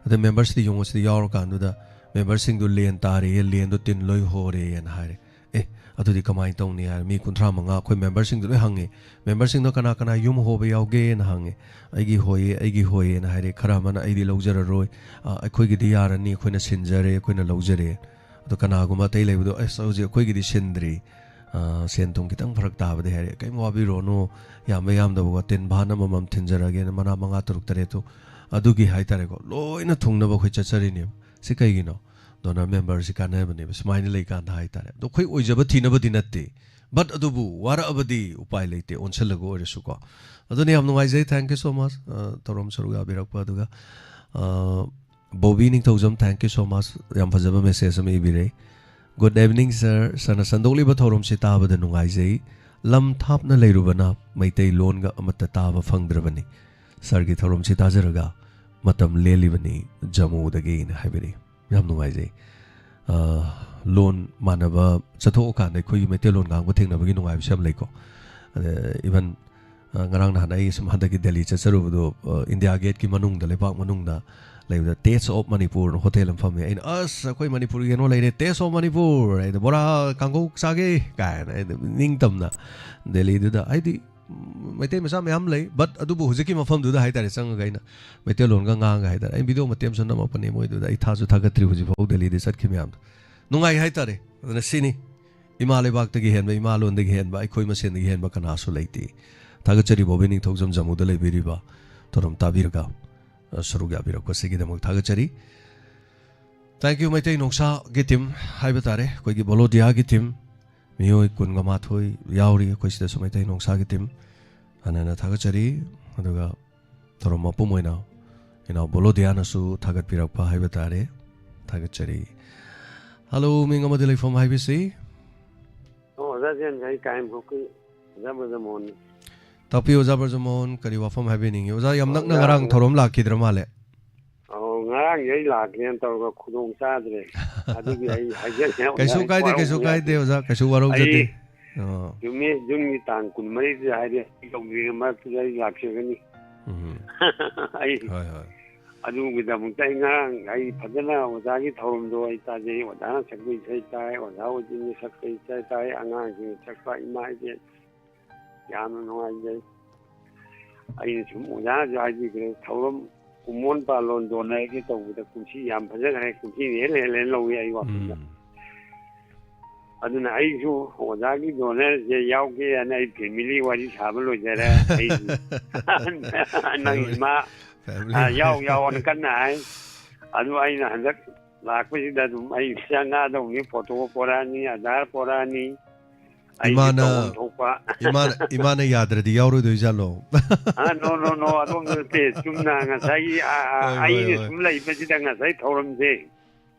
ꯑꯗ memberꯁꯤꯗꯤ ꯌꯦꯡꯉꯣ, ꯁꯤꯗ ꯌꯥꯎꯔꯀꯥꯟꯗꯨꯗ memberꯁꯤꯡꯗꯨ ꯂꯦꯟ ꯇꯥꯔꯦꯌꯦ, ꯂꯦꯟꯗꯣ ꯇꯤꯟ ꯂꯣꯏ ꯍꯣꯔꯦꯅ ꯍꯥꯏꯔꯦ꯫ "ꯑꯦ, ꯑꯗꯨꯗꯤ ꯀꯃꯥꯏꯅ ꯇꯧꯅꯤ?" ꯍꯥꯏꯔ ꯃꯤ ꯀꯨꯟꯊ꯭ꯔꯥ ꯃꯉꯥ ꯑꯩꯈꯣꯏ ꯃꯦꯝꯕꯔꯁꯤꯡꯗꯣ ꯂꯣꯏ ꯍꯪꯉꯦ꯫ ꯃꯦꯝꯕꯔꯁꯤꯡꯗꯣ ꯀꯅꯥ ꯀꯅꯥ ꯌꯨꯝ ꯍꯣꯕ ꯌꯥꯎꯒꯦꯅ ꯍꯪꯉꯦ꯫ "ꯑꯩꯒꯤ ꯍꯣꯏꯌꯦ, ꯑꯩꯒꯤ ꯍꯣꯏꯌꯦꯅ" ꯍꯥꯏꯔꯦ꯫ ꯈꯔ ꯑꯃꯅ "ꯑꯩꯗꯤ ꯂꯧꯖꯔꯔꯣꯏ, ꯑ, ꯑꯩꯈꯣꯏꯒꯤꯗꯤ ꯌꯥꯔꯅꯤ, ꯑꯩꯈꯣꯏꯅ ꯁꯤꯟꯖꯔꯦ, ꯑꯩꯈꯣꯏꯅ ꯂꯧꯖꯔꯦ"꯫ ꯑꯗꯣ ꯀꯅꯥꯒꯨꯝꯕ ꯑꯇꯩ ꯂꯩꯕꯗꯣ, "ꯑꯁ, ꯍꯧꯖꯤꯛ ꯑꯩꯈꯣꯏꯒꯤꯗꯤ ꯁꯤꯟꯗ꯭ꯔꯤ, ꯑ, ꯁꯦꯟ ꯊꯨꯝ ꯈꯤꯇꯪ ꯐꯔꯛ ꯇꯥꯕꯗꯤ" ꯍꯥꯏꯔꯦ꯫ "ꯀꯔꯤꯝ ꯋꯥꯕꯤꯔꯨꯔꯅꯨ, ꯌꯥꯝꯕ ꯌꯥꯝꯗꯕꯀꯣ, ꯇꯤꯟ ꯚꯥꯟ ꯑꯃꯃꯝ ꯊꯤꯟꯖꯔꯒꯦꯅ ꯃꯅꯥ ꯃꯉꯥ, ꯇꯔꯨꯛ, ꯇꯔꯦꯠꯇꯨ ꯑꯗꯨꯒꯤ ꯍꯥꯏꯇꯥꯔꯦꯀꯣ, ꯂꯣꯏꯅ ꯊꯨꯡꯅꯕ ꯑꯩꯈꯣꯏ ꯆꯠꯆꯔꯤꯅꯦꯕ꯫ ꯁꯤ ꯀꯩꯒꯤꯅꯣ? ꯗꯣꯅꯔ ꯃꯦꯝꯕꯔꯁꯤ ꯀꯥꯟꯅꯕꯅꯦꯕ, ꯁꯨꯃꯥꯏꯅ ꯂꯩꯀꯥꯟꯗ ꯍꯥꯏꯇꯥꯔꯦ꯫ ꯑꯗꯣ ꯑꯩꯈꯣꯏ ꯑꯣꯏꯖꯕ ꯊꯤꯅꯕꯗꯤ ꯅꯠꯇꯦ, ꯕꯠ ꯑꯗꯨꯕꯨ ꯋꯥꯔꯛꯑꯕꯗꯤ ꯎꯄꯥꯏ ꯂꯩꯇꯦ, ꯑꯣꯟꯁꯤꯜꯂꯒ ꯑꯣꯏꯔꯁꯨꯀꯣ꯫ ꯑꯗꯨꯅ ꯌꯥꯝ ꯅꯨꯡꯉꯥꯏꯖꯩ, thank you so much, ꯑ, ꯊꯧꯔꯝ ꯁꯔꯨꯛ ꯌꯥꯕꯤꯔꯛꯄ꯫ ꯑꯗꯨꯒ, ꯑ, ꯕꯣꯕꯤ ꯅꯤꯡꯊꯧꯖꯝ, thank you so much, ꯌꯥꯝ ꯐꯖꯕ ꯃꯦꯁꯦꯖ ꯑꯃ ꯏꯕꯤꯔꯦ꯫ "Good evening, sir. ꯁꯥꯔꯅ ꯁꯟꯗꯣꯛꯂꯤꯕ ꯊꯧꯔꯝꯁꯤ ꯇꯥꯕꯗ ꯅꯨꯡꯉꯥꯏꯖꯩ꯫ ꯂꯝ ꯊꯥꯞꯅ ꯂꯩꯔꯨꯕꯅ ꯃꯩꯇꯩꯂꯣꯟꯒ ꯑꯃꯠꯇ ꯇꯥꯕ ꯐꯪꯗ꯭ꯔꯕꯅꯤ꯫ ꯁꯥꯔꯒꯤ ꯊꯧꯔꯝꯁꯤ ꯇꯥꯖꯔꯒ ꯃꯇꯝ ꯂꯦꯜꯂꯤꯕꯅꯤ, ꯖꯝꯃꯨꯗꯒꯤꯅ" ꯍꯥꯏꯕꯤꯔꯤ꯫ ꯌꯥꯝ ꯅꯨꯡꯉꯥꯏꯖꯩ꯫ ꯑ, ꯂꯣꯟ ꯃꯥꯟꯅꯕ ꯆꯠꯊꯣꯛꯑꯀꯥꯟꯗ ꯑꯩꯈꯣꯏꯒꯤ ꯃꯩꯇꯩꯂꯣꯟ ꯉꯥꯡꯕ ꯊꯦꯡꯅꯕꯒꯤ ꯅꯨꯡꯉꯥꯏꯕꯁꯨ ꯌꯥꯝ ꯂꯩꯀꯣ꯫ ꯑꯗ, even, ꯑ, ꯉꯔꯥꯡ ꯅꯍꯥꯟ ꯑꯩ ꯁꯨꯝ ꯍꯟꯗꯛꯀꯤ ꯗꯦꯜꯂꯤ ꯆꯠꯆꯔꯨꯕꯗꯣ, ꯑ, ꯏꯟꯗꯤꯌꯥ ꯒꯦꯠꯀꯤ ꯃꯅꯨꯡꯗ, ꯂꯩꯄꯥꯛ ꯃꯅꯨꯡꯗ ꯂꯩꯕꯗ Taste of Manipurꯅ ꯍꯣꯇꯦꯜ ꯑꯃ ꯐꯝꯃꯦ꯫ ꯑꯩꯅ, "ꯑꯁ, ꯑꯩꯈꯣꯏ ꯃꯅꯤꯄꯨꯔꯒꯤ ꯀꯩꯅꯣ ꯂꯩꯔꯦ, Taste of Manipur, ꯑꯩꯅ ꯕꯣꯔꯥ ꯀꯥꯡꯒꯧ ꯆꯥꯒꯦ" ꯀꯥꯏꯅ ꯑꯩꯅ ꯅꯤꯡꯇꯝꯅ ꯗꯦꯜꯂꯤꯗꯨꯗ, ꯍꯥꯏꯗꯤ, ꯃꯩꯇꯩ ꯃꯆꯥ ꯃꯌꯥꯝ ꯂꯩ, ꯕꯠ ꯑꯗꯨꯕꯨ ꯍꯧꯖꯤꯛꯀꯤ ꯃꯐꯝꯗꯨꯗ ꯍꯥꯏꯇꯥꯔꯦ, ꯆꯪꯉꯒ ꯑꯩꯅ ꯃꯩꯇꯩꯂꯣꯟꯒ ꯉꯥꯡꯉꯒ ꯍꯥꯏꯇꯥꯔꯦ, ꯑꯩ ꯚꯤꯗꯤꯑꯣ ꯃꯇꯦꯛ ꯑꯃꯁꯨ ꯅꯝꯃꯛꯄꯅꯦ ꯃꯣꯏꯗꯨꯗ, ꯑꯩ ꯊꯥꯁꯨ ꯊꯥꯒꯠꯇ꯭ꯔꯤ ꯍꯧꯖꯤꯛꯐꯥꯎ ꯗꯦꯜꯂꯤꯗ ꯆꯠꯈꯤ ꯃꯌꯥꯝꯗꯣ꯫ ꯅꯨꯡꯉꯥꯏ ꯍꯥꯏꯇꯥꯔꯦ꯫ ꯑꯗꯨꯅ ꯁꯤꯅꯤ, ꯏꯃꯥ ꯂꯩꯕꯥꯛꯇꯒꯤ ꯍꯦꯟꯕ, ꯏꯃꯥ ꯂꯣꯟꯗꯒꯤ ꯍꯦꯟꯕ, ꯑꯩꯈꯣꯏ ꯃꯁꯦꯟꯗꯒꯤ ꯍꯦꯟꯕ ꯀꯅꯥꯁꯨ ꯂꯩꯇꯦ꯫ ꯊꯥꯒꯠꯆꯔꯤ ꯕꯣꯕꯤ ꯅꯤꯡꯊꯧꯖꯝ, ꯖꯝꯃꯨꯗ ꯂꯩꯕꯤꯔꯤꯕ, ꯊꯧꯔꯝ ꯇꯥꯕꯤꯔꯒ, ꯑ, ꯁꯔꯨꯛ ꯌꯥꯕꯤꯔꯛꯄꯁꯤꯒꯤꯗꯃꯛ ꯊꯥꯒꯠꯆꯔꯤ꯫ Thank you, ꯃꯩꯇꯩ ꯅꯣꯡꯁꯥꯒꯤ ꯇꯤꯝ ꯍꯥꯏꯕ ꯇꯥꯔꯦ, ꯑꯩꯈꯣꯏꯒꯤ ꯕꯣꯂꯣꯗꯤꯌꯥꯒꯤ ꯇꯤꯝ, ꯃꯤꯑꯣꯏ ꯀꯨꯟꯒ ꯃꯥꯊꯣꯏ ꯌꯥꯎꯔꯤ ꯑꯩꯈꯣꯏ ꯁꯤꯗꯁꯨ, ꯃꯩꯇꯩ ꯅꯣꯡꯁꯥꯒꯤ ꯇꯤꯝ꯫ ꯍꯟꯅ ꯍꯟꯅ ꯊꯥꯒꯠꯆꯔꯤ꯫ ꯑꯗꯨꯒ ꯊꯧꯔꯝ ꯃꯄꯨꯝ ꯑꯣꯏꯅ ꯏꯅꯥꯎ ꯕꯣꯂꯣꯗꯤꯌꯥꯅꯁꯨ ꯊꯥꯒꯠꯄꯤꯔꯛꯄ ꯍꯥꯏꯕ ꯇꯥꯔꯦ꯫ ꯊꯥꯒꯠꯆꯔꯤ꯫ ꯍꯜꯂꯣ, ꯃꯤꯡ ꯑꯃꯗꯤ ꯂꯩꯐꯝ ꯍꯥꯏꯕꯤꯁꯤ꯫ ꯑꯣ, ꯑꯣꯖꯥ ꯖꯦꯟ, ꯑꯩ ꯀꯥꯏꯝꯈꯣꯛꯀꯤ ꯑꯣꯖꯥ ꯕ꯭ꯔꯖꯃꯣꯍꯟꯅꯤ꯫ ꯇꯥꯛꯄꯤꯌꯨ, ꯑꯣꯖꯥ ꯕ꯭ꯔꯖꯃꯣꯍꯟ, ꯀꯔꯤ ꯋꯥꯐꯝ ꯍꯥꯏꯕꯤꯅꯤꯡꯉꯤ? ꯑꯣꯖꯥ, ꯌꯥꯝ ꯑꯣ, ꯅꯛꯅ ꯉꯔꯥꯡ ꯉꯔꯥꯡ ꯊꯧꯔꯝ ꯂꯥꯛꯈꯤꯗ꯭ꯔ ꯃꯥꯜꯂꯦ꯫ ꯑꯧ, ꯉꯔꯥꯡꯗꯤ ꯑꯩ ꯂꯥꯛꯀꯦꯅ ꯇꯧꯔꯒ ꯈꯨꯗꯣꯡ ꯆꯥꯗ꯭ꯔꯦ꯫ ꯑꯗꯨꯒꯤ ꯑꯩ ꯍꯥꯏꯖꯔꯤꯅꯦ, ꯀꯩꯁꯨ ꯑꯣꯖꯥ, ꯀꯥꯏꯗꯦ, ꯀꯩꯁꯨ ꯋꯥꯔꯧꯕ ꯀꯥꯏꯗꯦ, ꯌꯥꯗꯦ꯫ ꯑꯣꯖꯥ, ꯀꯩꯁꯨ ꯋꯥꯔꯧꯖꯗꯦ꯫ ꯑꯩ ꯑꯣ꯫ ꯆꯨꯝꯃꯤ, ꯖꯨꯟꯒꯤ ꯇꯥꯡ ꯀꯨꯟꯃꯔꯤꯗ ꯍꯥꯏꯗꯤ ꯑꯩ ꯌꯧꯗ꯭ꯔꯤꯉꯩ ꯃꯔꯛꯇꯨꯗ ꯑꯩ ꯂꯥꯛꯆꯒꯅꯤ꯫ ꯎꯝ꯫ ꯑꯩ ꯍꯣꯏ, ꯍꯣꯏ꯫ ꯑꯗꯨꯒꯤꯗꯃꯛꯇ ꯑꯩ ꯉꯔꯥꯡ ꯑꯩ ꯐꯖꯅ ꯑꯣꯖꯥꯒꯤ ꯊꯧꯔꯝꯗꯣ ꯑꯩ ꯇꯥꯖꯩ꯫ ꯑꯣꯖꯥꯅ ꯁꯛꯄ ꯏꯁꯩ ꯇꯥꯏ, ꯑꯣꯖꯥ ꯑꯣꯏꯗꯤꯟꯅ ꯁꯛꯄ ꯏꯁꯩ ꯇꯥꯏ, ꯑꯉꯥꯡꯁꯤꯡꯅ ꯁꯛꯄ ꯏꯃꯥ ꯏꯕꯦꯟ ꯌꯥꯝꯅ ꯅꯨꯡꯉꯥꯏꯖꯩ꯫ ꯑꯩꯅ ꯁꯨꯝ ꯑꯣꯖꯥꯅꯁꯨ ꯍꯥꯏꯕꯤꯈ꯭ꯔꯦ, ꯊꯧꯔꯝ ꯀꯨꯝꯑꯣꯟ ꯄꯥꯜꯂꯣꯟ ꯗꯣꯅꯔꯒꯤ ꯇꯧꯕꯗ ꯀꯨꯝꯁꯤ ꯌꯥꯝ ꯐꯖꯈ꯭ꯔꯦ, ꯀꯨꯝꯁꯤꯅ ꯍꯦꯜꯂꯦ ꯍꯦꯜꯂꯦꯅ ꯂꯧꯏ ꯑꯩ ꯋꯥꯈꯜꯗ꯫ ꯎꯝ꯫ ꯑꯗꯨꯅ ꯑꯩꯁꯨ ꯑꯣꯖꯥꯒꯤ ꯗꯣꯅꯔꯁꯦ ꯌꯥꯎꯒꯦ ꯍꯥꯏꯅ ꯑꯩ ꯐꯦꯃꯤꯂꯤ ꯋꯥꯔꯤ ꯁꯥꯕ ꯂꯣꯏꯖꯔꯦ꯫ ꯑꯩ ꯅꯪ ꯐꯦꯃꯤꯂꯤ꯫ ꯏꯃꯥ, ꯐꯦꯃꯤꯂꯤ꯫ ꯑ, ꯌꯥꯎ ꯌꯥꯎꯅ ꯀꯟꯅ ꯍꯥꯏ꯫ ꯑꯗꯨ ꯑꯩꯅ ꯍꯟꯗꯛ ꯂꯥꯛꯄꯁꯤꯗ ꯑꯗꯨꯝ ꯑꯩ ꯆꯪꯉꯛꯑꯗꯧꯅꯤ, ꯐꯣꯇꯣ ꯄꯣꯔꯛꯑꯅꯤ, ꯑꯙꯥꯔ ꯄꯣꯔꯛꯑꯅꯤ, ꯑꯩꯒꯤ ꯏꯃꯥꯅ, ꯇꯧꯐꯝ ꯊꯣꯛꯄ꯫ ꯏꯃꯥꯅ, ꯏꯃꯥꯅ ꯌꯥꯗ꯭ꯔꯗꯤ ꯌꯥꯎꯔꯣꯏꯗꯣꯏꯖꯥꯠꯂꯣ? ꯑ, no, no, no, ꯑꯗꯣꯝꯗ ꯅꯠꯇꯦ꯫ ꯆꯨꯝꯅ ꯉꯁꯥꯏꯒꯤ, ꯑ, ꯑ, ꯍꯣꯏ, ꯍꯣꯏ, ꯑꯩꯅ ꯍꯣꯏ꯫ ꯁꯨꯝ ꯂꯩꯕꯁꯤꯗ ꯉꯁꯥꯏ ꯊꯧꯔꯝꯁꯦ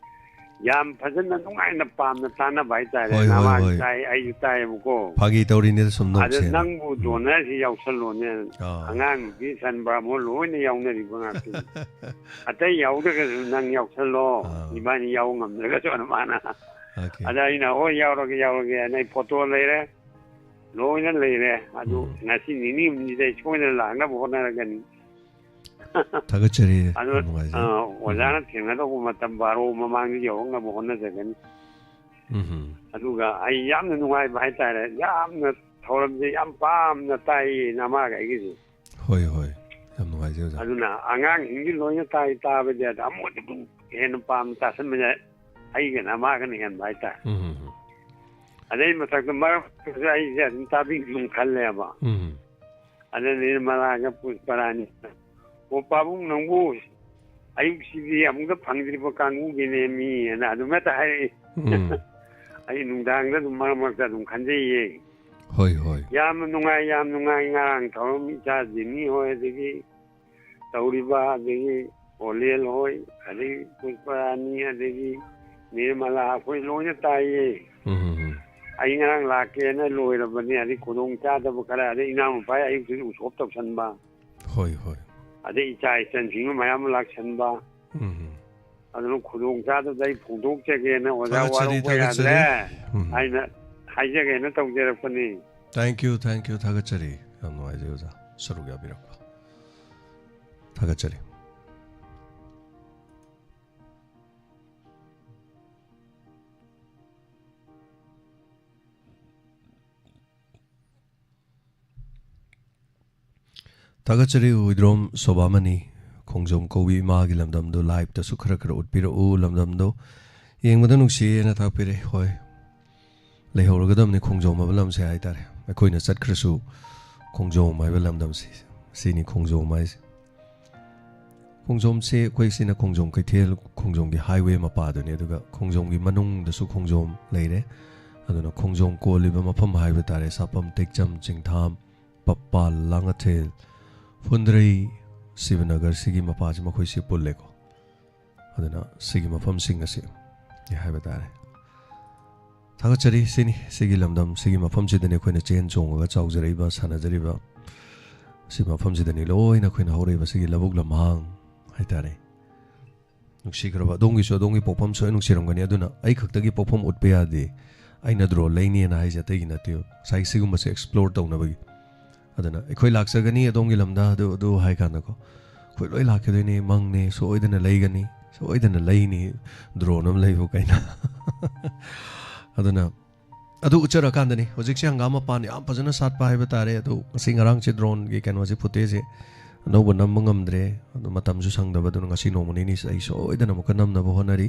ꯌꯥꯝ ꯐꯖꯅ ꯅꯨꯡꯉꯥꯏꯅ ꯄꯥꯝꯅ ꯇꯥꯟꯅꯕ ꯍꯥꯏꯇꯥꯔꯦ꯫ ꯍꯣꯏ, ꯍꯣꯏ, ꯅꯃꯥꯡ ꯍꯣꯏ꯫ ꯇꯥꯏ, ꯑꯩꯁꯨ ꯇꯥꯏꯌꯦꯕꯀꯣ꯫ ꯐꯥꯒꯤ ꯇꯧꯔꯤꯅꯦꯗ ꯁꯨꯝ ꯑꯗ ꯅꯣꯛꯁꯦꯅ꯫ ꯅꯪꯕꯨ ꯎꯝ꯫ ꯗꯣꯅꯔꯁꯤ ꯌꯥꯎꯁꯜꯂꯣꯅꯦ꯫ ꯑꯥ꯫ ꯑꯉꯥꯡ ꯅꯨꯄꯤ ꯁꯟꯕ꯭ꯔꯥ ꯃꯣꯏ ꯂꯣꯏꯅ ꯌꯥꯎꯅꯔꯤꯕ ꯉꯥꯛꯇꯅꯤ꯫ ꯑꯇꯩ ꯌꯥꯎꯗ꯭ꯔꯒꯁꯨ ꯅꯪ ꯌꯥꯎꯁꯜꯂꯣ꯫ ꯑꯥ꯫ ꯏꯕꯥꯅꯤ ꯌꯥꯎ ꯉꯝꯗ꯭ꯔꯒꯁꯨ ꯑꯗꯨꯃꯥꯏꯅ꯫ ꯑꯣꯀꯦ꯫ ꯑꯗ ꯑꯩꯅ, "ꯍꯣꯏ, ꯌꯥꯎꯔꯒꯦ, ꯌꯥꯎꯔꯒꯦ" ꯍꯥꯏꯅ ꯑꯩ ꯐꯣꯇꯣ ꯂꯩꯔꯦ, ꯂꯣꯏꯅ ꯂꯩꯔꯦ꯫ ꯑꯗꯨ ꯎꯝ꯫ ꯉꯁꯤ ꯅꯤꯅꯤ ꯍꯨꯝꯅꯤꯗ ꯑꯩ ꯁꯣꯏꯗꯅ ꯂꯥꯛꯅꯕ ꯍꯣꯠꯅꯔꯒꯅꯤ꯫ ꯊꯥꯒꯠꯆꯔꯤ꯫ ꯑꯗꯨ, ꯌꯥꯝ ꯅꯨꯡꯉꯥꯏꯖꯩ꯫ ꯑ, ꯎꯝ꯫ ꯑꯣꯖꯥꯅ ꯊꯦꯡꯅꯗꯧꯕ ꯃꯇꯝ ꯕꯥꯔꯣ ꯃꯃꯥꯡꯗ ꯌꯧꯔꯛꯅꯕ ꯍꯣꯠꯅꯖꯒꯅꯤ꯫ ꯎꯝ꯫ ꯑꯗꯨꯒ ꯑꯩ ꯌꯥꯝꯅ ꯅꯨꯡꯉꯥꯏꯕ ꯍꯥꯏꯇꯥꯔꯦ, ꯌꯥꯝꯅ ꯊꯧꯔꯝꯁꯦ ꯌꯥꯝ ꯄꯥꯝꯅ ꯇꯥꯏꯌꯦ ꯅꯃꯥꯒ ꯑꯩꯒꯤꯁꯦ꯫ ꯍꯣꯏ, ꯍꯣꯏ꯫ ꯌꯥꯝ ꯅꯨꯡꯉꯥꯏꯖꯩ, ꯑꯣꯖꯥ꯫ ꯑꯗꯨꯅ ꯑꯉꯥꯡꯁꯤꯡꯒꯤ ꯂꯣꯏꯅ ꯇꯥꯏ, ꯇꯥꯕꯗꯤ ꯑꯗ ꯑꯃꯨꯛ ꯑꯗꯨꯝ ꯍꯦꯟꯅ ꯄꯥꯝꯅ ꯇꯥꯁꯟꯕꯁꯦ ꯑꯩꯒ ꯅꯃꯥꯒꯅ ꯍꯦꯟꯕ ꯍꯥꯏꯇꯥꯔꯦ꯫ ꯎꯝ, ꯎꯝ, ꯎꯝ꯫ ꯑꯗꯩ ꯃꯊꯛꯇ ꯃꯔꯛ ꯃꯔꯛꯇꯁꯨ ꯑꯩꯁꯦ ꯑꯗꯨꯝ ꯇꯥꯕꯤꯒꯦ ꯑꯗꯨꯝ ꯈꯜꯂꯦꯕ꯫ ꯎꯝ꯫ ꯑꯗ ꯅꯤꯔꯃꯂꯥꯒ ꯄꯨꯁꯄꯔꯥꯅꯤ, "ꯑꯣ, ꯄꯥꯕꯨꯡ, ꯅꯪꯕꯨ ꯑꯌꯨꯛꯁꯤꯗꯤ ꯑꯃꯨꯛꯇ ꯐꯪꯗ꯭ꯔꯤꯕ ꯀꯥꯡꯕꯨꯒꯤꯅꯦ ꯃꯤ" ꯍꯥꯏꯅ ꯑꯗꯨꯝ ꯍꯦꯛꯇ ꯍꯥꯏꯔꯛꯏ꯫ ꯎꯝ꯫ ꯑꯩ ꯅꯨꯡꯗꯥꯡꯗ ꯑꯗꯨꯝ ꯃꯔꯛ ꯃꯔꯛꯇ ꯑꯗꯨꯝ ꯈꯟꯖꯩꯌꯦ꯫ ꯍꯣꯏ, ꯍꯣꯏ꯫ ꯌꯥꯝꯅ ꯅꯨꯡꯉꯥꯏ, ꯌꯥꯝ ꯅꯨꯡꯉꯥꯏ꯫ ꯉꯔꯥꯡ ꯊꯧꯔꯝ ꯏꯆꯥ ꯖꯤꯃꯤ ꯍꯣꯏ, ꯑꯗꯒꯤ ꯇꯧꯔꯤꯕ, ꯑꯗꯒꯤ ꯑꯣꯂꯦꯜ ꯍꯣꯏ, ꯑꯗꯒꯤ ꯄꯨꯁꯄꯔꯥꯅꯤ, ꯑꯗꯒꯤ ꯅꯤꯔꯃꯂꯥ, ꯑꯩꯈꯣꯏ ꯂꯣꯏꯅ ꯇꯥꯏꯌꯦ꯫ ꯎꯝ, ꯎꯝ, ꯎꯝ꯫ ꯑꯩ ꯉꯔꯥꯡ ꯂꯥꯛꯀꯦꯅ ꯂꯣꯏꯔꯕꯅꯤ, ꯑꯗꯩ ꯈꯨꯗꯣꯡ ꯆꯥꯗꯕ ꯈꯔ, ꯑꯗꯩ ꯏꯅꯥꯎꯅꯨꯄꯥ ꯑꯌꯨꯛꯇꯨꯗꯤ ꯎꯁꯣꯞ ꯇꯧꯁꯟꯕ꯫ ꯍꯣꯏ, ꯍꯣꯏ꯫ ꯑꯗꯩ ꯏꯆꯥ ꯏꯆꯟꯁꯤꯡ ꯃꯌꯥꯝ ꯑꯃ ꯂꯥꯛꯁꯟꯕ꯫ ꯎꯝ, ꯎꯝ꯫ ꯑꯗꯨꯅ ꯈꯨꯗꯣꯡ ꯆꯥꯗꯕꯗ ꯑꯩ ꯐꯣꯡꯗꯣꯛꯆꯒꯦꯅ ꯑꯣꯖꯥ ꯊꯥꯒꯠꯆꯔꯤ, ꯋꯥꯔꯧꯕ ꯊꯥꯒꯠꯆꯔꯤ꯫ ꯌꯥꯗ꯭ꯔꯦ ꯎꯝ꯫ ꯍꯥꯏꯅ ꯍꯥꯏꯖꯒꯦꯅ ꯇꯧꯖꯔꯛꯄꯅꯤ꯫ Thank you, thank you, ꯊꯥꯒꯠꯆꯔꯤ꯫ ꯌꯥꯝ ꯅꯨꯡꯉꯥꯏꯖꯩ ꯑꯣꯖꯥ ꯁꯔꯨꯛ ꯌꯥꯕꯤꯔꯛꯄ꯫ ꯊꯥꯒꯠꯆꯔꯤ꯫ ꯊꯥꯒꯠꯆꯔꯤ ꯍꯨꯏꯗ꯭ꯔꯣꯝ ꯁꯣꯚꯥꯃꯅꯤ꯫ ꯈꯣꯡꯖꯣꯝ ꯀꯧꯕꯤ ꯏꯃꯥꯒꯤ ꯂꯝꯗꯝꯗꯨ live ꯇꯁꯨ ꯈꯔ ꯈꯔ ꯎꯠꯄꯤꯔꯛꯎ꯫ ꯂꯝꯗꯝꯗꯣ ꯌꯦꯡꯕꯗ ꯅꯨꯡꯁꯤꯌꯦꯅ ꯊꯥꯛꯄꯤꯔꯦ꯫ ꯍꯣꯏ, ꯂꯩꯍꯧꯔꯒꯗꯕꯅꯤ ꯈꯣꯡꯖꯣꯝ ꯍꯥꯏꯕ ꯂꯝꯁꯦ ꯍꯥꯏꯇꯥꯔꯦ꯫ ꯑꯩꯈꯣꯏꯅ ꯆꯠꯈ꯭ꯔꯁꯨ ꯈꯣꯡꯖꯣꯝ ꯍꯥꯏꯕ ꯂꯝꯗꯝꯁꯤ, ꯁꯤꯅꯤ ꯈꯣꯡꯖꯣꯝ ꯍꯥꯏꯁꯦ꯫ ꯈꯣꯡꯖꯣꯝꯁꯦ ꯑꯩꯈꯣꯏ ꯁꯤꯅ ꯈꯣꯡꯖꯣꯝ ꯀꯩꯊꯦꯜ, ꯈꯣꯡꯖꯣꯝꯒꯤ highway ꯃꯄꯥꯗꯨꯅꯤ꯫ ꯑꯗꯨꯒ ꯈꯣꯡꯖꯣꯝꯒꯤ ꯃꯅꯨꯡꯗꯁꯨ ꯈꯣꯡꯖꯣꯝ ꯂꯩꯔꯦ꯫ ꯑꯗꯨꯅ ꯈꯣꯡꯖꯣꯝ ꯀꯣꯜꯂꯤꯕ ꯃꯐꯝ ꯍꯥꯏꯕ ꯇꯥꯔꯦ, ꯁꯥꯄꯝ, ꯇꯦꯛꯆꯝ, ꯆꯤꯡꯊꯥꯝ, ꯄꯞꯄꯥꯜ, ꯂꯥꯡꯉꯊꯦꯜ, ꯐꯨꯟꯗ꯭ꯔꯩ, ꯁꯤꯕꯅꯒꯔ, ꯁꯤꯒꯤ ꯃꯄꯥꯁꯤ ꯃꯈꯣꯏꯁꯤ ꯄꯨꯜꯂꯦꯀꯣ꯫ ꯑꯗꯨꯅ ꯁꯤꯒꯤ ꯃꯐꯝꯁꯤꯡ ꯑꯁꯤ ꯍꯥꯏꯕ ꯇꯥꯔꯦ꯫ ꯊꯥꯒꯠꯆꯔꯤ꯫ ꯁꯤꯅꯤ, ꯁꯤꯒꯤ ꯂꯝꯗꯝ, ꯁꯤꯒꯤ ꯃꯐꯝꯁꯤꯗꯅꯤ ꯑꯩꯈꯣꯏꯅ ꯆꯦꯟ ꯆꯣꯡꯉꯒ ꯆꯥꯎꯖꯔꯛꯏꯕ, ꯁꯥꯟꯅꯖꯔꯤꯕ꯫ ꯁꯤ ꯃꯐꯝꯁꯤꯗꯅꯤ ꯂꯣꯏꯅ ꯑꯩꯈꯣꯏꯅ ꯍꯧꯔꯛꯏꯕ, ꯁꯤꯒꯤ ꯂꯧꯕꯨꯛ ꯂꯝꯍꯥꯡ ꯍꯥꯏꯇꯥꯔꯦ꯫ ꯅꯨꯡꯁꯤꯈ꯭ꯔꯕ ꯑꯗꯣꯝꯒꯤꯁꯨ, ꯑꯗꯣꯝꯒꯤ ꯄꯣꯛꯐꯝꯁꯨ ꯂꯣꯏ ꯅꯨꯡꯁꯤꯔꯝꯒꯅꯤ꯫ ꯑꯗꯨꯅ ꯑꯩ ꯈꯛꯇꯒꯤ ꯄꯣꯛꯐꯝ ꯎꯠꯄ ꯌꯥꯗꯦ꯫ ꯑꯩꯅ drone ꯂꯩꯅꯤꯅ ꯍꯥꯏꯁꯦ ꯑꯇꯩꯒꯤ ꯅꯠꯇꯦꯕ, ꯉꯁꯥꯏ ꯁꯤꯒꯨꯝꯕꯁꯦ explore ꯇꯧꯅꯕꯒꯤ꯫ ꯑꯗꯨꯅ ꯑꯩꯈꯣꯏ ꯂꯥꯛꯆꯒꯅꯤ ꯑꯗꯣꯝꯒꯤ ꯂꯝꯗ, ꯑꯗꯨ, ꯑꯗꯨ ꯍꯥꯏ ꯀꯥꯟꯗꯀꯣ, ꯑꯩꯈꯣꯏ ꯂꯣꯏ ꯂꯥꯛꯀꯗꯣꯏꯅꯤ, ꯃꯪꯅꯤ, ꯁꯣꯏꯗꯅ ꯂꯩꯒꯅꯤ, ꯁꯣꯏꯗꯅ ꯂꯩꯅꯤ, drone ꯑꯃ ꯂꯩꯕꯨ ꯀꯩꯅꯣ꯫ ꯑꯗꯨꯅ ꯑꯗꯨ ꯎꯠꯆꯔꯀꯥꯟꯗꯅꯤ꯫ ꯍꯧꯖꯤꯛꯁꯦ ꯍꯪꯒꯥꯝ ꯃꯄꯥꯟ ꯌꯥꯝ ꯐꯖꯅ ꯁꯥꯠꯄ ꯍꯥꯏꯕ ꯇꯥꯔꯦ꯫ ꯑꯗꯨ ꯉꯁꯤ ꯉꯔꯥꯡꯁꯦ drone ꯒꯤ ꯀꯩꯅꯣꯁꯦ, footage ꯁꯦ ꯑꯅꯧꯕ ꯅꯝꯕ ꯉꯝꯗ꯭ꯔꯦ, ꯑꯗꯨ ꯃꯇꯝꯁꯨ ꯁꯪꯗꯕ꯫ ꯑꯗꯨꯅ ꯉꯁꯤ ꯅꯣꯡꯃ ꯅꯤꯅꯤꯁꯤꯗ ꯑꯩ ꯁꯣꯏꯗꯅ ꯑꯃꯨꯛꯀ ꯅꯝꯅꯕ ꯍꯣꯠꯅꯔꯤ,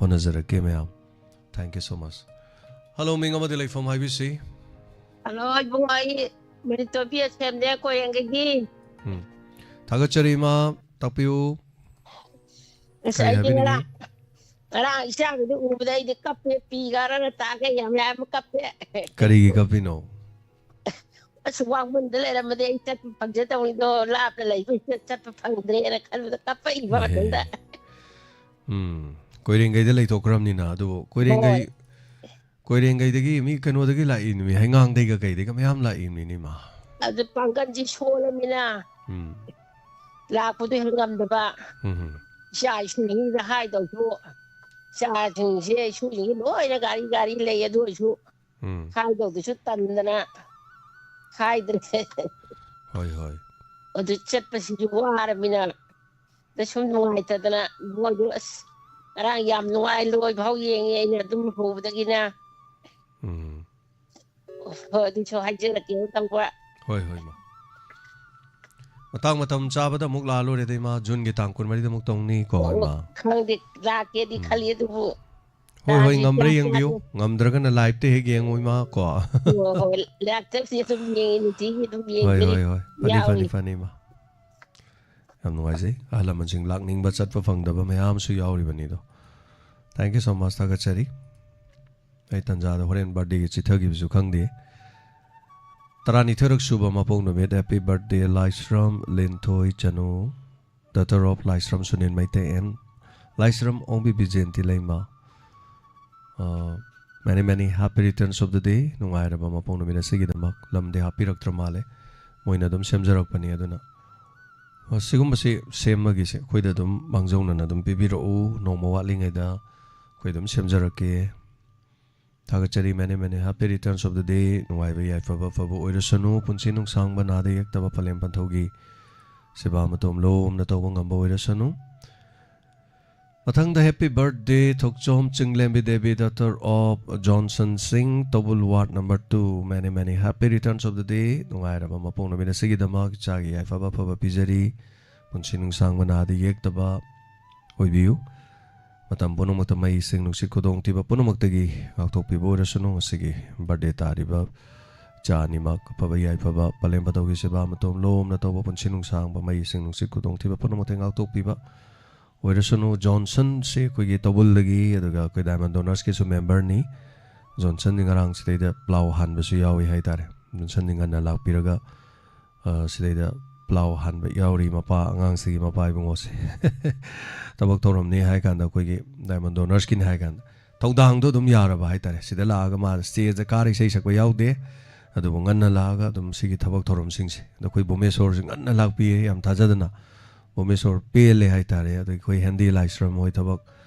ꯍꯣꯠꯅꯖꯔꯛꯀꯦ ꯃꯌꯥꯝ꯫ Thank you so much꯫ Hello, ꯃꯤꯡ ꯑꯃꯗꯤ ꯂꯩꯐꯝ ꯍꯥꯏꯕꯤꯁꯤ꯫ Hello, ꯏꯕꯨꯡꯉꯣ, ꯑꯩ ꯃꯅꯤꯇꯣꯕꯤ ꯑꯁꯦꯝꯅꯦ, ꯀꯣꯏꯔꯦꯡꯒꯩꯒꯤ꯫ ꯎꯝ꯫ ꯊꯥꯒꯠꯆꯔꯤ, ꯏꯃꯥ꯫ ꯇꯥꯛꯄꯤꯌꯨ꯫ ꯑꯁ, ꯀꯔꯤ ꯑꯩꯗꯤ ꯍꯥꯏꯕꯤꯅꯤꯡꯉꯤ? ꯉꯔꯥꯡ, ꯉꯔꯥꯡ ꯏꯆꯥꯒꯤꯗꯣ ꯎꯕꯗ ꯑꯩꯗꯤ ꯀꯞꯄꯦ, ꯄꯤ ꯒꯥꯔꯅ ꯇꯥꯒꯦ ꯌꯥꯝ ꯌꯥꯝ ꯀꯞꯄꯦ꯫ ꯀꯔꯤꯒꯤ ꯀꯞꯄꯤꯅꯣ? ꯑꯁ, ꯋꯥꯡꯕꯟꯗ ꯂꯩꯔꯝꯃꯗꯤ ꯑꯩ ꯆꯠꯄ ꯐꯪꯖꯗꯧꯅꯤꯗꯣ, ꯂꯥꯞꯅ ꯂꯩꯕꯅꯤꯅ ꯆꯠꯄ ꯐꯪꯗ꯭ꯔꯦꯅ ꯈꯟꯕꯗ ꯀꯞꯄꯛꯏꯕ ꯃꯊꯟꯇ꯫ ꯏꯍꯦ꯫ ꯎꯝ, ꯀꯣꯏꯔꯦꯡꯒꯩꯗ ꯂꯩꯊꯣꯛꯈ꯭ꯔꯕꯅꯤꯅ꯫ ꯑꯗꯨꯕꯨ ꯀꯣꯏꯔꯦꯡꯒꯩ, ꯍꯣꯏ꯫ ꯀꯣꯏꯔꯦꯡꯒꯩꯗꯒꯤ ꯃꯤ ꯀꯩꯅꯣꯗꯒꯤ ꯂꯥꯛꯏ ꯅꯨꯃꯤ, ꯍꯩꯉꯥꯡꯗꯩꯒ ꯀꯩꯗꯩꯒ ꯃꯌꯥꯝ ꯂꯥꯛꯏ ꯅꯨꯃꯤꯅꯤ ꯃꯥ꯫ ꯑꯗꯨ ꯄꯥꯡꯒꯜꯁꯤ ꯁꯣꯜꯂꯃꯤꯅ ꯎꯝ꯫ ꯂꯥꯛꯄꯗꯣ ꯍꯦꯛ ꯉꯝꯗꯕ꯫ ꯎꯝ ꯍꯝ꯫ ꯏꯆꯥ ꯏꯁꯨꯁꯤꯡꯗ ꯍꯥꯏꯗꯧꯁꯨ, ꯏꯆꯥꯁꯤꯡꯁꯦ ꯏꯁꯨꯁꯤꯡꯁꯦ ꯂꯣꯏꯅ ꯒꯥꯔꯤ ꯒꯥꯔꯤ ꯂꯩ, ꯑꯗꯨ ꯑꯣꯏꯔꯁꯨ ꯎꯝ꯫ ꯍꯥꯏꯗꯧꯗꯨꯁꯨ ꯇꯟꯗꯅ ꯍꯥꯏꯗ꯭ꯔꯦ꯫ ꯍꯣꯏ, ꯍꯣꯏ꯫ ꯑꯗꯨ ꯆꯠꯄꯁꯤꯁꯨ ꯋꯥꯔꯃꯤꯅ꯫ ꯑꯗ ꯁꯨꯝ ꯅꯨꯡꯉꯥꯏꯇꯗꯅ ꯃꯣꯏꯗꯣ, ꯑꯁ, ꯉꯔꯥꯡ ꯌꯥꯝ ꯅꯨꯡꯉꯥꯏ, ꯂꯣꯏ ꯐꯥꯎ ꯌꯦꯡꯉꯦ ꯑꯩꯅ ꯑꯗꯨꯝ ꯍꯧꯕꯗꯒꯤꯅ꯫ ꯎꯝ꯫ ꯍꯣꯏ, ꯑꯗꯨꯁꯨ ꯍꯥꯏꯖꯔꯛꯀꯦ ꯇꯧꯕ꯫ ꯍꯣꯏ, ꯍꯣꯏ, ꯃꯥ꯫ ꯃꯇꯥꯡ ꯃꯇꯝ ꯆꯥꯕꯗ ꯑꯃꯨꯛ ꯂꯥꯛꯑ ꯂꯣꯏꯔꯦꯗ, ꯏꯃꯥ꯫ ꯖꯨꯟꯒꯤ ꯇꯥꯡ ꯀꯨꯟꯃꯔꯤꯗ ꯑꯃꯨꯛ ꯇꯧꯅꯤ ꯀꯣ, ꯏꯃꯥ? ꯈꯪꯗꯦ, ꯂꯥꯛꯀꯦꯗꯤ ꯎꯝ꯫ ꯈꯜꯂꯤ, ꯑꯗꯨꯕꯨ ꯍꯣꯏ, ꯍꯣꯏ, ꯂꯥꯛꯑꯗꯤ ꯉꯝꯕ꯭ꯔꯥ ꯆꯥꯛ ꯌꯦꯡꯕꯤꯌꯨ꯫ ꯆꯥꯗꯣꯏ- ꯉꯝꯗ꯭ꯔꯒꯅ live-ꯇ ꯍꯦꯛ ꯌꯦꯡꯉꯨ, ꯏꯃꯥ ꯀꯣ꯫ ꯍꯣꯏ, ꯍꯣꯏ, ꯂꯥꯛꯇꯕꯁꯦ ꯑꯗꯨꯝ ꯌꯦꯡꯉꯤ, ꯅꯨꯡꯇꯤꯒꯤ ꯑꯗꯨꯝ ꯍꯣꯏ, ꯌꯦꯡꯕꯅꯤ꯫ ꯍꯣꯏ, ꯍꯣꯏ꯫ ꯐꯅꯤ, ꯐꯅꯤ, ꯌꯥꯎꯔꯤ꯫ ꯐꯅꯤ, ꯏꯃꯥ꯫ ꯌꯥꯝ ꯅꯨꯡꯉꯥꯏꯖꯩ꯫ ꯑꯍꯜ ꯂꯃꯟꯁꯤꯡ ꯂꯥꯛꯅꯤꯡꯕ, ꯆꯠꯄ ꯐꯪꯗꯕ ꯃꯌꯥꯝꯁꯨ ꯌꯥꯎꯔꯤꯕꯅꯤꯗꯣ꯫ Thank you so much, ꯊꯥꯒꯠꯆꯔꯤ꯫ ꯑꯩ ꯇꯟꯖꯥꯗ ꯍꯣꯔꯦꯟ birthday-ꯒꯤ ꯆꯤꯊꯈꯤꯕꯁꯨ ꯈꯪꯗꯦ꯫ ꯇꯔꯥꯅꯤꯊꯣꯏꯔꯛ ꯁꯨꯕ ꯃꯄꯣꯛ ꯅꯨꯃꯤꯠ, happy birthday, Laishram Linthoi Chanu, daughter of Laishram Sunil Meitei and ꯂꯥꯏꯁ꯭ꯔꯝ ꯑꯣꯡꯕꯤ ꯕꯤꯖꯦꯟꯇꯤ ꯂꯩꯃ꯫ ꯑ, many, many happy returns of the day꯫ ꯅꯨꯡꯉꯥꯏꯔꯕ ꯃꯄꯣꯛ ꯅꯨꯃꯤꯠ ꯑꯁꯤꯒꯤꯗꯃꯛ ꯂꯝꯗꯤ ꯍꯥꯞꯄꯤꯔꯛꯇ꯭ꯔ ꯃꯥꯜꯂꯦ, ꯃꯣꯏꯅ ꯑꯗꯨꯝ ꯁꯦꯝꯖꯔꯛꯄꯅꯤ꯫ ꯑꯗꯨꯅ, ꯑ, ꯁꯤꯒꯨꯝꯕꯁꯤ ꯁꯦꯝꯕꯒꯤꯁꯦ ꯑꯩꯈꯣꯏꯗ ꯑꯗꯨꯝ ꯃꯥꯡꯖꯧꯅꯅ ꯑꯗꯨꯝ ꯄꯤꯕꯤꯔꯛꯎ, ꯅꯣꯡꯃ ꯋꯥꯠꯂꯤꯉꯩꯗ ꯑꯩꯈꯣꯏ ꯑꯗꯨꯝ ꯁꯦꯝꯖꯔꯛꯀꯦ꯫ ꯊꯥꯒꯠꯆꯔꯤ꯫ Many, many happy returns of the day꯫ ꯅꯨꯡꯉꯥꯏꯕ ꯌꯥꯏꯐꯕ ꯐꯕ ꯑꯣꯏꯔꯁꯅꯨ꯫ ꯄꯨꯟꯁꯤ ꯅꯨꯡꯁꯥꯡꯕ, ꯅꯥꯗ ꯌꯦꯛꯇꯕ, ꯄꯂꯦꯝ ꯄꯟꯊꯧꯒꯤ ꯁꯦꯕꯥ ꯃꯇꯣꯝ ꯂꯣꯝꯅ ꯇꯧꯕ ꯉꯝꯕ ꯑꯣꯏꯔꯁꯅꯨ꯫ ꯃꯊꯪꯗ happy birthday Thokchom ꯆꯤꯡꯂꯦꯝꯕꯤ Devi, daughter of Johnson Singh, ꯇꯧꯕꯨꯜ ward number two꯫ Many, many happy returns of the day꯫ ꯅꯨꯡꯉꯥꯏꯔꯕ ꯃꯄꯣꯛ ꯅꯨꯃꯤꯠ ꯑꯁꯤꯒꯤꯗꯃꯛ ꯏꯆꯥꯒꯤ ꯌꯥꯏꯐꯕ ꯐꯕ ꯄꯤꯖꯔꯤ꯫ ꯄꯨꯟꯁꯤ ꯅꯨꯡꯁꯥꯡꯕ, ꯅꯥꯗ ꯌꯦꯛꯇꯕ ꯑꯣꯏꯕꯤꯌꯨ꯫ ꯃꯇꯝ ꯄꯨꯝꯅꯃꯛꯇ ꯃꯩ, ꯏꯁꯤꯡ, ꯅꯨꯡꯁꯤꯠ, ꯈꯨꯗꯣꯡꯊꯤꯕ ꯄꯨꯝꯅꯃꯛꯇꯒꯤ ꯉꯥꯛꯊꯣꯛꯄꯤꯕ ꯑꯣꯏꯔꯁꯅꯨ꯫ ꯉꯁꯤꯒꯤ birthday ꯇꯥꯔꯤꯕ ꯏꯆꯥ ꯑꯅꯤꯃꯛ ꯑꯐꯕ ꯌꯥꯏꯐꯕ, ꯄꯂꯦꯝ ꯄꯟꯊꯧꯒꯤ ꯁꯦꯕꯥ ꯃꯇꯣꯝ ꯂꯣꯝꯅ ꯇꯧꯕ, ꯄꯨꯟꯁꯤ ꯅꯨꯡꯁꯥꯡꯕ, ꯃꯩ, ꯏꯁꯤꯡ, ꯅꯨꯡꯁꯤꯠ, ꯈꯨꯗꯣꯡꯊꯤꯕ ꯄꯨꯝꯅꯃꯛꯇꯒꯤ ꯉꯥꯛꯊꯣꯛꯄꯤꯕ ꯑꯣꯏꯔꯁꯅꯨ꯫ ꯖꯣꯟꯁꯟꯁꯦ ꯑꯩꯈꯣꯏꯒꯤ ꯇꯧꯕꯨꯜꯗꯒꯤ, ꯑꯗꯨꯒ ꯑꯩꯈꯣꯏ Diamond Donors-ꯀꯤꯁꯨ member-ꯅꯤ꯫ ꯖꯣꯟꯁꯟꯗꯤ ꯉꯔꯥꯡ ꯁꯤꯗꯩꯗ ꯄ꯭ꯂꯥꯎ ꯍꯥꯟꯕꯁꯨ ꯌꯥꯎꯏ ꯍꯥꯏꯇꯥꯔꯦ꯫ ꯖꯣꯟꯁꯟꯗꯤ ꯉꯟꯅ ꯂꯥꯛꯄꯤꯔꯒ, ꯑ, ꯁꯤꯗꯩꯗ ꯄ꯭ꯂꯥꯎ ꯍꯥꯟꯕ ꯌꯥꯎꯔꯤ, ꯃꯄꯥ, ꯑꯉꯥꯡꯁꯤꯒꯤ ꯃꯄꯥ ꯏꯕꯨꯡꯉꯣꯁꯦ꯫ ꯊꯕꯛ ꯊꯧꯔꯝꯅꯤ ꯍꯥꯏ ꯀꯥꯟꯗ, ꯑꯩꯈꯣꯏꯒꯤ Diamond Donors-ꯀꯤꯅꯤ ꯍꯥꯏ ꯀꯥꯟꯗ ꯊꯧꯗꯥꯡꯗꯣ ꯑꯗꯨꯝ ꯌꯥꯔꯕ ꯍꯥꯏꯇꯥꯔꯦ꯫ ꯁꯤꯗ ꯂꯥꯛꯑꯒ ꯃꯥ stage-ꯇ ꯀꯥꯔ ꯏꯁꯩ ꯁꯛꯄ ꯌꯥꯎꯗꯦ, ꯑꯗꯨꯕꯨ ꯉꯟꯅ ꯂꯥꯛꯑꯒ ꯑꯗꯨꯝ ꯁꯤꯒꯤ ꯊꯕꯛ ꯊꯧꯔꯝꯁꯤꯡꯁꯦ꯫ ꯑꯗꯣ ꯑꯩꯈꯣꯏ ꯚꯨꯃꯦꯁꯣꯔꯁꯨ ꯉꯟꯅ ꯂꯥꯛꯄꯤꯌꯦ, ꯌꯥꯝ ꯊꯥꯖꯗꯅ꯫ ꯚꯨꯃꯦꯁꯣꯔ ꯄꯦꯜꯂꯦ ꯍꯥꯏꯇꯥꯔꯦ꯫ ꯑꯗꯒꯤ ꯑꯩꯈꯣꯏ ꯍꯦꯟꯗꯤ ꯂꯥꯏꯁ꯭ꯔꯝ ꯍꯣꯏ ꯊꯕꯛ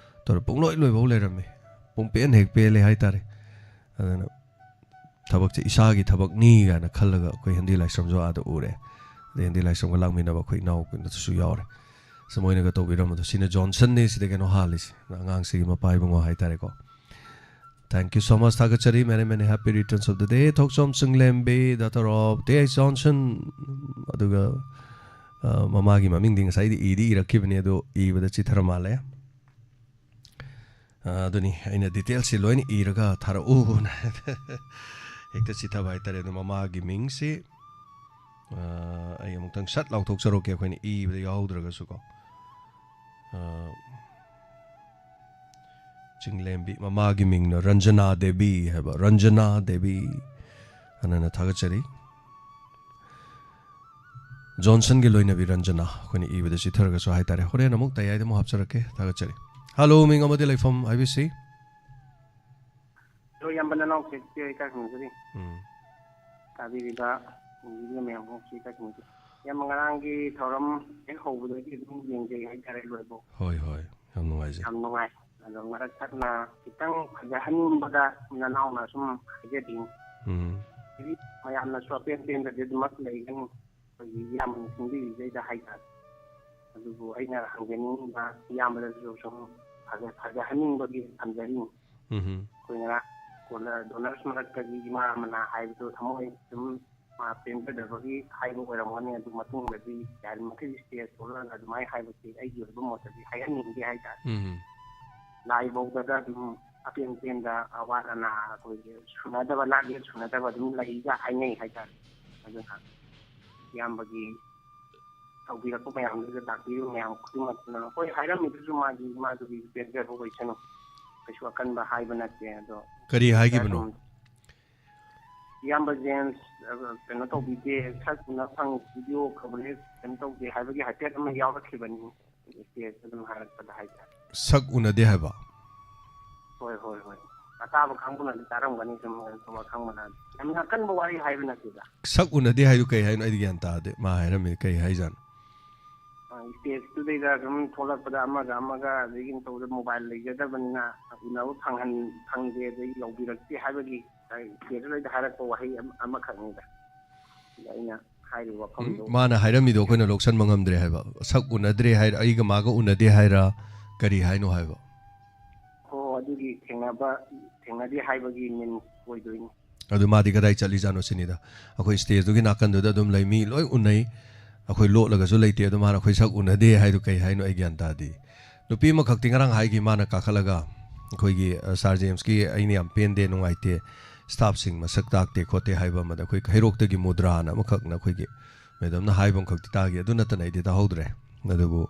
ꯇꯧꯔ ꯄꯨꯡꯂꯣꯏ ꯂꯣꯏꯐꯧ ꯂꯩꯔꯝꯃꯤ꯫ ꯄꯨꯡ ꯄꯦꯟ ꯍꯦꯛ ꯄꯦꯜꯂꯦ ꯍꯥꯏꯇꯥꯔꯦ꯫ ꯑꯗꯨꯅ ꯊꯕꯛꯁꯦ ꯏꯁꯥꯒꯤ ꯊꯕꯛꯅꯤ ꯀꯥꯏꯅ ꯈꯜꯂꯒ ꯑꯩꯈꯣꯏ ꯍꯦꯟꯗꯤ ꯂꯥꯏꯁ꯭ꯔꯝꯁꯨ ꯑꯥꯗ ꯎꯔꯦ꯫ ꯑꯗꯩ ꯍꯦꯟꯗꯤ ꯂꯥꯏꯁ꯭ꯔꯝꯒ ꯂꯥꯛꯃꯤꯟꯅꯕ ꯑꯩꯈꯣꯏ ꯏꯅꯥꯎ ꯀꯩꯅꯣꯗꯨꯁꯨ ꯌꯥꯎꯔꯦ꯫ ꯑꯁ, ꯃꯣꯏꯅꯒ ꯇꯧꯕꯤꯔꯝꯕꯗꯣ, "ꯁꯤꯅ ꯖꯣꯟꯁꯟꯅꯦ, ꯁꯤꯗ ꯀꯩꯅꯣ ꯍꯥꯜꯂꯤꯁꯦ", ꯑꯉꯥꯡꯁꯤꯒꯤ ꯃꯄꯥ ꯏꯕꯨꯡꯉꯣ ꯍꯥꯏꯇꯥꯔꯦꯀꯣ꯫ Thank you so much, ꯊꯥꯒꯠꯆꯔꯤ꯫ Many, many happy returns of the day, ꯊꯣꯛꯆꯣꯝ ꯆꯤꯡꯂꯦꯝꯕꯤ, daughter of T H Johnson. ꯑꯗꯨꯒ ꯑ, ꯃꯃꯥꯒꯤ ꯃꯃꯤꯡꯗꯤ ꯉꯁꯥꯏꯗꯤ ꯏꯗꯤ ꯏꯔꯛꯈꯤꯕꯅꯦ, ꯑꯗꯣ ꯏꯕꯗ ꯆꯤꯊꯔ ꯃꯥꯜꯂꯦ꯫ ꯑ, ꯑꯗꯨꯅꯤ, ꯑꯩꯅ details ꯁꯤ ꯂꯣꯏꯅ ꯏꯔꯒ ꯊꯥꯔꯛꯎꯅ꯫ ꯍꯦꯛꯇ ꯆꯤꯊꯕ ꯍꯥꯏꯇꯥꯔꯦ꯫ ꯑꯗꯣ ꯃꯃꯥꯒꯤ ꯃꯤꯡꯁꯤ, ꯑ, ꯑꯩ ꯑꯃꯨꯛꯇꯪ ꯁꯠ ꯂꯥꯎꯊꯣꯛꯆꯔꯛꯀꯦ, ꯑꯩꯈꯣꯏꯅ ꯏꯕꯗ ꯌꯥꯎꯍꯧꯗ꯭ꯔꯒꯁꯨꯀꯣ꯫ ꯑ, ꯆꯤꯡꯂꯦꯝꯕꯤ, ꯃꯃꯥꯒꯤ ꯃꯤꯡꯅ ꯔꯟꯖꯅꯥ ꯗꯦꯕꯤ ꯍꯥꯏꯕ, ꯔꯟꯖꯅꯥ ꯗꯦꯕꯤ꯫ ꯑꯅꯅ ꯊꯥꯒꯠꯆꯔꯤ꯫ ꯖꯣꯟꯁꯟꯒꯤ ꯂꯣꯏꯅꯕꯤ ꯔꯟꯖꯅꯥ, ꯑꯩꯈꯣꯏꯅ ꯏꯕꯗ ꯆꯤꯊꯔꯒꯁꯨ ꯍꯥꯏꯇꯥꯔꯦ꯫ ꯍꯣꯔꯦꯟ ꯑꯃꯨꯛ ꯇꯌꯥꯏꯗ ꯑꯃꯨꯛ ꯍꯥꯞꯆꯔꯛꯀꯦ꯫ ꯊꯥꯒꯠꯆꯔꯤ꯫ ꯍꯜꯂꯣ, ꯃꯤꯡ ꯑꯃꯗꯤ ꯂꯩꯐꯝ ꯍꯥꯏꯕꯤꯁꯤ꯫ ꯑꯗꯣ ꯏꯌꯥꯝꯕ ꯅꯅꯥꯎꯁꯦ ꯏꯀꯥꯏ ꯈꯨꯝꯅꯖꯔꯤ꯫ ꯎꯝ꯫ ꯇꯥꯕꯤꯔꯤꯕ ꯏꯟꯖꯤꯅꯤꯌꯥ ꯃꯌꯥꯝ ꯄꯨꯝꯅꯃꯛꯁꯨ ꯏꯀꯥꯏ ꯈꯨꯝꯅꯖꯔꯤ꯫ ꯏꯌꯥꯝꯕ ꯉꯔꯥꯡꯒꯤ ꯊꯧꯔꯝ ꯍꯦꯛ ꯍꯧꯕꯗꯒꯤ ꯑꯗꯨꯝ ꯌꯦꯡꯖꯩ ꯍꯥꯏꯇꯥꯔꯦ ꯂꯣꯏꯕꯧ꯫ ꯍꯣꯏ, ꯍꯣꯏ꯫ ꯌꯥꯝ ꯅꯨꯡꯉꯥꯏꯖꯩ꯫ ꯌꯥꯝ ꯅꯨꯡꯉꯥꯏ꯫ ꯑꯗꯣ ꯃꯔꯛ ꯊꯠꯅ ꯈꯤꯇꯪ ꯐꯖꯍꯟꯅꯤꯡꯕꯗ ꯅꯅꯥꯎꯅ ꯁꯨꯝ ꯍꯥꯏꯖꯔꯤꯅꯤ꯫ ꯎꯝ꯫ ꯍꯥꯏꯗꯤ ꯃꯌꯥꯝꯅꯁꯨ ꯑꯄꯦꯟ ꯄꯦꯟꯗꯗꯤ ꯑꯗꯨꯃꯛ ꯂꯩꯒꯅꯤ꯫ ꯑꯩꯈꯣꯏꯒꯤ ꯏꯌꯥꯝꯕꯅ ꯁꯤꯟꯕꯤꯔꯤꯁꯤꯗꯩꯗ ꯍꯥꯏꯇꯥꯔꯦ꯫ ꯑꯗꯨꯕꯨ ꯑꯩꯅ ꯍꯪꯖꯅꯤꯡꯉꯤꯕ ꯏꯌꯥꯝꯕꯗꯁꯨ ꯁꯨꯝ ꯐꯖ-, ꯐꯖꯍꯟꯅꯤꯡꯕꯒꯤ ꯊꯝꯖꯔꯤꯅꯤ꯫ ꯎꯝꯍꯨꯝ꯫ ꯑꯩꯈꯣꯏ ꯉꯔꯥꯡ ꯀꯣꯟꯅ donors ꯃꯔꯛꯇꯒꯤ ꯏꯃꯥ ꯑꯃꯅ ꯍꯥꯏꯕꯗꯨ ꯊꯃꯣꯏ ꯑꯗꯨꯝ ꯃꯥ ꯄꯦꯟꯖꯗꯕꯒꯤ ꯍꯥꯏꯕ ꯑꯣꯏꯔꯝꯒꯅꯤ꯫ ꯑꯗꯨ ꯃꯇꯨꯡꯗꯗꯤ ꯌꯥꯔꯤꯃꯈꯩ stage ꯊꯣꯛꯂꯛꯑꯒ ꯑꯗꯨꯃꯥꯏꯅ ꯍꯥꯏꯕꯁꯤ ꯑꯩꯒꯤ ꯑꯣꯏꯕ ꯃꯣꯠꯇꯗꯤ ꯍꯥꯏꯍꯟꯅꯤꯡꯗꯦ ꯍꯥꯏꯇꯥꯔꯦ꯫ ꯎꯝ꯫ ꯂꯥꯏꯐꯥꯎꯗꯗ ꯑꯗꯨꯝ ꯑꯄꯦꯟ ꯄꯦꯟꯗ ꯑꯋꯥꯠ ꯑꯅꯥ ꯑꯩꯈꯣꯏꯒꯤ ꯁꯨꯅꯗꯕ, ꯅꯥꯒꯦ ꯁꯨꯅꯗꯕ ꯑꯗꯨꯝ ꯂꯩꯒ ꯍꯥꯏꯅꯩ ꯍꯥꯏꯇꯥꯔꯦ꯫ ꯑꯗꯨꯅ ꯏꯌꯥꯝꯕꯒꯤ ꯇꯧꯕꯤꯔꯛꯄ ꯃꯌꯥꯝꯗꯨꯗ, ꯂꯥꯛꯄꯤꯔꯤꯕ ꯃꯌꯥꯝ ꯈꯨꯗꯤꯡꯃꯛꯇꯨꯅ, ꯍꯣꯏ, ꯍꯥꯏꯔꯝꯃꯤꯗꯨꯁꯨ ꯃꯥꯒꯤ, ꯃꯥꯗꯨꯒꯤ ꯄꯦꯟꯖꯕ ꯑꯣꯏꯁꯅꯨ, ꯀꯩꯁꯨ ꯑꯀꯟꯕ ꯍꯥꯏꯕ ꯅꯠꯇꯦ꯫ ꯑꯗꯣ ꯀꯔꯤ ꯍꯥꯏꯈꯤꯕꯅꯣ? ꯁꯨꯝ ꯏꯌꯥꯝꯕ ꯖꯦꯝꯁ, ꯑ, ꯀꯩꯅꯣ ꯇꯧꯕꯤꯗꯦ, ꯁꯛ ꯎꯅ ꯐꯪ-, video coverage ꯀꯩꯅꯣ ꯇꯧꯗꯦ ꯍꯥꯏꯕꯒꯤ ꯍꯥꯏꯐꯦꯠ ꯑꯃ ꯌꯥꯎꯔꯛꯈꯤꯕꯅꯤ꯫ Stage ꯑꯗꯨꯝ ꯍꯥꯏꯔꯛꯄꯗ ꯍꯥꯏꯇꯥꯔꯦ꯫ ꯁꯛ ꯎꯅꯗꯦ ꯍꯥꯏꯕ? ꯍꯣꯏ, ꯍꯣꯏ, ꯍꯣꯏ꯫ ꯑꯇꯥꯕ ꯀꯥꯡꯕꯨꯅꯗꯤ ꯇꯥꯔꯝꯒꯅꯤ, ꯁꯨꯝ, ꯁꯨꯝ ꯑꯈꯪꯕꯅ꯫ ꯌꯥꯝꯅ ꯑꯀꯟꯕ ꯋꯥꯔꯤ ꯍꯥꯏꯕ ꯅꯠꯇꯦꯗ꯫ ꯁꯛ ꯎꯅꯗꯦ ꯍꯥꯏꯗꯨ ꯀꯩ ꯍꯥꯏꯅꯣ? ꯑꯩꯗꯤ ꯒ꯭ꯌꯥꯟ ꯇꯥꯗꯦ꯫ ꯃꯥ ꯍꯥꯏꯔꯝꯃꯤꯗꯨ ꯀꯩ ꯍꯥꯏꯖꯥꯠꯅꯣ? ꯑ, stageꯇꯨꯗꯩꯗ ꯁꯨꯝ ꯊꯣꯛꯂꯛꯄꯗ ꯑꯃꯒ ꯑꯃꯒ ꯑꯗꯒꯤ ꯇꯧꯕꯗ mobile ꯂꯩꯖꯗꯕꯅꯤꯅ ꯎꯅꯕ ꯐꯪꯍꯟ-, ꯐꯪꯗꯦ, ꯑꯗꯒꯤ ꯌꯧꯕꯤꯔꯛꯇꯦ ꯍꯥꯏꯕꯒꯤ, ꯑ, stageꯇꯨꯗꯩꯗ ꯍꯥꯏꯔꯛꯄ ꯋꯥꯍꯩ ꯑꯃ-, ꯑꯃꯈꯛꯅꯤꯗ꯫ ꯑꯗ ꯑꯩꯅ ꯍꯥꯏꯔꯤꯕ ꯎꯝ, ꯋꯥꯐꯝꯗꯣ ꯃꯥꯅ ꯍꯥꯏꯔꯝꯃꯤꯗꯣ ꯑꯩꯈꯣꯏꯅ ꯂꯧꯁꯟꯕ ꯉꯝꯗ꯭ꯔꯦ ꯍꯥꯏꯕ꯫ ꯁꯛ ꯎꯅꯗ꯭ꯔꯦ ꯍꯥꯏꯔ, ꯑꯩꯒ ꯃꯥꯒ ꯎꯅꯗꯦ ꯍꯥꯏꯔ, ꯀꯔꯤ ꯍꯥꯏꯅꯣ ꯍꯥꯏꯕ? ꯍꯣ, ꯑꯗꯨꯒꯤ ꯊꯦꯡꯅꯕ, ꯊꯦꯡꯅꯗꯦ ꯍꯥꯏꯕꯒꯤ means ꯑꯣꯏꯗꯣꯏꯅꯤ꯫ ꯑꯗꯨ ꯃꯥꯗꯤ ꯀꯗꯥꯏ ꯆꯠꯂꯤꯖꯥꯠꯅꯣ ꯁꯤꯅꯤꯗ꯫ ꯑꯩꯈꯣꯏ stageꯗꯨꯒꯤ ꯅꯥꯀꯟꯗꯨꯗ ꯑꯗꯨꯝ ꯂꯩ, ꯃꯤ ꯂꯣꯏ ꯎꯅꯩ꯫ ꯑꯩꯈꯣꯏ ꯂꯣꯠꯂꯒꯁꯨ ꯂꯩꯇꯦ, ꯑꯗꯣ ꯃꯥꯅ ꯑꯩꯈꯣꯏ ꯁꯛ ꯎꯅꯗꯦ ꯍꯥꯏꯗꯨ ꯀꯩ ꯍꯥꯏꯅꯣ? ꯑꯩ ꯒ꯭ꯌꯥꯟ ꯇꯥꯗꯦ꯫ ꯅꯨꯄꯤ ꯑꯃꯈꯛꯇꯤ ꯉꯔꯥꯡ ꯍꯥꯏꯈꯤ, ꯃꯥꯅ ꯀꯥꯈꯠꯂꯒ, ꯑꯩꯈꯣꯏꯒꯤ, ꯑ, ꯁꯥꯔ ꯖꯦꯝꯁꯀꯤ ꯑꯩꯅ ꯌꯥꯝ ꯄꯦꯟꯗꯦ, ꯅꯨꯡꯉꯥꯏꯇꯦ, ꯁ꯭ꯇꯥꯐꯁꯤꯡ ꯃꯁꯛ ꯇꯥꯛꯇꯦ ꯈꯣꯠꯇꯦ ꯍꯥꯏꯕ ꯑꯃꯗ, ꯑꯩꯈꯣꯏ ꯍꯩꯔꯣꯛꯇꯒꯤ ꯃꯨꯗ꯭ꯔꯥꯅ ꯑꯃꯈꯛꯅ, ꯑꯩꯈꯣꯏꯒꯤ ꯃꯦꯗꯝꯅ ꯍꯥꯏꯕ ꯑꯃꯈꯛꯇꯤ ꯇꯥꯈꯤ, ꯑꯗꯨ ꯅꯠꯇꯅ ꯑꯩꯗꯤ ꯇꯥꯍꯧꯗ꯭ꯔꯦ꯫ ꯑꯗꯨꯕꯨ,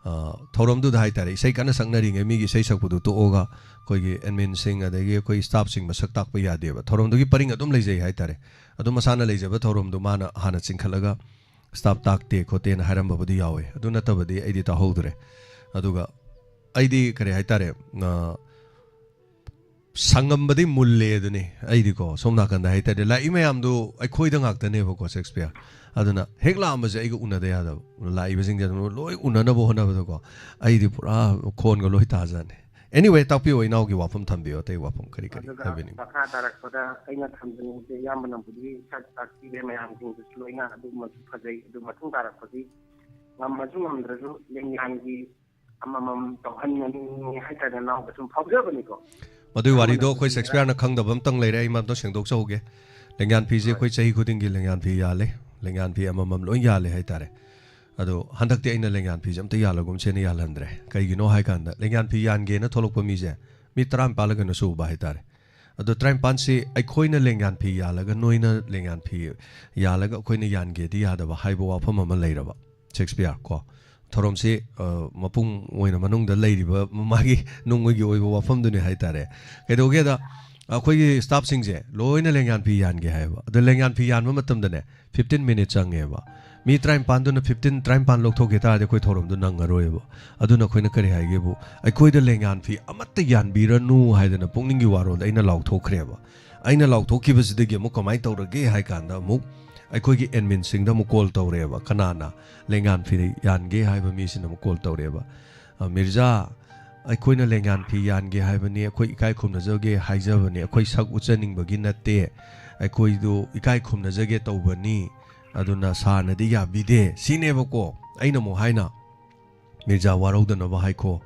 ꯑ, ꯊꯧꯔꯝꯗꯨꯗ ꯍꯥꯏꯇꯥꯔꯦ, ꯏꯁꯩ ꯀꯟꯅ ꯁꯛꯅꯔꯤꯉꯩ ꯃꯤꯒꯤ ꯏꯁꯩ ꯁꯛꯄꯗꯨ ꯇꯣꯛꯑꯒ, ꯑꯩꯈꯣꯏꯒꯤ ꯑꯦꯗꯃꯤꯟꯁꯤꯡ ꯑꯗꯒꯤ ꯑꯩꯈꯣꯏ ꯁ꯭ꯇꯥꯐꯁꯤꯡ ꯃꯁꯛ ꯇꯥꯛꯄ ꯌꯥꯗꯦꯕ꯫ ꯊꯧꯔꯝꯗꯨꯒꯤ ꯄꯔꯤꯡ ꯑꯗꯨꯝ ꯂꯩꯖꯩ ꯍꯥꯏꯇꯥꯔꯦ꯫ ꯑꯗꯨ ꯃꯁꯥꯅ ꯂꯩꯖꯕ ꯊꯧꯔꯝꯗꯨ ꯃꯥꯅ ꯍꯥꯟꯅ ꯆꯤꯡꯈꯠꯂꯒ, ꯁ꯭ꯇꯥꯐ ꯇꯥꯛꯇꯦ ꯈꯣꯠꯇꯦꯅ ꯍꯥꯏꯔꯝꯕꯕꯨꯗꯤ ꯌꯥꯎꯋꯦ, ꯑꯗꯨ ꯅꯠꯇꯕꯗꯤ ꯑꯩꯗꯤ ꯇꯥꯍꯧꯗ꯭ꯔꯦ꯫ ꯑꯗꯨꯒ ꯑꯩꯗꯤ ꯀꯔꯤ ꯍꯥꯏꯇꯥꯔꯦ, ꯑ, ꯁꯪꯉꯝꯕꯗꯤ ꯃꯨꯜꯂꯦ ꯑꯗꯨꯅꯤ꯫ ꯑꯩꯗꯤꯀꯣ, ꯁꯣꯝ ꯅꯥꯀꯟꯗ ꯍꯥꯏꯇꯥꯔꯦ, ꯂꯥꯛꯏ ꯃꯌꯥꯝꯗꯨ ꯑꯩꯈꯣꯏꯗ ꯉꯥꯛꯇꯅꯦꯕꯀꯣ, ꯁꯦꯛꯁꯄꯤꯌꯔ꯫ ꯑꯗꯨꯅ ꯍꯦꯛ ꯂꯥꯛꯑꯝꯕꯁꯦ ꯑꯩꯒ ꯎꯅꯗ ꯌꯥꯗꯕ, ꯂꯥꯛꯏꯕꯁꯤꯡꯁꯦ ꯑꯗꯨꯝ ꯂꯣꯏ ꯎꯅꯅꯕ ꯍꯣꯠꯅꯕꯗꯀꯣ, ꯑꯩꯗꯤ ꯄꯨꯔꯥ ꯈꯣꯟꯒ ꯂꯣꯏ ꯇꯥꯖꯥꯠꯅꯤ꯫ Anyway, ꯇꯥꯛꯄꯤꯌꯣ, ꯏꯅꯥꯎꯒꯤ ꯋꯥꯐꯝ ꯊꯝꯕꯤꯌꯣ, ꯑꯇꯩ ꯋꯥꯐꯝ ꯀꯔꯤ ꯀꯔꯤ ꯑꯗꯨꯒ ꯍꯥꯏꯕꯤꯅꯤꯡꯕ? ꯃꯈꯥ ꯇꯥꯔꯛꯄꯗ ꯑꯩꯅ ꯊꯝꯖꯅꯤꯡꯕꯁꯦ, ꯏꯌꯥꯝꯕꯅꯕꯨꯗꯤ ꯁꯛ ꯇꯥꯛꯄꯤꯔꯦ ꯃꯌꯥꯝꯁꯤꯡꯗꯨꯁꯨ ꯂꯣꯏꯅ, ꯑꯗꯨꯃꯁꯨ ꯐꯖꯩ꯫ ꯑꯗꯨ ꯃꯇꯨꯡ ꯇꯥꯔꯛꯄꯗꯤ ꯉꯝꯃꯁꯨ ꯉꯝꯗ꯭ꯔꯁꯨ ꯂꯦꯡꯌꯥꯟꯒꯤ ꯑꯃꯃꯝ ꯇꯧꯍꯟꯅꯤꯡꯉꯤ ꯍꯥꯏꯇꯥꯔꯦ, ꯅꯅꯥꯎꯗ ꯁꯨꯝ ꯐꯥꯎꯖꯕꯅꯤꯀꯣ꯫ ꯃꯗꯨꯒꯤ ꯋꯥꯔꯤꯗꯣ ꯑꯩꯈꯣꯏ ꯁꯦꯛꯁꯄꯤꯌꯔꯅ ꯈꯪꯗꯕ ꯑꯝꯇꯪ ꯂꯩꯔꯦ, ꯑꯩ ꯃꯔꯝꯗꯣ ꯁꯦꯡꯗꯣꯛꯆꯍꯧꯒꯦ꯫ ꯂꯦꯡꯌꯥꯟ ꯐꯤꯁꯦ ꯍꯣꯏ꯫ ꯑꯩꯈꯣꯏ ꯆꯍꯤ ꯈꯨꯗꯤꯡꯒꯤ ꯂꯦꯡꯌꯥꯟ ꯐꯤ ꯌꯥꯜꯂꯦ, ꯂꯦꯡꯌꯥꯟ ꯐꯤ ꯑꯃꯃꯝ ꯂꯣꯏ ꯌꯥꯜꯂꯦ ꯍꯥꯏꯇꯥꯔꯦ꯫ ꯑꯗꯣ ꯍꯟꯗꯛꯇꯤ ꯑꯩꯅ ꯂꯦꯡꯌꯥꯟ ꯐꯤꯁꯦ ꯑꯝꯇ ꯌꯥꯜꯂꯒꯨꯝꯁꯦꯅ ꯌꯥꯜꯍꯟꯗ꯭ꯔꯦ꯫ ꯀꯩꯒꯤꯅꯣ ꯍꯥꯏꯀꯥꯟꯗ, ꯂꯦꯡꯌꯥꯟ ꯐꯤ ꯌꯥꯟꯒꯦꯅ ꯊꯣꯛꯂꯛꯄ ꯃꯤꯁꯦ ꯃꯤ ꯇꯔꯥꯅꯤꯄꯥꯜꯂ ꯀꯩꯅꯣ ꯁꯨꯕ ꯍꯥꯏꯇꯥꯔꯦ꯫ ꯑꯗꯣ ꯇꯔꯥꯅꯤꯄꯥꯜꯁꯤ ꯑꯩꯈꯣꯏꯅ ꯂꯦꯡꯌꯥꯟ ꯐꯤ ꯌꯥꯜꯂꯒ, ꯅꯣꯏꯅ ꯂꯦꯡꯌꯥꯟ ꯐꯤ ꯌꯥꯜꯂꯒ ꯑꯩꯈꯣꯏꯅ ꯌꯥꯟꯒꯦꯗꯤ ꯌꯥꯗꯕ ꯍꯥꯏꯕ ꯋꯥꯐꯝ ꯑꯃ ꯂꯩꯔꯕ, ꯁꯦꯛꯁꯄꯤꯌꯔ ꯀꯣ꯫ ꯊꯧꯔꯝꯁꯤ, ꯑ, ꯃꯄꯨꯡ ꯑꯣꯏꯅ ꯃꯅꯨꯡꯗ ꯂꯩꯔꯤꯕ ꯃꯥꯒꯤ ꯅꯨꯡꯒꯤ ꯑꯣꯏꯕ ꯋꯥꯐꯝꯗꯨꯅꯤ ꯍꯥꯏꯇꯥꯔꯦ꯫ ꯀꯩꯗꯧꯒꯦꯗ, ꯑꯩꯈꯣꯏꯒꯤ ꯁ꯭ꯇꯥꯐꯁꯤꯡꯁꯦ ꯂꯣꯏꯅ ꯂꯦꯡꯌꯥꯟ ꯐꯤ ꯌꯥꯟꯒꯦ ꯍꯥꯏꯌꯦꯕ꯫ ꯑꯗꯣ ꯂꯦꯡꯌꯥꯟ ꯐꯤ ꯌꯥꯟꯕ ꯃꯇꯝꯗꯅꯦ, fifteen minutes ꯆꯪꯉꯦꯕ꯫ ꯃꯤ ꯇꯔꯥꯅꯤꯄꯥꯜꯗꯨꯅ fifteen, ꯇꯔꯥꯅꯤꯄꯥꯜ ꯂꯧꯊꯣꯛꯈꯤ ꯇꯥꯔꯗꯤ ꯑꯩꯈꯣꯏ ꯊꯧꯔꯝꯗꯣ ꯅꯪꯉꯔꯣꯏꯕ꯫ ꯑꯗꯨꯅ ꯑꯩꯈꯣꯏꯅ ꯀꯔꯤ ꯍꯥꯏꯒꯦꯕꯨ, "ꯑꯩꯈꯣꯏꯗ ꯂꯦꯡꯌꯥꯟ ꯐꯤ ꯑꯃꯠꯇ ꯌꯥꯟꯕꯤꯔꯅꯨ" ꯍꯥꯏꯗꯅ ꯄꯨꯛꯅꯤꯡꯒꯤ ꯋꯥꯔꯣꯜꯗ ꯑꯩꯅ ꯂꯥꯎꯊꯣꯛꯈ꯭ꯔꯦꯕ꯫ ꯑꯩꯅ ꯂꯥꯎꯊꯣꯛꯈꯤꯕꯁꯤꯗꯒꯤ ꯑꯃꯨꯛ ꯀꯃꯥꯏꯅ ꯇꯧꯔꯒꯦ ꯍꯥꯏ ꯀꯥꯟꯗ, ꯑꯃꯨꯛ ꯑꯩꯈꯣꯏꯒꯤ ꯑꯦꯗꯃꯤꯟꯁꯤꯡꯗ ꯑꯃꯨꯛ ꯀꯣꯜ ꯇꯧꯔꯦꯕ꯫ ꯀꯅꯥꯅ ꯂꯦꯡꯌꯥꯟ ꯐꯤ ꯌꯥꯟꯒꯦ ꯍꯥꯏꯕ ꯃꯤꯁꯤꯅ ꯑꯃꯨꯛ ꯀꯣꯜ ꯇꯧꯔꯦꯕ꯫ "ꯑ, ꯃꯤꯔꯖꯥ, ꯑꯩꯈꯣꯏꯅ ꯂꯦꯡꯌꯥꯟ ꯐꯤ ꯌꯥꯟꯒꯦ ꯍꯥꯏꯕꯅꯤ, ꯑꯩꯈꯣꯏ ꯏꯀꯥꯏ ꯈꯨꯝꯅꯖꯒꯦ ꯍꯥꯏꯖꯕꯅꯤ, ꯑꯩꯈꯣꯏ ꯁꯛ ꯎꯠꯆꯅꯤꯡꯕꯒꯤ ꯅꯠꯇꯦ, ꯑꯩꯈꯣꯏꯗꯨ ꯏꯀꯥꯏ ꯈꯨꯝꯅꯖꯒꯦ ꯇꯧꯕꯅꯤ, ꯑꯗꯨꯅ ꯁꯥꯔꯅꯗꯤ ꯌꯥꯕꯤꯗꯦ" ꯁꯤꯅꯦꯕꯀꯣ꯫ ꯑꯩꯅ ꯑꯃꯨꯛ ꯍꯥꯏꯅ, "ꯃꯤꯔꯖꯥ, ꯋꯥꯔꯧꯗꯅꯕ ꯍꯥꯏꯈꯣ,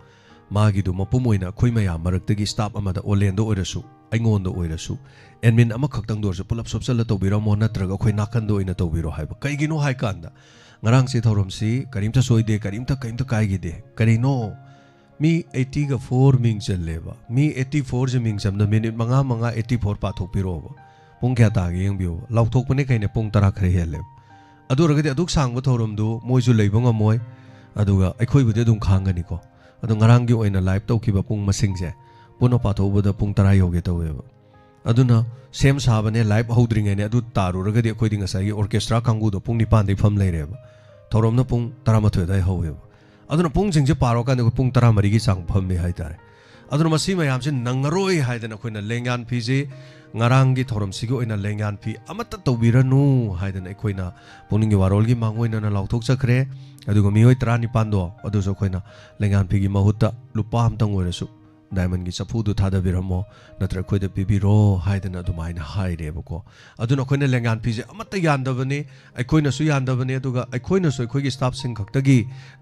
ꯃꯥꯒꯤꯗꯨ ꯃꯄꯨꯝ ꯑꯣꯏꯅ ꯑꯩꯈꯣꯏ ꯃꯌꯥꯝ ꯃꯔꯛꯇꯒꯤ ꯁ꯭ꯇꯥꯐ ꯑꯃꯗ, ꯑꯣꯂꯦꯟꯗ ꯑꯣꯏꯔꯁꯨ, ꯑꯩꯉꯣꯟꯗ ꯑꯣꯏꯔꯁꯨ, ꯑꯦꯗꯃꯤꯟ ꯑꯃꯈꯛꯇꯪꯗ ꯑꯣꯏꯔꯁꯨ ꯄꯨꯂꯞ ꯁꯨꯞꯆꯜꯂ ꯇꯧꯕꯤꯔꯝꯃꯣ, ꯅꯠꯇ꯭ꯔꯒ ꯑꯩꯈꯣꯏ ꯅꯥꯀꯟꯗ ꯑꯣꯏꯅ ꯇꯧꯕꯤꯔꯣ" ꯍꯥꯏꯕ꯫ ꯀꯩꯒꯤꯅꯣ ꯍꯥꯏ ꯀꯥꯟꯗ, ꯉꯔꯥꯡꯁꯤ ꯊꯧꯔꯝꯁꯤ ꯀꯔꯤꯝꯇ ꯁꯣꯏꯗꯦ, ꯀꯔꯤꯝꯇ ꯀꯔꯤꯝꯇ ꯀꯥꯏꯈꯤꯗꯦ꯫ ꯀꯔꯤꯅꯣ? ꯃꯤ eighty-four ꯃꯤꯡ ꯆꯜꯂꯦꯕ꯫ ꯃꯤ eighty-four ꯁꯦ ꯃꯤꯡ ꯆꯟꯕꯗ ꯃꯤꯅꯤꯠ ꯃꯉꯥ ꯃꯉꯥ eighty-four ꯄꯥꯊꯣꯛꯄꯤꯔꯣꯕ꯫ ꯄꯨꯡ ꯀꯌꯥ ꯇꯥꯒꯦ ꯌꯦꯡꯕꯤꯌꯣꯕ꯫ ꯂꯥꯎꯊꯣꯛꯄꯅꯦ ꯀꯩꯅꯦ ꯄꯨꯡ ꯇꯔꯥ ꯈꯔ ꯍꯦꯜꯂꯦꯕ꯫ ꯑꯗꯨ ꯑꯣꯏꯔꯒꯗꯤ ꯑꯗꯨꯛ ꯁꯥꯡꯕ ꯊꯧꯔꯝꯗꯨ ꯃꯣꯏꯁꯨ ꯂꯩꯕ ꯉꯝꯃꯣꯏ꯫ ꯑꯗꯨꯒ ꯑꯩꯈꯣꯏꯕꯨꯗꯤ ꯑꯗꯨꯝ ꯈꯥꯡꯒꯅꯤꯀꯣ꯫ ꯑꯗꯣ ꯉꯔꯥꯡꯒꯤ ꯑꯣꯏꯅ live ꯇꯧꯈꯤꯕ ꯄꯨꯡ ꯃꯁꯤꯡꯁꯦ ꯄꯨꯟꯅ ꯄꯥꯊꯣꯛꯎꯕꯗ ꯄꯨꯡ ꯇꯔꯥ ꯌꯧꯒꯦ ꯇꯧꯋꯦꯕ꯫ ꯑꯗꯨꯅ ꯁꯦꯝ ꯁꯥꯕꯅꯦ, live ꯍꯧꯗ꯭ꯔꯤꯉꯩꯅꯦ, ꯑꯗꯨ ꯇꯥꯔꯨꯔꯒꯗꯤ ꯑꯩꯈꯣꯏꯗꯤ ꯉꯁꯥꯏꯒꯤ orchestra ꯀꯥꯡꯕꯨꯗꯣ ꯄꯨꯡ ꯅꯤꯄꯥꯟꯗꯩ ꯐꯝ ꯂꯩꯔꯦꯕ꯫ ꯊꯧꯔꯝꯅ ꯄꯨꯡ ꯇꯔꯥꯃꯥꯊꯣꯏ ꯑꯗꯨꯋꯥꯏ ꯍꯧꯋꯦꯕ꯫ ꯑꯗꯨꯅ ꯄꯨꯡꯁꯤꯡꯁꯦ ꯄꯥꯔꯨꯔꯀꯥꯟꯗ ꯑꯩꯈꯣꯏ ꯄꯨꯡ ꯇꯔꯥꯃꯔꯤꯒꯤ ꯆꯥꯡ ꯐꯝꯃꯤ ꯍꯥꯏꯇꯥꯔꯦ꯫ ꯑꯗꯨꯅ ꯃꯁꯤ ꯃꯌꯥꯝꯁꯦ ꯅꯪꯉꯔꯣꯏ ꯍꯥꯏꯗꯅ ꯑꯩꯈꯣꯏꯅ ꯂꯦꯡꯌꯥꯟ ꯐꯤꯁꯦ ꯉꯔꯥꯡꯒꯤ ꯊꯧꯔꯝꯁꯤꯒꯤ ꯑꯣꯏꯅ ꯂꯦꯡꯌꯥꯟ ꯐꯤ ꯑꯃꯠꯇ ꯇꯧꯕꯤꯔꯅꯨ ꯍꯥꯏꯗꯅ ꯑꯩꯈꯣꯏꯅ ꯄꯨꯛꯅꯤꯡꯒꯤ ꯋꯥꯔꯣꯜꯒꯤ ꯃꯥꯡꯑꯣꯏꯅꯅ ꯂꯥꯎꯊꯣꯛꯆꯈ꯭ꯔꯦ꯫ ꯑꯗꯨꯒ ꯃꯤꯑꯣꯏ ꯇꯔꯥꯅꯤꯄꯥꯟꯗꯣ ꯑꯗꯨꯁꯨ ꯑꯩꯈꯣꯏꯅ ꯂꯦꯡꯌꯥꯟ ꯐꯤꯒꯤ ꯃꯍꯨꯠꯇ ꯂꯨꯄꯥ ꯑꯃꯇꯪ ꯑꯣꯏꯔꯁꯨ diamondꯒꯤ ꯆꯐꯨꯗꯨ ꯊꯥꯗꯕꯤꯔꯝꯃꯣ, ꯅꯠꯇ꯭ꯔ ꯑꯩꯈꯣꯏꯗ ꯄꯤꯕꯤꯔꯣ ꯍꯥꯏꯗꯅ ꯑꯗꯨꯃꯥꯏꯅ ꯍꯥꯏꯔꯦꯕꯀꯣ꯫ ꯑꯗꯨꯅ ꯑꯩꯈꯣꯏꯅ ꯂꯦꯡꯌꯥꯟ ꯐꯤꯁꯦ ꯑꯃꯠꯇ ꯌꯥꯟꯗꯕꯅꯤ, ꯑꯩꯈꯣꯏꯅꯁꯨ ꯌꯥꯟꯗꯕꯅꯤ, ꯑꯗꯨꯒ ꯑꯩꯈꯣꯏꯅꯁꯨ ꯑꯩꯈꯣꯏꯒꯤ staffꯁꯤꯡ ꯈꯛꯇꯒꯤ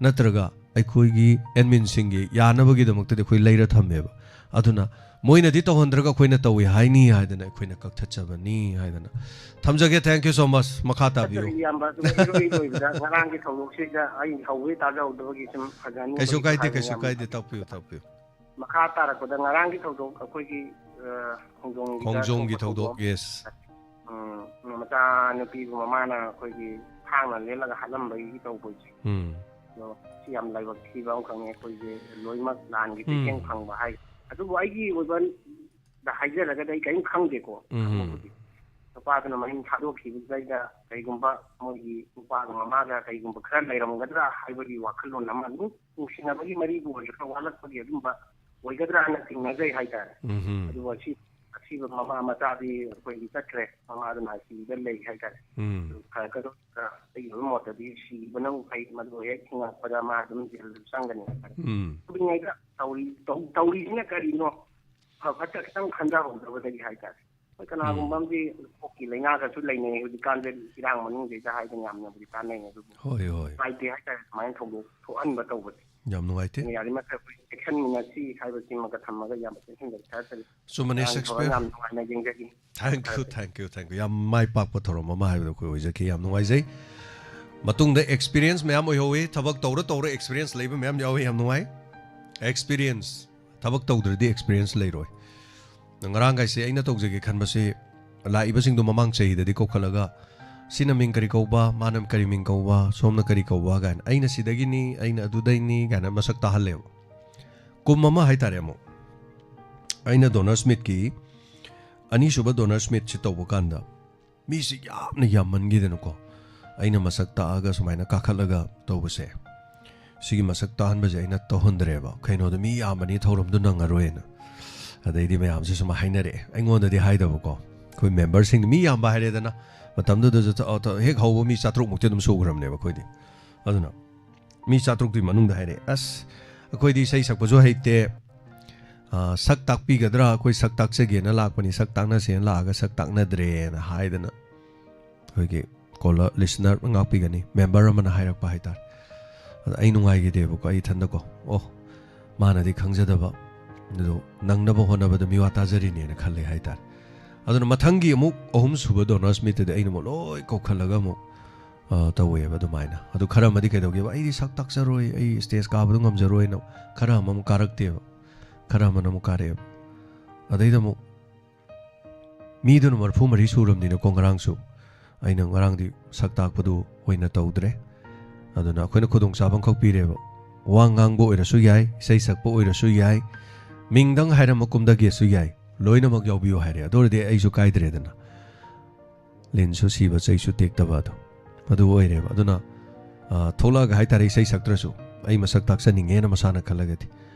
ꯅꯠꯇ꯭ꯔꯒ ꯑꯩꯈꯣꯏꯒꯤ adminꯁꯤꯡꯒꯤ ꯌꯥꯅꯕꯒꯤꯗꯃꯛꯇꯗꯤ ꯑꯩꯈꯣꯏ ꯂꯩꯔ ꯊꯝꯃꯦꯕ꯫ ꯑꯗꯨꯅ ꯃꯣꯏꯅꯗꯤ ꯇꯧꯍꯟꯗ꯭ꯔꯒ ꯑꯩꯈꯣꯏꯅ ꯇꯧꯏ ꯍꯥꯏꯅꯤ ꯍꯥꯏꯗꯅ ꯑꯩꯈꯣꯏꯅ ꯀꯛꯊꯠꯆꯕꯅꯤ ꯍꯥꯏꯗꯅ ꯊꯝꯖꯒꯦ꯫ Thank you so much꯫ ꯃꯈꯥ ꯇꯥꯕꯤꯌꯨ꯫ ꯏꯌꯥꯝꯕ, ꯑꯗꯨꯒ ꯏꯔꯣꯏ ꯂꯣꯏꯕꯗ ꯉꯔꯥꯡꯒꯤ ꯊꯧꯗꯣꯛꯁꯤꯗ ꯑꯩ ꯍꯧꯕꯒꯤ ꯇꯥꯖꯍꯧꯗꯕꯒꯤ ꯁꯨꯝ ꯐꯖꯅꯤ ꯀꯩꯁꯨ ꯀꯥꯏꯗꯦ, ꯍꯥꯏꯕꯅꯤ ꯀꯩꯁꯨ ꯏꯌꯥꯝꯕ꯫ ꯀꯥꯏꯗꯦ꯫ ꯇꯥꯛꯄꯤꯌꯨ, ꯇꯥꯛꯄꯤꯌꯨ꯫ ꯃꯈꯥ ꯇꯥꯔꯛꯄꯗ ꯉꯔꯥꯡꯒꯤ ꯊꯧꯗꯣꯛ ꯑꯩꯈꯣꯏꯒꯤ, ꯑ, ꯈꯣꯡꯖꯣꯝꯒꯤꯗ ꯈꯣꯡꯖꯣꯝꯒꯤ ꯊꯣꯛꯄ ꯊꯧꯗꯣꯛ, ꯊꯧꯗꯣꯛ꯫ Yes꯫ ꯎꯝ, ꯃꯆꯥ ꯅꯨꯄꯤꯕꯨ ꯃꯃꯥꯅ ꯑꯩꯈꯣꯏꯒꯤ ꯊꯥꯡꯅ ꯂꯦꯜꯂꯒ ꯍꯥꯠꯂꯝꯕꯒꯤ ꯇꯧꯕꯁꯦ꯫ ꯎꯝ꯫ ꯑꯗꯣ ꯁꯤ ꯌꯥꯝ ꯂꯥꯏꯕꯛ ꯊꯤꯕ ꯑꯃꯈꯛꯅꯤ꯫ ꯑꯩꯈꯣꯏꯁꯦ ꯂꯣꯏꯅꯃꯛ ꯂꯥꯟꯒꯤ ꯎꯝ꯫ ꯆꯩꯊꯦꯡ ꯐꯪꯕ ꯍꯥꯏ꯫ ꯑꯗꯨꯕꯨ ꯑꯩꯒꯤ ꯑꯣꯏꯕ ꯗ ꯍꯥꯏꯖꯔꯒꯗꯤ ꯑꯩ ꯀꯔꯤꯝ ꯈꯪꯗꯦꯀꯣ꯫ ꯎꯝ꯫ ꯈꯪꯕꯕꯨꯗꯤ꯫ ꯅꯨꯄꯥꯗꯨꯅ ꯃꯌꯨꯝ ꯊꯥꯗꯣꯛꯈꯤꯕꯗꯩꯗ ꯀꯩꯒꯨꯝꯕ ꯃꯣꯏꯒꯤ ꯅꯨꯄꯥꯒ ꯃꯃꯥꯒ ꯀꯩꯒꯨꯝꯕ ꯈꯔ ꯂꯩꯔꯝꯒꯗ꯭ꯔꯥ ꯍꯥꯏꯕꯒꯤ ꯋꯥꯈꯜꯂꯣꯟ ꯑꯃ ꯑꯗꯨꯝ ꯅꯨꯡꯁꯤꯅꯕꯒꯤ ꯃꯔꯤꯕꯨ ꯑꯣꯏꯔꯁꯨ ꯈꯔ ꯋꯥꯠꯂꯛꯄꯒꯤ ꯑꯗꯨꯝꯕ ꯑꯣꯏꯒꯗ꯭ꯔꯥꯅ ꯆꯤꯡꯅꯖꯩ ꯍꯥꯏꯇꯥꯔꯦ꯫ ꯎꯝ꯫ ꯑꯗꯨꯕꯨ ꯑꯁꯤ, ꯑꯁꯤꯕ ꯃꯃꯥ ꯃꯆꯥꯗꯤ ꯑꯩꯈꯣꯏꯒꯤ ꯆꯠꯈ꯭ꯔꯦ, ꯃꯃꯥꯗꯨꯅ ꯑꯁꯤꯗ ꯂꯩ ꯍꯥꯏꯇꯥꯔꯦ꯫ ꯎꯝ꯫ ꯑꯗꯨ ꯐꯔꯛꯀꯗꯧꯔꯤꯕ꯭ꯔꯥ? ꯑꯩꯒꯤ ꯑꯣꯏꯕ ꯃꯣꯠꯇꯗꯤ ꯁꯤꯕꯅꯕꯨ ꯐꯩ, ꯃꯗꯨ ꯍꯦꯛ ꯍꯤꯡꯉꯛꯄꯗ ꯃꯥ ꯑꯗꯨꯝ ꯖꯦꯜꯗ ꯆꯪꯒꯅꯤ ꯍꯥꯏꯇꯥꯔꯦ꯫ ꯎꯝ꯫ ꯇꯧꯔꯤꯉꯩꯗ ꯇꯧꯔꯤ-, ꯇꯧ-, ꯇꯧꯔꯤꯁꯤꯅ ꯀꯔꯤꯅꯣ? ꯐ-, ꯐꯠꯇ ꯈꯤꯇꯪ ꯈꯟꯊꯍꯧꯗꯕꯗꯒꯤ ꯍꯥꯏꯇꯥꯔꯦ꯫ ꯍꯣꯏ, ꯀꯅꯥꯒꯨꯝꯕ ꯎꯝ꯫ ꯑꯃꯗꯤ ꯀꯣꯛꯀꯤ ꯂꯥꯏꯅꯥꯒꯁꯨ ꯂꯩꯅꯩ ꯍꯧꯖꯤꯛꯀꯥꯟꯗꯤ, ꯏꯔꯥꯡ ꯃꯅꯨꯡꯁꯤꯗ ꯍꯥꯏꯗꯅ ꯌꯥꯝꯅꯕꯨꯗꯤ ꯇꯥꯟꯅꯩ, ꯑꯗꯨꯕꯨ ꯍꯣꯏ, ꯍꯣꯏ꯫ ꯅꯨꯡꯉꯥꯏꯇꯦ ꯍꯥꯏꯇꯥꯔꯦ ꯁꯨꯃꯥꯏꯅ ꯊꯧꯗꯣꯛ ꯊꯣꯛꯍꯟꯕ ꯇꯧꯕꯁꯦ꯫ ꯌꯥꯝ ꯅꯨꯡꯉꯥꯏꯇꯦ꯫ ꯑꯗꯨꯅ ꯌꯥꯔꯤꯃꯈꯩ ꯑꯩꯈꯣꯏ ꯆꯦꯛꯁꯤꯟꯃꯤꯟꯅꯁꯤ ꯍꯥꯏꯕꯁꯤꯃꯒ ꯊꯝꯃꯒ ꯌꯥꯝ ꯆꯦꯛꯁꯤꯟꯖꯔꯤ ꯊꯥꯒꯠꯆꯔꯤ꯫ ꯆꯨꯝꯕꯅꯤ, ꯉꯔꯥꯡꯒꯤ ꯊꯧꯔꯝ ꯁꯦꯛꯁꯄꯤꯌꯔ꯫ ꯌꯥꯝ ꯅꯨꯡꯉꯥꯏꯅ ꯌꯦꯡꯖꯈꯤ꯫ Thank you, ꯐꯔꯦ꯫ Thank you, thank you꯫ ꯌꯥꯝ ꯃꯥꯏ ꯄꯥꯛꯄ ꯊꯧꯔꯝ ꯑꯃ ꯍꯥꯏꯕꯗꯣ ꯑꯩꯈꯣꯏ ꯑꯣꯏꯖꯈꯤ꯫ ꯌꯥꯝ ꯅꯨꯡꯉꯥꯏꯖꯩ꯫ ꯃꯇꯨꯡꯗ ꯑꯦꯛꯁꯄꯤꯔꯤꯌꯦꯟꯁ ꯃꯌꯥꯝ ꯑꯣꯏꯍꯧꯋꯤ꯫ ꯊꯕꯛ ꯇꯧꯔ ꯇꯧꯔ ꯑꯦꯛꯁꯄꯤꯔꯤꯌꯦꯟꯁ ꯂꯩꯕ ꯃꯌꯥꯝ ꯌꯥꯎꯋꯤ꯫ ꯌꯥꯝ ꯅꯨꯡꯉꯥꯏ꯫ ꯑꯦꯛꯁꯄꯤꯔꯤꯌꯦꯟꯁ, ꯊꯕꯛ ꯇꯧꯗ꯭ꯔꯗꯤ ꯑꯦꯛꯁꯄꯤꯔꯤꯌꯦꯟꯁ ꯂꯩꯔꯣꯏ꯫ ꯉꯔꯥꯡꯒꯥꯏꯁꯦ ꯑꯩꯅ ꯇꯧꯖꯒꯦ ꯈꯟꯕꯁꯦ, ꯂꯥꯛꯏꯕꯁꯤꯡꯗꯣ ꯃꯃꯥꯡ ꯆꯍꯤꯗꯗꯤ ꯀꯧꯈꯠꯂꯒ, "ꯁꯤꯅ ꯃꯤꯡ ꯀꯔꯤ ꯀꯧꯕ, ꯃꯥꯅ ꯀꯔꯤ ꯃꯤꯡ ꯀꯧꯕ, ꯁꯣꯝꯅ ꯀꯔꯤ ꯀꯧꯕ?" ꯀꯥꯏꯅ, "ꯑꯩꯅ ꯁꯤꯗꯒꯤꯅꯤ, ꯑꯩꯅ ꯑꯗꯨꯗꯩꯅꯤ" ꯀꯥꯏꯅ ꯃꯁꯛ ꯇꯥꯍꯜꯂꯦꯕ꯫ ꯀꯨꯝ ꯑꯃ ꯍꯥꯏꯇꯥꯔꯦ ꯑꯃꯨꯛ, ꯑꯩꯅ ꯗꯣꯅꯔꯁ ꯃꯤꯠꯀꯤ, ꯑꯅꯤꯁꯨꯕ ꯗꯣꯅꯔꯁ ꯃꯤꯠꯁꯦ ꯇꯧꯕ ꯀꯥꯟꯗ, ꯃꯤꯁꯤ ꯌꯥꯝꯅ ꯌꯥꯝꯃꯟꯈꯤꯗꯅꯀꯣ, ꯑꯩꯅ ꯃꯁꯛ ꯇꯥꯛꯑꯒ ꯁꯨꯃꯥꯏꯅ ꯀꯥꯈꯠꯂꯒ ꯇꯧꯕꯁꯦ, ꯁꯤꯒꯤ ꯃꯁꯛ ꯇꯥꯍꯟꯕꯁꯦ ꯑꯩꯅ ꯇꯧꯍꯟꯗ꯭ꯔꯦꯕ꯫ ꯀꯩꯅꯣꯗ ꯃꯤ ꯌꯥꯝꯕꯅꯤ, ꯊꯧꯔꯝꯗꯣ ꯅꯪꯉꯔꯣꯏꯅ꯫ ꯑꯗꯩꯗꯤ ꯃꯌꯥꯝꯁꯦ ꯁꯨꯝ ꯍꯥꯏꯅꯔꯛꯑꯦ, ꯑꯩꯉꯣꯟꯗꯗꯤ ꯍꯥꯏꯗꯕꯀꯣ꯫ ꯑꯩꯈꯣꯏ ꯃꯦꯝꯕꯔꯁꯤꯡ, ꯃꯤ ꯌꯥꯝꯕ ꯍꯥꯏꯔꯦꯗꯅ, ꯃꯇꯝꯗꯨꯗꯁꯨ ꯊ-, ꯊ-, ꯍꯦꯛ ꯍꯧꯕ ꯃꯤ ꯆꯥꯇ꯭ꯔꯨꯛ ꯃꯨꯛꯇꯤ ꯑꯗꯨꯝ ꯁꯨꯈ꯭ꯔꯕꯅꯦꯕ ꯑꯩꯈꯣꯏꯗꯤ꯫ ꯑꯗꯨꯅ ꯃꯤ ꯆꯥꯇ꯭ꯔꯨꯛꯇꯨꯒꯤ ꯃꯅꯨꯡꯗ ꯍꯥꯏꯔꯛꯑꯦ, "ꯑꯁ, ꯑꯩꯈꯣꯏꯗꯤ ꯏꯁꯩ ꯁꯛꯄꯁꯨ ꯍꯩꯇꯦ, ꯑ, ꯁꯛ ꯇꯥꯛꯄꯤꯒꯗ꯭ꯔꯥ? ꯑꯩꯈꯣꯏ ꯁꯛ ꯇꯥꯛꯆꯒꯦꯅ ꯂꯥꯛꯄꯅꯤ, ꯁꯛ ꯇꯥꯛꯅꯁꯦꯅ ꯂꯥꯛꯑꯒ ꯁꯛ ꯇꯥꯛꯅꯗ꯭ꯔꯦꯅ" ꯍꯥꯏꯗꯅ, ꯑꯩꯈꯣꯏꯒꯤ ꯀꯣꯂꯔ, ꯂꯤꯁꯅꯔ ꯉꯥꯛꯄꯤꯒꯅꯤ, ꯃꯦꯝꯕꯔ ꯑꯃꯅ ꯍꯥꯏꯔꯛꯄ ꯍꯥꯏꯇꯥꯔꯦ꯫ ꯑꯗ ꯑꯩ ꯅꯨꯡꯉꯥꯏꯈꯤꯗꯦꯕꯀꯣ, ꯑꯩ ꯏꯊꯟꯗꯀꯣ, "ꯑꯣ, ꯃꯥꯅꯗꯤ ꯈꯪꯖꯗꯕ, ꯑꯗꯨ ꯅꯪꯅꯕ ꯍꯣꯠꯅꯕꯗ ꯃꯤꯋꯥ ꯇꯥꯖꯔꯤꯅꯦꯅ" ꯈꯜꯂꯦ ꯍꯥꯏꯇꯥꯔꯦ꯫ ꯑꯗꯨꯅ ꯃꯊꯪꯒꯤ ꯑꯃꯨꯛ ꯑꯍꯨꯝꯁꯨꯕ ꯗꯣꯅꯔꯁ ꯃꯤꯠꯇꯗꯤ ꯑꯩꯅ ꯑꯃꯨꯛ ꯂꯣꯏ ꯀꯧꯈꯠꯂꯒ ꯑꯃꯨꯛ, ꯑ, ꯇꯧꯋꯦꯕ ꯑꯗꯨꯃꯥꯏꯅ꯫ ꯑꯗꯨ ꯈꯔ ꯑꯃꯗꯤ ꯀꯩꯗꯧꯒꯦꯕ, "ꯑꯩꯗꯤ ꯁꯛ ꯇꯥꯛꯆꯔꯣꯏ, ꯑꯩ ꯁ꯭ꯇꯦꯖ ꯀꯥꯕꯗꯣ ꯉꯝꯖꯔꯣꯏꯅ" ꯈꯔ ꯑꯃ ꯑꯃꯨꯛ ꯀꯥꯔꯛꯇꯦꯕ, ꯈꯔ ꯑꯃꯅ ꯑꯃꯨꯛ ꯀꯥꯔꯛꯑꯦꯕ꯫ ꯑꯗꯩꯗ ꯑꯃꯨꯛ ꯃꯤꯗꯨꯅ ꯃꯔꯤꯐꯨ ꯃꯔꯤ ꯁꯨꯔꯕꯅꯤꯅꯀꯣ, ꯉꯔꯥꯡꯁꯨ ꯑꯩꯅ ꯉꯔꯥꯡꯗꯤ ꯁꯛ ꯇꯥꯛꯄꯗꯨ ꯑꯣꯏꯅ ꯇꯧꯗ꯭ꯔꯦ꯫ ꯑꯗꯨꯅ ꯑꯩꯈꯣꯏꯅ ꯈꯨꯗꯣꯡꯆꯥꯕ ꯑꯃꯈꯛ ꯄꯤꯔꯦꯕ꯫ ꯋꯥ ꯉꯥꯡꯕ ꯑꯣꯏꯔꯁꯨ ꯌꯥꯏ, ꯏꯁꯩ ꯁꯛꯄ ꯑꯣꯏꯔꯁꯨ ꯌꯥꯏ, ꯃꯤꯡꯗꯪ ꯍꯥꯏꯔꯝꯃ ꯀꯨꯝꯗꯒꯦꯁꯨ ꯌꯥꯏ, ꯂꯣꯏꯅꯃꯛ ꯌꯥꯎꯕꯤꯌꯨ ꯍꯥꯏꯔꯦ꯫ ꯑꯗꯨ ꯑꯣꯏꯔꯗꯤ ꯑꯩꯁꯨ ꯀꯥꯏꯗ꯭ꯔꯦꯗꯅ꯫ ꯂꯤꯟꯁꯨ ꯁꯤꯕ, ꯆꯩꯁꯨ ꯇꯦꯛꯇꯕ ꯑꯗꯣ, ꯑꯗꯨ ꯑꯣꯏꯔꯦꯕ꯫ ꯑꯗꯨꯅ, ꯑ, ꯊꯣꯛꯂꯛꯑꯒ ꯍꯥꯏꯇꯥꯔꯦ, ꯏꯁꯩ ꯁꯛꯇ꯭ꯔꯁꯨ ꯑꯩ ꯃꯁꯛ ꯇꯥꯛꯆꯅꯤꯡꯉꯦꯅ ꯃꯁꯥꯅ ꯈꯜꯂꯒꯗꯤ,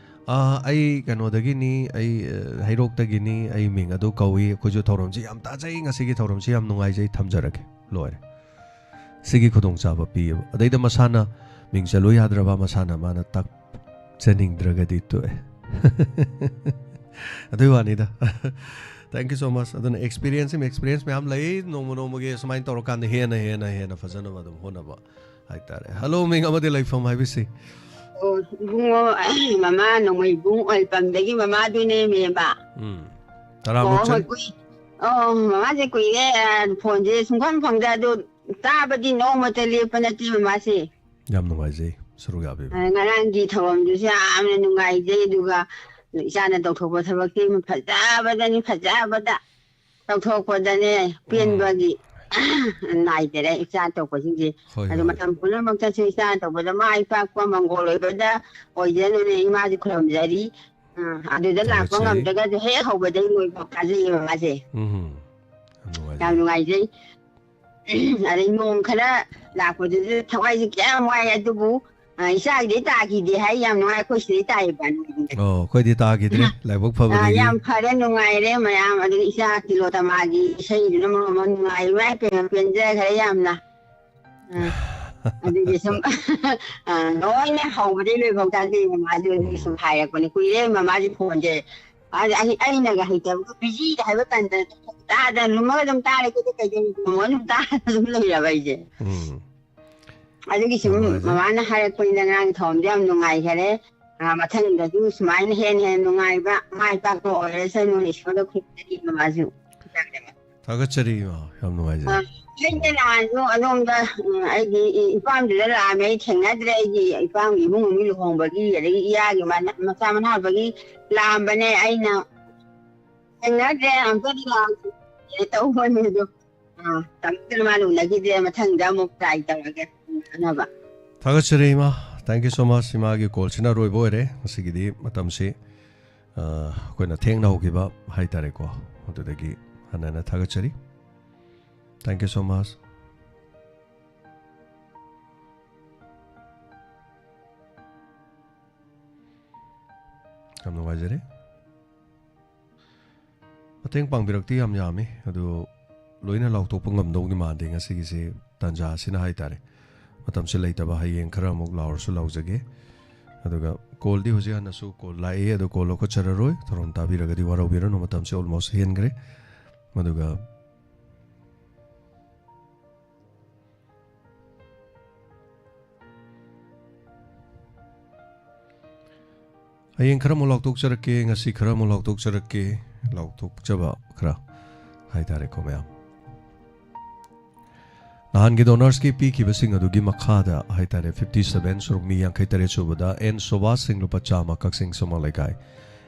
"ꯑ, ꯑꯩ ꯀꯩꯅꯣꯗꯒꯤꯅꯤ, ꯑꯩ, ꯑ, ꯍꯩꯔꯣꯛꯇꯒꯤꯅꯤ, ꯑꯩ ꯃꯤꯡ ꯑꯗꯨ ꯀꯧꯏ, ꯑꯩꯈꯣꯏꯁꯨ ꯊꯧꯔꯝꯁꯤ ꯌꯥꯝ ꯇꯥꯖꯩ, ꯉꯁꯤꯒꯤ ꯊꯧꯔꯝꯁꯤ ꯌꯥꯝ ꯅꯨꯡꯉꯥꯏꯖꯩ, ꯊꯝꯖꯔꯒꯦ", ꯂꯣꯏꯔꯦ꯫ ꯁꯤꯒꯤ ꯈꯨꯗꯣꯡꯆꯥꯕ ꯄꯤꯌꯦꯕ꯫ ꯑꯗꯩꯗ ꯃꯁꯥꯅ ꯃꯤꯡ ꯆꯜꯂꯨ ꯌꯥꯗ꯭ꯔꯕ, ꯃꯁꯥꯅ ꯃꯥꯅ ꯇꯥꯛꯆꯅꯤꯡꯗ꯭ꯔꯒꯗꯤ ꯇꯣꯛꯑꯦ꯫ ꯑꯗꯨꯒꯤ ꯋꯥꯅꯤꯗ꯫ Thank you so much꯫ ꯑꯗꯨꯅ ꯑꯦꯛꯁꯄꯤꯔꯤꯌꯦꯟꯁ, ꯑꯦꯛꯁꯄꯤꯔꯤꯌꯦꯟꯁ ꯃꯌꯥꯝ ꯂꯩ꯫ ꯅꯣꯡꯃ ꯅꯣꯡꯃꯒꯤ ꯁꯨꯃꯥꯏꯅ ꯇꯧꯔꯀꯥꯟꯗ ꯍꯦꯟꯅ, ꯍꯦꯟꯅ, ꯍꯦꯟꯅ ꯐꯖꯅꯕ ꯑꯗꯨꯝ ꯍꯣꯠꯅꯕ ꯍꯥꯏꯇꯥꯔꯦ꯫ ꯍꯜꯂꯣ, ꯃꯤꯡ ꯑꯃꯗꯤ ꯂꯩꯐꯝ ꯍꯥꯏꯕꯁꯤ꯫ ꯑꯣ, ꯏꯕꯨꯡꯉꯣ, ꯃꯃꯥ ꯅꯣꯡꯃꯩꯕꯨꯡ ꯑꯣꯏꯜꯄꯝꯗꯒꯤ ꯃꯃꯥꯗꯨꯅꯦ, ꯃꯦꯝꯕ꯫ ꯎꯝ꯫ ꯇꯔꯥꯃꯨꯛ ꯑꯣ, ꯆꯪ- ꯍꯣꯏ, ꯀꯨꯏ-, ꯑꯣ, ꯃꯃꯥꯁꯦ ꯀꯨꯏꯔꯦ, ꯑ, ꯐꯣꯟꯁꯦ ꯁꯨꯡꯐꯪ ꯐꯪꯗꯦ꯫ ꯑꯗꯣ ꯇꯥꯕꯗꯤ ꯅꯣꯡꯃꯇ ꯂꯦꯞꯄ ꯅꯠꯇꯦ ꯃꯃꯥꯁꯦ꯫ ꯌꯥꯝ ꯅꯨꯡꯉꯥꯏꯖꯩ ꯁꯔꯨꯛ ꯌꯥꯕꯤꯕ꯫ ꯑ, ꯉꯔꯥꯡꯒꯤ ꯊꯧꯔꯝꯗꯨꯁꯨ ꯌꯥꯝꯅ ꯅꯨꯡꯉꯥꯏꯖꯩ꯫ ꯑꯗꯨꯒ ꯏꯆꯥꯅ ꯇꯧꯊꯣꯛꯄ ꯊꯕꯛꯁꯤ ꯐꯖꯕꯗꯅꯤ, ꯐꯖꯕꯗ ꯇꯧꯊꯣꯛꯄꯗꯅꯦ ꯄꯦꯟꯕꯒꯤ ꯅꯥꯏꯗꯔꯦ ꯏꯆꯥ ꯇꯧꯕꯁꯤꯡꯁꯦ꯫ ꯍꯣꯏ, ꯑꯗꯨ ꯍꯣꯏ꯫ ꯃꯇꯝ ꯄꯨꯝꯅꯃꯛꯇꯁꯨ ꯏꯆꯥ ꯇꯧꯕꯗ ꯃꯥꯏ ꯄꯥꯛꯄ, ꯃꯪꯒꯣꯜ ꯑꯣꯏꯕꯗ ꯑꯣꯏꯖꯅꯨꯅꯦ ꯏꯃꯥꯁꯨ ꯈꯨꯔꯨꯝꯖꯔꯤ꯫ ꯑ, ꯑꯗꯨꯗ ꯂꯥꯛꯄ ꯊꯥꯒꯠꯆꯔꯤ꯫ ꯉꯝꯗ꯭ꯔꯒꯁꯨ ꯍꯦꯛ ꯍꯧꯕꯗꯒꯤ ꯂꯣꯏꯕ ꯇꯥꯖꯩꯌꯦ ꯃꯃꯥꯁꯦ꯫ ꯎꯝ꯫ ꯌꯥꯝ ꯌꯥꯝ ꯅꯨꯡꯉꯥꯏꯖꯩ꯫ ꯅꯨꯡꯉꯥꯏꯖꯩ꯫ ꯑꯗꯩ ꯅꯣꯡ ꯈꯔ ꯂꯥꯛꯄꯗꯨꯁꯨ ꯊꯋꯥꯏꯁꯦ ꯀꯌꯥꯝ ꯋꯥꯏ, ꯑꯗꯨꯕꯨ, ꯑ, ꯏꯆꯥꯒꯤꯗꯤ ꯇꯥꯈꯤꯗꯦ ꯍꯥꯏ, ꯌꯥꯝ ꯅꯨꯡꯉꯥꯏ꯫ ꯑꯩꯈꯣꯏ ꯁꯤꯗꯩ ꯇꯥꯏꯌꯦꯕ ꯅꯣꯡꯁꯦ꯫ ꯑꯣ, ꯑꯩꯈꯣꯏꯗꯤ ꯇꯥꯈꯤꯗ꯭ꯔꯦ, ꯂꯥꯏꯕꯛ ꯑ, ꯐꯕꯗꯒꯤ꯫ ꯌꯥꯝ ꯐꯔꯦ, ꯅꯨꯡꯉꯥꯏꯔꯦ ꯃꯌꯥꯝ꯫ ꯑꯗꯨꯒ ꯏꯆꯥ ꯇꯤꯂꯣꯇꯃꯥꯒꯤ ꯏꯁꯩꯗꯨꯅ ꯃꯔꯣꯟ ꯑꯃ ꯅꯨꯡꯉꯥꯏ, ꯏꯃꯥ ꯏꯄꯦꯝꯃ, ꯄꯦꯟꯖꯈ꯭ꯔꯦ ꯌꯥꯝꯅ꯫ ꯑ, ꯑꯗꯨꯒꯤ ꯁꯨꯝ, ꯑ, ꯂꯣꯏꯅ ꯍꯧꯕꯗꯩ ꯂꯣꯏꯐꯥꯎ ꯇꯥꯖꯩ ꯃꯃꯥꯁꯨ꯫ ꯑꯗꯨꯒꯤ ꯁꯨꯝ ꯎꯝ꯫ ꯍꯥꯏꯔꯛꯄꯅꯦ꯫ ꯀꯨꯏꯔꯦ ꯃꯃꯥꯁꯦ ꯐꯣꯟꯁꯦ꯫ ꯑꯗ ꯑꯩ-, ꯑꯩꯅꯒ ꯍꯩꯇꯕꯒ, ꯕꯤꯖꯤꯗ ꯍꯥꯏꯕ ꯇꯟꯗꯅ ꯇꯥꯗꯅ ꯂꯨꯝꯃꯒ ꯑꯗꯨꯝ ꯇꯥꯔꯦ꯫ ꯀꯩꯗꯧ-, ꯀꯩꯗꯧ-, ꯂꯨꯝꯃꯒ ꯑꯗꯨꯝ ꯇꯥꯔꯒ ꯑꯗꯨꯝ ꯂꯩꯔꯕ ꯑꯩꯁꯦ꯫ ꯎꯝ꯫ ꯑꯗꯨꯒꯤ ꯁꯨꯝ ꯌꯥꯝ ꯅꯨꯡꯉꯥꯏꯖꯩ꯫ ꯃꯃꯥꯅ ꯍꯥꯏꯔꯛꯄꯅꯤꯗ ꯉꯔꯥꯡ ꯊꯧꯔꯝꯗꯣ ꯌꯥꯝ ꯅꯨꯡꯉꯥꯏꯈꯔꯦ꯫ ꯑ, ꯃꯊꯪꯗꯁꯨ ꯁꯨꯃꯥꯏꯅ ꯍꯦꯟꯅ ꯍꯦꯟꯅ ꯅꯨꯡꯉꯥꯏꯕ, ꯃꯥꯏ ꯄꯥꯛꯄ ꯑꯣꯏꯔꯁꯅꯨ ꯏꯁꯣꯔꯗ ꯈꯨꯔꯨꯝꯖꯔꯤ ꯃꯃꯥꯁꯨ꯫ ꯊꯥꯒꯠꯆꯔꯤ ꯏꯃꯥ, ꯌꯥꯝ ꯅꯨꯡꯉꯥꯏꯖꯔꯦ꯫ ꯑ, ꯑꯩꯅ ꯅꯍꯥꯟꯁꯨ ꯑꯗꯣꯝꯗ, ꯎꯝ, ꯑꯩꯒꯤ ꯏ-, ꯏꯄꯥꯝꯗꯨꯗ ꯂꯥꯛꯑꯝꯃꯦ, ꯑꯩ ꯊꯦꯡꯅꯗ꯭ꯔꯦ꯫ ꯑꯩꯒꯤ ꯏꯄꯥꯝꯒꯤ ꯏꯕꯨꯡ ꯑꯃꯒꯤ ꯂꯨꯍꯣꯡꯕꯒꯤ, ꯑꯗꯒꯤ ꯏꯌꯥꯒꯤ ꯃꯅ-, ꯃꯆꯥ ꯃꯅꯥꯎꯕꯒꯤ ꯂꯥꯛꯑꯝꯕꯅꯦ꯫ ꯑꯩꯅ ꯊꯦꯡꯅꯗ꯭ꯔꯦ, ꯑꯝꯇꯗꯤ ꯂꯥꯛꯑꯝꯒꯦ ꯇꯧꯕꯅꯦ ꯑꯗꯣ, ꯑ, ꯇꯝꯗꯅ ꯃꯥ ꯎꯅꯈꯤꯗ꯭ꯔꯦ꯫ ꯃꯊꯪꯗ ꯑꯃꯨꯛ try ꯇꯧꯔꯒꯦ ꯎꯅꯅꯕ꯫ ꯊꯥꯒꯠꯆꯔꯤ ꯏꯃꯥ꯫ Thank you so much꯫ ꯏꯃꯥꯒꯤ callꯁꯤꯅ ꯑꯔꯣꯏꯕ ꯑꯣꯏꯔꯦ ꯉꯁꯤꯒꯤꯗꯤ꯫ ꯃꯇꯝꯁꯤ, ꯑ, ꯑꯩꯈꯣꯏꯅ ꯊꯦꯡꯅ ꯍꯧꯈꯤꯕ ꯍꯥꯏꯇꯥꯔꯦꯀꯣ, ꯑꯗꯨꯗꯒꯤ ꯍꯟꯅ ꯍꯟꯅ ꯊꯥꯒꯠꯆꯔꯤ꯫ Thank you so much꯫ ꯌꯥꯝ ꯅꯨꯡꯉꯥꯏꯖꯔꯦ꯫ ꯃꯇꯦꯡ ꯄꯥꯡꯕꯤꯔꯛꯇꯤ ꯌꯥꯝ ꯌꯥꯝꯃꯤ, ꯑꯗꯨ ꯂꯣꯏꯅ ꯂꯥꯎꯊꯣꯛꯄ ꯉꯝꯗꯧꯗꯤ ꯃꯥꯟꯗꯦ ꯉꯁꯤꯒꯤꯁꯤ, ꯇꯥꯟꯖꯥ ꯑꯁꯤꯅ ꯍꯥꯏꯇꯥꯔꯦ꯫ ꯃꯇꯝꯁꯤ ꯂꯩꯇꯕ, ꯍꯌꯦꯡ ꯈꯔ ꯑꯃꯨꯛ ꯂꯥꯎꯔꯁꯨ ꯂꯥꯎꯖꯒꯦ꯫ ꯑꯗꯨꯒ callꯗꯤ ꯍꯧꯖꯤꯛ ꯍꯟꯅꯁꯨ call ꯂꯥꯛꯏ, ꯑꯗꯨ call ꯂꯧꯈꯠꯆꯔꯔꯣꯏ꯫ ꯊꯧꯔꯝ ꯇꯥꯕꯤꯔꯒꯗꯤ ꯋꯥꯔꯧꯕꯤꯔꯅꯨ, ꯃꯇꯝꯁꯦ almost ꯍꯦꯟꯈ꯭ꯔꯦ꯫ ꯑꯗꯨꯒ ꯍꯌꯦꯡ ꯈꯔ ꯑꯃꯨꯛ ꯂꯥꯎꯊꯣꯛꯆꯔꯛꯀꯦ, ꯉꯁꯤ ꯈꯔ ꯑꯃꯨꯛ ꯂꯥꯎꯊꯣꯛꯆꯔꯛꯀꯦ, ꯂꯥꯎꯊꯣꯛꯆꯕ ꯈꯔ ꯍꯥꯏꯇꯥꯔꯦꯀꯣ ꯃꯌꯥꯝ꯫ ꯅꯍꯥꯟꯒꯤ ꯗꯣꯅꯔꯁꯀꯤ ꯄꯤꯈꯤꯕꯁꯤꯡ ꯑꯗꯨꯒꯤ ꯃꯈꯥꯗ ꯍꯥꯏꯇꯥꯔꯦ, ꯐꯤꯐꯇꯤ ꯁꯚꯦꯟ, ꯁꯨꯔꯨꯡꯃꯤ ꯌꯥꯡꯈꯩ ꯇꯔꯦꯠ ꯁꯨꯕꯗ ꯑꯦꯟ ꯁꯣꯕꯥꯁ ꯁꯤꯡ, ꯂꯨꯄꯥ ꯆꯥꯝꯃ, ꯀꯛꯆꯤꯡ ꯁꯨꯃꯥꯡ ꯂꯩꯀꯥꯏ꯫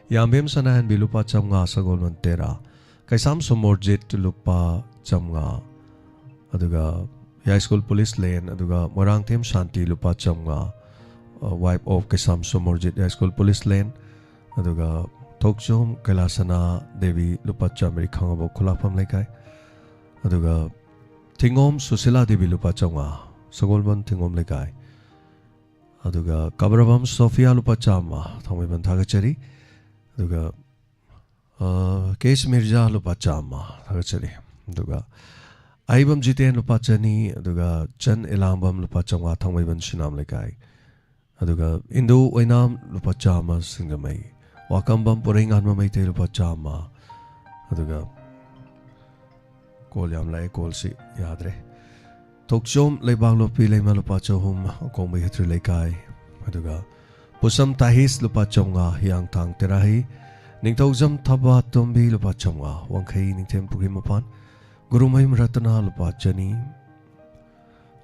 ꯌꯥꯝꯕꯦꯝ ꯁꯅꯥꯍꯟꯕꯤ, ꯂꯨꯄꯥ ꯆꯥꯝꯃꯉꯥ, ꯁꯒꯣꯜꯕꯟ ꯇꯦꯔꯥ꯫ ꯀꯩꯁꯥꯝ ꯁꯣꯃꯣꯔꯖꯤꯠ, ꯂꯨꯄꯥ ꯆꯥꯝꯃꯉꯥ꯫ ꯑꯗꯨꯒ ꯌꯥꯏꯁ꯭ꯀꯨꯜ ꯄꯨꯂꯤꯁ ꯂꯦꯟ, ꯑꯗꯨꯒ ꯃꯣꯏꯔꯥꯡꯊꯦꯝ ꯁꯥꯟꯇꯤ, ꯂꯨꯄꯥ ꯆꯥꯝꯃꯉꯥ, wife of Keisham Somorjit, ꯌꯥꯏꯁ꯭ꯀꯨꯜ police ꯂꯦꯟ꯫ ꯑꯗꯨꯒ ꯊꯣꯛꯆꯣꯝ ꯀꯩꯂꯥꯁꯅꯥ ꯗꯦꯕꯤ, ꯂꯨꯄꯥ ꯆꯥꯃꯔꯤ, ꯈꯥꯉꯕꯣꯛ ꯈꯨꯂꯥꯛꯄꯝ ꯂꯩꯀꯥꯏ꯫ ꯑꯗꯨꯒ ꯊꯤꯡꯒꯣꯝ ꯁꯨꯁꯤꯂꯥ ꯗꯦꯕꯤ, ꯂꯨꯄꯥ ꯆꯥꯝꯃꯉꯥ, ꯁꯒꯣꯜꯕꯟ ꯊꯤꯡꯒꯣꯝ ꯂꯩꯀꯥꯏ꯫ ꯑꯗꯨꯒ ꯀꯕ꯭ꯔꯕꯝ ꯁꯣꯐꯤꯌꯥ, ꯂꯨꯄꯥ ꯆꯥꯝꯃ, ꯊꯥꯡꯃꯩꯕꯟ ꯊꯥꯒꯠꯆꯔꯤ꯫ ꯑꯗꯨꯒ, ꯑ, ꯀꯦꯁ ꯃꯤꯔꯖꯥ, ꯂꯨꯄꯥ ꯆꯥꯝꯃ, ꯊꯥꯒꯠꯆꯔꯤ꯫ ꯑꯗꯨꯒ ꯑꯍꯩꯕꯝ ꯖꯤꯇꯦꯟ, ꯂꯨꯄꯥ ꯆꯅꯤ꯫ ꯑꯗꯨꯒ ꯆꯟ ꯏꯂꯥꯡꯕꯝ, ꯂꯨꯄꯥ ꯆꯥꯝꯃꯉꯥ, ꯊꯥꯡꯃꯩꯕꯟ ꯁꯤꯅꯥꯝ ꯂꯩꯀꯥꯏ꯫ ꯑꯗꯨꯒ ꯏꯟꯗꯨ ꯑꯣꯏꯅꯥꯝ, ꯂꯨꯄꯥ ꯆꯥꯝꯃ, ꯁꯤꯡꯖꯃꯩ꯫ ꯋꯥꯀꯝꯕꯝ ꯄꯣꯔꯩꯉꯥꯟꯕ ꯃꯩꯇꯩ, ꯂꯨꯄꯥ ꯆꯥꯝꯃ꯫ ꯑꯗꯨꯒ ꯀꯣꯜ ꯌꯥꯝ ꯂꯥꯛꯑꯦ, ꯀꯣꯜꯁꯤ ꯌꯥꯗ꯭ꯔꯦ꯫ ꯊꯣꯛꯆꯣꯝ ꯂꯩꯕꯥꯛꯂꯣꯞꯄꯤ ꯂꯩꯃ, ꯂꯨꯄꯥ ꯆꯍꯨꯝ, ꯑꯀꯣꯡꯕ ꯍꯦꯇ꯭ꯔꯤ ꯂꯩꯀꯥꯏ꯫ ꯑꯗꯨꯒ ꯄꯨꯁꯝ ꯇꯥꯍꯤꯁ, ꯂꯨꯄꯥ ꯆꯥꯝꯃꯉꯥ, ꯍꯤꯌꯥꯡꯊꯥꯡ ꯇꯦꯔꯥꯍꯤ꯫ ꯅꯤꯡꯊꯧꯖꯝ ꯊꯕꯥ ꯇꯣꯝꯕꯤ, ꯂꯨꯄꯥ ꯆꯥꯝꯃꯉꯥ, ꯋꯥꯡꯈꯩ ꯅꯤꯡꯊꯦꯝ ꯄꯨꯈ꯭ꯔꯤ ꯃꯄꯥꯟ꯫ ꯒꯨꯔꯨꯃꯌꯨꯝ ꯔꯇꯅꯥ, ꯂꯨꯄꯥ ꯆꯅꯤ꯫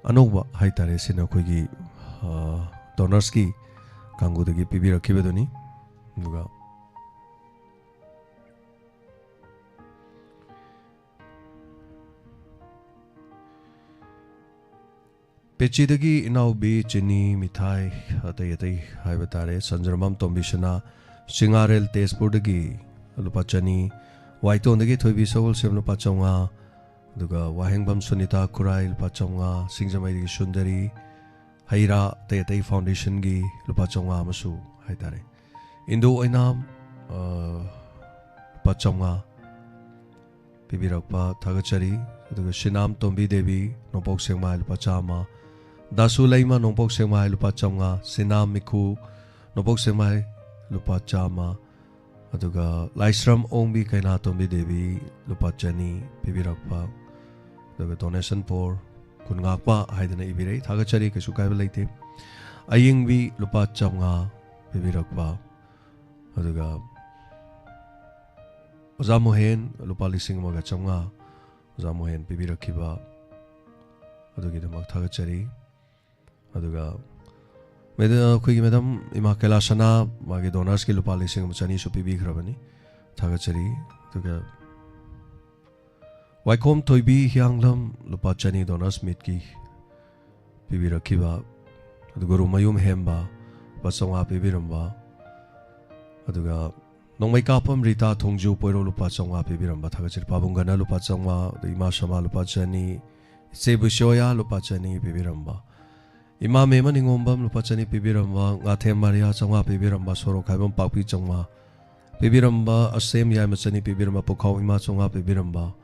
ꯑꯅꯧꯕ ꯍꯥꯏꯇꯥꯔꯦ, ꯁꯤꯅ ꯑꯩꯈꯣꯏꯒꯤ, ꯑ, ꯗꯣꯅꯔꯁꯀꯤ ꯀꯥꯡꯕꯨꯗꯒꯤ ꯄꯤꯕꯤꯔꯛꯈꯤꯕꯗꯨꯅꯤ꯫ ꯑꯗꯨꯒ ꯄꯦꯆꯤꯗꯒꯤ ꯏꯅꯥꯎꯕꯤ ꯆꯤꯅꯤ, ꯃꯤꯊꯥꯏ, ꯑꯇꯩ ꯑꯇꯩ ꯍꯥꯏꯕ ꯇꯥꯔꯦ, ꯁꯟꯖꯔꯃꯝ ꯇꯣꯝꯕꯤꯁꯅꯥ, ꯆꯤꯉꯥꯔꯦꯜ ꯇꯦꯖꯄꯨꯔꯗꯒꯤ ꯂꯨꯄꯥ ꯆꯅꯤ, ꯋꯥꯏꯇꯣꯟꯗꯒꯤ ꯊꯣꯏꯕꯤ ꯁꯒꯣꯜꯁꯦꯝ, ꯂꯨꯄꯥ ꯆꯥꯝꯃꯉꯥ, ꯑꯗꯨꯒ ꯋꯥꯍꯦꯡꯕꯝ ꯁꯨꯅꯤꯇꯥ ꯈꯨꯔꯥꯏ, ꯂꯨꯄꯥ ꯆꯥꯝꯃꯉꯥ, ꯁꯤꯡꯖꯃꯩꯗꯒꯤ ꯁꯨꯟꯗꯔꯤ, ꯍꯩ ꯔꯥ ꯑꯇꯩ ꯑꯇꯩ ꯐꯥꯎꯟꯗꯦꯁꯟꯒꯤ ꯂꯨꯄꯥ ꯆꯥꯝꯃꯉꯥ ꯑꯃꯁꯨ ꯍꯥꯏꯇꯥꯔꯦ꯫ ꯏꯟꯗꯨ ꯑꯣꯏꯅꯥꯝ, ꯑ, ꯂꯨꯄꯥ ꯆꯥꯝꯃꯉꯥ ꯄꯤꯕꯤꯔꯛꯄ ꯊꯥꯒꯠꯆꯔꯤ꯫ ꯑꯗꯨꯒ ꯁꯤꯅꯥꯝ ꯇꯣꯝꯕꯤ ꯗꯦꯕꯤ, ꯅꯣꯡꯄꯣꯛ ꯁꯦꯛꯃꯥꯏ, ꯂꯨꯄꯥ ꯆꯥꯝꯃ꯫ ꯗꯥꯁꯨ ꯂꯩꯃ, ꯅꯣꯡꯄꯣꯛ ꯁꯦꯛꯃꯥꯏ, ꯂꯨꯄꯥ ꯆꯥꯝꯃꯉꯥ꯫ ꯁꯤꯅꯥꯝ ꯃꯤꯈꯨ, ꯅꯣꯡꯄꯣꯛ ꯁꯦꯛꯃꯥꯏ, ꯂꯨꯄꯥ ꯆꯥꯝꯃ꯫ ꯑꯗꯨꯒ ꯂꯥꯏꯁ꯭ꯔꯝ ꯑꯣꯡꯕꯤ ꯀꯩꯅꯥꯇꯣꯝꯕꯤ ꯗꯦꯕꯤ, ꯂꯨꯄꯥ ꯆꯅꯤ ꯄꯤꯕꯤꯔꯛꯄ꯫ ꯑꯗꯨꯒ donation for ꯈꯨꯟ ꯉꯥꯛꯄ ꯍꯥꯏꯗꯅ ꯏꯕꯤꯔꯛꯏ꯫ ꯊꯥꯒꯠꯆꯔꯤ, ꯀꯩꯁꯨ ꯀꯥꯏꯕ ꯂꯩꯇꯦ꯫ ꯑꯌꯤꯡꯕꯤ, ꯂꯨꯄꯥ ꯆꯥꯝꯃꯉꯥ ꯄꯤꯕꯤꯔꯛꯄ꯫ ꯑꯗꯨꯒ ꯑꯣꯖꯥ ꯃꯣꯍꯦꯟ, ꯂꯨꯄꯥ ꯂꯤꯁꯤꯡ ꯑꯃꯒ ꯆꯥꯝꯃꯉꯥ ꯑꯣꯖꯥ ꯃꯣꯍꯦꯟ ꯄꯤꯕꯤꯔꯛꯈꯤꯕ꯫ ꯑꯗꯨꯒꯤꯗꯃꯛ ꯊꯥꯒꯠꯆꯔꯤ꯫ ꯑꯗꯨꯒ ꯃꯦꯗ-, ꯑꯩꯈꯣꯏꯒꯤ ꯃꯦꯗꯥꯝ ꯏꯃꯥ ꯀꯩꯂꯥꯁꯅꯥ, ꯃꯥꯒꯤ ꯗꯣꯅꯔꯁꯀꯤ ꯂꯨꯄꯥ ꯂꯤꯁꯤꯡ ꯑꯃ ꯆꯅꯤꯁꯨ ꯄꯤꯕꯤꯈ꯭ꯔꯕꯅꯤ, ꯊꯥꯒꯠꯆꯔꯤ꯫ ꯑꯗꯨꯒ ꯋꯥꯏꯈꯣꯝ ꯊꯣꯏꯕꯤ ꯍꯤꯌꯥꯡꯂꯝ, ꯂꯨꯄꯥ ꯆꯅꯤ ꯗꯣꯅꯔꯁ ꯃꯤꯠꯀꯤ ꯄꯤꯕꯤꯔꯛꯈꯤꯕ꯫ ꯑꯗꯨꯒ ꯔꯨꯃꯌꯨꯝ ꯍꯦꯝꯕ, ꯂꯨꯄꯥ ꯆꯥꯝꯃꯉꯥ ꯄꯤꯕꯤꯔꯝꯕ꯫ ꯑꯗꯨꯒ ꯅꯣꯡꯃꯩ ꯀꯥꯞꯐꯝ ꯔꯤꯇꯥ ꯊꯣꯡꯖꯨ ꯄꯣꯏꯔꯧ, ꯂꯨꯄꯥ ꯆꯥꯝꯃꯉꯥ ꯄꯤꯕꯤꯔꯝꯕ, ꯊꯥꯒꯠꯆꯔꯤ꯫ ꯄꯥꯕꯨꯡꯒꯅ ꯂꯨꯄꯥ ꯆꯥꯝꯃꯉꯥ, ꯑꯗꯩ ꯏꯃꯥ ꯁꯃꯥ ꯂꯨꯄꯥ ꯆꯅꯤ, ꯏꯆꯦ ꯕꯨꯁꯣꯌꯥ ꯂꯨꯄꯥ ꯆꯅꯤ ꯄꯤꯕꯤꯔꯝꯕ, ꯏꯃꯥ ꯃꯦꯃ ꯅꯤꯉꯣꯝꯕꯝ ꯂꯨꯄꯥ ꯆꯅꯤ ꯄꯤꯕꯤꯔꯝꯕ, ꯉꯥꯊꯦꯝ ꯃꯥꯔꯤꯌꯥ ꯆꯥꯝꯃꯉꯥ ꯄꯤꯕꯤꯔꯝꯕ, ꯁꯣꯔꯣꯛ ꯈꯥꯏꯕꯝ ꯄꯥꯛꯄꯤ ꯆꯥꯝꯃꯉꯥ ꯄꯤꯕꯤꯔꯝꯕ, ꯑꯁꯦꯝ ꯌꯥꯏꯃ ꯆꯅꯤ ꯄꯤꯕꯤꯔꯝꯕ, ꯄꯨꯈꯥꯎ ꯏꯃꯥ ꯆꯥꯝꯃꯉꯥ ꯄꯤꯕꯤꯔꯝꯕ,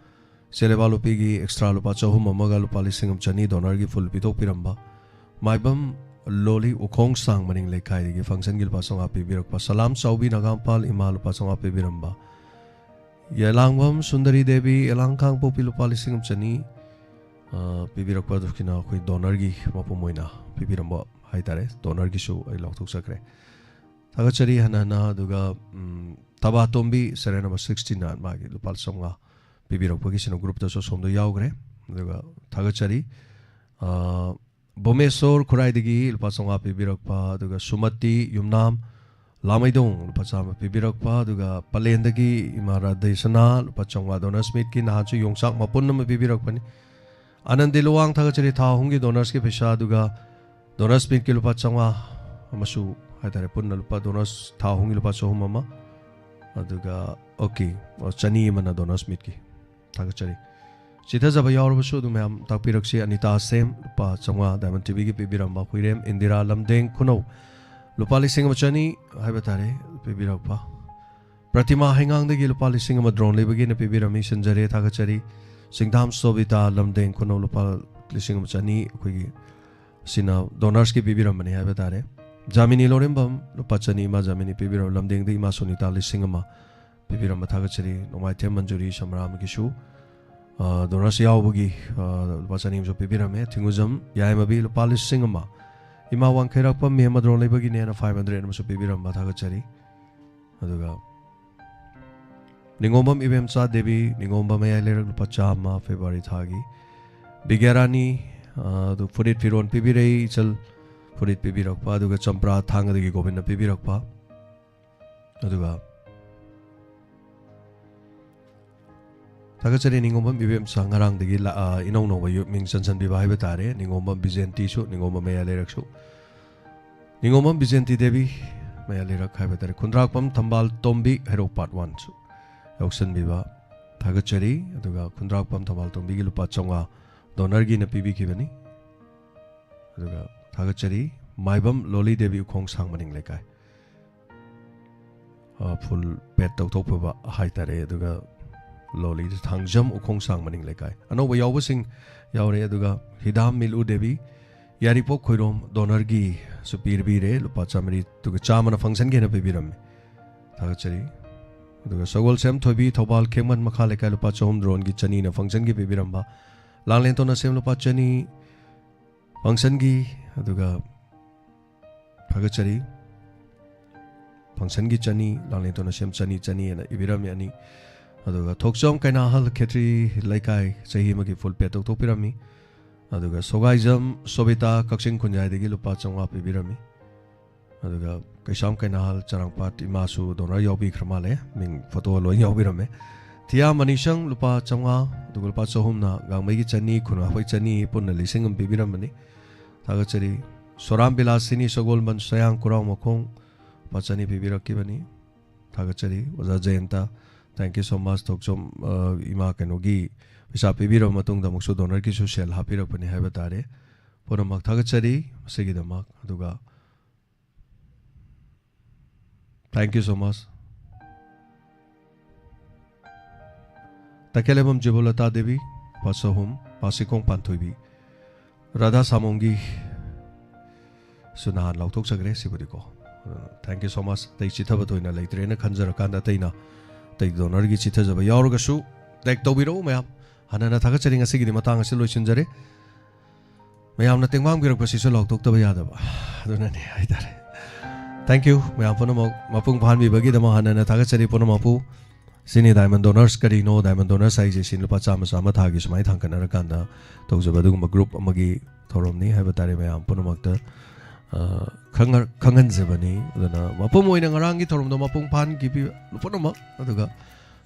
ꯆꯦꯂꯦꯕꯥ ꯂꯨꯄꯤꯒꯤ ꯑꯦꯛꯁꯇ꯭ꯔꯥ ꯂꯨꯄꯥ ꯆꯍꯨꯝ ꯑꯃꯒ ꯂꯨꯄꯥ ꯂꯤꯁꯤꯡ ꯑꯃ ꯆꯅꯤ ꯗꯣꯅꯔꯒꯤ ꯐꯨꯜ ꯄꯤꯊꯣꯛꯄꯤꯔꯝꯕ, ꯃꯥꯏꯕꯝ ꯂꯣꯂꯤ ꯎꯈꯣꯡ ꯁꯥꯡ ꯃꯅꯤꯡ ꯂꯩꯀꯥꯏꯗꯒꯤ ꯐꯪꯁꯟꯒꯤ ꯂꯨꯄꯥ ꯆꯥꯝꯃꯉꯥ ꯄꯤꯕꯤꯔꯛꯄ, ꯁꯂꯥꯝ ꯆꯥꯎꯕꯤ ꯅꯒꯥꯝꯄꯥꯜ ꯏꯃꯥ ꯂꯨꯄꯥ ꯆꯥꯝꯃꯉꯥ ꯄꯤꯕꯤꯔꯝꯕ, ꯌꯦꯂꯥꯡꯕꯝ ꯁꯨꯟꯗꯔꯤ ꯗꯦꯕꯤ ꯌꯦꯂꯥꯡ ꯀꯥꯡꯄꯣꯛꯄꯤ ꯂꯨꯄꯥ ꯂꯤꯁꯤꯡ ꯑꯃ ꯆꯅꯤ, ꯑ, ꯄꯤꯕꯤꯔꯛꯄ ꯑꯗꯨꯒꯤꯅ ꯑꯩꯈꯣꯏ ꯗꯣꯅꯔꯒꯤ ꯃꯄꯨꯝ ꯑꯣꯏꯅ ꯄꯤꯕꯤꯔꯝꯕ ꯍꯥꯏꯇꯥꯔꯦ꯫ ꯗꯣꯅꯔꯒꯤꯁꯨ ꯑꯩ ꯂꯥꯎꯊꯣꯛꯆꯈ꯭ꯔꯦ꯫ ꯊꯥꯒꯠꯆꯔꯤ ꯍꯟꯅ ꯍꯟꯅ꯫ ꯑꯗꯨꯒ, ꯎꯝ, ꯊꯕꯥꯇꯣꯝꯕꯤ serial number sixty-nine, ꯃꯥꯒꯤ ꯂꯨꯄꯥ ꯆꯥꯝꯃꯉꯥ ꯄꯤꯕꯤꯔꯛꯄꯒꯤꯁꯤꯅ ꯒ꯭ꯔꯨꯞꯇꯁꯨ ꯑꯁꯣꯝꯗ ꯌꯥꯎꯈ꯭ꯔꯦ꯫ ꯑꯗꯨꯒ ꯊꯥꯒꯠꯆꯔꯤ꯫ ꯑ, ꯕꯣꯃꯦꯁꯣꯔ ꯈꯨꯔꯥꯏꯗꯒꯤ ꯂꯨꯄꯥ ꯆꯥꯝꯃꯉꯥ ꯄꯤꯕꯤꯔꯛꯄ, ꯑꯗꯨꯒ ꯁꯨꯃꯇꯤ ꯌꯨꯝꯅꯥꯝ ꯂꯥꯃꯩꯗꯣꯡ ꯂꯨꯄꯥ ꯆꯥꯝꯃ ꯄꯤꯕꯤꯔꯛꯄ, ꯑꯗꯨꯒ ꯄꯂꯦꯟꯗꯒꯤ ꯏꯃꯥ ꯔꯥꯙꯦꯁꯅꯥ ꯂꯨꯄꯥ ꯆꯥꯝꯃꯉꯥ ꯗꯣꯅꯔꯁ ꯃꯤꯠꯀꯤ ꯅꯍꯥꯟꯁꯨ ꯌꯣꯡꯆꯥꯛ ꯃꯄꯨꯟ ꯑꯃ ꯄꯤꯕꯤꯔꯛꯄꯅꯤ꯫ ꯑꯅꯟꯗꯤ ꯂꯨꯋꯥꯡ ꯊꯥꯒꯠꯆꯔꯤ ꯊꯥ ꯑꯍꯨꯝꯒꯤ ꯗꯣꯅꯔꯁꯀꯤ ꯄꯩꯁꯥ, ꯑꯗꯨꯒ ꯗꯣꯅꯔꯁ ꯃꯤꯠꯀꯤ ꯂꯨꯄꯥ ꯆꯥꯝꯃꯉꯥ ꯑꯃꯁꯨ ꯍꯥꯏꯇꯥꯔꯦ, ꯄꯨꯟꯅ ꯂꯨꯄꯥ ꯗꯣꯅꯔꯁ ꯊꯥ ꯑꯍꯨꯝꯒꯤ ꯂꯨꯄꯥ ꯆꯍꯨꯝ ꯑꯃ, ꯑꯗꯨꯒ, ꯑꯣꯀꯦ, ꯑꯣ, ꯆꯅꯤ ꯑꯃꯅ ꯗꯣꯅꯔꯁ ꯃꯤꯠꯀꯤ꯫ ꯊꯥꯒꯠꯆꯔꯤ꯫ ꯆꯤꯊꯖꯕ ꯌꯥꯎꯔꯕꯁꯨ ꯑꯗꯨꯝ ꯃꯌꯥꯝ ꯇꯥꯛꯄꯤꯔꯛꯁꯤ꯫ ꯑꯅꯤꯇꯥ ꯁꯦꯝ ꯂꯨꯄꯥ ꯆꯥꯝꯃꯉꯥ Diamond ꯇꯤꯚꯤꯒꯤ ꯄꯤꯕꯤꯔꯝꯕ, ꯍꯨꯏꯔꯦꯝ ꯏꯟꯗꯤꯔꯥ ꯂꯝꯗꯦꯡ ꯈꯨꯅꯧ ꯂꯨꯄꯥ ꯂꯤꯁꯤꯡ ꯑꯃ ꯆꯅꯤ ꯍꯥꯏꯕ ꯇꯥꯔꯦ ꯄꯤꯕꯤꯔꯛꯄ꯫ ꯄ꯭ꯔꯇꯤꯃꯥ ꯍꯩꯉꯥꯡꯗꯒꯤ ꯂꯨꯄꯥ ꯂꯤꯁꯤꯡ ꯑꯃ ꯗ꯭ꯔꯣꯟ ꯂꯩꯕꯒꯤꯅ ꯄꯤꯕꯤꯔꯝꯃꯤ, ꯁꯤꯟꯖꯔꯦ, ꯊꯥꯒꯠꯆꯔꯤ꯫ ꯁꯤꯡꯗꯥꯝ ꯁꯣꯕꯤꯇꯥ ꯂꯝꯗꯦꯡ ꯈꯨꯅꯧ ꯂꯨꯄꯥ ꯂꯤꯁꯤꯡ ꯑꯃ ꯆꯅꯤ ꯑꯩꯈꯣꯏꯒꯤ ꯁꯤꯅ ꯗꯣꯅꯔꯁꯀꯤ ꯄꯤꯕꯤꯔꯝꯕꯅꯤ ꯍꯥꯏꯕ ꯇꯥꯔꯦ꯫ ꯖꯥꯃꯤꯅꯤ ꯂꯧꯔꯦꯝꯕꯝ ꯂꯨꯄꯥ ꯆꯅꯤ, ꯏꯃꯥ ꯖꯥꯃꯤꯅꯤ ꯄꯤꯕꯤꯔꯝ, ꯂꯝꯗꯦꯡꯗ ꯏꯃꯥ ꯁꯣꯅꯤꯇꯥ ꯂꯤꯁꯤꯡ ꯑꯃ ꯄꯤꯕꯤꯔꯝꯕ ꯊꯥꯒꯠꯆꯔꯤ꯫ ꯅꯣꯡꯃꯥꯏꯊꯦꯝ ꯃꯟꯖꯨꯔꯤ ꯁꯝꯔꯥꯝꯒꯤꯁꯨ, ꯑ, ꯗꯣꯅꯔꯁ ꯌꯥꯎꯕꯒꯤ, ꯑ, ꯂꯨꯄꯥ ꯆꯅꯤ ꯑꯃꯁꯨ ꯄꯤꯕꯤꯔꯝꯃꯦ꯫ ꯊꯤꯡꯉꯨꯖꯝ ꯌꯥꯏꯃꯕꯤ ꯂꯨꯄꯥ ꯂꯤꯁꯤꯡ ꯑꯃ꯫ ꯏꯃꯥ ꯋꯥꯡꯈꯩꯔꯥꯛꯄꯝ ꯃꯦꯝ ꯃꯗ꯭ꯔꯣꯟ ꯂꯩꯕꯒꯤꯅꯦꯅ five hundred ꯑꯃꯁꯨ ꯄꯤꯕꯤꯔꯝꯕ ꯊꯥꯒꯠꯆꯔꯤ꯫ ꯑꯗꯨꯒ ꯅꯤꯉꯣꯝꯕꯝ ꯏꯕꯦꯝꯆꯥ ꯗꯦꯕꯤ, ꯅꯤꯉꯣꯝꯕꯝ ꯃꯌꯥꯏ ꯂꯩꯔꯛ ꯂꯨꯄꯥ ꯆꯥꯝꯃ ꯐꯦꯕ꯭ꯔꯨꯋꯥꯔꯤ ꯊꯥꯒꯤ꯫ ꯕꯤꯒ꯭ꯌꯥꯔꯥꯅꯤ ꯑ, ꯑꯗꯨ ꯐꯨꯔꯤꯠ ꯐꯤꯔꯣꯟ ꯄꯤꯕꯤꯔꯛꯏ, ꯏꯆꯜ ꯐꯨꯔꯤꯠ ꯄꯤꯕꯤꯔꯛꯄ, ꯑꯗꯨꯒ ꯆꯝꯄ꯭ꯔꯥ ꯊꯥꯡꯒꯗꯒꯤ ꯒꯣꯕꯤꯟꯗ ꯄꯤꯕꯤꯔꯛꯄ, ꯑꯗꯨꯒ ꯊꯥꯒꯠꯆꯔꯤ ꯅꯤꯉꯣꯝꯕꯝ ꯏꯕꯦꯝꯆꯥ, ꯉꯔꯥꯡꯗꯒꯤ ꯂꯥ-, ꯑ, ꯏꯅꯧ ꯅꯧꯕ ꯌꯨ-, ꯃꯤꯡ ꯆꯟꯁꯤꯟꯕꯤꯕ ꯍꯥꯏꯕ ꯇꯥꯔꯦ꯫ ꯅꯤꯉꯣꯝꯕꯝ ꯕꯤꯖꯦꯟꯇꯤꯁꯨ, ꯅꯤꯉꯣꯝꯕꯝ ꯃꯌꯥꯏ ꯂꯩꯔꯛꯁꯨ, ꯅꯤꯉꯣꯝꯕꯝ ꯕꯤꯖꯦꯟꯇꯤ ꯗꯦꯕꯤ, ꯃꯌꯥꯏ ꯂꯩꯔꯛ ꯍꯥꯏꯕ ꯇꯥꯔꯦ꯫ ꯈꯨꯟꯗ꯭ꯔꯥꯛꯄꯝ ꯊꯝꯕꯥꯜ ꯇꯣꯝꯕꯤ, ꯍꯩꯔꯣꯛ ꯄꯥꯔꯠ ꯋꯥꯟꯁꯨ ꯌꯥꯎꯁꯟꯕꯤꯕ ꯊꯥꯒꯠꯆꯔꯤ꯫ ꯑꯗꯨꯒ ꯈꯨꯟꯗ꯭ꯔꯥꯛꯄꯝ ꯊꯝꯕꯥꯜ ꯇꯣꯝꯕꯤꯒꯤ ꯂꯨꯄꯥ ꯆꯥꯝꯃꯉꯥ ꯗꯣꯅꯔꯒꯤꯅ ꯄꯤꯕꯤꯈꯤꯕꯅꯤ꯫ ꯑꯗꯨꯒ ꯊꯥꯒꯠꯆꯔꯤ ꯃꯥꯏꯕꯝ ꯂꯣꯂꯤ ꯗꯦꯕꯤ, ꯎꯈꯣꯡ ꯁꯥꯡ ꯃꯅꯤꯡ ꯂꯩꯀꯥꯏ꯫ ꯑ, ꯐꯨꯜ ꯄꯦꯠ ꯇꯧꯊꯣꯛꯄꯤꯕ ꯍꯥꯏꯇꯥꯔꯦ꯫ ꯑꯗꯨꯒ ꯂꯣꯂꯤꯗ ꯊꯥꯡꯖꯝ, ꯎꯈꯣꯡ ꯁꯥꯡ ꯃꯅꯤꯡ ꯂꯩꯀꯥꯏ꯫ ꯑꯅꯧꯕ ꯌꯥꯎꯕꯁꯤꯡ ꯌꯥꯎꯔꯦ꯫ ꯑꯗꯨꯒ ꯍꯤꯗꯥꯝ ꯃꯤꯂꯨ ꯗꯦꯕꯤ, ꯌꯥꯏꯔꯤꯄꯣꯛ ꯈꯣꯏꯔꯣꯝ, ꯗꯣꯅꯔꯒꯤꯁꯨ ꯄꯤꯕꯤꯔꯦ ꯂꯨꯄꯥ ꯆꯥꯃꯔꯤ, ꯑꯗꯨꯒ ꯆꯥꯝꯃꯅ ꯐꯪꯁꯟꯒꯤ ꯍꯥꯏꯅ ꯄꯤꯕꯤꯔꯝꯃꯤ꯫ ꯊꯥꯒꯠꯆꯔꯤ꯫ ꯑꯗꯨꯒ ꯁꯒꯣꯜꯁꯦꯝ ꯊꯣꯏꯕꯤ, ꯊꯧꯕꯥꯜ ꯈꯦꯡꯃꯟ ꯃꯈꯥ ꯂꯩꯀꯥꯏ, ꯂꯨꯄꯥ ꯆꯍꯨꯝ ꯗ꯭ꯔꯣꯟꯒꯤ ꯆꯅꯤꯅ ꯐꯪꯁꯟꯒꯤ ꯄꯤꯕꯤꯔꯝꯕ꯫ ꯂꯥꯡꯂꯦꯟ ꯇꯣꯟꯅꯁꯦꯝ ꯂꯨꯄꯥ ꯆꯅꯤ ꯐꯪꯁꯟꯒꯤ, ꯑꯗꯨꯒ ꯊꯥꯒꯠꯆꯔꯤ꯫ ꯐꯪꯁꯟꯒꯤ ꯆꯅꯤ, ꯂꯥꯡꯂꯦꯟ ꯇꯣꯟꯅꯁꯦꯝ ꯆꯅꯤ, ꯆꯅꯤ ꯍꯥꯏꯅ ꯏꯕꯤꯔꯝꯃꯤ ꯑꯅꯤ꯫ ꯑꯗꯨꯒ ꯊꯣꯛꯆꯣꯝ ꯀꯩꯅꯥꯍꯜ ꯈꯦꯇ꯭ꯔꯤ ꯂꯩꯀꯥꯏ ꯆꯍꯤ ꯑꯃꯒꯤ ꯐꯨꯜ ꯄꯦꯠ ꯇꯧꯊꯣꯛꯄꯤꯔꯝꯃꯤ꯫ ꯑꯗꯨꯒ ꯁꯣꯒꯥꯏꯖꯝ ꯁꯣꯕꯤꯇꯥ ꯀꯛꯆꯤꯡ ꯈꯨꯟꯌꯥꯏꯗꯒꯤ ꯂꯨꯄꯥ ꯆꯥꯝꯃꯉꯥ ꯄꯤꯕꯤꯔꯝꯃꯤ꯫ ꯑꯗꯨꯒ ꯀꯩꯁꯥꯝ ꯀꯩꯅꯥꯍꯜ ꯆꯔꯥꯡꯄꯥꯠ ꯏꯃꯥꯁꯨ ꯗꯣꯅꯔ ꯌꯥꯎꯕꯤꯈ꯭ꯔ ꯃꯥꯜꯂꯦ, ꯃꯤꯡ ꯐꯣꯇꯣ ꯂꯣꯏ ꯌꯥꯎꯕꯤꯔꯝꯃꯦ꯫ ꯊꯤꯌꯥ ꯃꯅꯤꯁꯪ ꯂꯨꯄꯥ ꯆꯥꯝꯃꯉꯥ, ꯑꯗꯨꯒ ꯂꯨꯄꯥ ꯆꯍꯨꯝꯅ ꯒꯥꯡꯃꯩꯒꯤ ꯆꯅꯤ, ꯈꯨꯟꯋꯥꯡꯈꯣꯏ ꯆꯅꯤ, ꯄꯨꯟꯅ ꯂꯤꯁꯤꯡ ꯑꯃ ꯄꯤꯕꯤꯔꯝꯕꯅꯤ꯫ ꯊꯥꯒꯠꯆꯔꯤ꯫ ꯁꯣꯔꯥꯝ ꯕꯤꯂꯥꯁꯤꯅꯤ ꯁꯒꯣꯜꯕꯟ ꯁꯌꯥꯡ ꯀꯨꯔꯥꯡ ꯃꯈꯣꯡ ꯂꯨꯄꯥ ꯆꯅꯤ ꯄꯤꯕꯤꯔꯛꯈꯤꯕꯅꯤ꯫ ꯊꯥꯒꯠꯆꯔꯤ꯫ ꯑꯣꯖꯥ ꯖꯌꯟꯇ, thank you so much꯫ ꯊꯣꯛꯆꯣꯝ, ꯑ, ꯏꯃꯥ ꯀꯩꯅꯣꯒꯤ ꯄꯩꯁꯥ ꯄꯤꯕꯤꯔꯕ ꯃꯇꯨꯡꯗ ꯑꯃꯨꯛꯁꯨ ꯗꯣꯅꯔꯒꯤꯁꯨ ꯁꯦꯜ ꯍꯥꯞꯄꯤꯔꯛꯄꯅꯤ ꯍꯥꯏꯕ ꯇꯥꯔꯦ꯫ ꯄꯨꯝꯅꯃꯛ ꯊꯥꯒꯠꯆꯔꯤ ꯃꯁꯤꯒꯤꯗꯃꯛ꯫ ꯑꯗꯨꯒ thank you so much꯫ ꯇꯈꯦꯂꯩꯃꯝ ꯖꯤꯕꯣꯂꯇꯥ Devi, ꯂꯨꯄꯥ ꯆꯍꯨꯝ, ꯄꯥꯁꯤꯈꯣꯡ ꯄꯥꯟꯊꯣꯏꯕꯤ, ꯔꯥꯙꯥ ꯁꯥꯃꯣꯝꯒꯤ ꯁꯨ ꯅꯍꯥꯟ ꯂꯥꯎꯊꯣꯛꯆꯈ꯭ꯔꯦ ꯁꯤꯕꯨꯗꯤꯀꯣ꯫ ꯑꯗꯨꯅ thank you so much꯫ ꯑꯇꯩ ꯆꯤꯊꯕ ꯊꯣꯏꯅ ꯂꯩꯇ꯭ꯔꯦꯅ ꯈꯟꯖꯔꯀꯥꯟꯗ ꯑꯇꯩꯅ, ꯑꯇꯩ ꯗꯣꯅꯔꯒꯤ ꯆꯤꯊꯖꯕ ꯌꯥꯎꯔꯒꯁꯨ ꯇꯦꯛ ꯇꯧꯕꯤꯔꯛꯎ ꯃꯌꯥꯝ꯫ ꯍꯟꯅꯅ ꯊꯥꯒꯠꯆꯔꯤ꯫ ꯉꯁꯤꯒꯤꯗꯤ ꯃꯇꯥꯡ ꯑꯁꯤ ꯂꯣꯏꯁꯤꯟꯖꯔꯦ꯫ ꯃꯌꯥꯝꯅ ꯇꯦꯡꯕꯥꯡꯕꯤꯔꯛꯄꯁꯤꯁꯨ ꯂꯥꯎꯊꯣꯛꯇꯕ ꯌꯥꯗꯕ ꯑꯗꯨꯅꯅꯤ ꯍꯥꯏꯇꯥꯔꯦ꯫ Thank you ꯃꯌꯥꯝ ꯄꯨꯝꯅꯃꯛ ꯃꯄꯨꯡ ꯐꯥꯍꯟꯕꯤꯕꯒꯤꯗꯃꯛ ꯍꯟꯅꯅ ꯊꯥꯒꯠꯆꯔꯤ ꯄꯨꯝꯅꯃꯛꯄꯨ꯫ ꯁꯤꯅꯤ diamond donors ꯀꯔꯤꯅꯣ, diamond donors ꯍꯥꯏꯁꯦ ꯁꯤ ꯂꯨꯄꯥ ꯆꯥꯝꯃ ꯆꯥꯝꯃ ꯊꯥꯒꯤ ꯁꯨꯃꯥꯏꯅ ꯊꯥꯡꯒꯠꯅꯔꯀꯥꯟꯗ ꯇꯧꯖꯕ ꯑꯗꯨꯒꯨꯝꯕ group ꯑꯃꯒꯤ ꯊꯧꯔꯝꯅꯤ ꯍꯥꯏꯕ ꯇꯥꯔꯦ꯫ ꯃꯌꯥꯝ ꯄꯨꯝꯅꯃꯛꯇ, ꯑ, ꯈꯪꯍ-, ꯈꯪꯍꯟꯖꯕꯅꯤ꯫ ꯑꯗꯨꯅ ꯃꯄꯨꯝ ꯑꯣꯏꯅ ꯉꯔꯥꯡꯒꯤ ꯊꯧꯔꯝꯗꯣ ꯃꯄꯨꯡ ꯐꯥꯍꯟꯈꯤꯕ ꯄꯨꯝꯅꯃꯛ, ꯑꯗꯨꯒ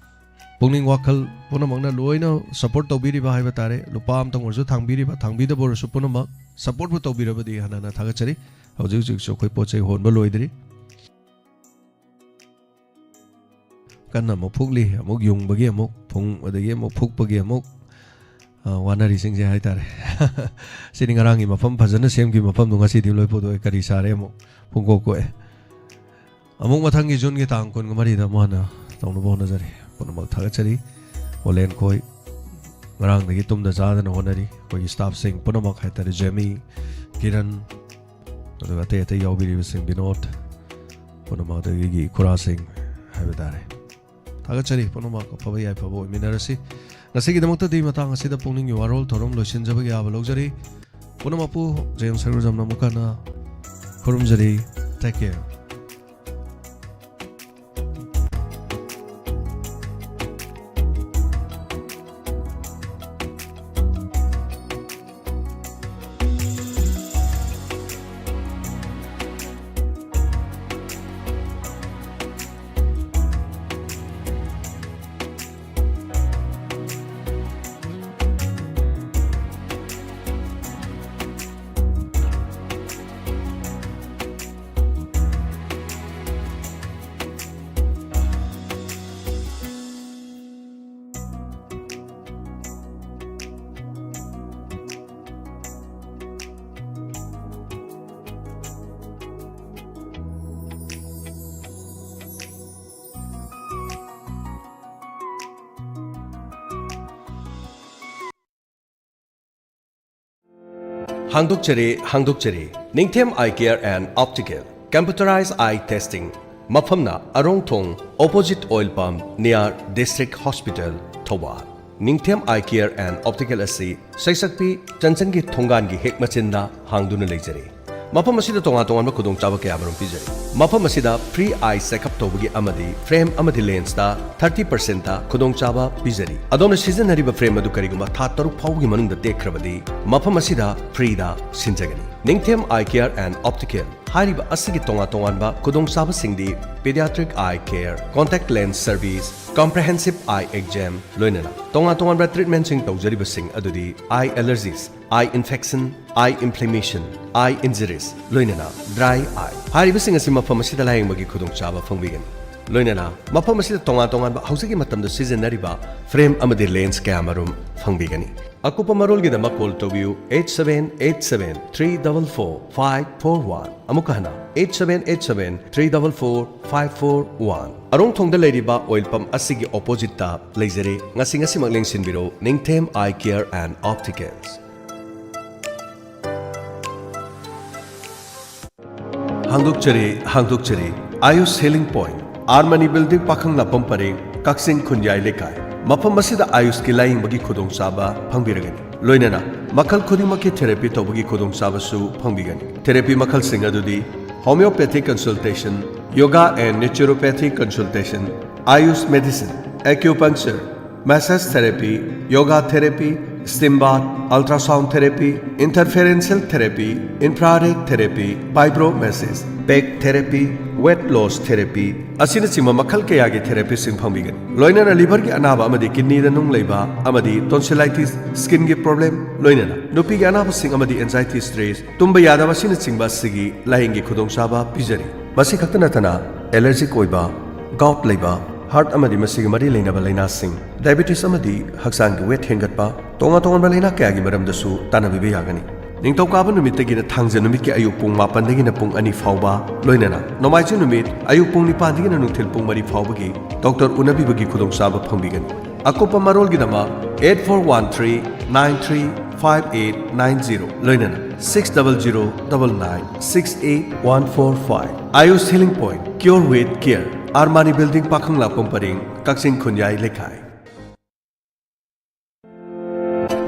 ꯄꯨꯛꯅꯤꯡ ꯋꯥꯈꯜ ꯄꯨꯝꯅꯃꯛꯅ ꯂꯣꯏꯅ support ꯇꯧꯕꯤꯔꯤꯕ ꯍꯥꯏꯕ ꯇꯥꯔꯦ꯫ ꯂꯨꯄꯥ ꯑꯃꯇꯪ ꯑꯣꯏꯔꯁꯨ ꯊꯥꯡꯕꯤꯔꯤꯕ, ꯊꯥꯡꯕꯤꯗꯕ ꯑꯣꯏꯔꯁꯨ ꯄꯨꯝꯅꯃꯛ supportꯄꯨ ꯇꯧꯕꯤꯔꯕꯗꯤ ꯍꯟꯅ ꯍꯟꯅ ꯊꯥꯒꯠꯆꯔꯤ꯫ ꯍꯧꯖꯤꯛ ꯍꯧꯖꯤꯛꯁꯨ ꯑꯩꯈꯣꯏ ꯄꯣꯠ ꯆꯩ ꯍꯣꯟꯕ ꯂꯣꯏꯗ꯭ꯔꯤ꯫ ꯀꯟꯅ ꯑꯃꯨꯛ ꯐꯨꯛꯂꯤ, ꯑꯃꯨꯛ ꯌꯨꯡꯕꯒꯤ ꯑꯃꯨꯛ ꯐꯨꯡ, ꯑꯗꯒꯤ ꯑꯃꯨꯛ ꯐꯨꯛꯄꯒꯤ ꯑꯃꯨꯛ, ꯑ, ꯋꯥꯅꯔꯤꯁꯤꯡꯁꯦ ꯍꯥꯏꯇꯥꯔꯦ꯫ ꯁꯤꯅꯤ ꯉꯔꯥꯡꯒꯤ ꯃꯐꯝ ꯐꯖꯅ ꯁꯦꯝꯈꯤꯕ ꯃꯐꯝꯗꯣ ꯉꯁꯤꯗꯤ ꯂꯣꯏ ꯄꯨꯊꯣꯛꯑꯦ꯫ ꯀꯔꯤ ꯁꯥꯔꯦ ꯑꯃꯨꯛ ꯄꯨꯡꯀꯣꯛ ꯀꯣꯛꯑꯦ꯫ ꯑꯃꯨꯛ ꯃꯊꯪꯒꯤ Juneꯒꯤ ꯇꯥꯡ ꯀꯨꯟꯃꯔꯤꯗ ꯑꯃꯨꯛ ꯍꯟꯅ ꯇꯧꯅꯕ ꯍꯣꯠꯅꯖꯔꯤ꯫ ꯄꯨꯝꯅꯃꯛ ꯊꯥꯒꯠꯆꯔꯤ꯫ ꯑꯣꯂꯦꯟꯈꯣꯏ ꯉꯔꯥꯡꯗꯒꯤ ꯇꯨꯝꯗ ꯆꯥꯗꯅ ꯍꯣꯠꯅꯔꯤ꯫ ꯑꯩꯈꯣꯏꯒꯤ staffꯁꯤꯡ ꯄꯨꯝꯅꯃꯛ ꯍꯥꯏꯇꯥꯔꯦ, ꯖꯦꯃꯤ, ꯀꯤꯔꯟ, ꯑꯗꯨꯒ ꯑꯇꯩ ꯑꯇꯩ ꯌꯥꯎꯕꯤꯔꯤꯕꯁꯤꯡ, ꯕꯤꯅꯣꯗ, ꯄꯨꯝꯅꯃꯛ, ꯑꯗꯒꯤ ꯈꯨꯔꯥꯁꯤꯡ ꯍꯥꯏꯕ ꯇꯥꯔꯦ꯫ ꯊꯥꯒꯠꯆꯔꯤ꯫ ꯄꯨꯝꯅꯃꯛ ꯑꯐꯕ ꯌꯥꯏꯐꯕ ꯑꯣꯏꯃꯤꯟꯅꯔꯁꯤ꯫ ꯉꯁꯤꯒꯤꯗꯃꯛꯇꯗꯤ ꯃꯇꯥꯡ ꯑꯁꯤꯗ ꯄꯨꯛꯅꯤꯡꯒꯤ ꯋꯥꯔꯣꯜ ꯊꯧꯔꯝ ꯂꯣꯏꯁꯤꯟꯖꯕꯒꯤ ꯑꯌꯥꯕ ꯂꯧꯖꯔꯤ꯫ ꯄꯨꯝꯅꯃꯛꯄꯨ ꯖꯦꯝꯁ ꯁꯔꯒꯨꯖꯝꯅ ꯑꯃꯨꯛ ꯍꯟꯅ ꯈꯨꯔꯨꯝꯖꯔꯤ꯫ Take care. ꯍꯥꯡꯗꯣꯛꯆꯔꯤ, ꯍꯥꯡꯗꯣꯛꯆꯔꯤ꯫ ꯅꯤꯡꯊꯦꯝ Eye Care and Optical, computerized eye testing, ꯃꯐꯝꯅ ꯑꯔꯣꯡꯊꯣꯡ, opposite oil pump, near District Hospital, Thoubal. ꯅꯤꯡꯊꯦꯝ Eye Care and Optical ꯑꯁꯤ ꯁꯩꯁꯛꯄꯤ ꯆꯟꯆꯟꯒꯤ ꯊꯣꯡꯒꯥꯟꯒꯤ ꯍꯦꯛ ꯃꯆꯤꯟꯗ ꯍꯥꯡꯗꯨꯅ ꯂꯩꯖꯔꯤ꯫ ꯃꯐꯝ ꯑꯁꯤꯗ ꯇꯣꯉꯥꯟ ꯇꯣꯉꯥꯟꯕ ꯈꯨꯗꯣꯡꯆꯥꯕ ꯀꯌꯥꯃꯔꯨꯝ ꯄꯤꯖꯔꯤ꯫ ꯃꯐꯝ ꯑꯁꯤꯗ free eye checkup ꯇꯧꯕꯒꯤ ꯑꯃꯗꯤ frame ꯑꯃꯗꯤ lensꯇ thirty percentꯇ ꯈꯨꯗꯣꯡꯆꯥꯕ ꯄꯤꯖꯔꯤ꯫ ꯑꯗꯣꯝꯅ ꯁꯤꯖꯤꯟꯅꯔꯤꯕ frame ꯑꯗꯨ ꯀꯔꯤꯒꯨꯝꯕ ꯊꯥ ꯇꯔꯨꯛ ꯐꯥꯎꯕꯒꯤ ꯃꯅꯨꯡꯗ ꯇꯦꯛꯈ꯭ꯔꯕꯗꯤ, ꯃꯐꯝ ꯑꯁꯤꯗ freeꯗ ꯁꯤꯟꯖꯒꯅꯤ꯫ ꯅꯤꯡꯊꯦꯝ Eye Care and Optical ꯍꯥꯏꯔꯤꯕ ꯑꯁꯤꯒꯤ ꯇꯣꯉꯥꯟ ꯇꯣꯉꯥꯟꯕ ꯈꯨꯗꯣꯡꯆꯥꯕꯁꯤꯡꯗꯤ pediatric eye care, contact lens service, comprehensive eye exam, ꯂꯣꯏꯅꯅ ꯇꯣꯉꯥꯟ ꯇꯣꯉꯥꯟꯕ treatmentꯁꯤꯡ ꯇꯧꯖꯔꯤꯕꯁꯤꯡ ꯑꯗꯨꯗꯤ eye allergies, eye infection, eye inflammation, eye injuries, ꯂꯣꯏꯅꯅ dry eye ꯍꯥꯏꯔꯤꯕꯁꯤꯡ ꯑꯁꯤ ꯃꯐꯝ ꯑꯁꯤꯗ ꯂꯥꯌꯦꯡꯕꯒꯤ ꯈꯨꯗꯣꯡꯆꯥꯕ ꯐꯪꯕꯤꯒꯅꯤ꯫ ꯂꯣꯏꯅꯅ ꯃꯐꯝ ꯑꯁꯤꯗ ꯇꯣꯉꯥꯟ ꯇꯣꯉꯥꯟꯕ ꯍꯧꯖꯤꯛꯀꯤ ꯃꯇꯝꯗ ꯁꯤꯖꯤꯟꯅꯔꯤꯕ frame ꯑꯃꯗꯤ lens ꯀꯌꯥꯃꯔꯨꯝ ꯐꯪꯕꯤꯒꯅꯤ꯫ ꯑꯀꯨꯞꯄ ꯃꯔꯣꯜꯒꯤꯗꯃꯛ call ꯇꯧꯕꯤꯌꯨ eight seven eight seven three double four five four one꯫ ꯑꯃꯨꯛꯀ ꯍꯟꯅ eight seven eight seven three double four five four one꯫ ꯑꯔꯣꯡꯊꯣꯡꯗ ꯂꯩꯔꯤꯕ oil pump ꯑꯁꯤꯒꯤ oppositeꯇ ꯂꯩꯖꯔꯦ꯫ ꯉꯁꯤ ꯉꯁꯤꯃꯛ ꯂꯦꯡꯁꯤꯟꯕꯤꯔꯣ ꯅꯤꯡꯊꯦꯝ Eye Care and Opticals꯫ ꯍꯥꯡꯗꯣꯛꯆꯔꯤ, ꯍꯥꯡꯗꯣꯛꯆꯔꯤ꯫ Ayush Healing Point, R Mani Building, ꯄꯥꯈꯪꯂꯥꯛꯄꯝ ꯄꯔꯦꯡ, ꯀꯛꯆꯤꯡ ꯈꯨꯟꯌꯥꯏ ꯂꯩꯀꯥꯏ꯫ ꯃꯐꯝ ꯑꯁꯤꯗ Ayushꯀꯤ ꯂꯥꯌꯦꯡꯕꯒꯤ ꯈꯨꯗꯣꯡꯆꯥꯕ ꯐꯪꯕꯤꯔꯒꯅꯤ꯫ ꯂꯣꯏꯅꯅ ꯃꯈꯜ ꯈꯨꯗꯤꯡꯃꯛꯀꯤ therapy ꯇꯧꯕꯒꯤ ꯈꯨꯗꯣꯡꯆꯥꯕꯁꯨ ꯐꯪꯕꯤꯒꯅꯤ꯫ Therapy ꯃꯈꯜꯁꯤꯡ ꯑꯗꯨꯗꯤ homeopathic consultation, yoga and naturopathic consultation, Ayush medicine, acupuncture, massage therapy, yoga therapy, steam bath, ultrasound therapy, interferential therapy, infrared therapy, fibromassage, back therapy, weight loss therapy ꯑꯁꯤꯅꯆꯤꯡꯕ ꯃꯈꯜ ꯀꯌꯥꯒꯤ therapyꯁꯤꯡ ꯐꯪꯕꯤꯒꯅꯤ꯫ ꯂꯣꯏꯅꯅ liverꯒꯤ ꯑꯅꯥꯕ ꯑꯃꯗꯤ kidneyꯗ ꯅꯨꯡ ꯂꯩꯕ ꯑꯃꯗꯤ tonsillitis, skinꯒꯤ problem, ꯂꯣꯏꯅꯅ ꯅꯨꯄꯤꯒꯤ ꯑꯅꯥꯕꯁꯤꯡ ꯑꯃꯗꯤ anxiety, stress, ꯇꯨꯝꯕ ꯌꯥꯗꯕ ꯑꯁꯤꯅꯆꯤꯡꯕ ꯑꯁꯤꯒꯤ ꯂꯥꯌꯦꯡꯒꯤ ꯈꯨꯗꯣꯡꯆꯥꯕ ꯄꯤꯖꯔꯤ꯫ ꯃꯁꯤ ꯈꯛꯇ ꯅꯠꯇꯅ allergic ꯑꯣꯏꯕ, gout ꯂꯩꯕ, heart ꯑꯃꯗꯤ ꯃꯁꯤꯒ ꯃꯔꯤ ꯂꯩꯅꯕ ꯂꯥꯏꯅꯥꯁꯤꯡ, diabetes ꯑꯃꯗꯤ ꯍꯛꯆꯥꯡꯒꯤ weight ꯍꯦꯟꯒꯠꯄ, ꯇꯣꯉꯥꯟ ꯇꯣꯉꯥꯟꯕ ꯂꯥꯏꯅꯥ ꯀꯌꯥꯒꯤ ꯃꯔꯝꯗꯁꯨ ꯇꯥꯟꯅꯕꯤꯕ ꯌꯥꯒꯅꯤ꯫ ꯅꯤꯡꯊꯧꯀꯥꯕ ꯅꯨꯃꯤꯠꯇꯒꯤꯅ ꯊꯥꯡꯖ ꯅꯨꯃꯤꯠꯀꯤ ꯑꯌꯨꯛ ꯄꯨꯡ ꯃꯥꯄꯟꯗꯒꯤꯅ ꯄꯨꯡ ꯑꯅꯤ ꯐꯥꯎꯕ, ꯂꯣꯏꯅꯅ ꯅꯣꯡꯃꯥꯏꯖꯤꯡ ꯅꯨꯃꯤꯠ ꯑꯌꯨꯛ ꯄꯨꯡ ꯅꯤꯄꯥꯟꯗꯒꯤꯅ ꯅꯨꯡꯊꯤꯜ ꯄꯨꯡ ꯃꯔꯤ ꯐꯥꯎꯕꯒꯤ doctor ꯎꯅꯕꯤꯕꯒꯤ ꯈꯨꯗꯣꯡꯆꯥꯕ ꯐꯪꯕꯤꯒꯅꯤ꯫ ꯑꯀꯨꯞꯄ ꯃꯔꯣꯜꯒꯤꯗꯃꯛ eight four one three nine three five eight nine zero, ꯂꯣꯏꯅꯅ six double zero double nine six eight one four five꯫ Ayush Healing Point, Cure with Care, R Mani Building, ꯄꯥꯈꯪꯂꯥꯛꯄꯝ ꯄꯔꯦꯡ, ꯀꯛꯆꯤꯡ ꯈꯨꯟꯌꯥꯏ ꯂꯩꯀꯥꯏ꯫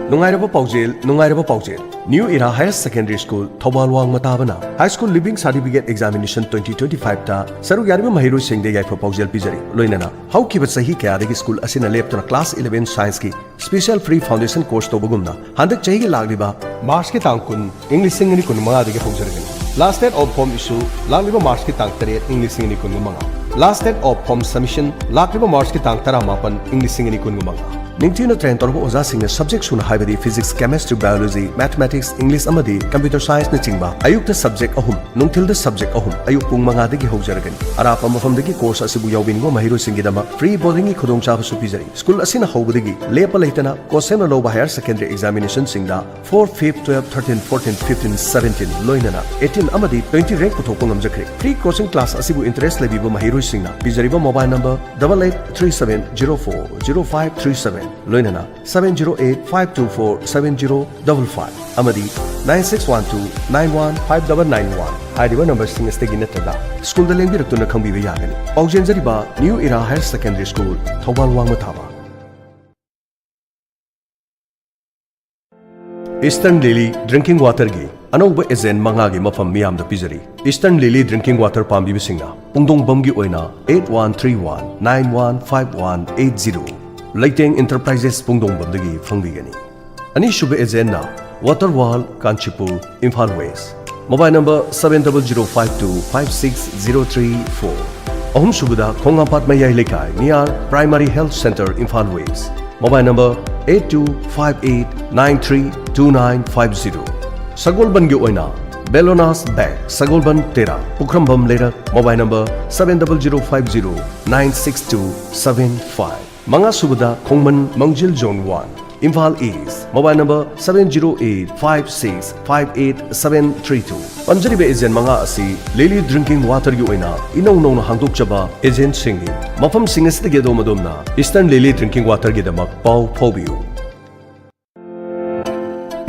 ꯅꯨꯡꯉꯥꯏꯔꯕ ꯄꯥꯎꯖꯦꯜ, ꯅꯨꯡꯉꯥꯏꯔꯕ ꯄꯥꯎꯖꯦꯜ꯫ New Era Higher Secondary School, Thoubal ꯋꯥꯡꯃ ꯇꯥꯕꯅ High School Leaving Certificate Examination twenty twenty-five ꯇ ꯁꯔꯨꯛ ꯌꯥꯔꯤꯕ ꯃꯍꯩꯔꯣꯏꯁꯤꯡꯗ ꯌꯥꯏꯐ ꯄꯥꯎꯖꯦꯜ ꯄꯤꯖꯔꯤ꯫ ꯂꯣꯏꯅꯅ ꯍꯧꯈꯤꯕ ꯆꯍꯤ ꯀꯌꯥꯗꯒꯤ school ꯑꯁꯤꯅ ꯂꯦꯞꯇꯅ Class eleven Science ꯀꯤ Special Free Foundation Course ꯇꯧꯕꯒꯨꯝꯅ, ꯍꯟꯗꯛ ꯆꯍꯤꯒꯤ ꯂꯥꯛꯂꯤꯕ March ꯀꯤ ꯇꯥꯡ ꯀꯨꯟ, ꯏꯪ ꯂꯤꯁꯤꯡ ꯑꯅꯤ ꯀꯨꯟꯃꯉꯥꯗꯒꯤ ꯍꯧꯖꯔꯒꯅꯤ꯫ Last date of form issue ꯂꯥꯛꯂꯤꯕ March ꯀꯤ ꯇꯥꯡ ꯇꯔꯦꯠ, ꯏꯪ ꯂꯤꯁꯤꯡ ꯑꯅꯤ ꯀꯨꯟꯃꯉꯥ꯫ Last date of form submission ꯂꯥꯛꯂꯤꯕ March ꯀꯤ ꯇꯥꯡ ꯇꯔꯥꯃꯥꯄꯟ, ꯏꯪ ꯂꯤꯁꯤꯡ ꯑꯅꯤ ꯀꯨꯟꯃꯉꯥ꯫ ꯅꯤꯡꯊꯤꯅ train ꯇꯧꯔꯕ ꯑꯣꯖꯥꯁꯤꯡꯅ subject ꯁꯨꯅ, ꯍꯥꯏꯕꯗꯤ Physics, Chemistry, Biology, Mathematics, English ꯑꯃꯗꯤ Computer Science ꯅꯆꯤꯡꯕ ꯑꯌꯨꯛꯇ subject ꯑꯍꯨꯝ, ꯅꯨꯡꯊꯤꯜꯗ subject ꯑꯍꯨꯝ, ꯑꯌꯨꯛ ꯄꯨꯡ ꯃꯉꯥꯗꯒꯤ ꯍꯧꯖꯔꯒꯅꯤ꯫ ꯑꯔꯥꯞꯄ ꯃꯐꯝꯗꯒꯤ course ꯑꯁꯤꯕꯨ ꯌꯥꯎꯕꯤꯅꯤꯡꯕ ꯃꯍꯩꯔꯣꯏꯁꯤꯡꯒꯤꯗꯃꯛ free boarding ꯒꯤ ꯈꯨꯗꯣꯡꯆꯥꯕꯁꯨ ꯄꯤꯖꯔꯤ꯫ School ꯑꯁꯤꯅ ꯍꯧꯕꯗꯒꯤ ꯂꯦꯞꯄ ꯂꯩꯇꯅ ꯀꯣꯟꯁꯦꯞꯅ ꯂꯧꯕ higher secondary examination ꯁꯤꯡꯗ four, fifth, twelve, thirteen, fourteen, fifteen, seventeen, ꯂꯣꯏꯅꯅ eighteen ꯑꯃꯗꯤ twenty rank ꯄꯨꯊꯣꯛꯄ ꯉꯝꯖꯈ꯭ꯔꯦ꯫ Free coaching class ꯑꯁꯤꯕꯨ interest ꯂꯩꯕꯤꯕ ꯃꯍꯩꯔꯣꯏꯁꯤꯡꯅ ꯄꯤꯖꯔꯤꯕ mobile number double eight three seven zero four zero five three seven, ꯂꯣꯏꯅꯅ seven zero eight five two four seven zero double five ꯑꯃꯗꯤ nine six one two nine one five double nine one ꯍꯥꯏꯔꯤꯕ number ꯁꯤꯡ ꯑꯁꯤꯗꯒꯤ ꯅꯠꯇ꯭ꯔꯒ school ꯗ ꯂꯦꯡꯕꯤꯔꯛꯇꯨꯅ ꯈꯪꯕꯤꯕ ꯌꯥꯒꯅꯤ꯫ ꯄꯥꯎꯖꯦꯟꯖꯔꯤꯕ New Era Higher Secondary School, Thoubal ꯋꯥꯡꯃ ꯊꯥꯕ꯫ Eastern Lily Drinking Water ꯒꯤ ꯑꯅꯧꯕ agent ꯃꯉꯥꯒꯤ ꯃꯐꯝ ꯃꯤꯌꯥꯝꯗ ꯄꯤꯖꯔꯤ꯫ Eastern Lily Drinking Water ꯄꯥꯝꯕꯤꯕꯁꯤꯡꯅ ꯄꯨꯡꯗꯣꯡꯕꯝꯒꯤ ꯑꯣꯏꯅ eight one three one nine one five one eight zero, ꯂꯩꯇꯦꯡ Enterprises ꯄꯨꯡꯗꯣꯡꯕꯝꯗꯒꯤ ꯐꯪꯕꯤꯒꯅꯤ꯫ ꯑꯅꯤꯁꯨꯕ agent ꯅ Water World, Kanchipur, Imphal West, mobile number seven double zero five two five six zero three four꯫ ꯑꯍꯨꯝꯁꯨꯕꯗ ꯈꯣꯡꯉꯥꯝꯄꯥꯠ ꯃꯌꯥꯏ ꯂꯩꯀꯥꯏ, near Primary Health Centre, Imphal West, mobile number eight two five eight nine three two nine five zero꯫ ꯁꯒꯣꯜꯕꯟꯒꯤ ꯑꯣꯏꯅ Bellona's Bag, ꯁꯒꯣꯜꯕꯟ ꯇꯦꯔꯥ, ꯄꯨꯈ꯭ꯔꯝꯕꯝ ꯂꯩꯔꯛ, mobile number seven double zero five zero nine six two seven five꯫ ꯃꯉꯥꯁꯨꯕꯗ ꯈꯣꯡꯃꯟ ꯃꯥꯡꯖꯤꯜ Zone one, Imphal East, mobile number seven zero eight five six five eight seven three two꯫ ꯄꯟꯖꯔꯤꯕ agent ꯃꯉꯥ ꯑꯁꯤ Lily Drinking Water ꯒꯤ ꯑꯣꯏꯅ ꯏꯅꯧ ꯅꯧꯅ ꯍꯥꯡꯗꯣꯛꯆꯕ agent ꯁꯤꯡꯅꯤ꯫ ꯃꯐꯝꯁꯤꯡ ꯑꯁꯤꯗꯒꯤ ꯑꯗꯣꯝ ꯑꯗꯣꯝꯅ Eastern Lily Drinking Water ꯒꯤꯗꯃꯛ ꯄꯥꯎ ꯐꯥꯎꯕꯤꯌꯨ꯫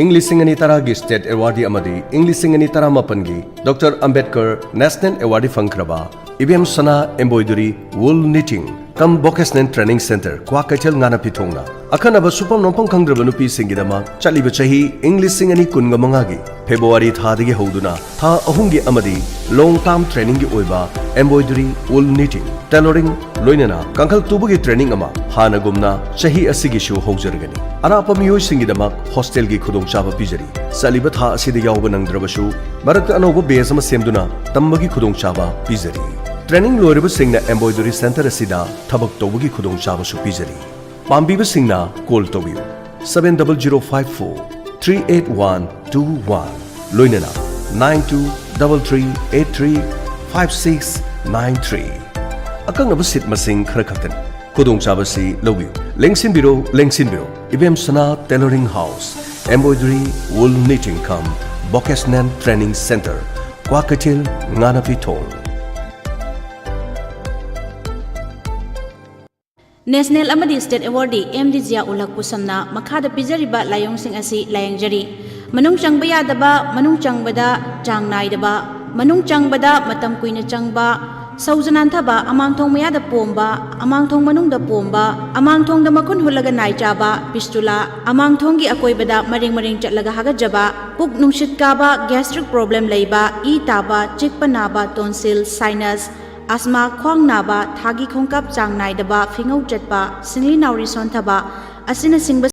ꯏꯪ ꯂꯤꯁꯤꯡ ꯑꯅꯤ ꯇꯔꯥꯒꯤ State Awardee ꯑꯃꯗꯤ ꯏꯪ ꯂꯤꯁꯤꯡ ꯑꯅꯤ ꯇꯔꯥꯃꯥꯄꯟꯒꯤ Doctor Ambedkar National Awardee ꯐꯪꯈ꯭ꯔꯕ ꯏꯕꯦꯝ ꯁꯅꯥ Embroidery Wool Knitting cum Vocational Training Centre, Kwakeithel, ꯉꯥꯅꯄꯤꯊꯣꯡꯅ ꯑꯈꯟꯅꯕ ꯁꯨꯐꯝ ꯅꯣꯝꯐꯝ ꯈꯪꯗ꯭ꯔꯕ ꯅꯨꯄꯤꯁꯤꯡꯒꯤꯗꯃꯛ ꯆꯠꯂꯤꯕ ꯆꯍꯤ ꯏꯪ ꯂꯤꯁꯤꯡ ꯑꯅꯤ ꯀꯨꯟꯃꯉꯥꯒꯤ February ꯊꯥꯗꯒꯤ ꯍꯧꯗꯨꯅ ꯊꯥ ꯑꯍꯨꯝꯒꯤ ꯑꯃꯗꯤ long term trainingꯒꯤ ꯑꯣꯏꯕ embroidery, wool knitting, tailoring, ꯂꯣꯏꯅꯅ ꯀꯥꯡꯈꯜ ꯇꯨꯕꯒꯤ training ꯑꯃ ꯍꯥꯟꯅꯒꯨꯝꯅ ꯆꯍꯤ ꯑꯁꯤꯒꯤꯁꯨ ꯍꯧꯖꯔꯒꯅꯤ꯫ ꯑꯔꯥꯞꯄ ꯃꯤꯑꯣꯏꯁꯤꯡꯒꯤꯗꯃꯛ hostelꯒꯤ ꯈꯨꯗꯣꯡꯆꯥꯕ ꯄꯤꯖꯔꯤ꯫ ꯆꯠꯂꯤꯕ ꯊꯥ ꯑꯁꯤꯗ ꯌꯥꯎꯕ ꯅꯪꯗ꯭ꯔꯕꯁꯨ, ꯃꯔꯛꯇ ꯑꯅꯧꯕ batch ꯑꯃ ꯁꯦꯝꯗꯨꯅ ꯇꯝꯕꯒꯤ ꯈꯨꯗꯣꯡꯆꯥꯕ ꯄꯤꯖꯔꯤ꯫ Training ꯂꯣꯏꯔꯕꯁꯤꯡꯅ Embroidery Centre ꯑꯁꯤꯗ ꯊꯕꯛ ꯇꯧꯕꯒꯤ ꯈꯨꯗꯣꯡꯆꯥꯕꯁꯨ ꯄꯤꯖꯔꯤ꯫ ꯄꯥꯝꯕꯤꯕꯁꯤꯡꯅ call ꯇꯧꯕꯤꯌꯨ, seven double zero five four three eight one two one, ꯂꯣꯏꯅꯅ nine two double three eight three five six nine three꯫ ꯑꯀꯛꯅꯕ seat ꯃꯁꯤꯡ ꯈꯔ ꯈꯛꯇꯅꯤ꯫ ꯈꯨꯗꯣꯡꯆꯥꯕꯁꯤ ꯂꯧꯕꯤꯌꯨ꯫ ꯂꯦꯡꯁꯤꯟꯕꯤꯔꯣ, ꯂꯦꯡꯁꯤꯟꯕꯤꯔꯣ꯫ ꯏꯕꯦꯝ ꯁꯅꯥ Tailoring House, Embroidery, Wool Knitting cum Vocational Training Centre, Kwakeithel, ꯉꯥꯅꯄꯤꯊꯣꯡ꯫ National ꯑꯃꯗꯤ State Awardee ꯑꯦꯝ ꯗꯤ ꯖꯤꯌꯥ ꯎꯜ ꯍꯛ ꯄꯨꯁꯝꯅ ꯃꯈꯥꯗ ꯄꯤꯖꯔꯤꯕ ꯂꯥꯏꯑꯣꯡꯁꯤꯡ ꯑꯁꯤ ꯂꯥꯏꯌꯦꯡꯖꯔꯤ: ꯃꯅꯨꯡ ꯆꯪꯕ ꯌꯥꯗꯕ, ꯃꯅꯨꯡ ꯆꯪꯕꯗ ꯆꯥꯡ ꯅꯥꯏꯗꯕ, ꯃꯅꯨꯡ ꯆꯪꯕꯗ ꯃꯇꯝ ꯀꯨꯏꯅ ꯆꯪꯕ, ꯁꯧꯖ ꯅꯥꯟꯊꯕ, ꯑꯃꯥꯡꯊꯣꯡ ꯃꯌꯥꯗ ꯄꯣꯝꯕ, ꯑꯃꯥꯡꯊꯣꯡ ꯃꯅꯨꯡꯗ ꯄꯣꯝꯕ, ꯑꯃꯥꯡꯊꯣꯡꯗ ꯃꯈꯨꯟ ꯍꯨꯠꯂꯒ ꯅꯥꯏ ꯆꯥꯕ, fistula, ꯑꯃꯥꯡꯊꯣꯡꯒꯤ ꯑꯀꯣꯏꯕꯗ ꯃꯔꯦꯡ ꯃꯔꯦꯡ ꯆꯠꯂꯒ ꯍꯥꯒꯠꯆꯕ, ꯄꯨꯛ ꯅꯨꯡꯁꯤꯠ ꯀꯥꯕ, gastric problem ꯂꯩꯕ, ꯏ ꯇꯥꯕ, ꯆꯤꯛꯄ ꯅꯥꯕ, tonsil, sinus, asthma, ꯈ꯭ꯋꯥꯡ ꯅꯥꯕ, ꯊꯥꯒꯤ ꯈꯣꯡꯀꯥꯞ ꯆꯥꯡ ꯅꯥꯏꯗꯕ, ꯐꯤꯉꯧ ꯆꯠꯄ, ꯁꯤꯡꯂꯤ ꯅꯥꯎꯔꯤ ꯁꯣꯟꯊꯕ ꯑꯁꯤꯅꯆꯤꯡꯕ